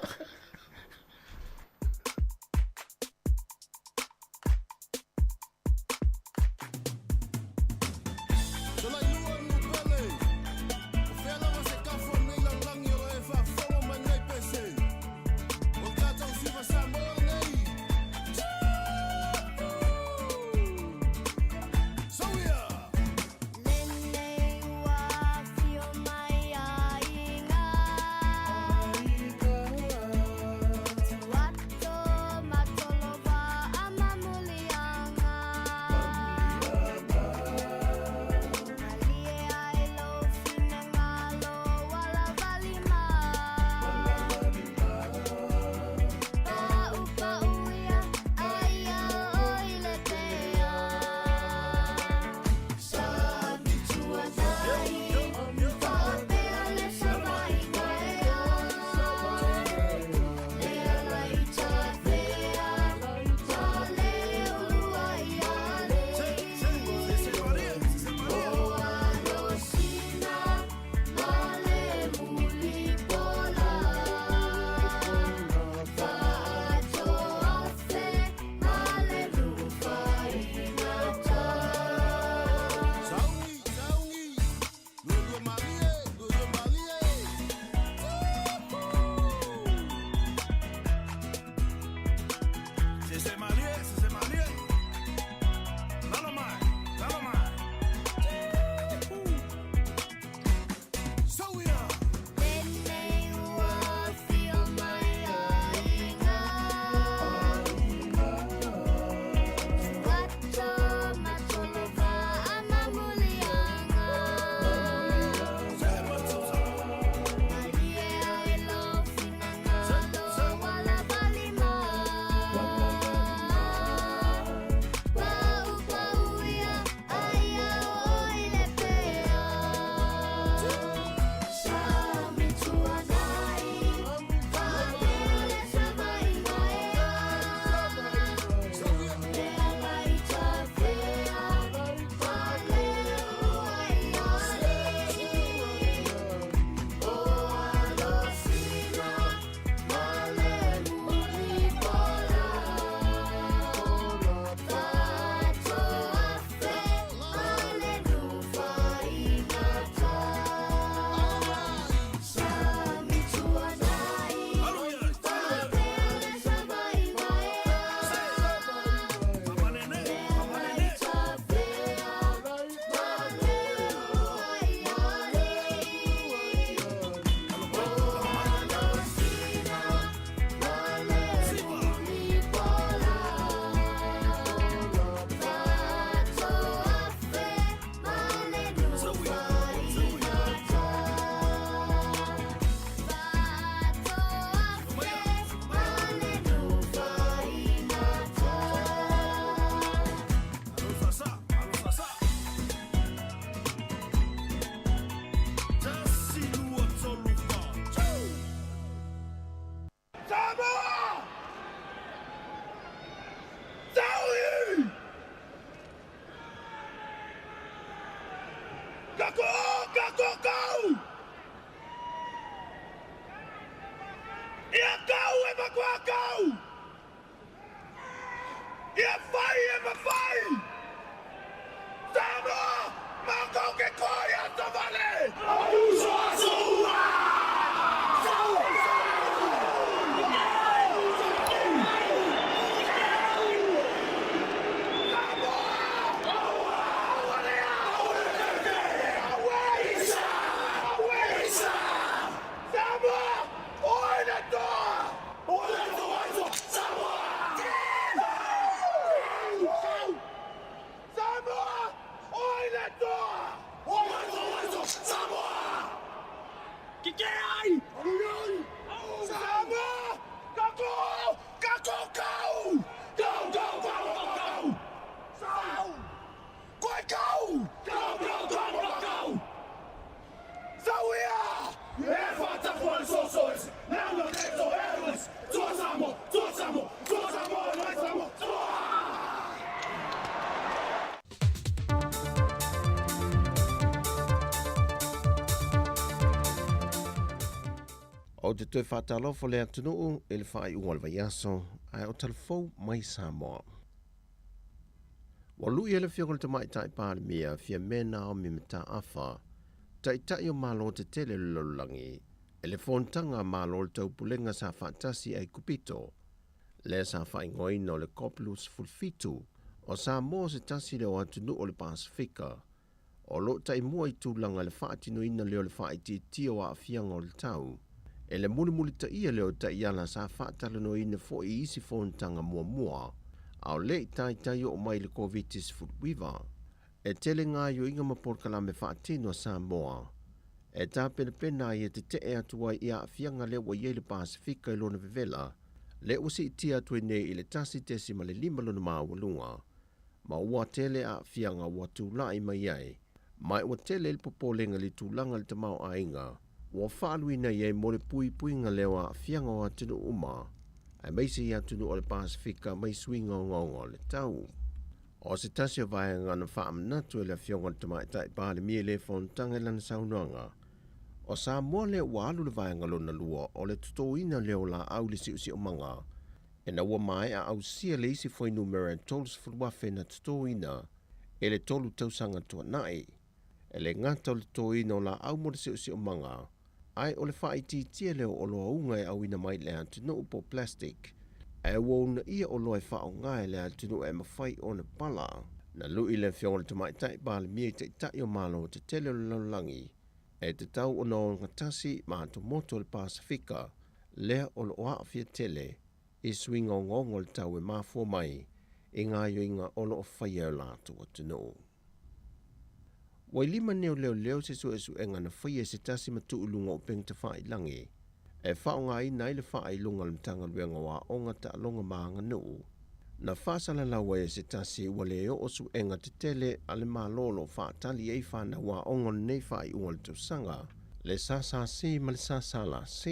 Kako, kako, kau! Ia kau e makua kau! Ia fai e mafai! Samoa, makou ke koi a Tavale! Uso aso ua! Ou te toe faatalofa le atunuu i le faaiuga o le vaiaso, ae o talafou mai Samoa. Ua lui e le Afioga i le Tamaitai Palemia Fiame Naomi Mataafa, Taitai o Malo Tetele o le Lalolagi, e le Fonotaga a Malo o le Taupulega sa faatasi i Aikupito, lea sa faaigoaina o le COP 27. O Samoa o se tasi lea o atunuu o le Pasefika o lo o taimua i tulaga i le faatinoina lea o le faaitiitia o aafiaga o le tau. E le mulimulitaia lea o taiala sa faatalanoaina foi i isi fonotaga muamua, a o le i taitai oo mai le Koviti-19. E tele gaoioiga ma polokalame faatino a Samoa e tapenapena ai e tetee atu ai i aafiaga lea ua i ai le Pasefika i lona vevela, lea ua siitia atu ai nei i le 1.5 lona maualuga, ma ua tele aafiaga ua tulai mai ai, ma ua tele le popolega i le tulaga i le tamaoaiga ua faaluina i ai mo le puipuiga lea o aafiaga o atunuu uma, aemaise i atunuu o le Pasefika mai suiga ogaoga o le tau. O se tasi o vaega na faamanatu e le Afioga i le Tamaitai Palemia i le fonotaga i lana saunoaga, o Samoa lea ua alu le vaega lona lua o le totoina lea o laau i le siosiomaga, ina ua maea ausia le isi fuainumera e 30,000 na totoina i le 3 tausaga tuanai. E le gata o le totoina o laau mo le siosiomaga, ae o le faaitiitia lea o oloa uga e auina mai i le atunuu po o plastic, ae ua uunaia oloa e faaaoga e le atunuu e mafai ona pala. Na lui le Afioga i le Tamaitai Palemia i Taitai o Malo Tetele o le Lalolagi e tatau ona ogatasi ma atomoto o le Pasefika lea o lo o aafia tele i suiga ogaoga o le tau e mafua mai i gaoioiga o lo o faia e o latou atunuu. Ua i lima nei o leoleo se suesuega na faia e se tasi ma tuu i luga o upega tafailagi e faaaogaina ai le faailoga a le Matagaluega o Aoga, Taaloga ma Aganuu. Na faasalalau ai e se tasi ua le oo suega tetele a le Malo o lo o faatali ai fanau aoga o lenei faaiuga o le tausaga, le SSC ma le SSLC.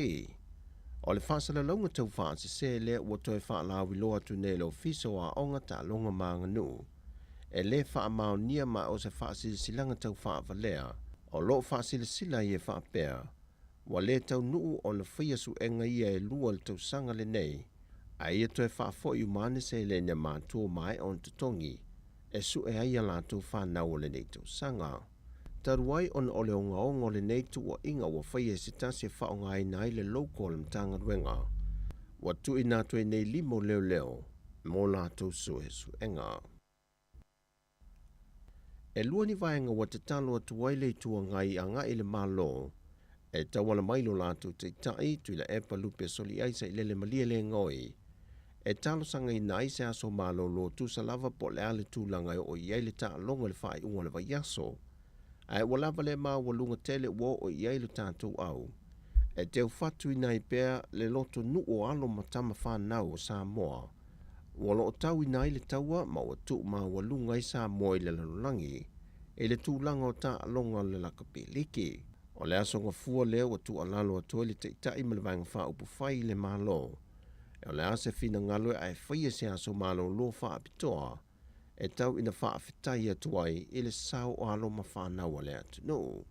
O le faasalalauga tau faasese lea ua toe faalauiloa atu nei e le Ofisa o Aoga, Taaloga ma Aganuu, e le faamaonia ma o se faasilasilaga tau faavalea o lo o faasilasila ai e faapea, ua le taunuu ona faia suega ia e lua i le tausaga lenei, a ia toe faafoi uma ane seleni a matua ua maea ona totogi e sue ai a latou fanau o lenei tausaga. Talu ai ona o le ogaoga o lenei tuuaiga ua faia e se tasi e faaaogaina ai le logo a le Matagaluega, ua tuuina atu ai nei lima o leoleo mo latou suesuega. E lua ni vaega ua tatalo atu ai le Itu Agai agai i le Malo e tauala mai lo latou Taitai, Tuilaepa Lupe Soliai Sailele Malie Le Goi, e talosagaina ai se aso malolo tusa lava po o le a le tulaga e oo i ai le taaloga i le faaiuga o le vaiaso. Ae ua lava le maualuga tele ua oo i ai lo tatou au e teufatuina ai pea le loto nuu o alo ma tama fanau o Samoa ua loo tauina ai le taua ma ua tuumaualuga ai Samoa i le lalolagi i le tulaga o taaloga o le lakapiliki. O le aso gafua lea ua tuualalo atu ai le Taitai ma le Vaega Faaupufai i le Malo, o le a se finagalo e ae faia se aso malolo faapitoa e tau ina faafetai atu ai i le sao o alo ma fanau a le atunuu.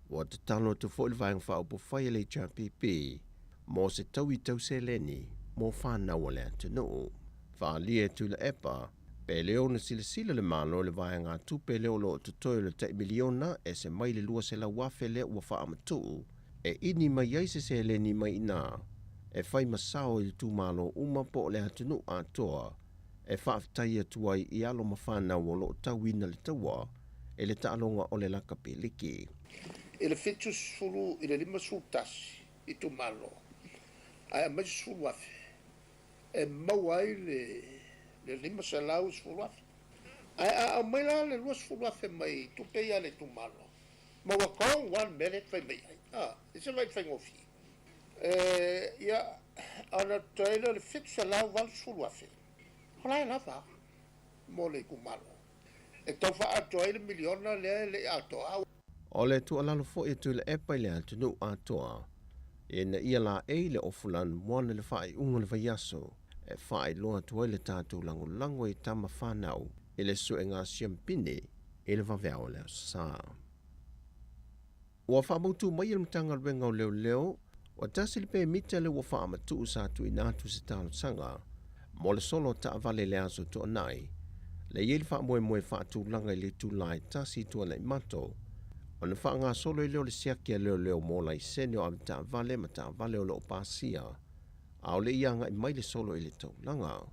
Ua tatalo atu foi le Vaega Faaupufai a le HRPP mo se taui tau seleni mo fanau a le atunuu. Faaalia e Tuilaepa, pe le ono silasila le Malo i le vaegatupe lea o lo o totoe o le tai miliona e ese mai le $200,000 lea ua faamatuu e ini mai ai se seleni mai i ina e fai ma sao i itumalo uma po o le atunuu atoa e faafetai atu ai i alo ma fanau o lo o tauina le taua i le taaloga o le lakapi liki. I le 70 i le 51 itumalo, ae aumai se 10,000 e maua ai le 510,000. Ae a aumai la le 20,000 mai tupe ia a le itumalo, maua kong one mea lea e te fai mai ai. A, e se vaai faigofie. E, ia, ona totoe ai lea o le 780,000, o la e lava mo le itumalo. E tau faaatoa ai le miliona lea e le i atoa. O le tuualalo foi a Tuilaepa i le atunuu atoa, ina ia laei le ofu lanumoana i le faaiuga o le vaiaso e faailoa atu ai le tatou lagolago i tama fanau i le suega siampini i le vaveao o le Aso Sa. Ua faamautu mai e le Matagaluega o Leoleo, ua tasi le pemita lea ua faamatuu sa tuuina atu se talosaga mo le solo taavale i le Aso Toonai, lea e i ai le faamoemoe faatulaga i le itula e tasi i Tuanaimato, ona faagasolo ai lea o le siaki a leoleo mo laisene o avetaavale ma taavale o lo o pasia, a o le i agai mai le solo i le taulaga.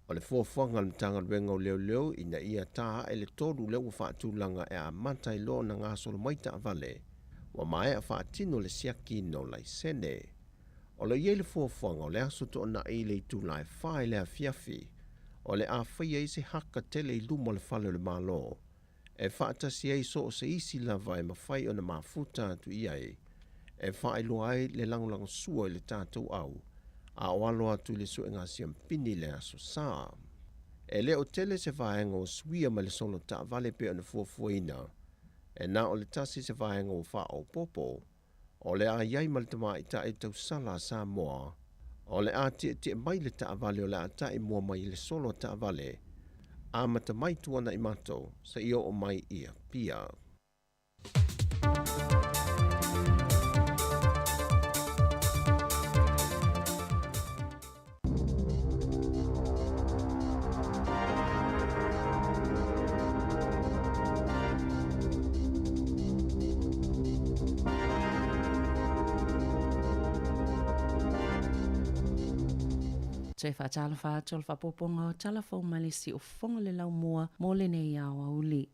O le fuafuaga a le Matagaluega o Leoleo ina ia tā ae le tolu lea ua faatulaga e amata ai loa ona gasolo mai taavale, ua maea faatino le siakiina o laisene. O lo o i ai le fuafuaga o le aso toonai i le itula e 4 i le afiafi, o le a faia ai se haka tele i luma o le fale o le Malo, e faatasi ai so o se isi lava e mafai ona mafuta atu i ai, e faailoa ai le lagolagosua i le tatou au, a o alo atu i le suega siampini i le Aso Sa. E le o tele se vaega ua suia mai le solo taavale pei ona fuafuaina, e na o le tasi se vaega ua faaopoopo, o le a i ai ma le tamaitai tausala a Samoa, o le a tietie mai le taavale o le a ta'i mua mai i le solo a taavale, amata mai Tuanaimato seia oo mai i Apia. Toe faatalofa atu o le faapopoga o Tala Fou mai le Siufofoga le Laumua mo lenei aoauli.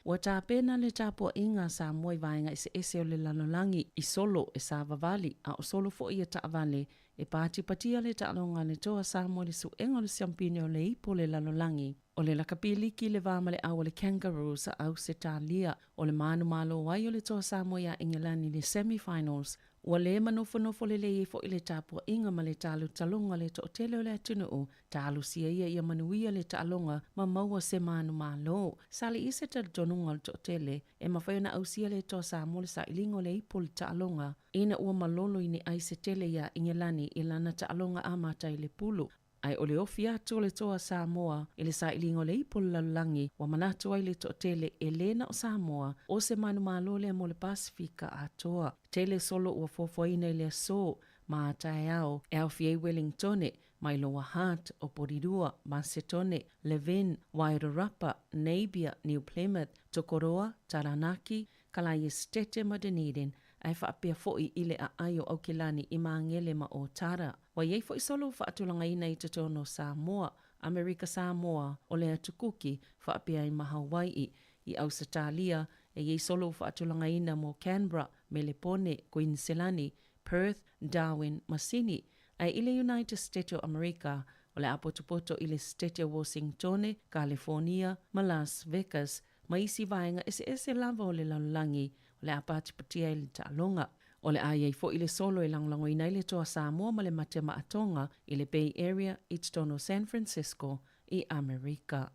Ua tapena le tapuaiga a Samoa i vaega eseese o le lalolagi, i solo e savavali, a o solo foi e taavale, e patipatia le taaloga a le Toa Samoa i le suega o le siampine o le ipu o le lalolagi. O le lakapi liki le va ma le au a le Kangaroos a Ausetalia, o le manumalo ai o le Toa Samoa iā Engelani i le semi-finals. Ua lē manofonofo lelei ai foi le tapuaiga ma le talutaloga le toatele o le atunuu, talosia ia ia manuia le taaloga ma maua se manumalo. Sa leai se talitonuga o le toatele e mafai ona ausia le Toa Samoa le sailiga o le ipu o le taaloga ina ua malolo i ni ai se tele iā Engelani i lana taaloga amata i le pulu. Ae o le ofi atu o le Toa Samoa i le sailiga o le ipu o le lalolagi, ua manatu ai le toatele e lē na o Samoa, o se manumalo lea mo le Pasefika atoa. Tele solo ua fuafuaina i le aso ma taeao e aofia ai Wellingtone, mai Lower Hutt, o Porirua, Masetone, Levin, Wairarapa, Napier, New Plymouth, Tokoroa, Taranaki, Kalaesetete ma Dunedin, ae faapea foi i le aai o Aukilani i Magele ma Otara. Ua i ai foi solo ua faatulagaina i totonu o Samoa, Amerika Samoa, o le Atu Kuki, faapea ai ma Hawai'i. I Ausetalia, e i ai solo ua faatulagaina mo Canberra, Melepone, Kuiniselani, Perth, Darwin ma Sini. Ae i le United State o Amerika, o le a potopoto i le Setete o Wosingtone, Kalefonia, ma Las Vegas, ma isi vaega eseese lava o le lalolagi, o le a patipatia ai le taaloga. O le a i ai foi le solo e lagolagoina ai le Toa Samoa ma le Mate Maatoga i le Bay Area i totonu o San Francisco i Amerika.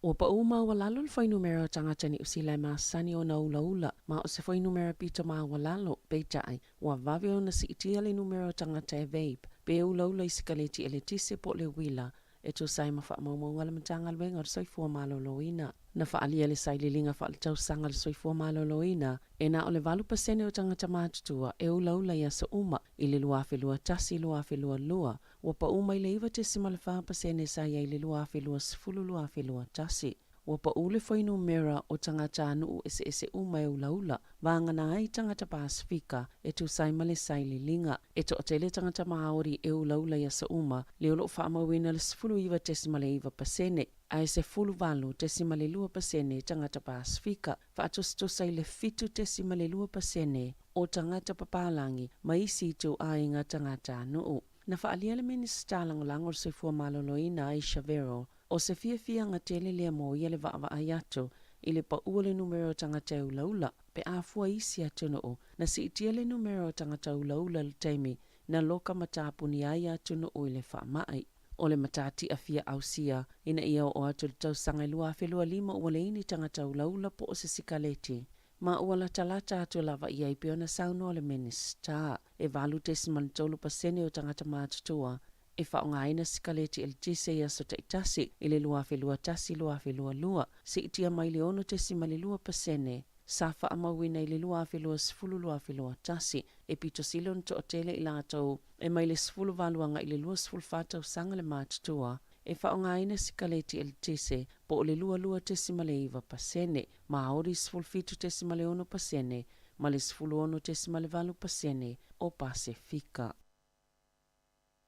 Ua paʻu maualalo le fuainumera o tagata Niu Sila e masani ona ulaula, ma o se fuainumera pito maualalo, peitai, ua vave ona siitia le numera o tagata e vape, pe ulaula i sikaleti eletise po o le uila. e tusa ai ma faamaumauga a le Matagaluega o le Soifua Maloloina. Na faaalia le sailiiliga faaletausaga a le Soifua Maloloina e na o le 8% o tagata matutua e ulaula i aso uma i le 2021/2022, ua pau mai le 9.4% sa i ai i le 2020/2021. Ua pau le fuainumera o tagatanuu eseese uma e ulaula, vagana ai tagata Pasefika e tusa ai ma le sailiiliga. E toatele tagata Māori e ulaula i aso uma, lea o lo o faamauina le 19.9%, ae 18.2% tagata Pasefika, faatusatusa i le 7.2% o tagata papalagi ma isi ituaiga tagatanuu. Na faaalia le Minisita Lagolago o le Soifua Maloloina Ayesha Verrall, o se fiafiaga tele lea mo ia le vaavaai atu i le pau o le numera o tagata e ulaula pe a fua i isi atunuu. Na siitia le numera o tagata ulaula i le taimi na loka matapuni ai atunuu i le faamai. O le matatia fia ausia ina ia oo atu i le tausaga e 2025 ua leai ni tagata ulaula po o se sikaleti ma ua latalata atu lava i ai pei ona saunoa le Minisita. E 8.3% o tagata matutua e faaaogaina sikaleti eletise i aso taitasi i le 2021/2022, siitia mai le 6.2% sa faamauina i le 2020/2021. E pito sili ona toatele i latou e mai le 18 agai i le 24 tausaga le matutua e faaaogaina sikaleti eletise po o le 22.9%, Māori 17.6% ma le 16.8% o Pasefika.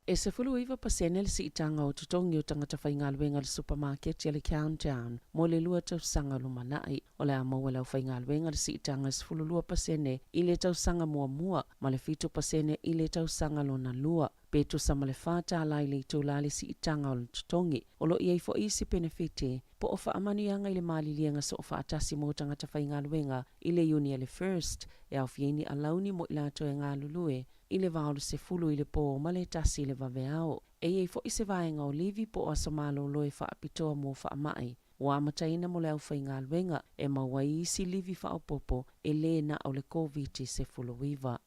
E 19% le siitaga o totogi o tagata faigaluega i le supamaketi a le Countdown mo le 2 tausaga o lumanai. O le a maua e le aufaigaluega le siitaga e 12% i le tausaga muamua ma le 7% i le tausaga lona lua. Pe tusa ma le $4 i le itula le siitaga o le totogi. O lo o i ai foi isi penefiti po o faamanuiaga i le maliliega soofaatasi mo tagata faigaluega i le Iuni a le First e aofia ai ni alauni mo i latou e galulue i le 8:10 i le pō ma le 1 i le vaveao. E i ai foi se vaega o livi po o aso malolo e faapitoa mo faamai ua amataina mo le aufaigaluega e maua ai isi livi faaopoopo e lē na o le Koviti-19.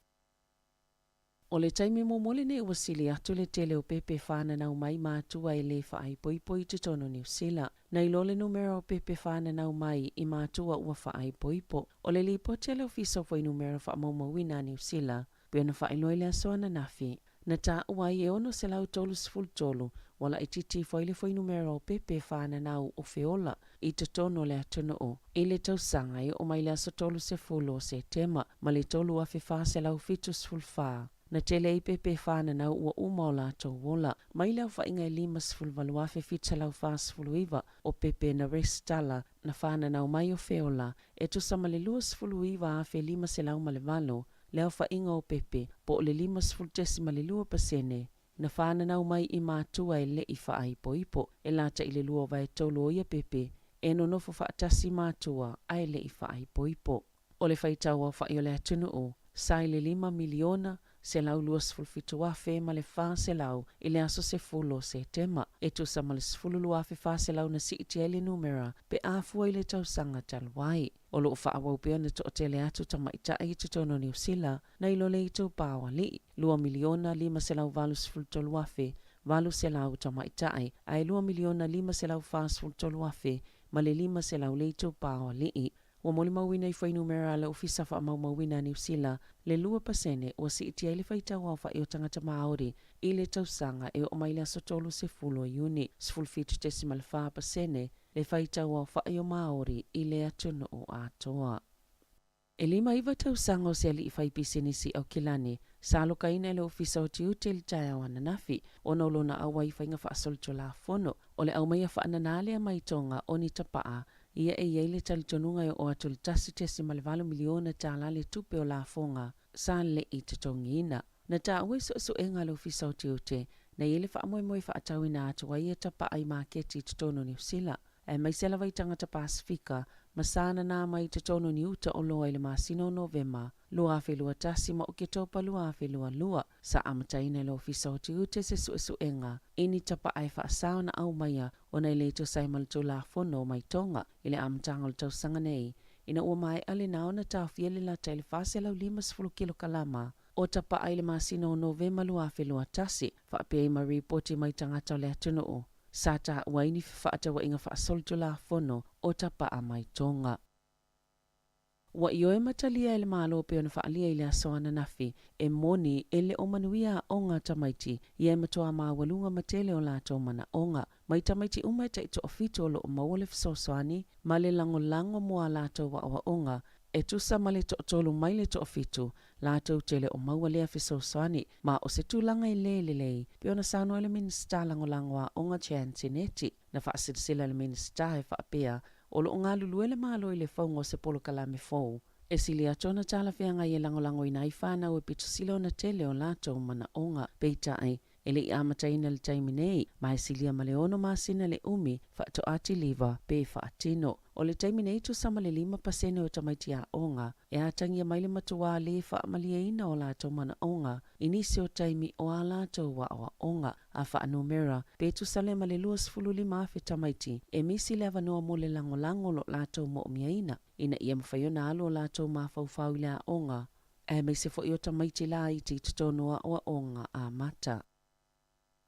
O le taimi muamua lenei ua sili atu le tele o pepe fananau mai matua e lē faaipoipo i totonu o Niu Sila. Na iloa le numera o pepe fananau mai i matua ua faaipoipo. O le lipoti a le Ofisa o Fuainumera Faamaumauina a Niu Sila, pei ona faailoa i le aso ananafi, na taua ai e 633 ua laitiiti ifo ai le fuainumera o pepe fananau o feola i totonu o le atunuu i le tausaga e oo mai le aso 30 o Setema ma le 3474. Na tele ai pepe fananau ua uma o latou ola mai le aofaiga e 58,749 o pepe na resitala na fananau mai o feola e tusa ma le 29,508 le aofaiga o pepe po o le 50.2% na fananau mai i matua e le'i faaipoipo e lata i le 2/3 o ia pepe e nonofo faatasi matua ae le'i faaipoipo. O le faitau aofa'i o le atunuu, sa i le 5,127,400 i le aso 10 o Setema, e tusa ma le 12,400 na siitia ai le numera pe a fua i le tausaga talu ai. O lo o faaauau pea ona toatele atu tamaitai i totonu o Niu Sila nai lo le itupa o alii, 2,583,800 tamaitai ae 2,543,500 le itupa o alii. Ua molimauina i fuainumera a le Ofisa Faamaumauina a Niu Sila le 2% ua siitia ai le faitau aofa'i o tagata Māori i le tausaga e oo mai le aso 30 o Iuni, 17.4% le faitau aofa'i o Māori i le atunuu atoa. E 59 tausaga o se ali'i fai pisinisi i Aukilani, sa alokaina e le Ofisa o Tiute i le taeao ananafi, ona o lona auai i faiga faasolitulafono. O le aumaia faananā lea mai Tonga o ni tapa'a ia e i ai le talitonuga e oo atu i le $1.8 miliona tālā le tupe o lafoga sa le'i totogiina. Na taua i suesuega a le Ofisa o Tiute, na i ai le faamoemoe e faatauina atu ai ia tapa'a i maketi i totonu o Niu Sila, aemaise lava i tagata Pasefika ma sa nanā mai i totonu ni uta oloa i le masina o Novema 2021 ma Oketopa 2022. Sa amataina e le Ofisa o Tiute se suesuega i ni tapa'a e faasao na aumaia ona e le tusa ai ma le Tulafono o Maitoga i le amataga o le tausaga nei, ina ua maea lena ona taofia le lata i le 450 kilokalama o tapa'a i le masina o Novema 2021, faapea ai ma ripoti mai tagata o le atunuu. Sa taua ai ni fefaatauaiga faasolitulafono o tapaa mai Toga. Ua ioe ma talia e le Malo pei ona faaalia i le aso ananafi, e moni e le o manuia aoga a tamaiti ia e matuā maualuga ma tele o latou manaoga. Mai tamaiti uma e tai toafitu o lo o maua le fesoasoani ma le lagolago mo a latou aoaoga, e tusa ma le toatolu mai le toafitu latou te le o maua lea fesoasoani, ma o se tulaga e lē lelei, pei ona saunoa ai le Minisita Lagolago Aoga Jan Tinetti. Na faasilasila le Minisita e faapea, o lo o galulue le Malo i le fauga o se polokalame fou e sili atu ona talafeagai e lagolagoina ai fanau e pito sili ona tele o latou manaoga. Peitai, e le i amataina i le taimi nei, ma e silia ma le ono masina le umi faatoa tiliva pe faatino. O le taimi nei tusa ma le 5% o tamaiti aoga e atagia mai le matuā lē faamalieina o latou manaoga i nisi o taimi o a latou aoaoga. A faanumera, pe tusa lea ma le 25,000 tamaiti e misi le avanoa mo le lagolago o lo latou moomiaina ina ia mafai ona alu o latou mafaufau i le aoga, aemaise foi o tamaiti laiti i totonu o aoaoga amata.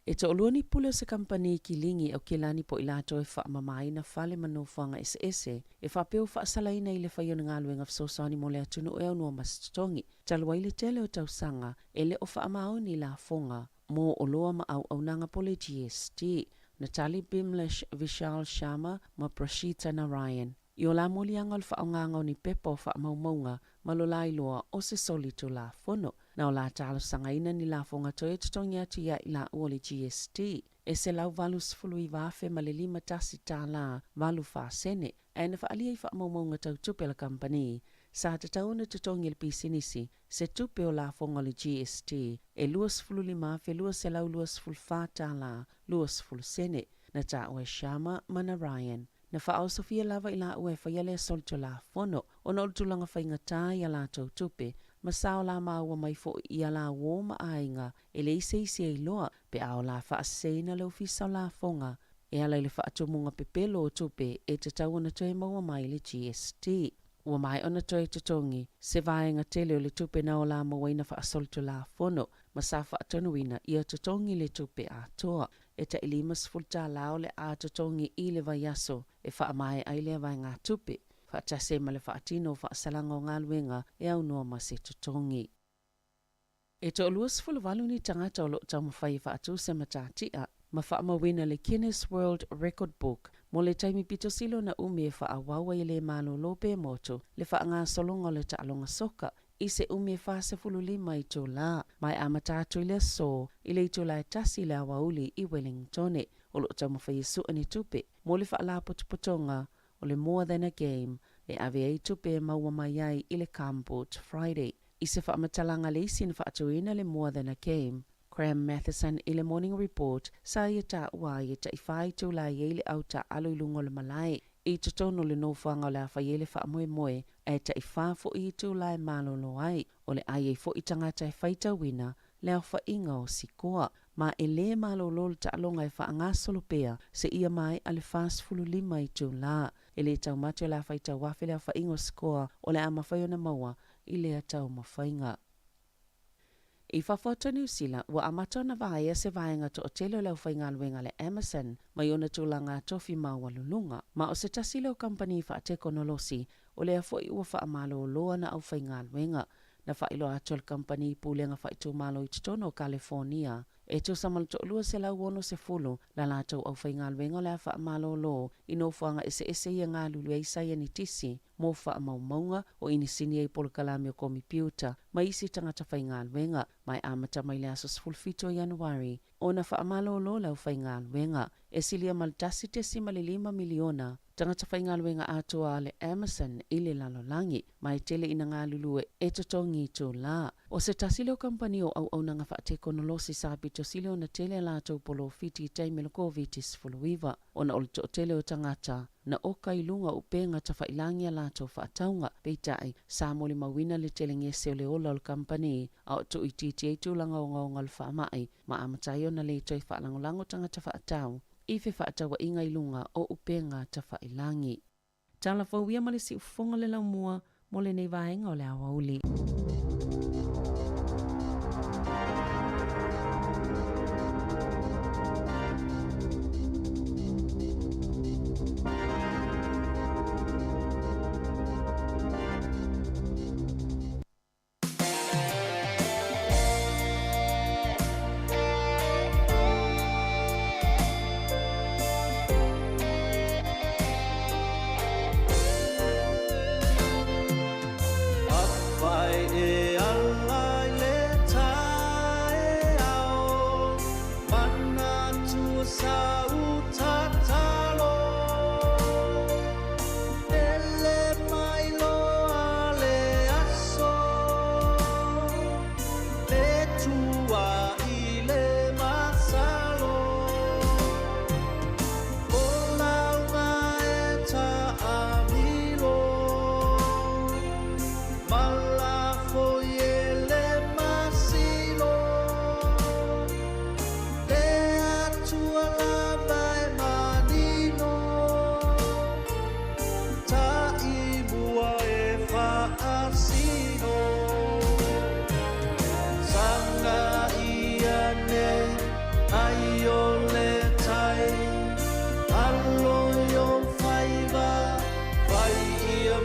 E toalua ni pule o se kamupani kiligi Aokelani po o i latou e faamamaina fale ma nofoaga eseese e faapea ua faasalaina i le fai o ni galuega fesoasoani mo le atunuu e aunoa ma se totogi talu ai le tele o tausaga e le o faamaoni lafoga mo oloa ma auaunaga po o le GST. Natalie Bimlish, Vishal Sharma ma Prashita Narayan i o la moliaga o le faaaogaga o ni pepa o faamaumauga ma lo la iloa o se solitulafono. Na o la talosagaina ni lafoga toe totogi atu ia i laua o le GST e $189,051 84 sene, ae na faaalia i faamaumauga tau tupe a le kamupani sa tatau ona totogi e le pisinisi se tupe o lafoga o le GST e $25,224 20 sene. Na taua e Sharma ma Narayan na faaosofia lava i laua e faia lea solitulafono ona o le tulaga faigata i a latou tupe ma sa o la maua mai foi i a la uō ma aiga e leai se isi e iloa pe a o la faaseseina le ofisa o lafoga e ala i le faatumuga pepelo o tupe e tatau ona toe maua mai le GST. Ua maea ona toe totogi se vaega tele o le tupe na o la mauaina faasolitulafono ma sa faatonuina ia totogi le tupe atoa e tai $50 o le a totogi i le vaiaso e faamaea ai lea vaegatupe, faatasi ai ma le faatino o faasalaga o galuega e aunoa ma se totogi. E 28 ni tagata o lo o taumafai e faatu se matatia ma faamauina le Guinness World Record Book mo le taimi pito sili ona umi e faaauau ai e lē malolo pe motu le faagasologa o le taaloga soka i se umi e 45 itulā, ma e amata atu i le aso i le itulā e tasi i le aoauli i Wellingtone. O lo o taumafai e sue ni tupe mo le faalapotopotoga o le More Than a Game e ave ai tupe e maua mai ai i le Gumboot Friday. I se faamatalaga le isi na faatuina le More Than a Game, Graham Matheson i le Morning Report, sa ia taua ai e tai 4 itulā e i ai le au taaalo i luga o le malae i totonu o le nofoaga o le a fai ai le faamoemoe, ae tai 4 foi itulā e malolo ai. O le a i ai foi tagata e faitauina le aofaiga o sikoa, ma e lē malolo le taaloga e faagasolo pea seia maea le 45 itulā. E lē taumate o le a faitau afe le aofaiga o sikoa o le a mafai ona maua i lea taumafaiga. I fafo atu o Niu Sila, ua amata ona vaea se vaega toatele o le aufaigaluega a le Amazon mai ona tulaga tofi maualuluga. Ma o se tasi lea o kamupani faatekonolosi o lea foi ua faamalolo ana aufaigaluega. Na faailoa atu e le kamupani pulega faaitumalo i totonu o Kalefonia e tusa ma le 260 la latou aufaigaluega o le a faamalolo i nofoaga eseese ia galulue ai saienitisi mo faamaumauga o inisini ai polokalame o komipiuta ma isi tagata faigaluega, ma e amata mai le aso 17 o Ianuari ona faamalolo le aufaigaluega. E silia ma le 1.5 miliona tagata faigaluega atoa a le Amazon i le lalolagi, ma e tele ina galulue e totogi itulā. O se tasi lea o kamupani o auaunaga faatekonolosi sa pito sili ona tele a latou polofiti i taimi o le Koviti-19, ona o le toatele o tagata na oka i luga o upega tafailagi a latou faatauga. Peitai, sa molimauina le telegese o le ola o le kamupani a o tuuitiiti ai tulaga ogaoga o le faamai, ma amata ai ona lē toe faalagolago tagata faatau i fefaatauaiga i luga o upega tafailagi. Tala fou ia ma le siufofoga o le laumua mo lenei vaega o le aoauli.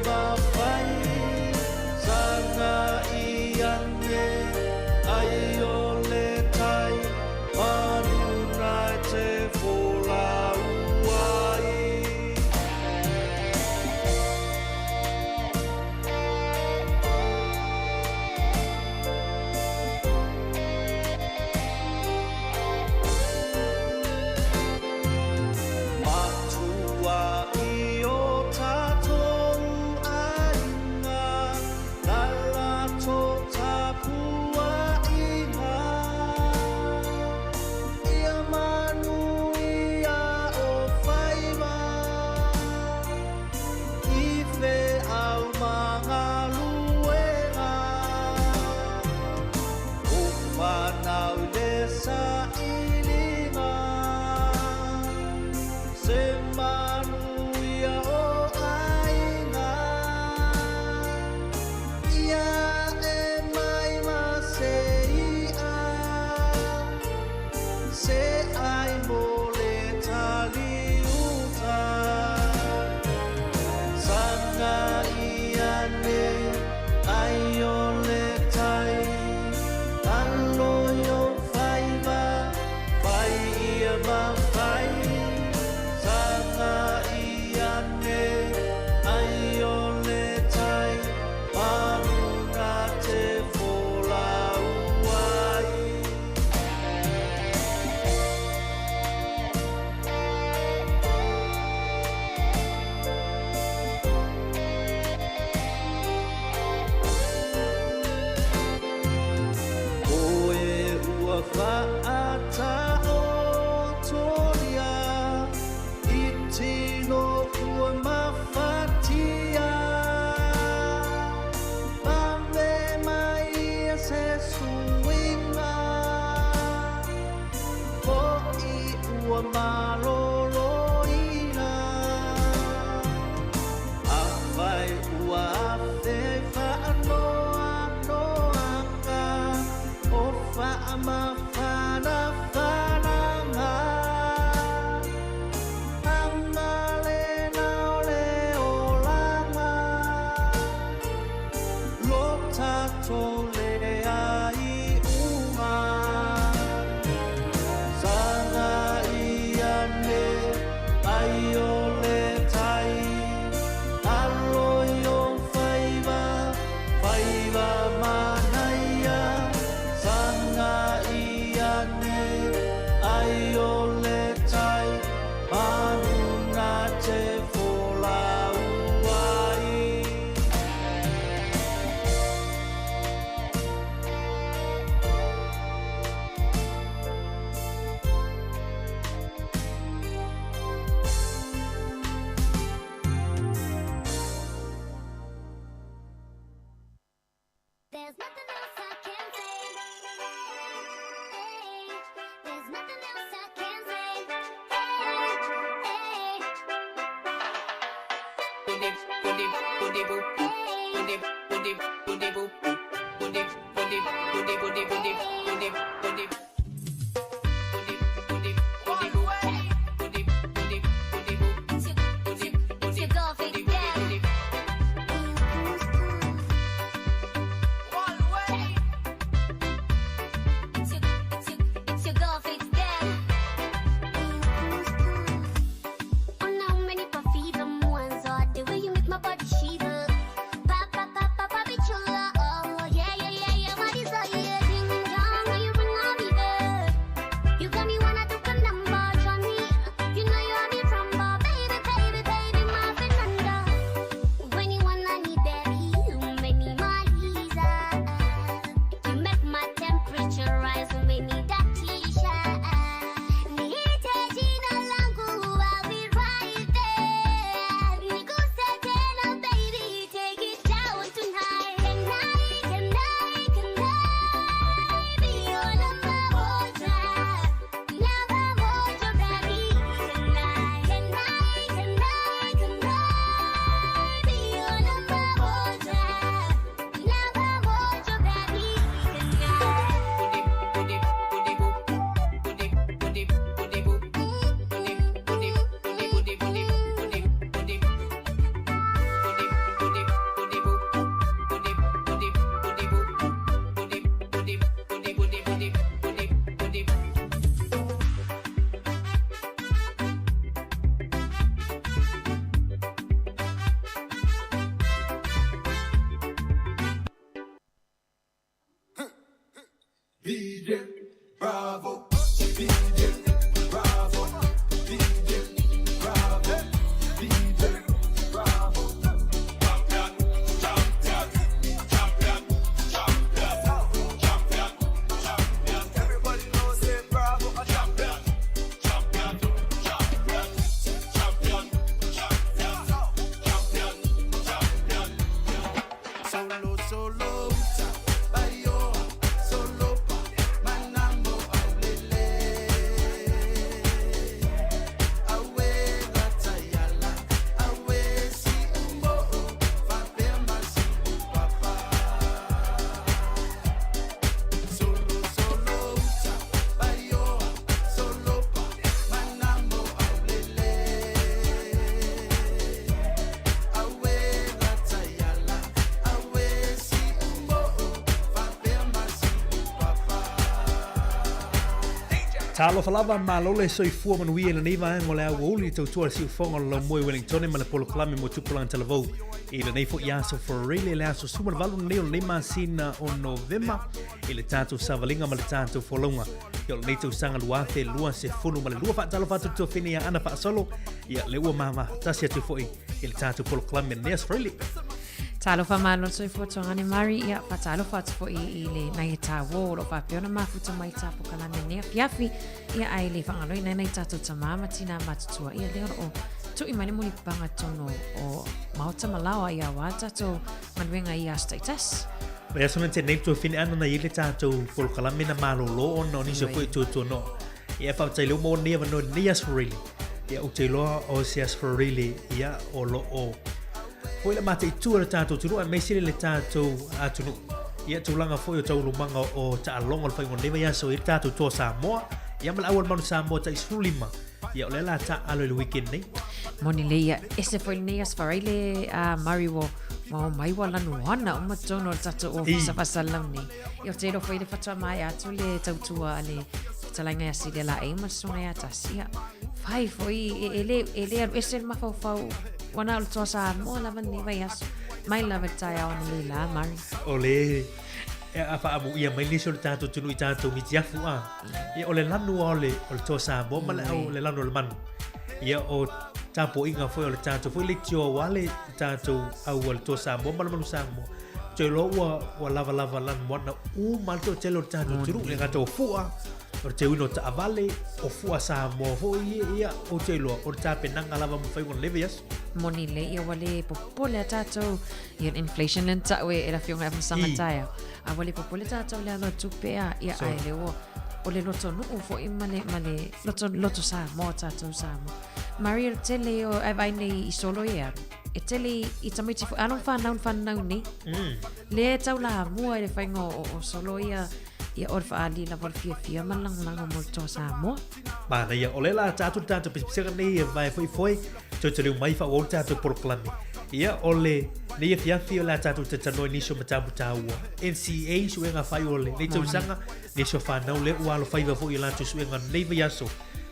mawhai Sanga i ane ai o le tai Manuna e te fola uai. Matua i o tātou DJ Bravo, DJ Bravo, DJ Bravo, DJ Bravo. Champion, champion, champion, champion, champion, champion. Everybody knows it, Bravo, a champion, champion, champion, champion, champion, champion, champion. Solo, solo, uta, bayoa, solo pa, manambo, aulele. Awe, gatayala, awe, si umbo, fabe masi, papa. Solo, solo, uta, bayoa, solo pa, manambo, aulele. Awe, gatayala, awe, si umbo, fabe masi, papa. Talofa lava malo le soifua manuia i lenei vaega o le auauli tautua le siufoga o le laumua i Wellingtone ma le polokalame mo tupulaga talavou i lenei fo'i aso Foreile le aso 18 lenei o lenei masina o Novema i le tatou savaliga ma le tatou folauga ia o lenei tausaga 2022. Faatalofa atu tuafine ia Ana Faasolo ia le ua mavatasi atu fo'i i le tatou polokalame lenei aso Foreile. Talofa malo le soifua tuagane Mari, ia faatalofa atu foi i le nai e tāwō o lo faapea ona mafuta mai tāpokalame nei afiafi, ia ai le whangaloina nei tātou tamā ma tina matutua, ia lea o lo o tui mai le mulipaga tonu o Maota Malaoa ia wā tātou galuega i aso taitasi. Mai aso na te nei tuafine ana na i le tātou polokalame na malolo ona o nisi o foi tuatuanoa. Ia whaatai leo mo nei avanoa nei aso Foreile. Ia o te iloa o se aso Foreile ia o lo o Foi le mataitu o le tatou atunuu aemaise le tatou atunuu. Ia tulaga foi o taulumaga o taaloga o le faaiuga o lenei vaiaso i le tatou Toa Samoa ia ma le Auala Manu Samoa tai 15. Ia o lea la taaalo i le weekend nei. Moni le ia ese foi lenei aso faraile a Mari ua ua mai ua lanuana uma tonu o le tatou ofisa faasalalau nei. Ia o te iloa foi le faatoa maea atu le tautua a le fetalaiga ia Celia Laei ma le susuga ia Tasi. Ia fai foi e le e le alu ese le mafaufau ua na o le Toa Samoa lava lenei vaiaso. Mai lava i le taeao analeila, Mari. O le e a faamuia mai nisi o le tatou atunuu i tatou mitiafu a. Ia o le lanu o le o le Toa Samoa ma le au le lanu o le manu. Ia o tapuaiga foi o le tatou foi leitioa aua le tatou au a le Toa Samoa ma le manu Samoa. Te iloa ua ua lavalava lanumoana uma le toatele o le tatou atunuu e le gata o fua, o le teuina o taavale, o fua Samoa foi ia, ia ou te iloa o le tapenaga lava ma faaiuga o lenei vaiaso. Moni lelei ia ua le popole a tatou ia le inflation lea na tau e le afioga ia Masaga taeao. A ua le popole tatou i le alo tupe a ia ae lea ua o le lotonuu foi ma le ma le loto loto Samoa tatou Samoa. Maria o le tele o ai vaai nei i solo e alu. E tele i tamaiti foi alo ma fanau na fanau nei. Lea e tau lamua i le faiga o solo ia ia o le faaali lava o le fiafia ma le lagolago mo le Toa Samoa. Manaia, o lea la tatou le tatou pisapisa nei e vae foi foi, toe mai faaauau le tatou polokalame. Ia, o le nei afiafi o le a tatou talatalanoa i nisi o mataupu taua. NCEA, suega fai o lenei tausaga, nisi o fanau lea ua alofaiva foi i latou suega o lenei vaiaso.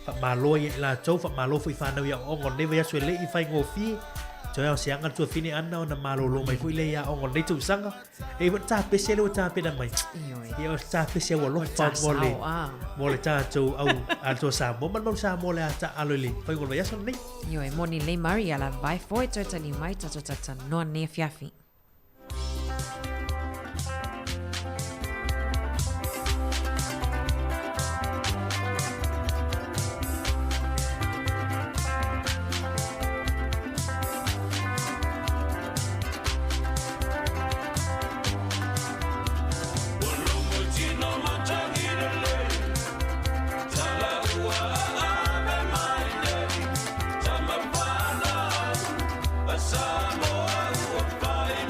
Faamalo ai ia i latou, faamalo foi i fanau i aoaoga o lenei vaiaso e le i faigofie. Toe ao se aga le tuafine ana ona malolo mai foi lea i aoga o lenei tausaga. E ua tapese le ua tapena mai. Ia o tapese ua alofa mo le mo le tatou au a le Toa Samoa ma le mau Samoa le a taalo i le faaiuga o le vaiaso lenei. Ioe, moni lelei Mari, ia lava vai foi toe taliu mai tatou talatalanoa nei afiafi. Samoa ua pai.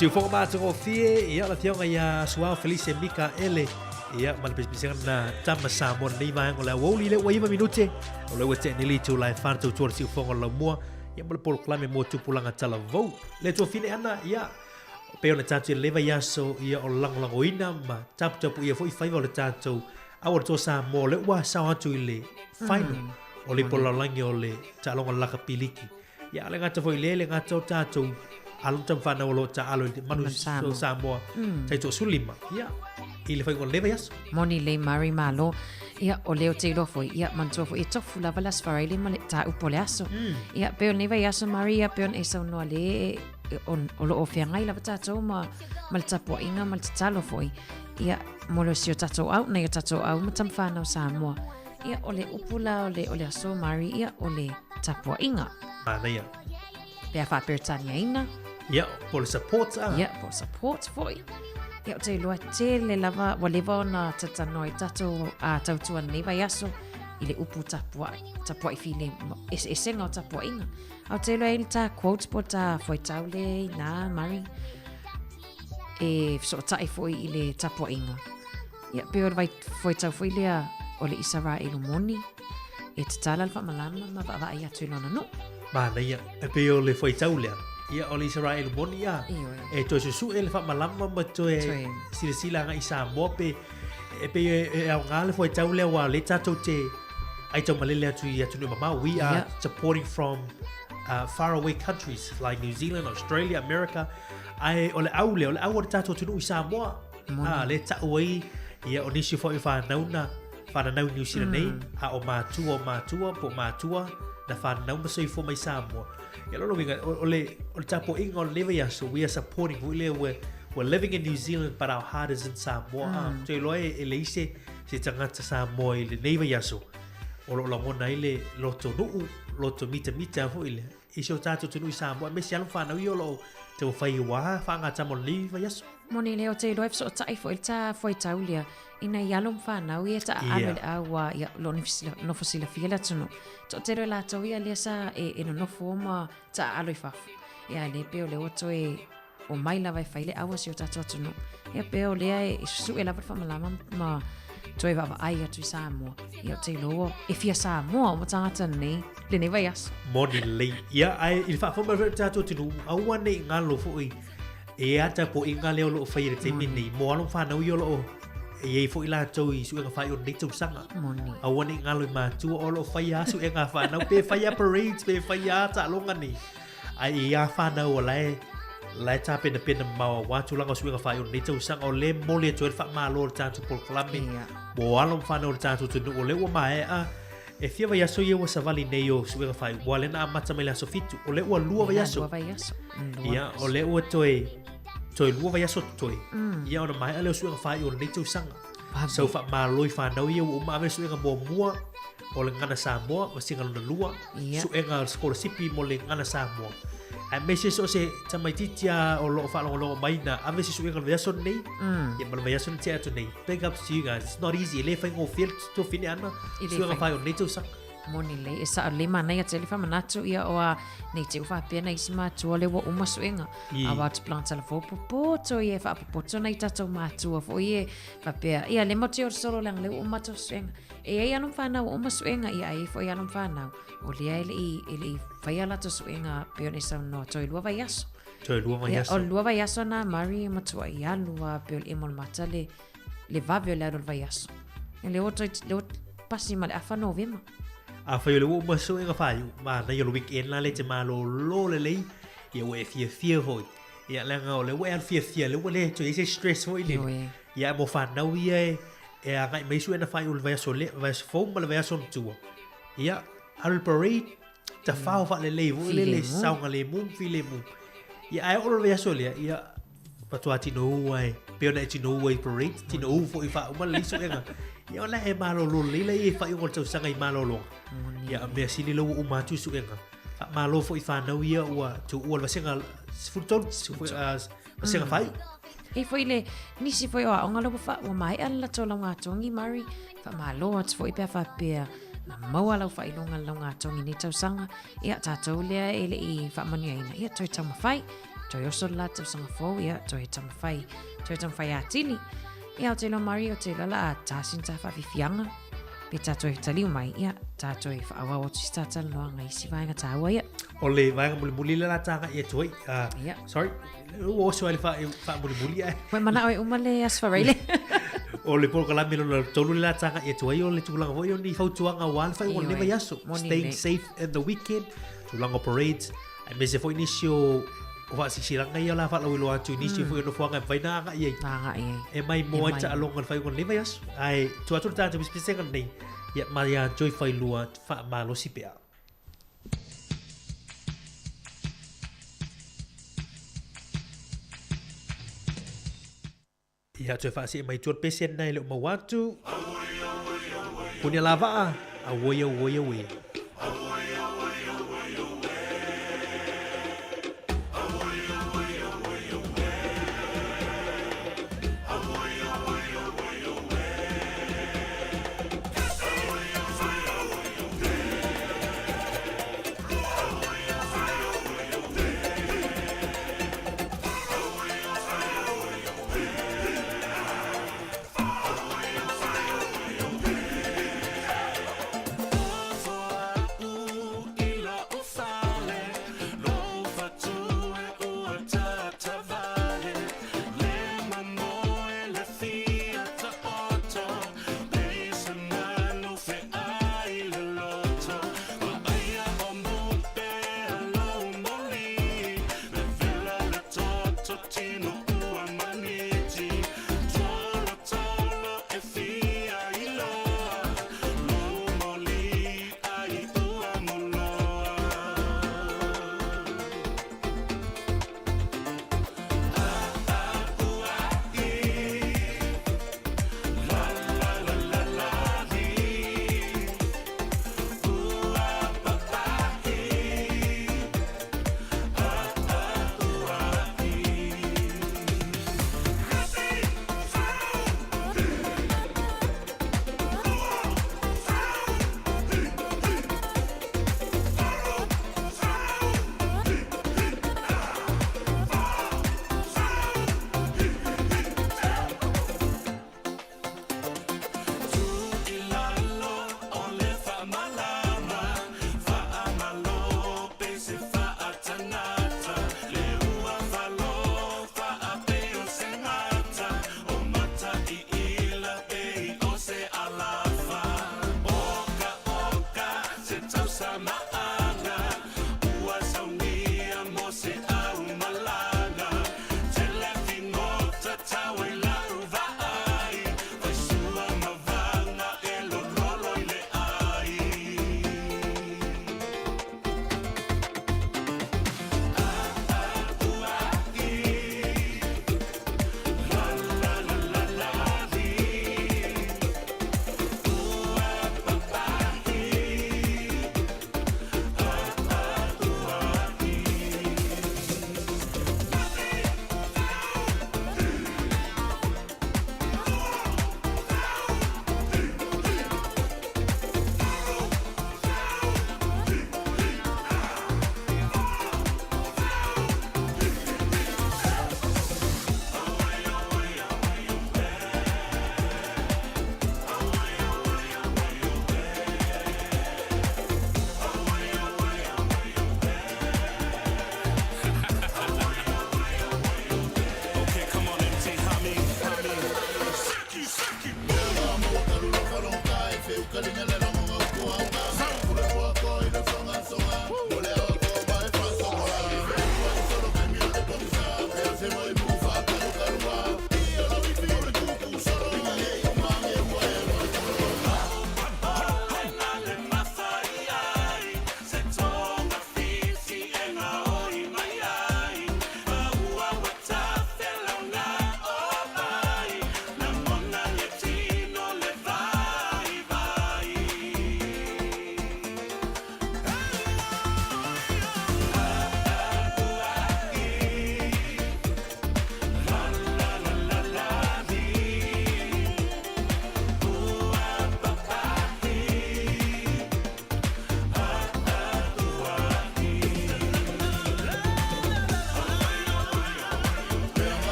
Siufoga matagofie, ia le afioga ia Suao Felice Mikaele, ia ma le pisapisaga na tama Samoa lenei vaega o le aoauli le ua 9 minute, o le ua tea nei le itula e 4 tautua le siufoga o le laumua, ia ma le polokalame mo tupulaga talavou. Le tuafine ana, ia, pei ona tatou i le vaiaso, ia o le lagolagoina ma taputapuia foi faiva o le tatou au o le Toa Samoa, o le ua sao atu i le final o le ipo lalolagi o le taaloga o le lakapi liki. Ia, le gata foi le, le gata o tatou alo ma tama fanau o lo o taaalo i le manu o Samoa, tai 15, ia, i le faaiuga o lenei vaiaso. Moni lelei Murray malo. Ia, o lea ou te iloa foi, ia, manatua foi e tofu lava le Aso Faraile ma le tāupu o le aso. Ia, pei o lenei vaiaso Murray, ia, pei ona e saunoa le, e, o, o lo o feagai lava tatou ma, ma le tapuaiga ma le tatalo foi. Ia, mo le si o tatou au, nai o tatou au ma tama fanau Samoa. Ia, o le upu la o le, o le aso Murray, ia, o le tapuaiga. Manaia. Pe a faa-Peretaniaina. Ia, po o le support a. Ia, po o le support foi. Ia, ou te iloa tele lava, ua leva ona talatalanoa i tatou a tautua nei vaiaso i le upu tapuai, tapuai filemu, eseesega o tapuaiga. A ou te iloa e i ai le ta quote po o ta fuaitau lea i ina, Murray, e fesootai foi i le tapuaiga. Ia, pei o le vai, fuaitau foi lea o le Isaraelu moni, e tatala le faamalama ma vaavaai atu i lona nuu. Manaia, e pei o le fuaitau lea, ia o le Isaraelu moni a, e toe susue le faamalama ma toe silasila agai i Samoa pe, e pei e aoga le fuaitau lea aua o lea tatou te aitaumalele atu i atunuu mamao. We are supporting from far away countries like New Zealand, Australia, America, ae o le au lea, o le au o le tatou atunuu i Samoa. Moni. Lea tau ai, ia o nisi foi o fanau na whananau i New Zealand nei, a o mātua o mātua, po o mātua, na whananau ma soifua mai Samoa. Ia lona uiga, o, o le, o le tapuaiga o lenei vaiaso, we are supporting foi lea, we're living in New Zealand, but our heart is in Samoa. Mm. Te iloa e, e leai se, se tagata Samoa i lenei vaiaso, o lo o lagona ai le loto nuu, loto mitamita foi lea, i si o tatou atunuu i Samoa, aemaise alo ma fanau ia o lo o taumafai aua faagatama o lenei vaiaso. Moni lea o te iloa e fesootai foi le ta fuaitau lea, ina i alo ma fanau ia taaalo i le au a ia lo nofo silafia le atunuu. Toatele o latou ia lea sa e, e nonofo ma taaalo i fafo. Ia le pei o lea ua toe omai lava e fai le au a si o tatou atunuu. Ia pei o lea e susue lava le faamalama ma toe vaavaai atu i Samoa. Ia ou te iloa e fia Samoa uma tagata nei lenei vaiaso. Moni lelei. Ia, ae i le faafofoga mai foi o le tatou atunuu, aua ne i galo foi e a tapuaiga lea o lo o faia i le taimi lenei, mo alo ma fanau ia o lo o e i ai foi latou i suega faaiu o lenei tausaga. Moni. Aua ne i galo i matua o lo o faia lava suega a fanau, pe faia parades, pe faia lava taaloga nei. Ae i ai lava fanau o la e la e tapenapena mamao aua tulaga o suega faaiu o lenei tausaga, o lea e momoli atu ai le faamalo o le tatou polokalame mo alo ma fanau o le tatou atunuu, o lea ua maea e fia vaiaso ia ua savali nei o suega faaiu, ua lea na amata mai le aso 7, o lea ua 2 vaiaso. 2 vaiaso. Ia, o lea ua toe toe 2 vaiaso totoe. Ia ona maea lea o suega faaiu o lenei tausaga. Sau faamalo i fanau ia ua uma ave suega muamua o le Gana Samoa, vasega lona lua, suega o le sikolasipi mo le Gana Samoa. Aemaise so o se tamaitiiti lava o lo o faalogologo mai na ave se suega o le vaiaso lenei, ia ma le vaiaso na tea atu nei. Big ups to you guys. It's not easy. E le faigofie le tuafine ana, suega faaiu o lenei tausaga. Moni lelei, e sao lelei manaia tele faamanatu ia o a nei te u faapea nai isi matua lea ua uma suega. A wa atu planta la fo popoto ia e faapopoto nai tatou matua foi e faapea ia le motu o solo leaga lea ua uma atu suega. E i ai alo ma fanau ua uma suega ia ai foi alo ma fanau o lea e le i e le i faia latou suega pei ona i saunoa toe 2 vaiaso. Toe 2 vaiaso. Ia, o le 2 vaiaso na Murray e matua i alu a pei o le emo o le mata le le vave o le alu o le vaiaso. Ia lea ua toe lea ua pasi ma le afa Novema. Afai o lea ua uma suega faaiu, manaia o le weekend la lea e te malolo lelei, ia ua e fiafia foi. Ia leaga o lea ua e alu fiafia, lea ua le toe i ai se stress foi lele. Ia ae mo fanau ia e e agai mai suega faaiu o le vaiaso le vaiaso fou ma le vaiaso ona tua. Ia, alu i le parade, tafao faalelei foi lele, saogalemu ma filemu. Ia ae oo loa le vaiaso lea, ia matua tinou ai, pei ona e tinou ai i parade, tinou foi faauma lelei suega. Ia ona e malolo lelei laia i faaiuga o le tausaga i malologa. Ia mea sili lea ua uma atu suega. Faamalo foi i fanau ia ua tuua le vasega 13, vasega faaiu. E foi le nisi foi o aoga lea ua fa, ua maea le latou laugatogi Murray, faamalo atu foi pe a faapea na maua lau faailoga i le laugatogi i lenei tausaga. Ia tatou lea e le i faamanuiaina, ia toe taumafai. Toe oso le la tausaga fou, ia, toe taumafai, toe taumafai atili. Ia, o te iloa Marie, o te iloa la a tā sina tā faafiafiaga, pe tā toe taliu mai, ia, tā toe faaauau atu si tā talanoaga i isi vaega tāua, ia. O le vaega mulimuli le la tāga i atu ai. Ia. Sorry, ua oso ai le faamulimuli ae. Ua e manao e uma le Aso Faraile. O le polokalame lona tolu le la tāga i atu ai o le tulaga foi o ni fautuaga aua le faaiuga o lenei vaiaso. Staying safe in the weekend, tulaga o parades, aemaise foi nisi o o faasilasilaga ia o le a faalauiloa atu i nisi foi o nofoaga e mafai ona agai ai. Agai ai. E mai mo ai taaloga i le faaiuga o lenei vaiaso. Ae tua atu le tatou pisipisiga lenei, ia ma ia Joy Failua faamalosi pea. Ia toe faasee mai tua le pese lena e le o maua atu. Puni a lavaa, auoi auoi auē.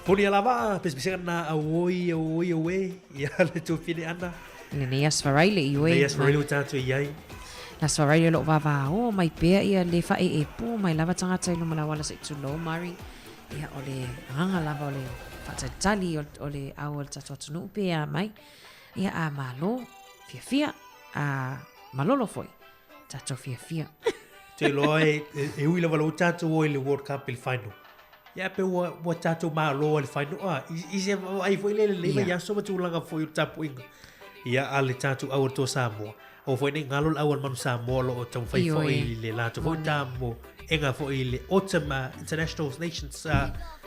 Poni ala vaa, pesepesega na auoi, auoi, aue, ia le tuafine ana. Lenei Aso Faraile i oe. Lenei Aso Faraile ua tātou i ai. Le Aso Faraile o lo o vavao mai pea ia le whae e pū mai lava tangata i luma la wala se tulou mari. Ia o le agaga lava o le whaatalitali o, o le au o le tatou atunuu pe a mai. Ia a malo, fiafia, a malolo foi. Tatou fiafia. Te loa e, e, e ui lava lau tatou o i le World Cup i le final. Ia pe ua, ua tatou malo i le final. Ah, i, i se ai foi le le yeah. aso ma tulaga foi o le tapuaiga. Ia a le tatou au o le Samoa. O foi nei ngalo le au o le manu Samoa lo o taumafai foi i le latou foi tamo enga foi i le Autumn International Nations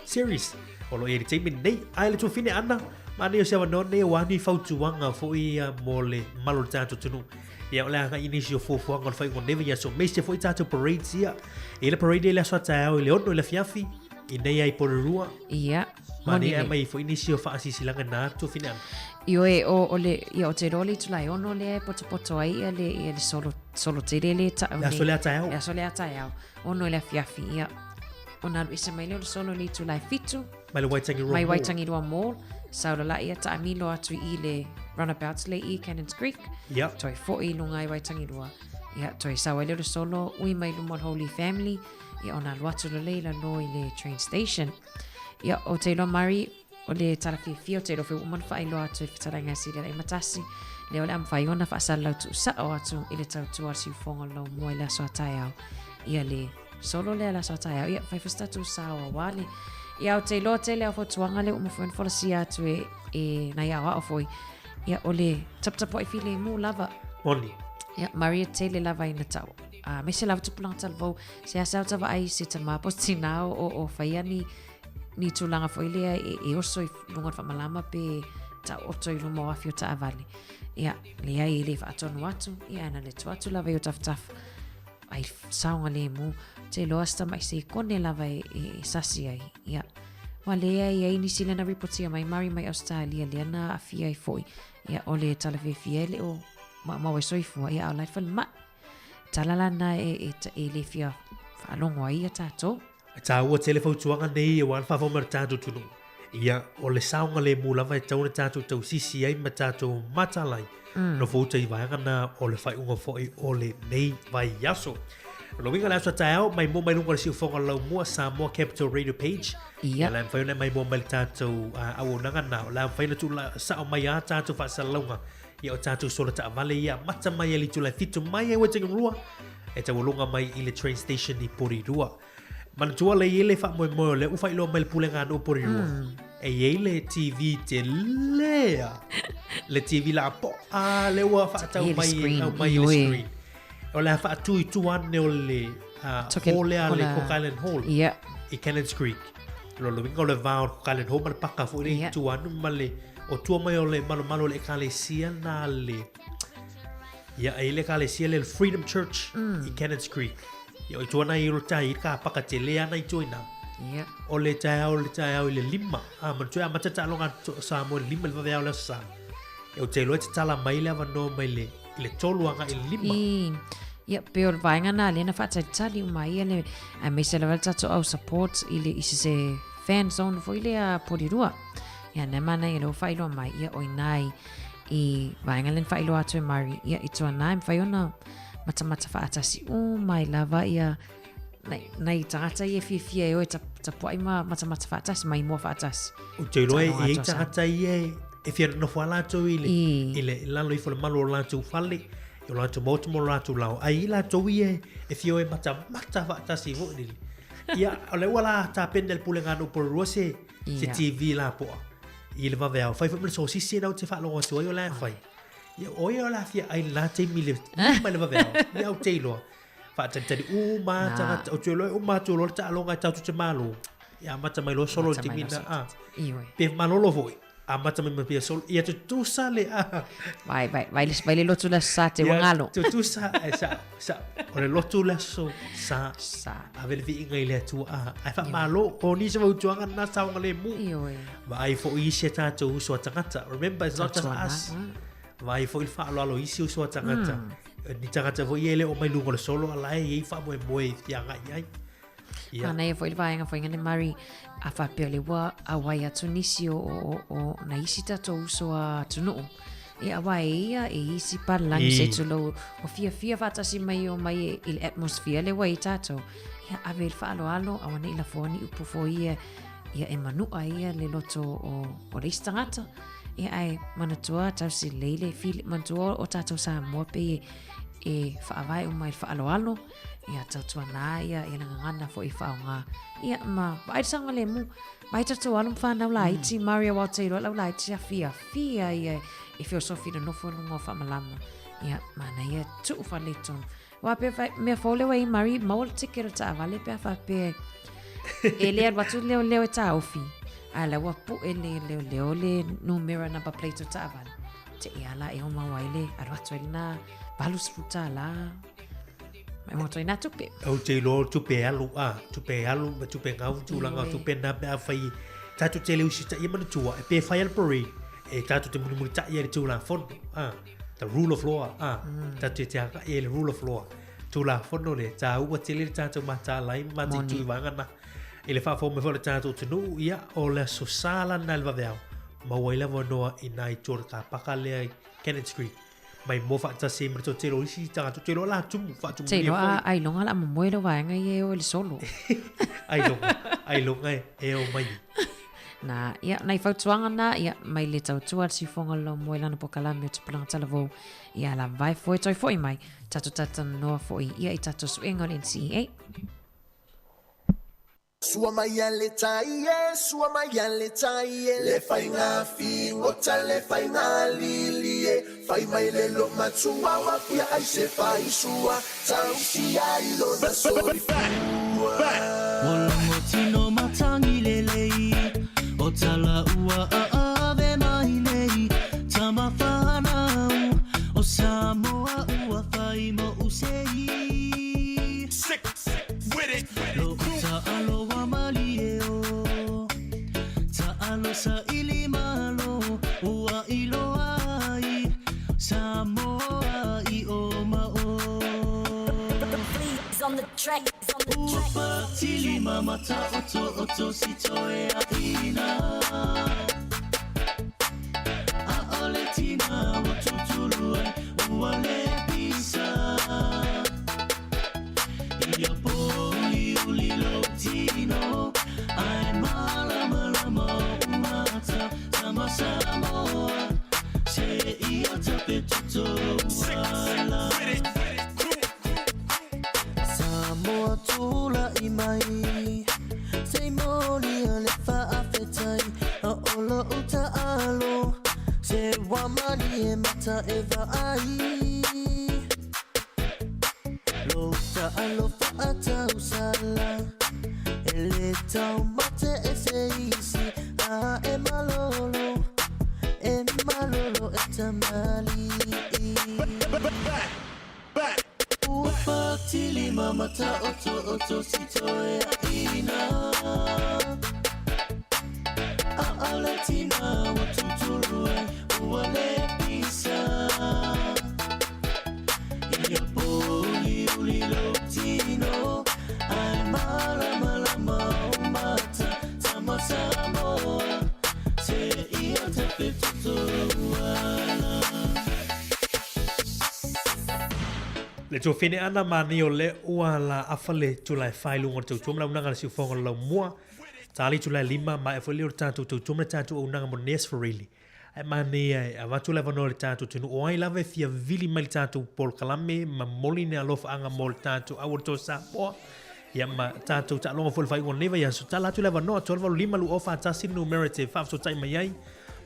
Series. O lo i le taimi nei, ai le tuafine ana, ma nei o se avanoa nei o ani fautuaga foi uh, mo le malo le tatou atunuu. Ia, o le agai i nisi o fuafuaga o le faaiuga o lenei vaiaso, aemaise foi tatou parades ia. E le parade i le aso a taeao i le 6 i le afiafi, i nei ai Porirua. Ia, Ma nei ai mai foi nisi o faasisilanga na tuafine ana. Ioe, o, o le, ia, o te roa le itula e ono lea e potopoto ai ia le, ia le solo, solo tele le ta, Le aso lea taeao. Le aso lea taeao. Ono i le afiafi, ia. Ona alu ese mai lea o le solo le itula e fitu. Mai le Waitangi Mai Waitangi Roa Mall. Saula la ia taamilo atu i le runabouts le i Cannons Creek. Yep. Toi foi i lunga i Waitangi Roa. Ia, toi sau ai le solo, ui mai luma o le Holy Family. Ia, ona alu atu lo leila no i le train station. Ia, o Taylor Murray, o le tala fiafia o te iloa foi ua uma ona faailoa atu i le fetalaiga a Silia Laimatasi, lea o le a mafai ona faasalalau tuusao atu i le tautua a le siufofoga o le laumua i le aso a taeao. Ia le solo lea le aso a taeao, ia fai foi se tatou sao aua le Ia o te iloa tele au fautuaga lea ua uma foi ona folasia atu e, e nai aoao foi. Ia o le taputapuai filemu lava. Moni. Ia Maria tele lava ina tau. A me se lava tupulaga talavou, se asa o tavaai se tama po se tinā o, o, o whaia ni, ni tulaga foi lea e, e oso i luga o le faamalama pe taoto i luma o afi o taavale. Ia, leai e le faatonu atu, ia ana le tu atu lava i o tafatafa. Ai saogalemu, te iloa se tamaʻi seikone lava e, e, e sasi ai. Ia, ua leai ai nisi lea na ripotia mai mari mai Australia lea na aafia ai foi. Ia, o le tala fiafia e le o maumau ai soifua, ia a o la e falemai. Tala lana e, e, e le fia faalogo ai ia tatou. E tāua tele fautuaga nei aua le faafofoga mai o le tatou atunuu. Ia, o le saogalemu lava e tatau ona tatou tausisi ai ma tatou mataala ai. Mm. Nofo uta i vaega na o le faaiuga foi o lenei vaiaso. O le uiga le aso a taeao, mai mo mai luga o le siufofoga o le laumua Samoa Capital Radio Page. Ia. O le a mafai ona e maimoa mai le tatou uh, auaunaga na. O le a mafai ona tuula sao mai a tatou faasalalauga ia o tatou sola taavale ia mata mai e le itula e fitu mai e Waitangi e taualuga mai i le train station i Porirua. Manatua le i le faamoemoe o lea ua faailoa mai le pulega a nuu Porirua. Mm. E i ai le TV telea. Le TV la po a le ua faatau mai au mai le screen. O le a faatu i tua ane o le uh, hall lea le Cook Island Hall. Yeah. I Cannons Creek. Lo lo winga o le vao Cook Island Hall ma le paka foi le yeah. tua anu ma le o tua mai o le malomalo o le ekalesia na le ia e le ekalesia le Freedom Church mm. i Cannons Creek. Ia o i tua nei i ro tai ka paka te le ana i tua ina. Yeah. O le taeao le taeao i le lima. A ma tua amata taaloga a Samoa i le lima i le vaveao le aso Sa. Ia ou te iloa e tatala mai le avanoa mai le i le tolu agai i le lima. I, ia, pe o le vaega na lea na faatalitali uma ai ia le, aemaise lava le tatou au support i le i se se fan zone foi lea Porirua. Ia, na manaia lea ua faailoa mai, ia, o i ina i, i vaega lea na faailoa atu e Murray, ia, i tua na e mafai ona matamata faatasi uma ai lava ia nai, nai tagata ia e fiafia e o e tapuai ma matamata faatasi, ma imoa faatasi. Ou te iloa e i ai tagata ia e fia nofo a latou i le, i le lalo ifo le malu o latou fale, i o latou maota ma o latou lao. Ai i latou ia e fia o e matamata faatasi foi lele. Ia, o lea ua la tapena le pulega a nuu Porirua se, se TV lapoa i le vaveao. Fai foi ma le sosisi na ou te faalogo atu ai o la e fai. Ia, o ia o la fia ai le la taimi le lima i le vaveao. Ia, ou te iloa. Faatalitali uma lava tagata. Ou te iloa e uma atu loa le taaloga e tatou te malo. Ia amata mai loa solo i le taimi lena. Ah. Pe malolo foi. Amata mai ma pia solo. Ia tutusa le a. Vai, vai, vai, vai le lotu le aso Sa te ua galo. Tutusa, e sa, sa, o le lotu le aso Sa. Sa. Ave le viiga i le Atua. Ah, ae faamalo, o nisi o fautuaga na saogalemu. Ioe. Vaai foi isi a tatou uso a tagata. Remember, it's not just us. Vaai foi le faaaloalo i isi uso a tagata. Mm. Ni tagata foi ia e le o mai luga o le solo, a la e i ai faamoemoe e fia agai i ai. Ia. Manaia foi le vaega foi ngane Mari a faapea le ua auai atu nisi o, o, o, o na isi tatou uso a atunuu. Ia aua e ia e isi palalagi se tulou o fiafia faatasi mai o mai e, i le atmosphere le ua i tatou. Ia ave i le faaaloalo aua ne i lafoa ni upu foi ia ia e manu'a ia le loto o, o le isi tagata. Ia ae manatua tausi lelei le fili, manatua o tatou Samoa pei e, e faavae uma i le faaaloalo. Ia tautuana ia ia le gagana foi e faaaoga. Ia ma vaai le saogalemu. Mai tatou alo ma whanau laiti, mm. Maria wa te iloa lau laiti a fia, fia ia e feosofi na nofo i luga o faamalama. Ia, mana ia tuu faaletonu. Wa pe mea fou le wai Mari, maua le ticket o taavale pe a faapea e le alu atu leo leo e taofi. A la ua pu'e le leo leo le numera number plate o taavale. Te ia la e o maua ai le alu atu ai lena $80. Mai mo toi nā tupe. Ou te iloa o tupe e alu, a, tupe e alu, ma tupe ngau, tūlanga o tupe nā pe a whai, tātou te le usi ta ia manatua, e pē whai ala parade, e tātou te mulimuli ta ia le tūlafono, a, the rule of law, a, tātou te hanga ia le rule of law, tūlafono le, tā ua tele le tātou mātālai, mā te tui wangana, i le whaafo me whale tātou te nuu, ia, o le aso sāla nā le waweau, maua i lava noa i nā i tōra kā paka lea i Cannon Street, mai mo faatasi ai ma le toatele o isi tagata ou te iloa la tumu faatumulia Te iloa a ailoga la momoe le vaega ia e o i le solo. Ailoga, ailoga e, e o mai. Na, ia, nai fautuaga na, ia, mai le tautua le siufoga o le moe lana polokalame o Tupulaga Talavou, ia la vae foe toi foi mai, tatou talatalanoa foi, ia i tatou suega o le NCEA. Sua mai a le tai e, sua mai a le tai e. Le faiga figota le faiga lili e. Fai mai le lomatua ua fia ai se faisua tausi ai lona soifua. Ua logo tino matangi lelei O tala ua aave mai nei Tama whanau O Samoa ua whai mo usei Lo ta'alo wa malie o Ta'alo sa'ili malo Ua iloa ai Samoa i o ma o Ua patili ma mata oto oto si toe a ina A'ole tina ua tutulu ai ua le pisa Ia pōuliuli lou tino Ae mālamalama ou mata Tama Samoa Se ia tape toto ala Samoa tula'i mai Se i molia le faafetai A o lo'u ta'alo Se ua malie mata e vaai Lou ta'alo fa'atausala E le taumate e se isi A e malolo E malolo e tamalii Ua patili ma mataoto'oto si toe a'ina A'ole tina ua tutulu ai ua le pisa Ia pōuliuli lou tino Ae mālamalama ou mata Tama Samoa Se ia tape toto ala. Le tuafine ana mani o le ua la afa le tula e fai luga o le tautua ma le auaunaga a le siufofoga o le laumua. Tali tula e lima ma e foi lea o le tatou tautua ma le tatou auaunaga mo Nurse Forelli. Ae manaia e avatu le avanoa i le tatou atunuu o ai lava e fia vili mai le tatou polokalame ma momoli ni alofaaga mo le tatou au o le Toa Samoa. Ia ma tatou taaloga foi i le faaiuga o lenei vaiaso. Tala atu le avanoa 385 241 le numera e te faafesootai mai ai.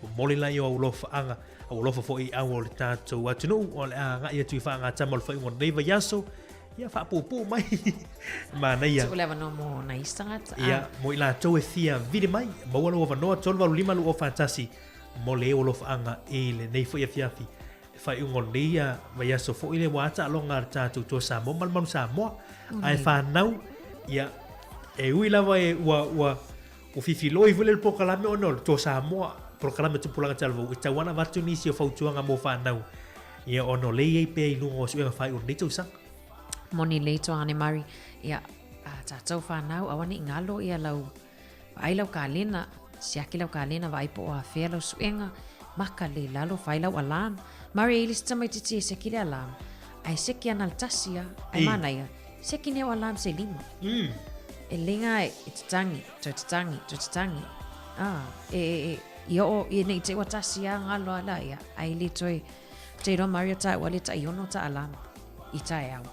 Momoli laia o au alofaaga, au alofa foi i au o le tatou atunuu o le a agai atu i faagatama o le faaiuga o lenei vaiaso. Ia faapuupuu mai. Manaia. Tuu le avanoa mo nai isi tagata. Ia, mo i latou e fia vili mai, maua lou avanoa 385 241 mo le alofaaga i lenei foi afiafi. E faaiuga o lenei vaiaso foi le ua taaloga a le tatou Toa Samoa ma le Manu Samoa. Ae whanau, ia, e ui lava e ua, ua, ua fifiloi foi le polokalame ona o le Toa Samoa, polokalame tupulaga talavou, e tau ana avatu nisi o fautuaga mo whanau. Ia, ona o lea i ai pea i luga o suega faaiu o lenei tausaga. Moni lei toa ane Mari. Ia, A tatou fanau aua ne i galo ia lau vaai lau kalena, siaki lau kalena vaai po o afea lau suega, maka le lalo fai lau alarm. Mari e i le isi tamaititi e seki le alarm, ae seki ana le tasi a, ae Ei. manaia, seki nei au alarm se lima. E lega e tatagi, toe tatagi, toe tatagi. Ah, e, e, e, i oo, i nei te ua tasi a ngalo ala ia, ae le toe, te iloa Mari o taua le tai ono ta alarm i taeao.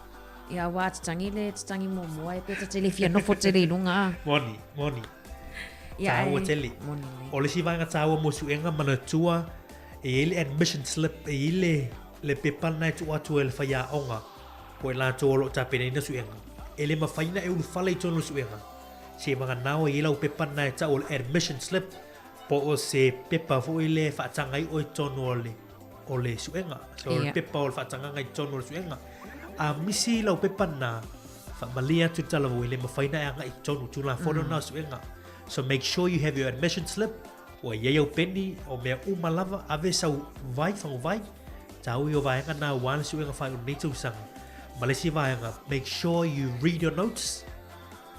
Ia aua a tatangi le tatangi muamua e pe ta te le fia nofo tele i luga a. Moni, moni. Ia, Tāua e- tele. Moni le. O le isi vaega tāua mo suega manatua e i ai le admission slip e i ai le le pepa lena e tuu atu e le faiaoga po o i latou o lo o tapenaina suega. E le mafai ona e ulufale i totonu o le suega seiavaganao e i ai lau pepa lena e tau o le admission slip po o se pepa foi lea e faataga ai oe i totonu o le o le suega. So o le Ia. pepa o le faatagaga i totonu o le suega. A misi lau pepa lena, faamalie atu le talavou e le mafai ona e agai i totonu, Tulafono lena o suega. So make sure you have your admission slip, ua i ai au peni, o mea uma lava, ave sau vai, faguvai, taui o vaega na aua le suega faaiu o lenei tausaga. Ma le isi vaega, make sure you read your notes,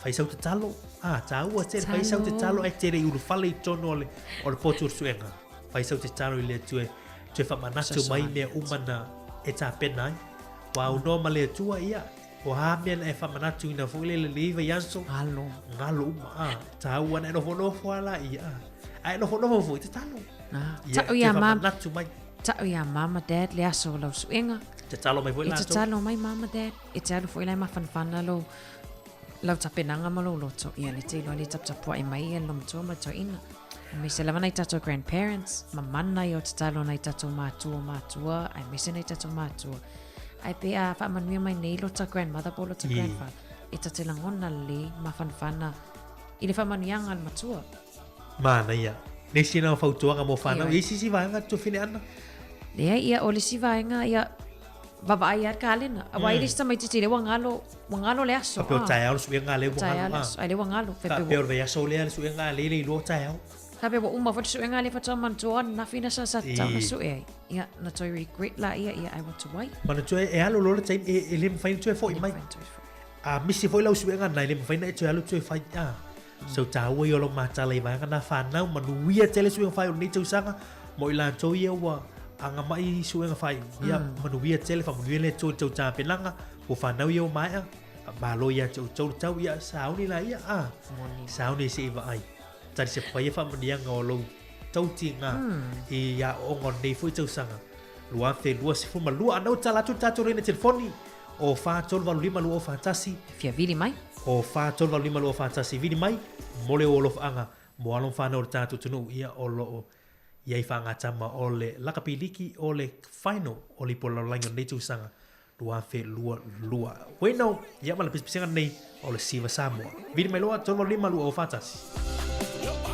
fai sau tatalo, ah, tāua tele, fai sau tatalo, ai tele i ulufale i totonu o le, o le potu o le suega. Fai sau tatalo i le Atua, toe faamanatu mai mea uma na e tapena ai. Ua aunoa ma le Atua, ia, o a mea na e faamanatuina foi lele i lenei vaiaso. Galo. Galo uma, ah, tāua na e nofonofo a la, ia, ah. A e nofonofo foi, tatalo. Ah, Ia, ta'u iā toe mama. faamanatu mai. Ta'u iā mama dad le aso o lau suega. Tatalo mai foi E latou. tatalo mai mama dad, e te alu foi la e mafanafana lou lau tapenaga ma lou loto, ia le te iloa le taputapuai mai ia le lomatua ma le toeaina. Aemaise lava nai tatou grandparents, ma mana ia o tatalo nai tatou matua o matua, aemaise nai tatou matua. Ae pe a faamanuia mai nei lota grandmother po o lota grandfather, e ta te lagona lelei mafanafana i le faamanuiaga a le matua. Manaia. Le isi lena o fautuaga mo fanau. Ioe. I ai se isi vaega tuafine ana? Leai, ia, o le isi vaega, ia, vaavaai lava le kalena. Aua e le isi tamaitiiti lea ua galo, ua galo le aso. Faapea o taeao le suega a lea ua Taeao galo. le aso, a lea ua galo. Faapea Faapea o ua, le vaiaso lea le suega a lea e le iloa taeao. faapea ua uma foi le suega lea faatoa manatua ananafi na sa sa tatau na sue ai. Ia, na toe regret laia, ia, ai ua tuai. Manatua e alu loa le taimi, e le mafai ona toe foi mai. A misi foi lau suega lena, e le mafai ona e toe alu toe fai. Ah. So tāua ia o lau matala i vaega nā whānau, manuia tele suega whai o lenei tausaga, mo i latou ia ua agamai i suega whai. Ia manuia tele, whamanuia le Atua i le tau tāpenaga, po whānau ia o maea, whamalo ia te outou le tau, ia sauni la ia, ah, sauni se i vaai. Tari se paia whaamanuiaga o lou tautiga i aoaoga o lenei foi tausaga. 2022. Anau tala atu le tatou laina telefoni o 4385 241. Fia vili mai. O 4385 241 vili mai mo le olofaga mo alo ma fanau o le tatou atunuu ia o lo o i ai faagatama o le lakapi liki o le final o le ipu o le lalolagi o lenei tausaga 2022. Ueno, ia ma le pisipisiga lenei o le Siva Samoa. Vili mai loa 385 241.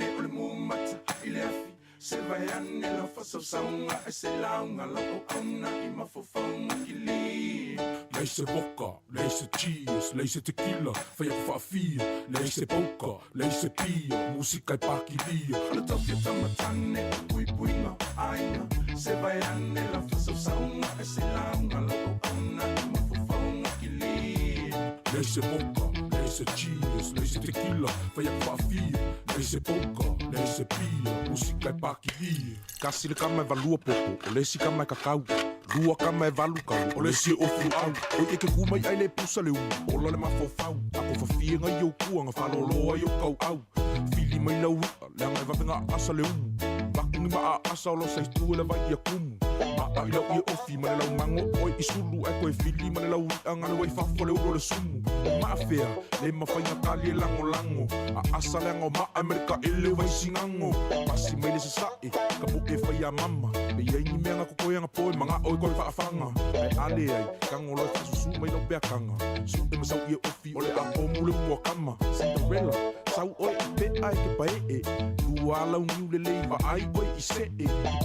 tane o le mumata i le afi Se vae ane lau faasausauga ae se lauga lau auauna i mafaufauga kili. Leai se vodka, leai se cheers, leai se tequila, fai atu faafia, leai se poker, leai se pia, musika e pakilia. O le tofi o tama tane o puipuiga aiga, se vae ane lau faasausauga ae se lauga lau auauna i mafaufauga kili. Leai se vodka, leai se cheers, leai se tequila, fai atu faafia, leai se poker, leai se pia, musika e pakilia. Kasi le kama e valua popo, o le isi kama e kakau. Lua kama e valu kalo, o le isi e ofu luau. Oi e ke ku mai ai le pusa le umu, ola le mafaufau. Ako fafie nga i ou kua, nga falolo ai ou kauau. Fili mai lau i'a, leaga e vave nga aasa le umu. Vaku ni ma aasa o lo sa itu e le vai ia kumu. Maa i lau ie ofi ma le lau mago oe i sulu ae koe fili ma le lau i'a nga le wai fafo le ulo le sumu. O maa fea, le mafai nga kali e lagolago. Aasa leaga o maa e ma le taele o Vaisigano. Pasi mai le sasae, ka po'e fai a mama. Pe i ai ni mea nga kokoe anga po e maga'o e koe faafaga. Ae a leai, tago loa e faasusū mai lau peakaga. Su'e ma sau ie ofi o le a pomu le umu a kama. Cinderella, sau oe i pe'a e ke pae'e. Lua a lau niu lelei vaai oe i se'e.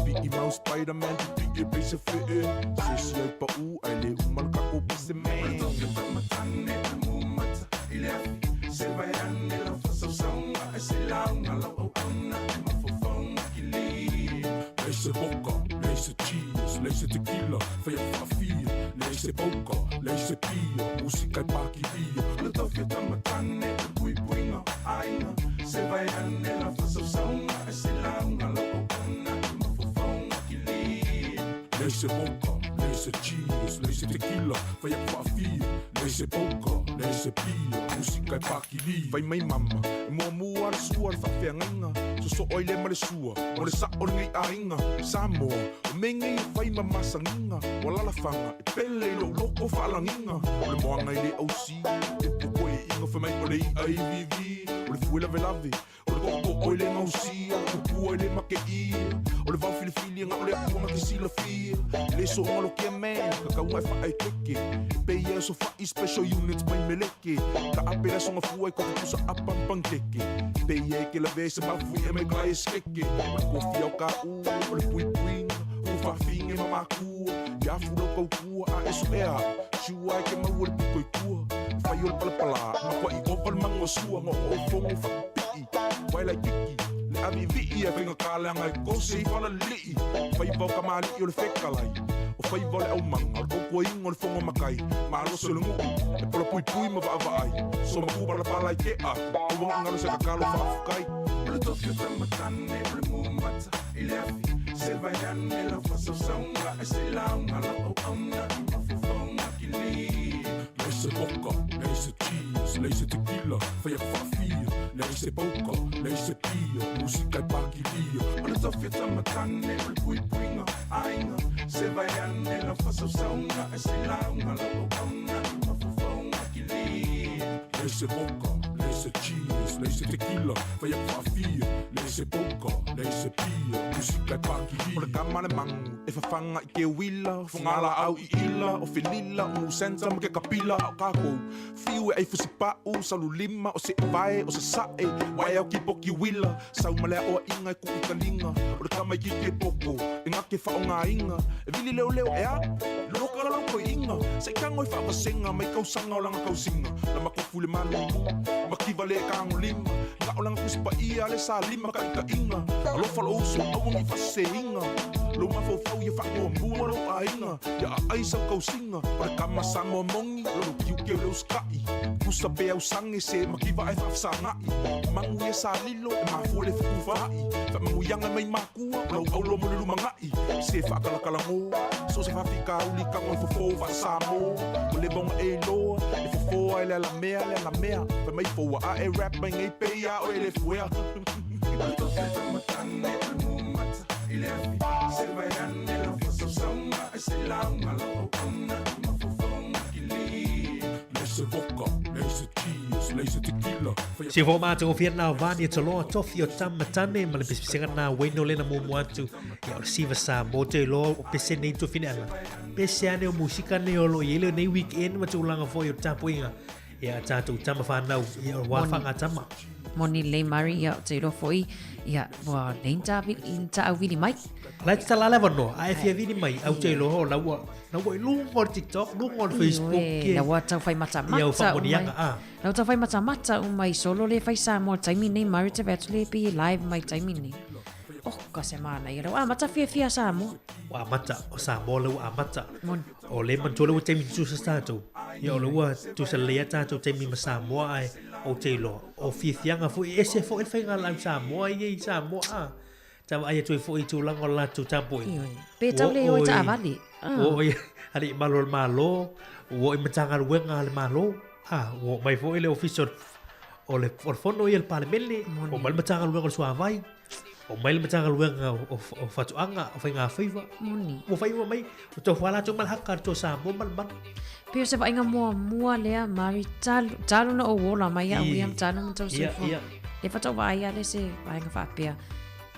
Pipi'i mau Spiderman pipi'i e pei se fe'e. Se isi ai pa'ū ae le uma le kako pese man. O le tofi o tama tane o le mumata i le afi Se vae ane lau faasausauga ae se lauga lau auauna i mafaufauga kili. Leai se vodka, leai se cheers, leai se tequila, fai atu faafia, leai se poker, leai se pia, musika e pakilia. O le tofi o tama tane o le puipuiga aiga Se vae ane lau faasausauga ae se lauga lau auauna i mafaufauga kili. Leai se vodka, leai se cheers, leai se tequila, fai atu faafia, leai se poker, leai se pia, musika e pakilia. Fai mai mama, e muamua le sua le faafeagaiga, sosoo ai le ma le sua, mo le sa'o lenei aiga. Samoa, o mea nei e fai ma masagiga, o alalafaga e pele i lou loko faalagiga. O le moana i le ausi, upu koe'iga, fai mai o le i'a i vivi, o le fue lavelave, O le tootoo i le gausia, o le tupua i le makeia, o le vao filifili ga o le atua ga te silafia. E le so'oga lo kia man, kakauga e faaekeke, pei e aso fa'i special units mai meleke. Ka ape le aso gafua i kofi pusa apa ma pankeke, pei e ke lavea i se mafuie mai ka e skeke. O le kofi ao ka u, o le puipuiga, ua faafiga ma makua, ia afu lau kaukua a e su'ea a'u, siua e ke maua le pito i tua. Fai o le palapala, makua'i ova le mago sua, go'ogo'o fogo faapipi'i, wae laititi, le avi'ivi'i ae faigata leaga e kose i falalili'i. Faiva o kamali'i o le fekalai, o faiva o le aumaga, o le tautuaina o le fono matai, malosi o le nu'u, e polapuipui ma vaavaai, somaku palapala i ke'a, aua ne i galo se tatalo faafetai. O le tofi o tama tane o le mumata i le afi Se vae ane lau faasausauga ae se lauga lau auauna i mafaufauga kili. Leai se vodka, leai se cheers, leai se tequila, fai atu faafia, leai se poker, leai se pia, musika e pakilia. O le tofi o tama tane o le puipuiga aiga Se vae ane lau faasausauga ae se lauga lau auauna i mafaufauga kili. Leai se vodka, leai se cheers, leai se tequila, fai atu faafia, leai se poker, leai se pia, musika e pakilia. O le kama le magu e fafaga i ke uila, fogalaau i ila, o felila, o musenta ma ke kapila, a o kakou fiu e ai fusipa'u, saululima, o se'evae, o sasa'e, wae ao kipoki uila, sau ma le aoa'iga e ku'u taliga, o le kama i kike poko, e gake fa'aogāiga, e vili leoleo ea, loka la lau koi'iga, se'i tago i fa'avasega mai kausaga o laga kausiga, la makofu i le malulu, makiva le kagolima, ga'o laga tusi pa'ia le salima ka'ika'iga, alofa lo'u uso aua nei fa'aseseīga, lou mafaufau ia fa'amuamua lou aiga, ia a'ai sau kausiga, o le kama Samoa moni, lou tiute o le usika'i, pusa pe ausage se makiva ae fa'afesaga'i, magu ia salilo e mafua le fetufa'i, fa'amanuiaga mai makua o lau aulo mo le lumaga'i, se fa'akalakalagō, so se fafikauli tago e fofō fa'asamō, ua leva ona e iloa, e fofō ai le alamea le alamea, fai mai foua a'e rap mai nei pei a oe le fuea. O le tofi o tama tane o le mumata i le afi Se vae ane lau faasausauga ae se lauga lau auauna i mafaufauga kili. Leai se vodka, leai se cheers, leai se tequila, fai Se fo mātou o whiana vani e toloa tofi o tama tane ma le pesepesega nā Wayne Olena muamua atu ia o le siva sa mō te iloa o pese nei tuawhineanga. Pese ane o musika nei o lo i ele nei weekend ma tūlanga foi o tapuinga ia a tātou tama whānau ia o wā whanga tama. Moni lelei Mari, ia ou te iloa foi, ia ua leai ni ta ni ta auvili mai. La e tatala le avanoa, a e fia vili mai, au te iloa o la ua, la ua i luga o le TikTok, luga o le Facebook. Ioe, la ua tau fai matamata Ia, o faamanuiaga, a. La ua tau fai matamata uma i solo le fai Samoa i le taimi lenei, Mari te vaai atu le pei e live mai i le taimi lenei. Oka se manaia, la ua amata fiafia Samoa. Ua amata, o Samoa la ua amata. Moni. O le manatua le ua taimi tutusa tatou. Ia o le ua tutusa lelei lava tatou taimi ma Samoa ae ou te iloa o fiafiaga foi e ese foi le faiga a le au Samoa ia i Samoa a. Ta vaai atu ai foi i tulaga o le latou tapuaiga. Ioe. Pe tau le o i taavale. Ua oo i alii malu o le Malo, ua oo i Matagaluega a le Malo, a, ua oo mai foi le Ofisa o le Fono ia le Palemene, ua oo mai le Matagaluega o le Suavai. O mai le Matagaluega o Faatoaga, o Faigafaiva. Moni. Ua fai uma mai, ua tofu lava latou ma le haka, le toa Samoa ma le manu. Pei o se vaaiga muamua lea, Mari, talu, talu na ou ola mai au ia, talu na tau soifua. Ia, ia. Lea faatoa ou vaai lea se vaega faapea,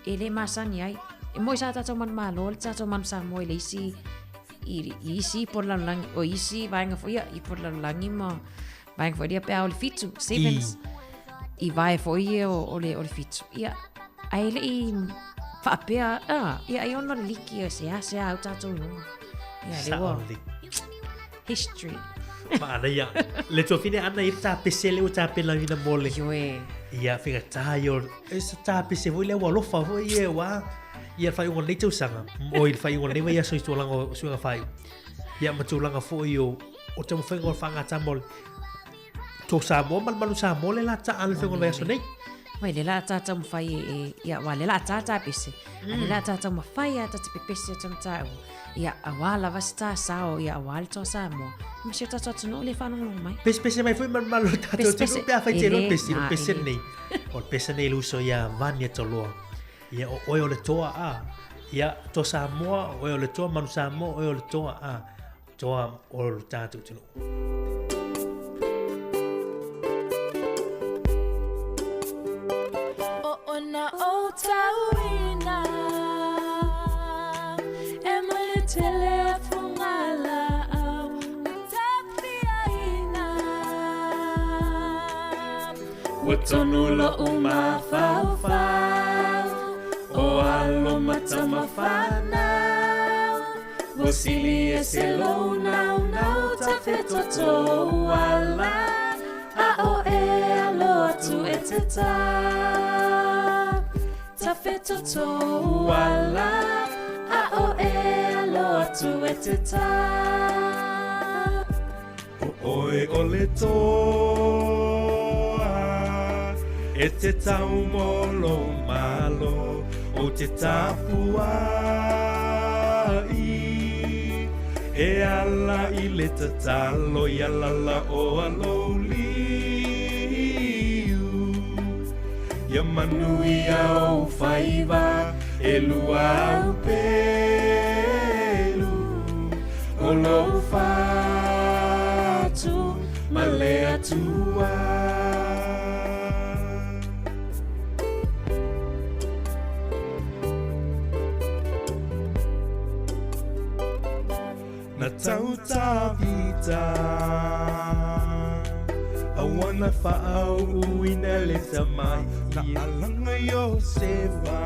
e le masani ai. E moi sa tatou manumalo, le tatou manu Samoa i le isi, i, i isi ipu o le lalolagi, o isi vaega foi ia, ipu o le lalolagi ma vaega foi lea pe a o le fitu, sevens. I vae foi ia o, o, le, o le fitu. Ia, ae le i faapea, ah, ia, ai ona le liki, se a, se a, au tātou i luga. Ia, le ua. History. Maanaia. Le tuafine ana i tā pese le ua tāpena ina mo le. Ioe. Ia, whiga tā i o, e sa tā pese foi le ua alofa foi e ua, ia le whaiunga nei tausaga, o i le whaiunga nei vai aso i tūlanga o suinga whaiu. Ia, ma tūlanga foi o, o te mawhainga o le whangata mo le, tō Samoa ma le manu Samoa le la taa le whenga o le vaiaso nei. Mai le la tātou mawhai e, e, ia, wā le la tātā pese. Mm. A le la tātou mawhai a tātou pepese o tāu. Ia, a wā lava se tā sao, ia, a wā le tō Samoa. Ma se tātou atu no le whanongono mai. Pese pese mai foi malu malu tātou tunu pe a whai te loa pese, o pese nei. O le pese nei luso ia Vania Toloa. Ia, o oe o le toa a. Ia, tō Samoa, o oe o le toa, manu Samoa, o oe o le toa a. Toa o lo tātou atunuu. O ona o tauina E mai le tele a fungala au O tapiaina Ua tonu lo'u mafaufau O alo ma tama fanau Ua sili ese lou naunau Tafetoto ala A o e alo atu e te tā Tafetoto ala A o e alo atu e te tā O oe o le toa E te tau mo lou malo O te tapuai E ala i le tatalo Ia lala o alou liu Ia manuia ou faiva E lua au pelu O lou fatu ma le Atua. Na tau Tavita Aua na faauluina le tamai Na alaga Iosefa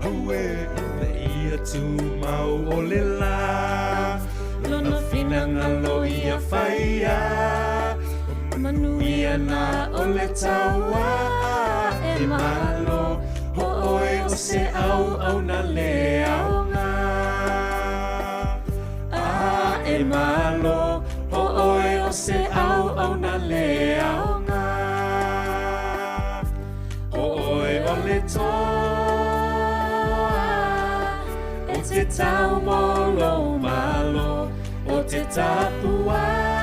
Aue ina ia tumau o le la Lona finagalo ia faia Manuia na o le taua E malo o oe o se auauna le aoga A e malo o oe o se auauna le aoga O oe o le toa O te tau mo lou malo O te tapuai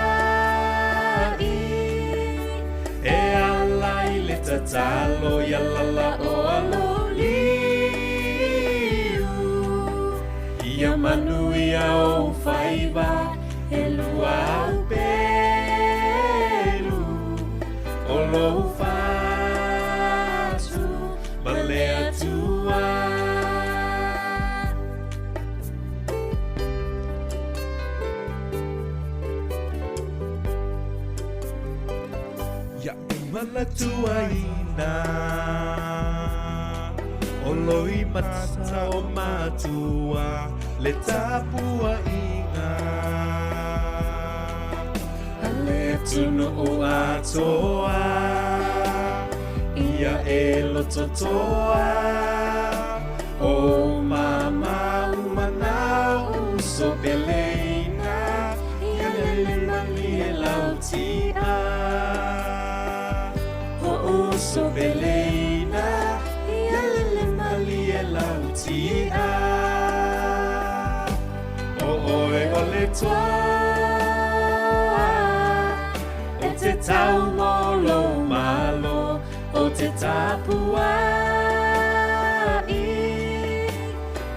E ala i le tatalo ia lala o alo liu Ia manuia ou faiva e lua au pelu O lou fatu ma le Atua. Ia e manatuaina O loimata o matua le tapuaiga A le atunuu atoa Ia e lototoa O mama uma na uso peleina Ia lele malie lautia O uso peleina Ia lele malie lautia O oe o le toa O te tau mo lou malo O te tapuai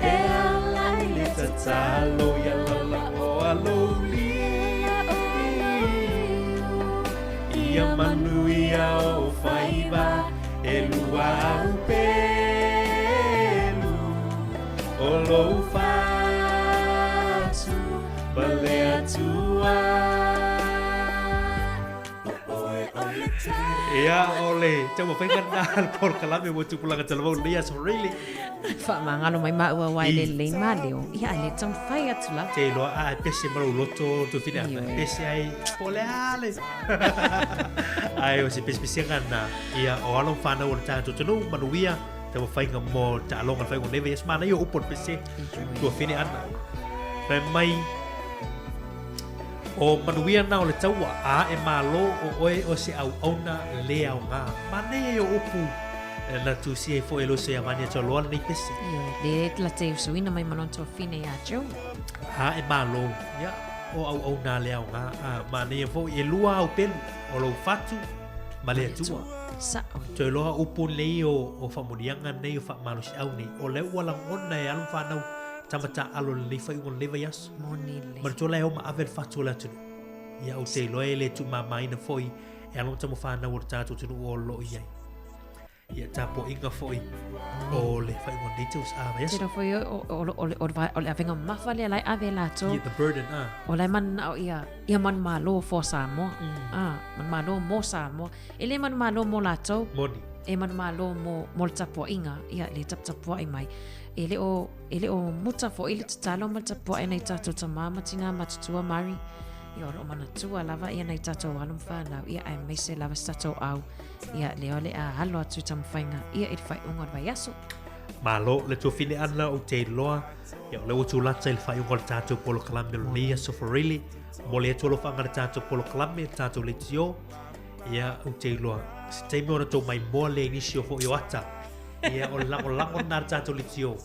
E ala i le tatalo ia lala o alouli Ia manuia o faiva E lua au pelu O lou fatu Ma le Atua Ia, o le taumafaiga lena a le polokalame mo tupulaga talavou lenei aso really. Faamagalo mai maua aua e le lelei maleo. Ia, ae le taumafai atu lava. Te iloa a e pese ma lou loto Tufina, e Ioe. pese ai po o le a le. Ae o se pesepesega lena, ia, o alo ma fanau o le tatou atunuu, manuia taumafaiga mo taaloga i le faaiuga o lenei vaiaso. Manaia o upu o le pese, tuafine ana. Fai mai, O manuia na o le taua, a e malo o oe o se auauna le aoga. Manaia ia o upu na tusia ai foi e Loso ia Vania Tualoa lenei pese. Ioe, le la te usuina mai ma lona tuafine ia Joe. A e malo, ia, o auauna le aoga. A manaia foi e lua au pelu, o lou fatu ma le Atua. Sa'o. Toe loa upu nei o faamuniaga nei o faamalosiau nei, o lea ua lagona e alo ma fanau tama taaalo i lenei faaiuga o lenei vaiaso. Moni lelei. Manatua la e o ma ave le fatu o le atunuu. Ia ou te iloa e le tuumamaina foi e alo ma tama fanau o le tatou atunuu o lo o i ai. Ia tapuaiga foi o le faaiuga o lenei tausaga vaiaso. Tele foi o le avega mamafa lea la e ave e latou. Yeah, the burden, ah. O la e mananao ia, ia manumalo for Samoa. Ah, manumalo mo Samoa. E le manumalo mo latou. Moni. E manumalo mo, mo le tapuaiga, ia le taputapuai mai. E le o, e le o muta foi le tatalo ma le tapuai a nai tatou tamā ma tinā matutua Mari. Ia o lo o manatua lava ia nai tatou alo ma fanau, ia aemaise lava se tatou au, ia lea o le a alo atu i taumafaiga ia i le faaiuga o le vaiaso. Malo le tuafine ana ou te iloa, ia o lea ua tulata i le faaiuga o le tatou polokalame o lenei aso Farili. Momoli atu alofaaga i le tatou polokalame, le tatou leitio. Ia, ou te iloa, se taimi ona tou maimoa lea i nisi o foi o ata. Ia, o le lagolago lena a le tatou leitio.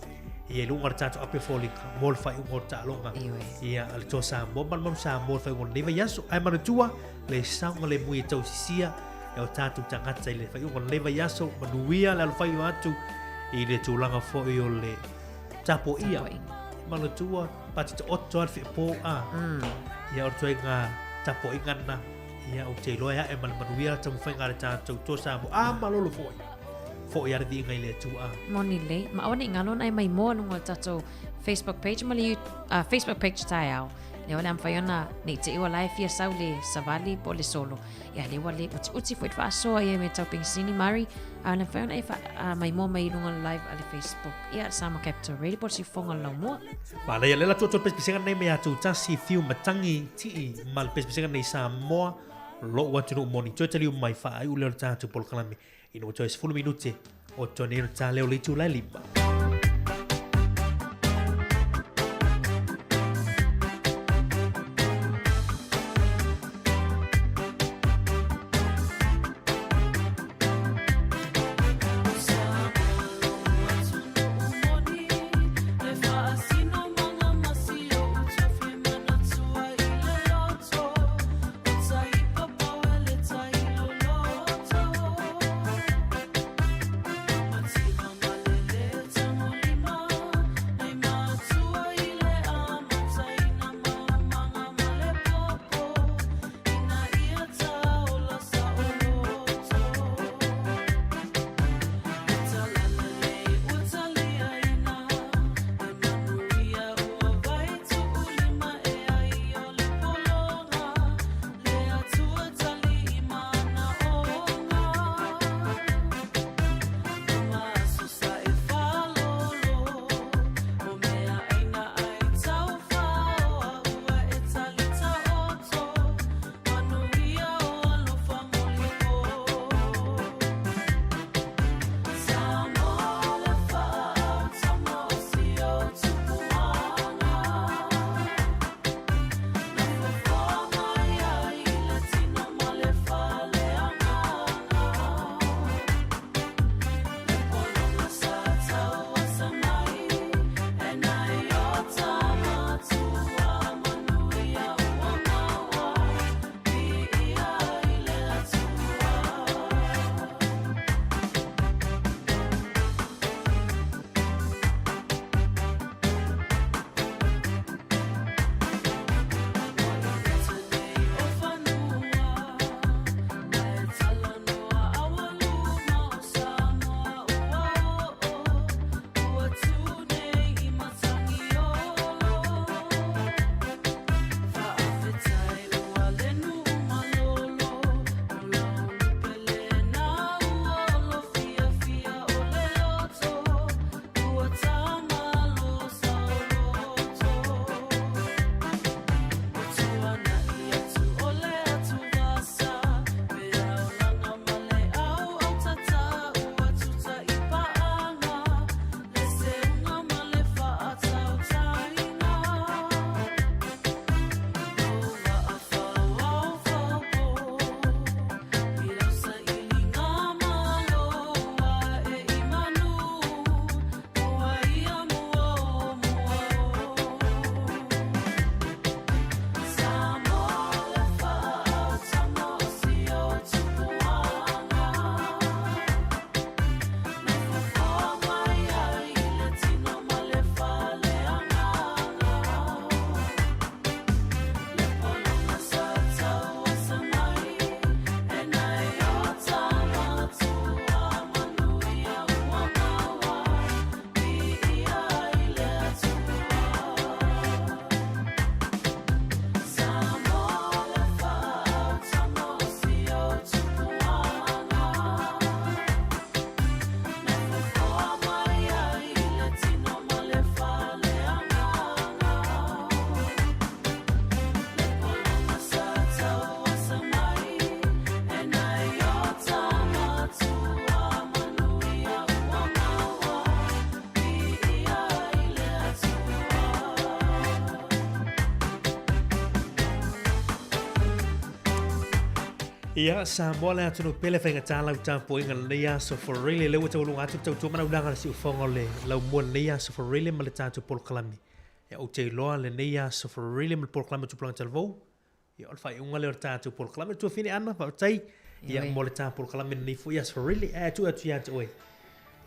Ia, i luga o le tatou ape foliga, mo le faaiuga o le taaloga. Ia, a le Toa Samoa ma le Manu Samoa i le faaiuga o lenei vaiaso. Ae manatua, le saogalemu ia tausisia e o tatou tagata i le faaiuga o lenei vaiaso. Manuia le alofaiva atu i le tulaga foi o le tapuaia. Manatua, pati taoto lava le feepo, a. Ia, o le ituaiga tapuaiga lena. Ia, ou te iloa e ae ma le manuia taumafaiga a le tatou Toa Samoa. A malolo foi. Foi lava le viiga i le Atua. Moni lelei. Ma aua ne i galo ona e maimoa luga o le tatou Facebook page ma le Facebook page taeao. Lea o le a mafai ona ne i te i ua la e fia sau le savali po o le solo. Ia lea ua le utiuti foi le faasoa ia me tau penisini Mari. A o le a mafai ona e maimoa mai i luga o le live a le Facebook. Ia Samoa Capital Radio po o le siufofoga o le laumua. Manaia lea la atu atu le pesepesega nei me atu tasi fiu matangi tii ma le pesepesega nei Samoa lo'u atunuu moni toe taliu mai faaiu lea o le tatou polokalame ina ua toe 10 minute o toe nei ona ta lea o le itula e 5. Ia, Samoa le atunuu pele faigata lau tapuaiga lenei aso for real lea ua taualuga atu le tautua manaulaga a le siufofoga o le laumua lenei aso for real ma le tatou polokalame. Ia, ou te iloa lenei aso for real ma le polokalame o Tupulaga Talavou. Ia, o le faaiuga lea o le tatou polokalame. Le tuafine Ana, faafetai. Ia, mo le ta polokalame lenei foi aso for real. Ae tuu atu ia te oe.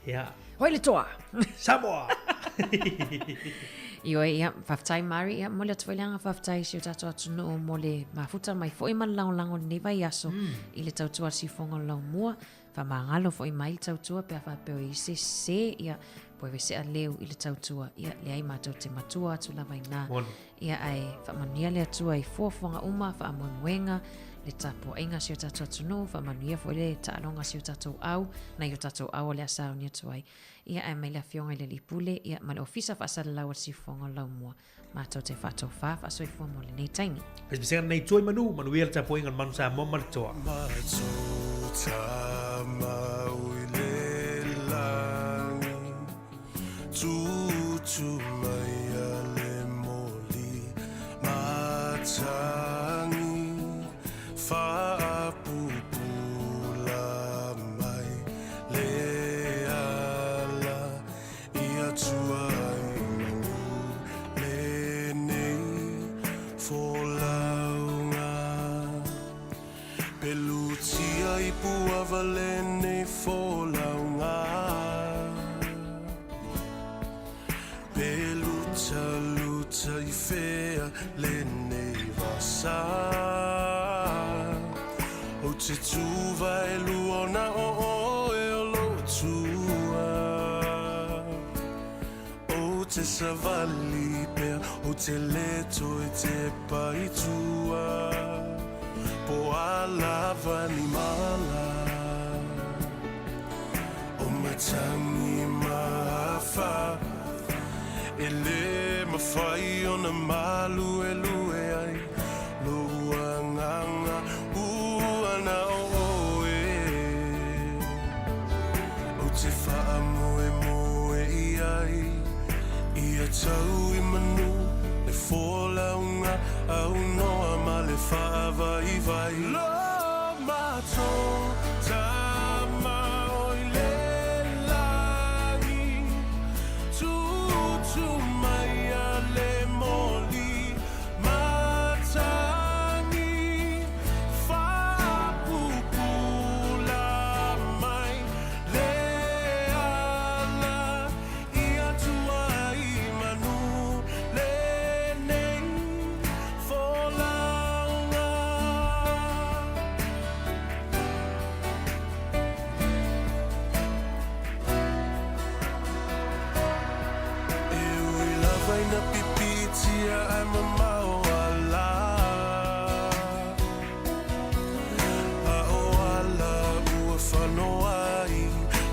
Ia. Hoi le toa! Samoa! Ioe, ia, faafetai Mari, ia, momoli atu foi le agaga faafetai i si o tatou atunuu mo le mafuta mai foi ma le lagolago i lenei vaiaso i le tautua a le siufofoga o le laumua. Faamagalo foi mai le tautua pe a faapea o i ai se sese, ia, po e sea leu i le tautua, ia, leai matou te matua atu lava i ina. Ia, ae faamanuia le Atua i fuafuaga uma, faamoemoega, le tapuaiga a si o tatou atunuu, faamanuia foi le taaloga a si o tatou au, nai o tatou au o le a sauni atu ai. Ia, ae mai le Afioga i le Alii Pule, ia, ma le Ofisa Faasalalau a le Siufofoga o le Laumua, matou te faatofā, faasoifua mo lenei taimi. Pesepesega nei tua i manu, manuia le tapuaiga a le Manu Samoa ma le Toa. Tutu mai a le moli matangi Faapupula mai le ala I atua i manu lenei folauga Pelutia i puava lenei folauga Pelutaluta i fea lenei vasa Ou te tuva e luona o oe o lou tua Ou te savali pea, ou te le toe tepa i tua Po a lava ni mala O matangi mahafa E le mawhai ona maluelue ai Lou agaga ua na o oe Ou te faamoemoe i ai Ia tau i manu le folauga aunoa ma le faavaivai Lo matou tama oi le lagi Tutu mai a le moli Matangi faapupula mai le ala i atua i manu lenei folauga. E ui lava ina pipiitia ae mamao ala A o ala ua whanoa ai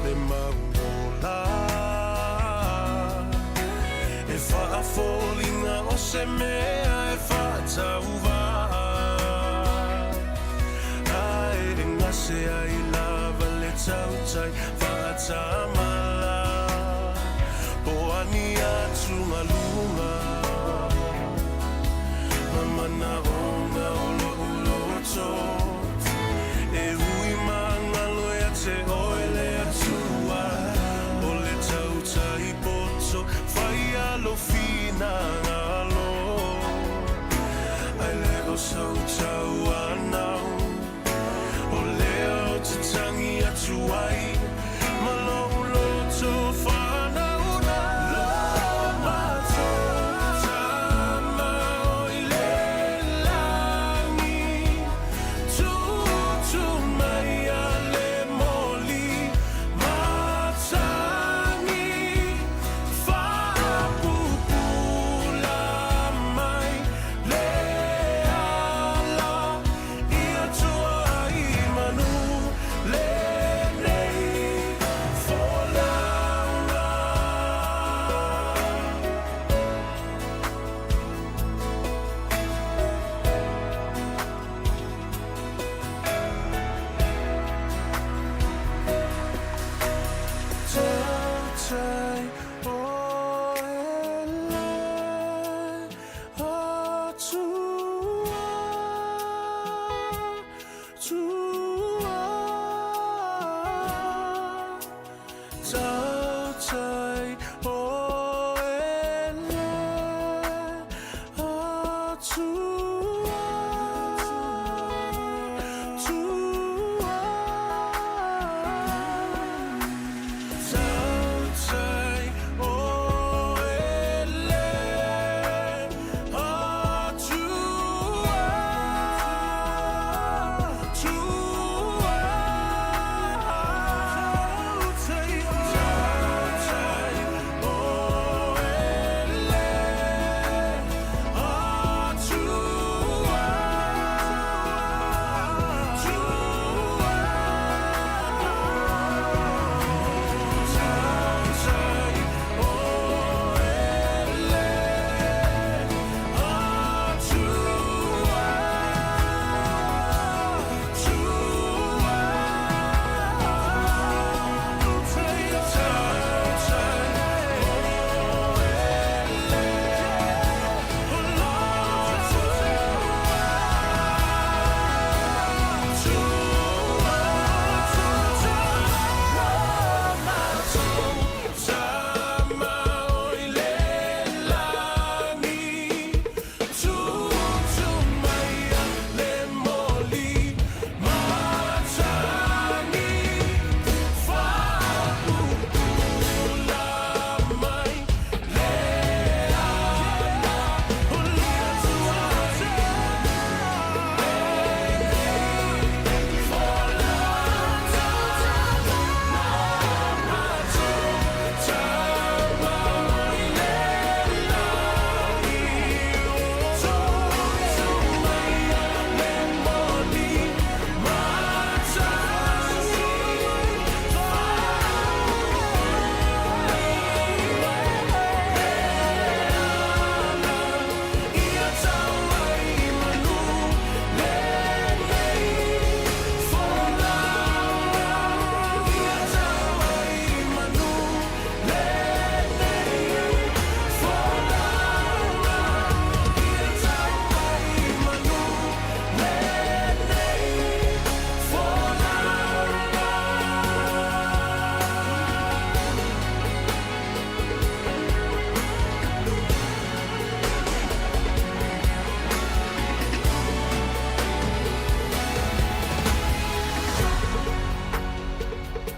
le mauola E whaafōlinga o se mea e whaatauva Ae e ngase ai lava le tautai whaatamala Po ani atu ngaluga Ma manaonga o lo'u loto E ui mangalo ia te oe le Atua O le tautai poto whai alo finagalo Ai le o sau tauanau O lea ou te tangi atu ai Ma lou loto whanauna Lo matou tama oi le lagi Tutu mai a le moli Matangi Faapupula mai le ala I atua i manu lenei folauga. Tautai o e le Atua. Tai.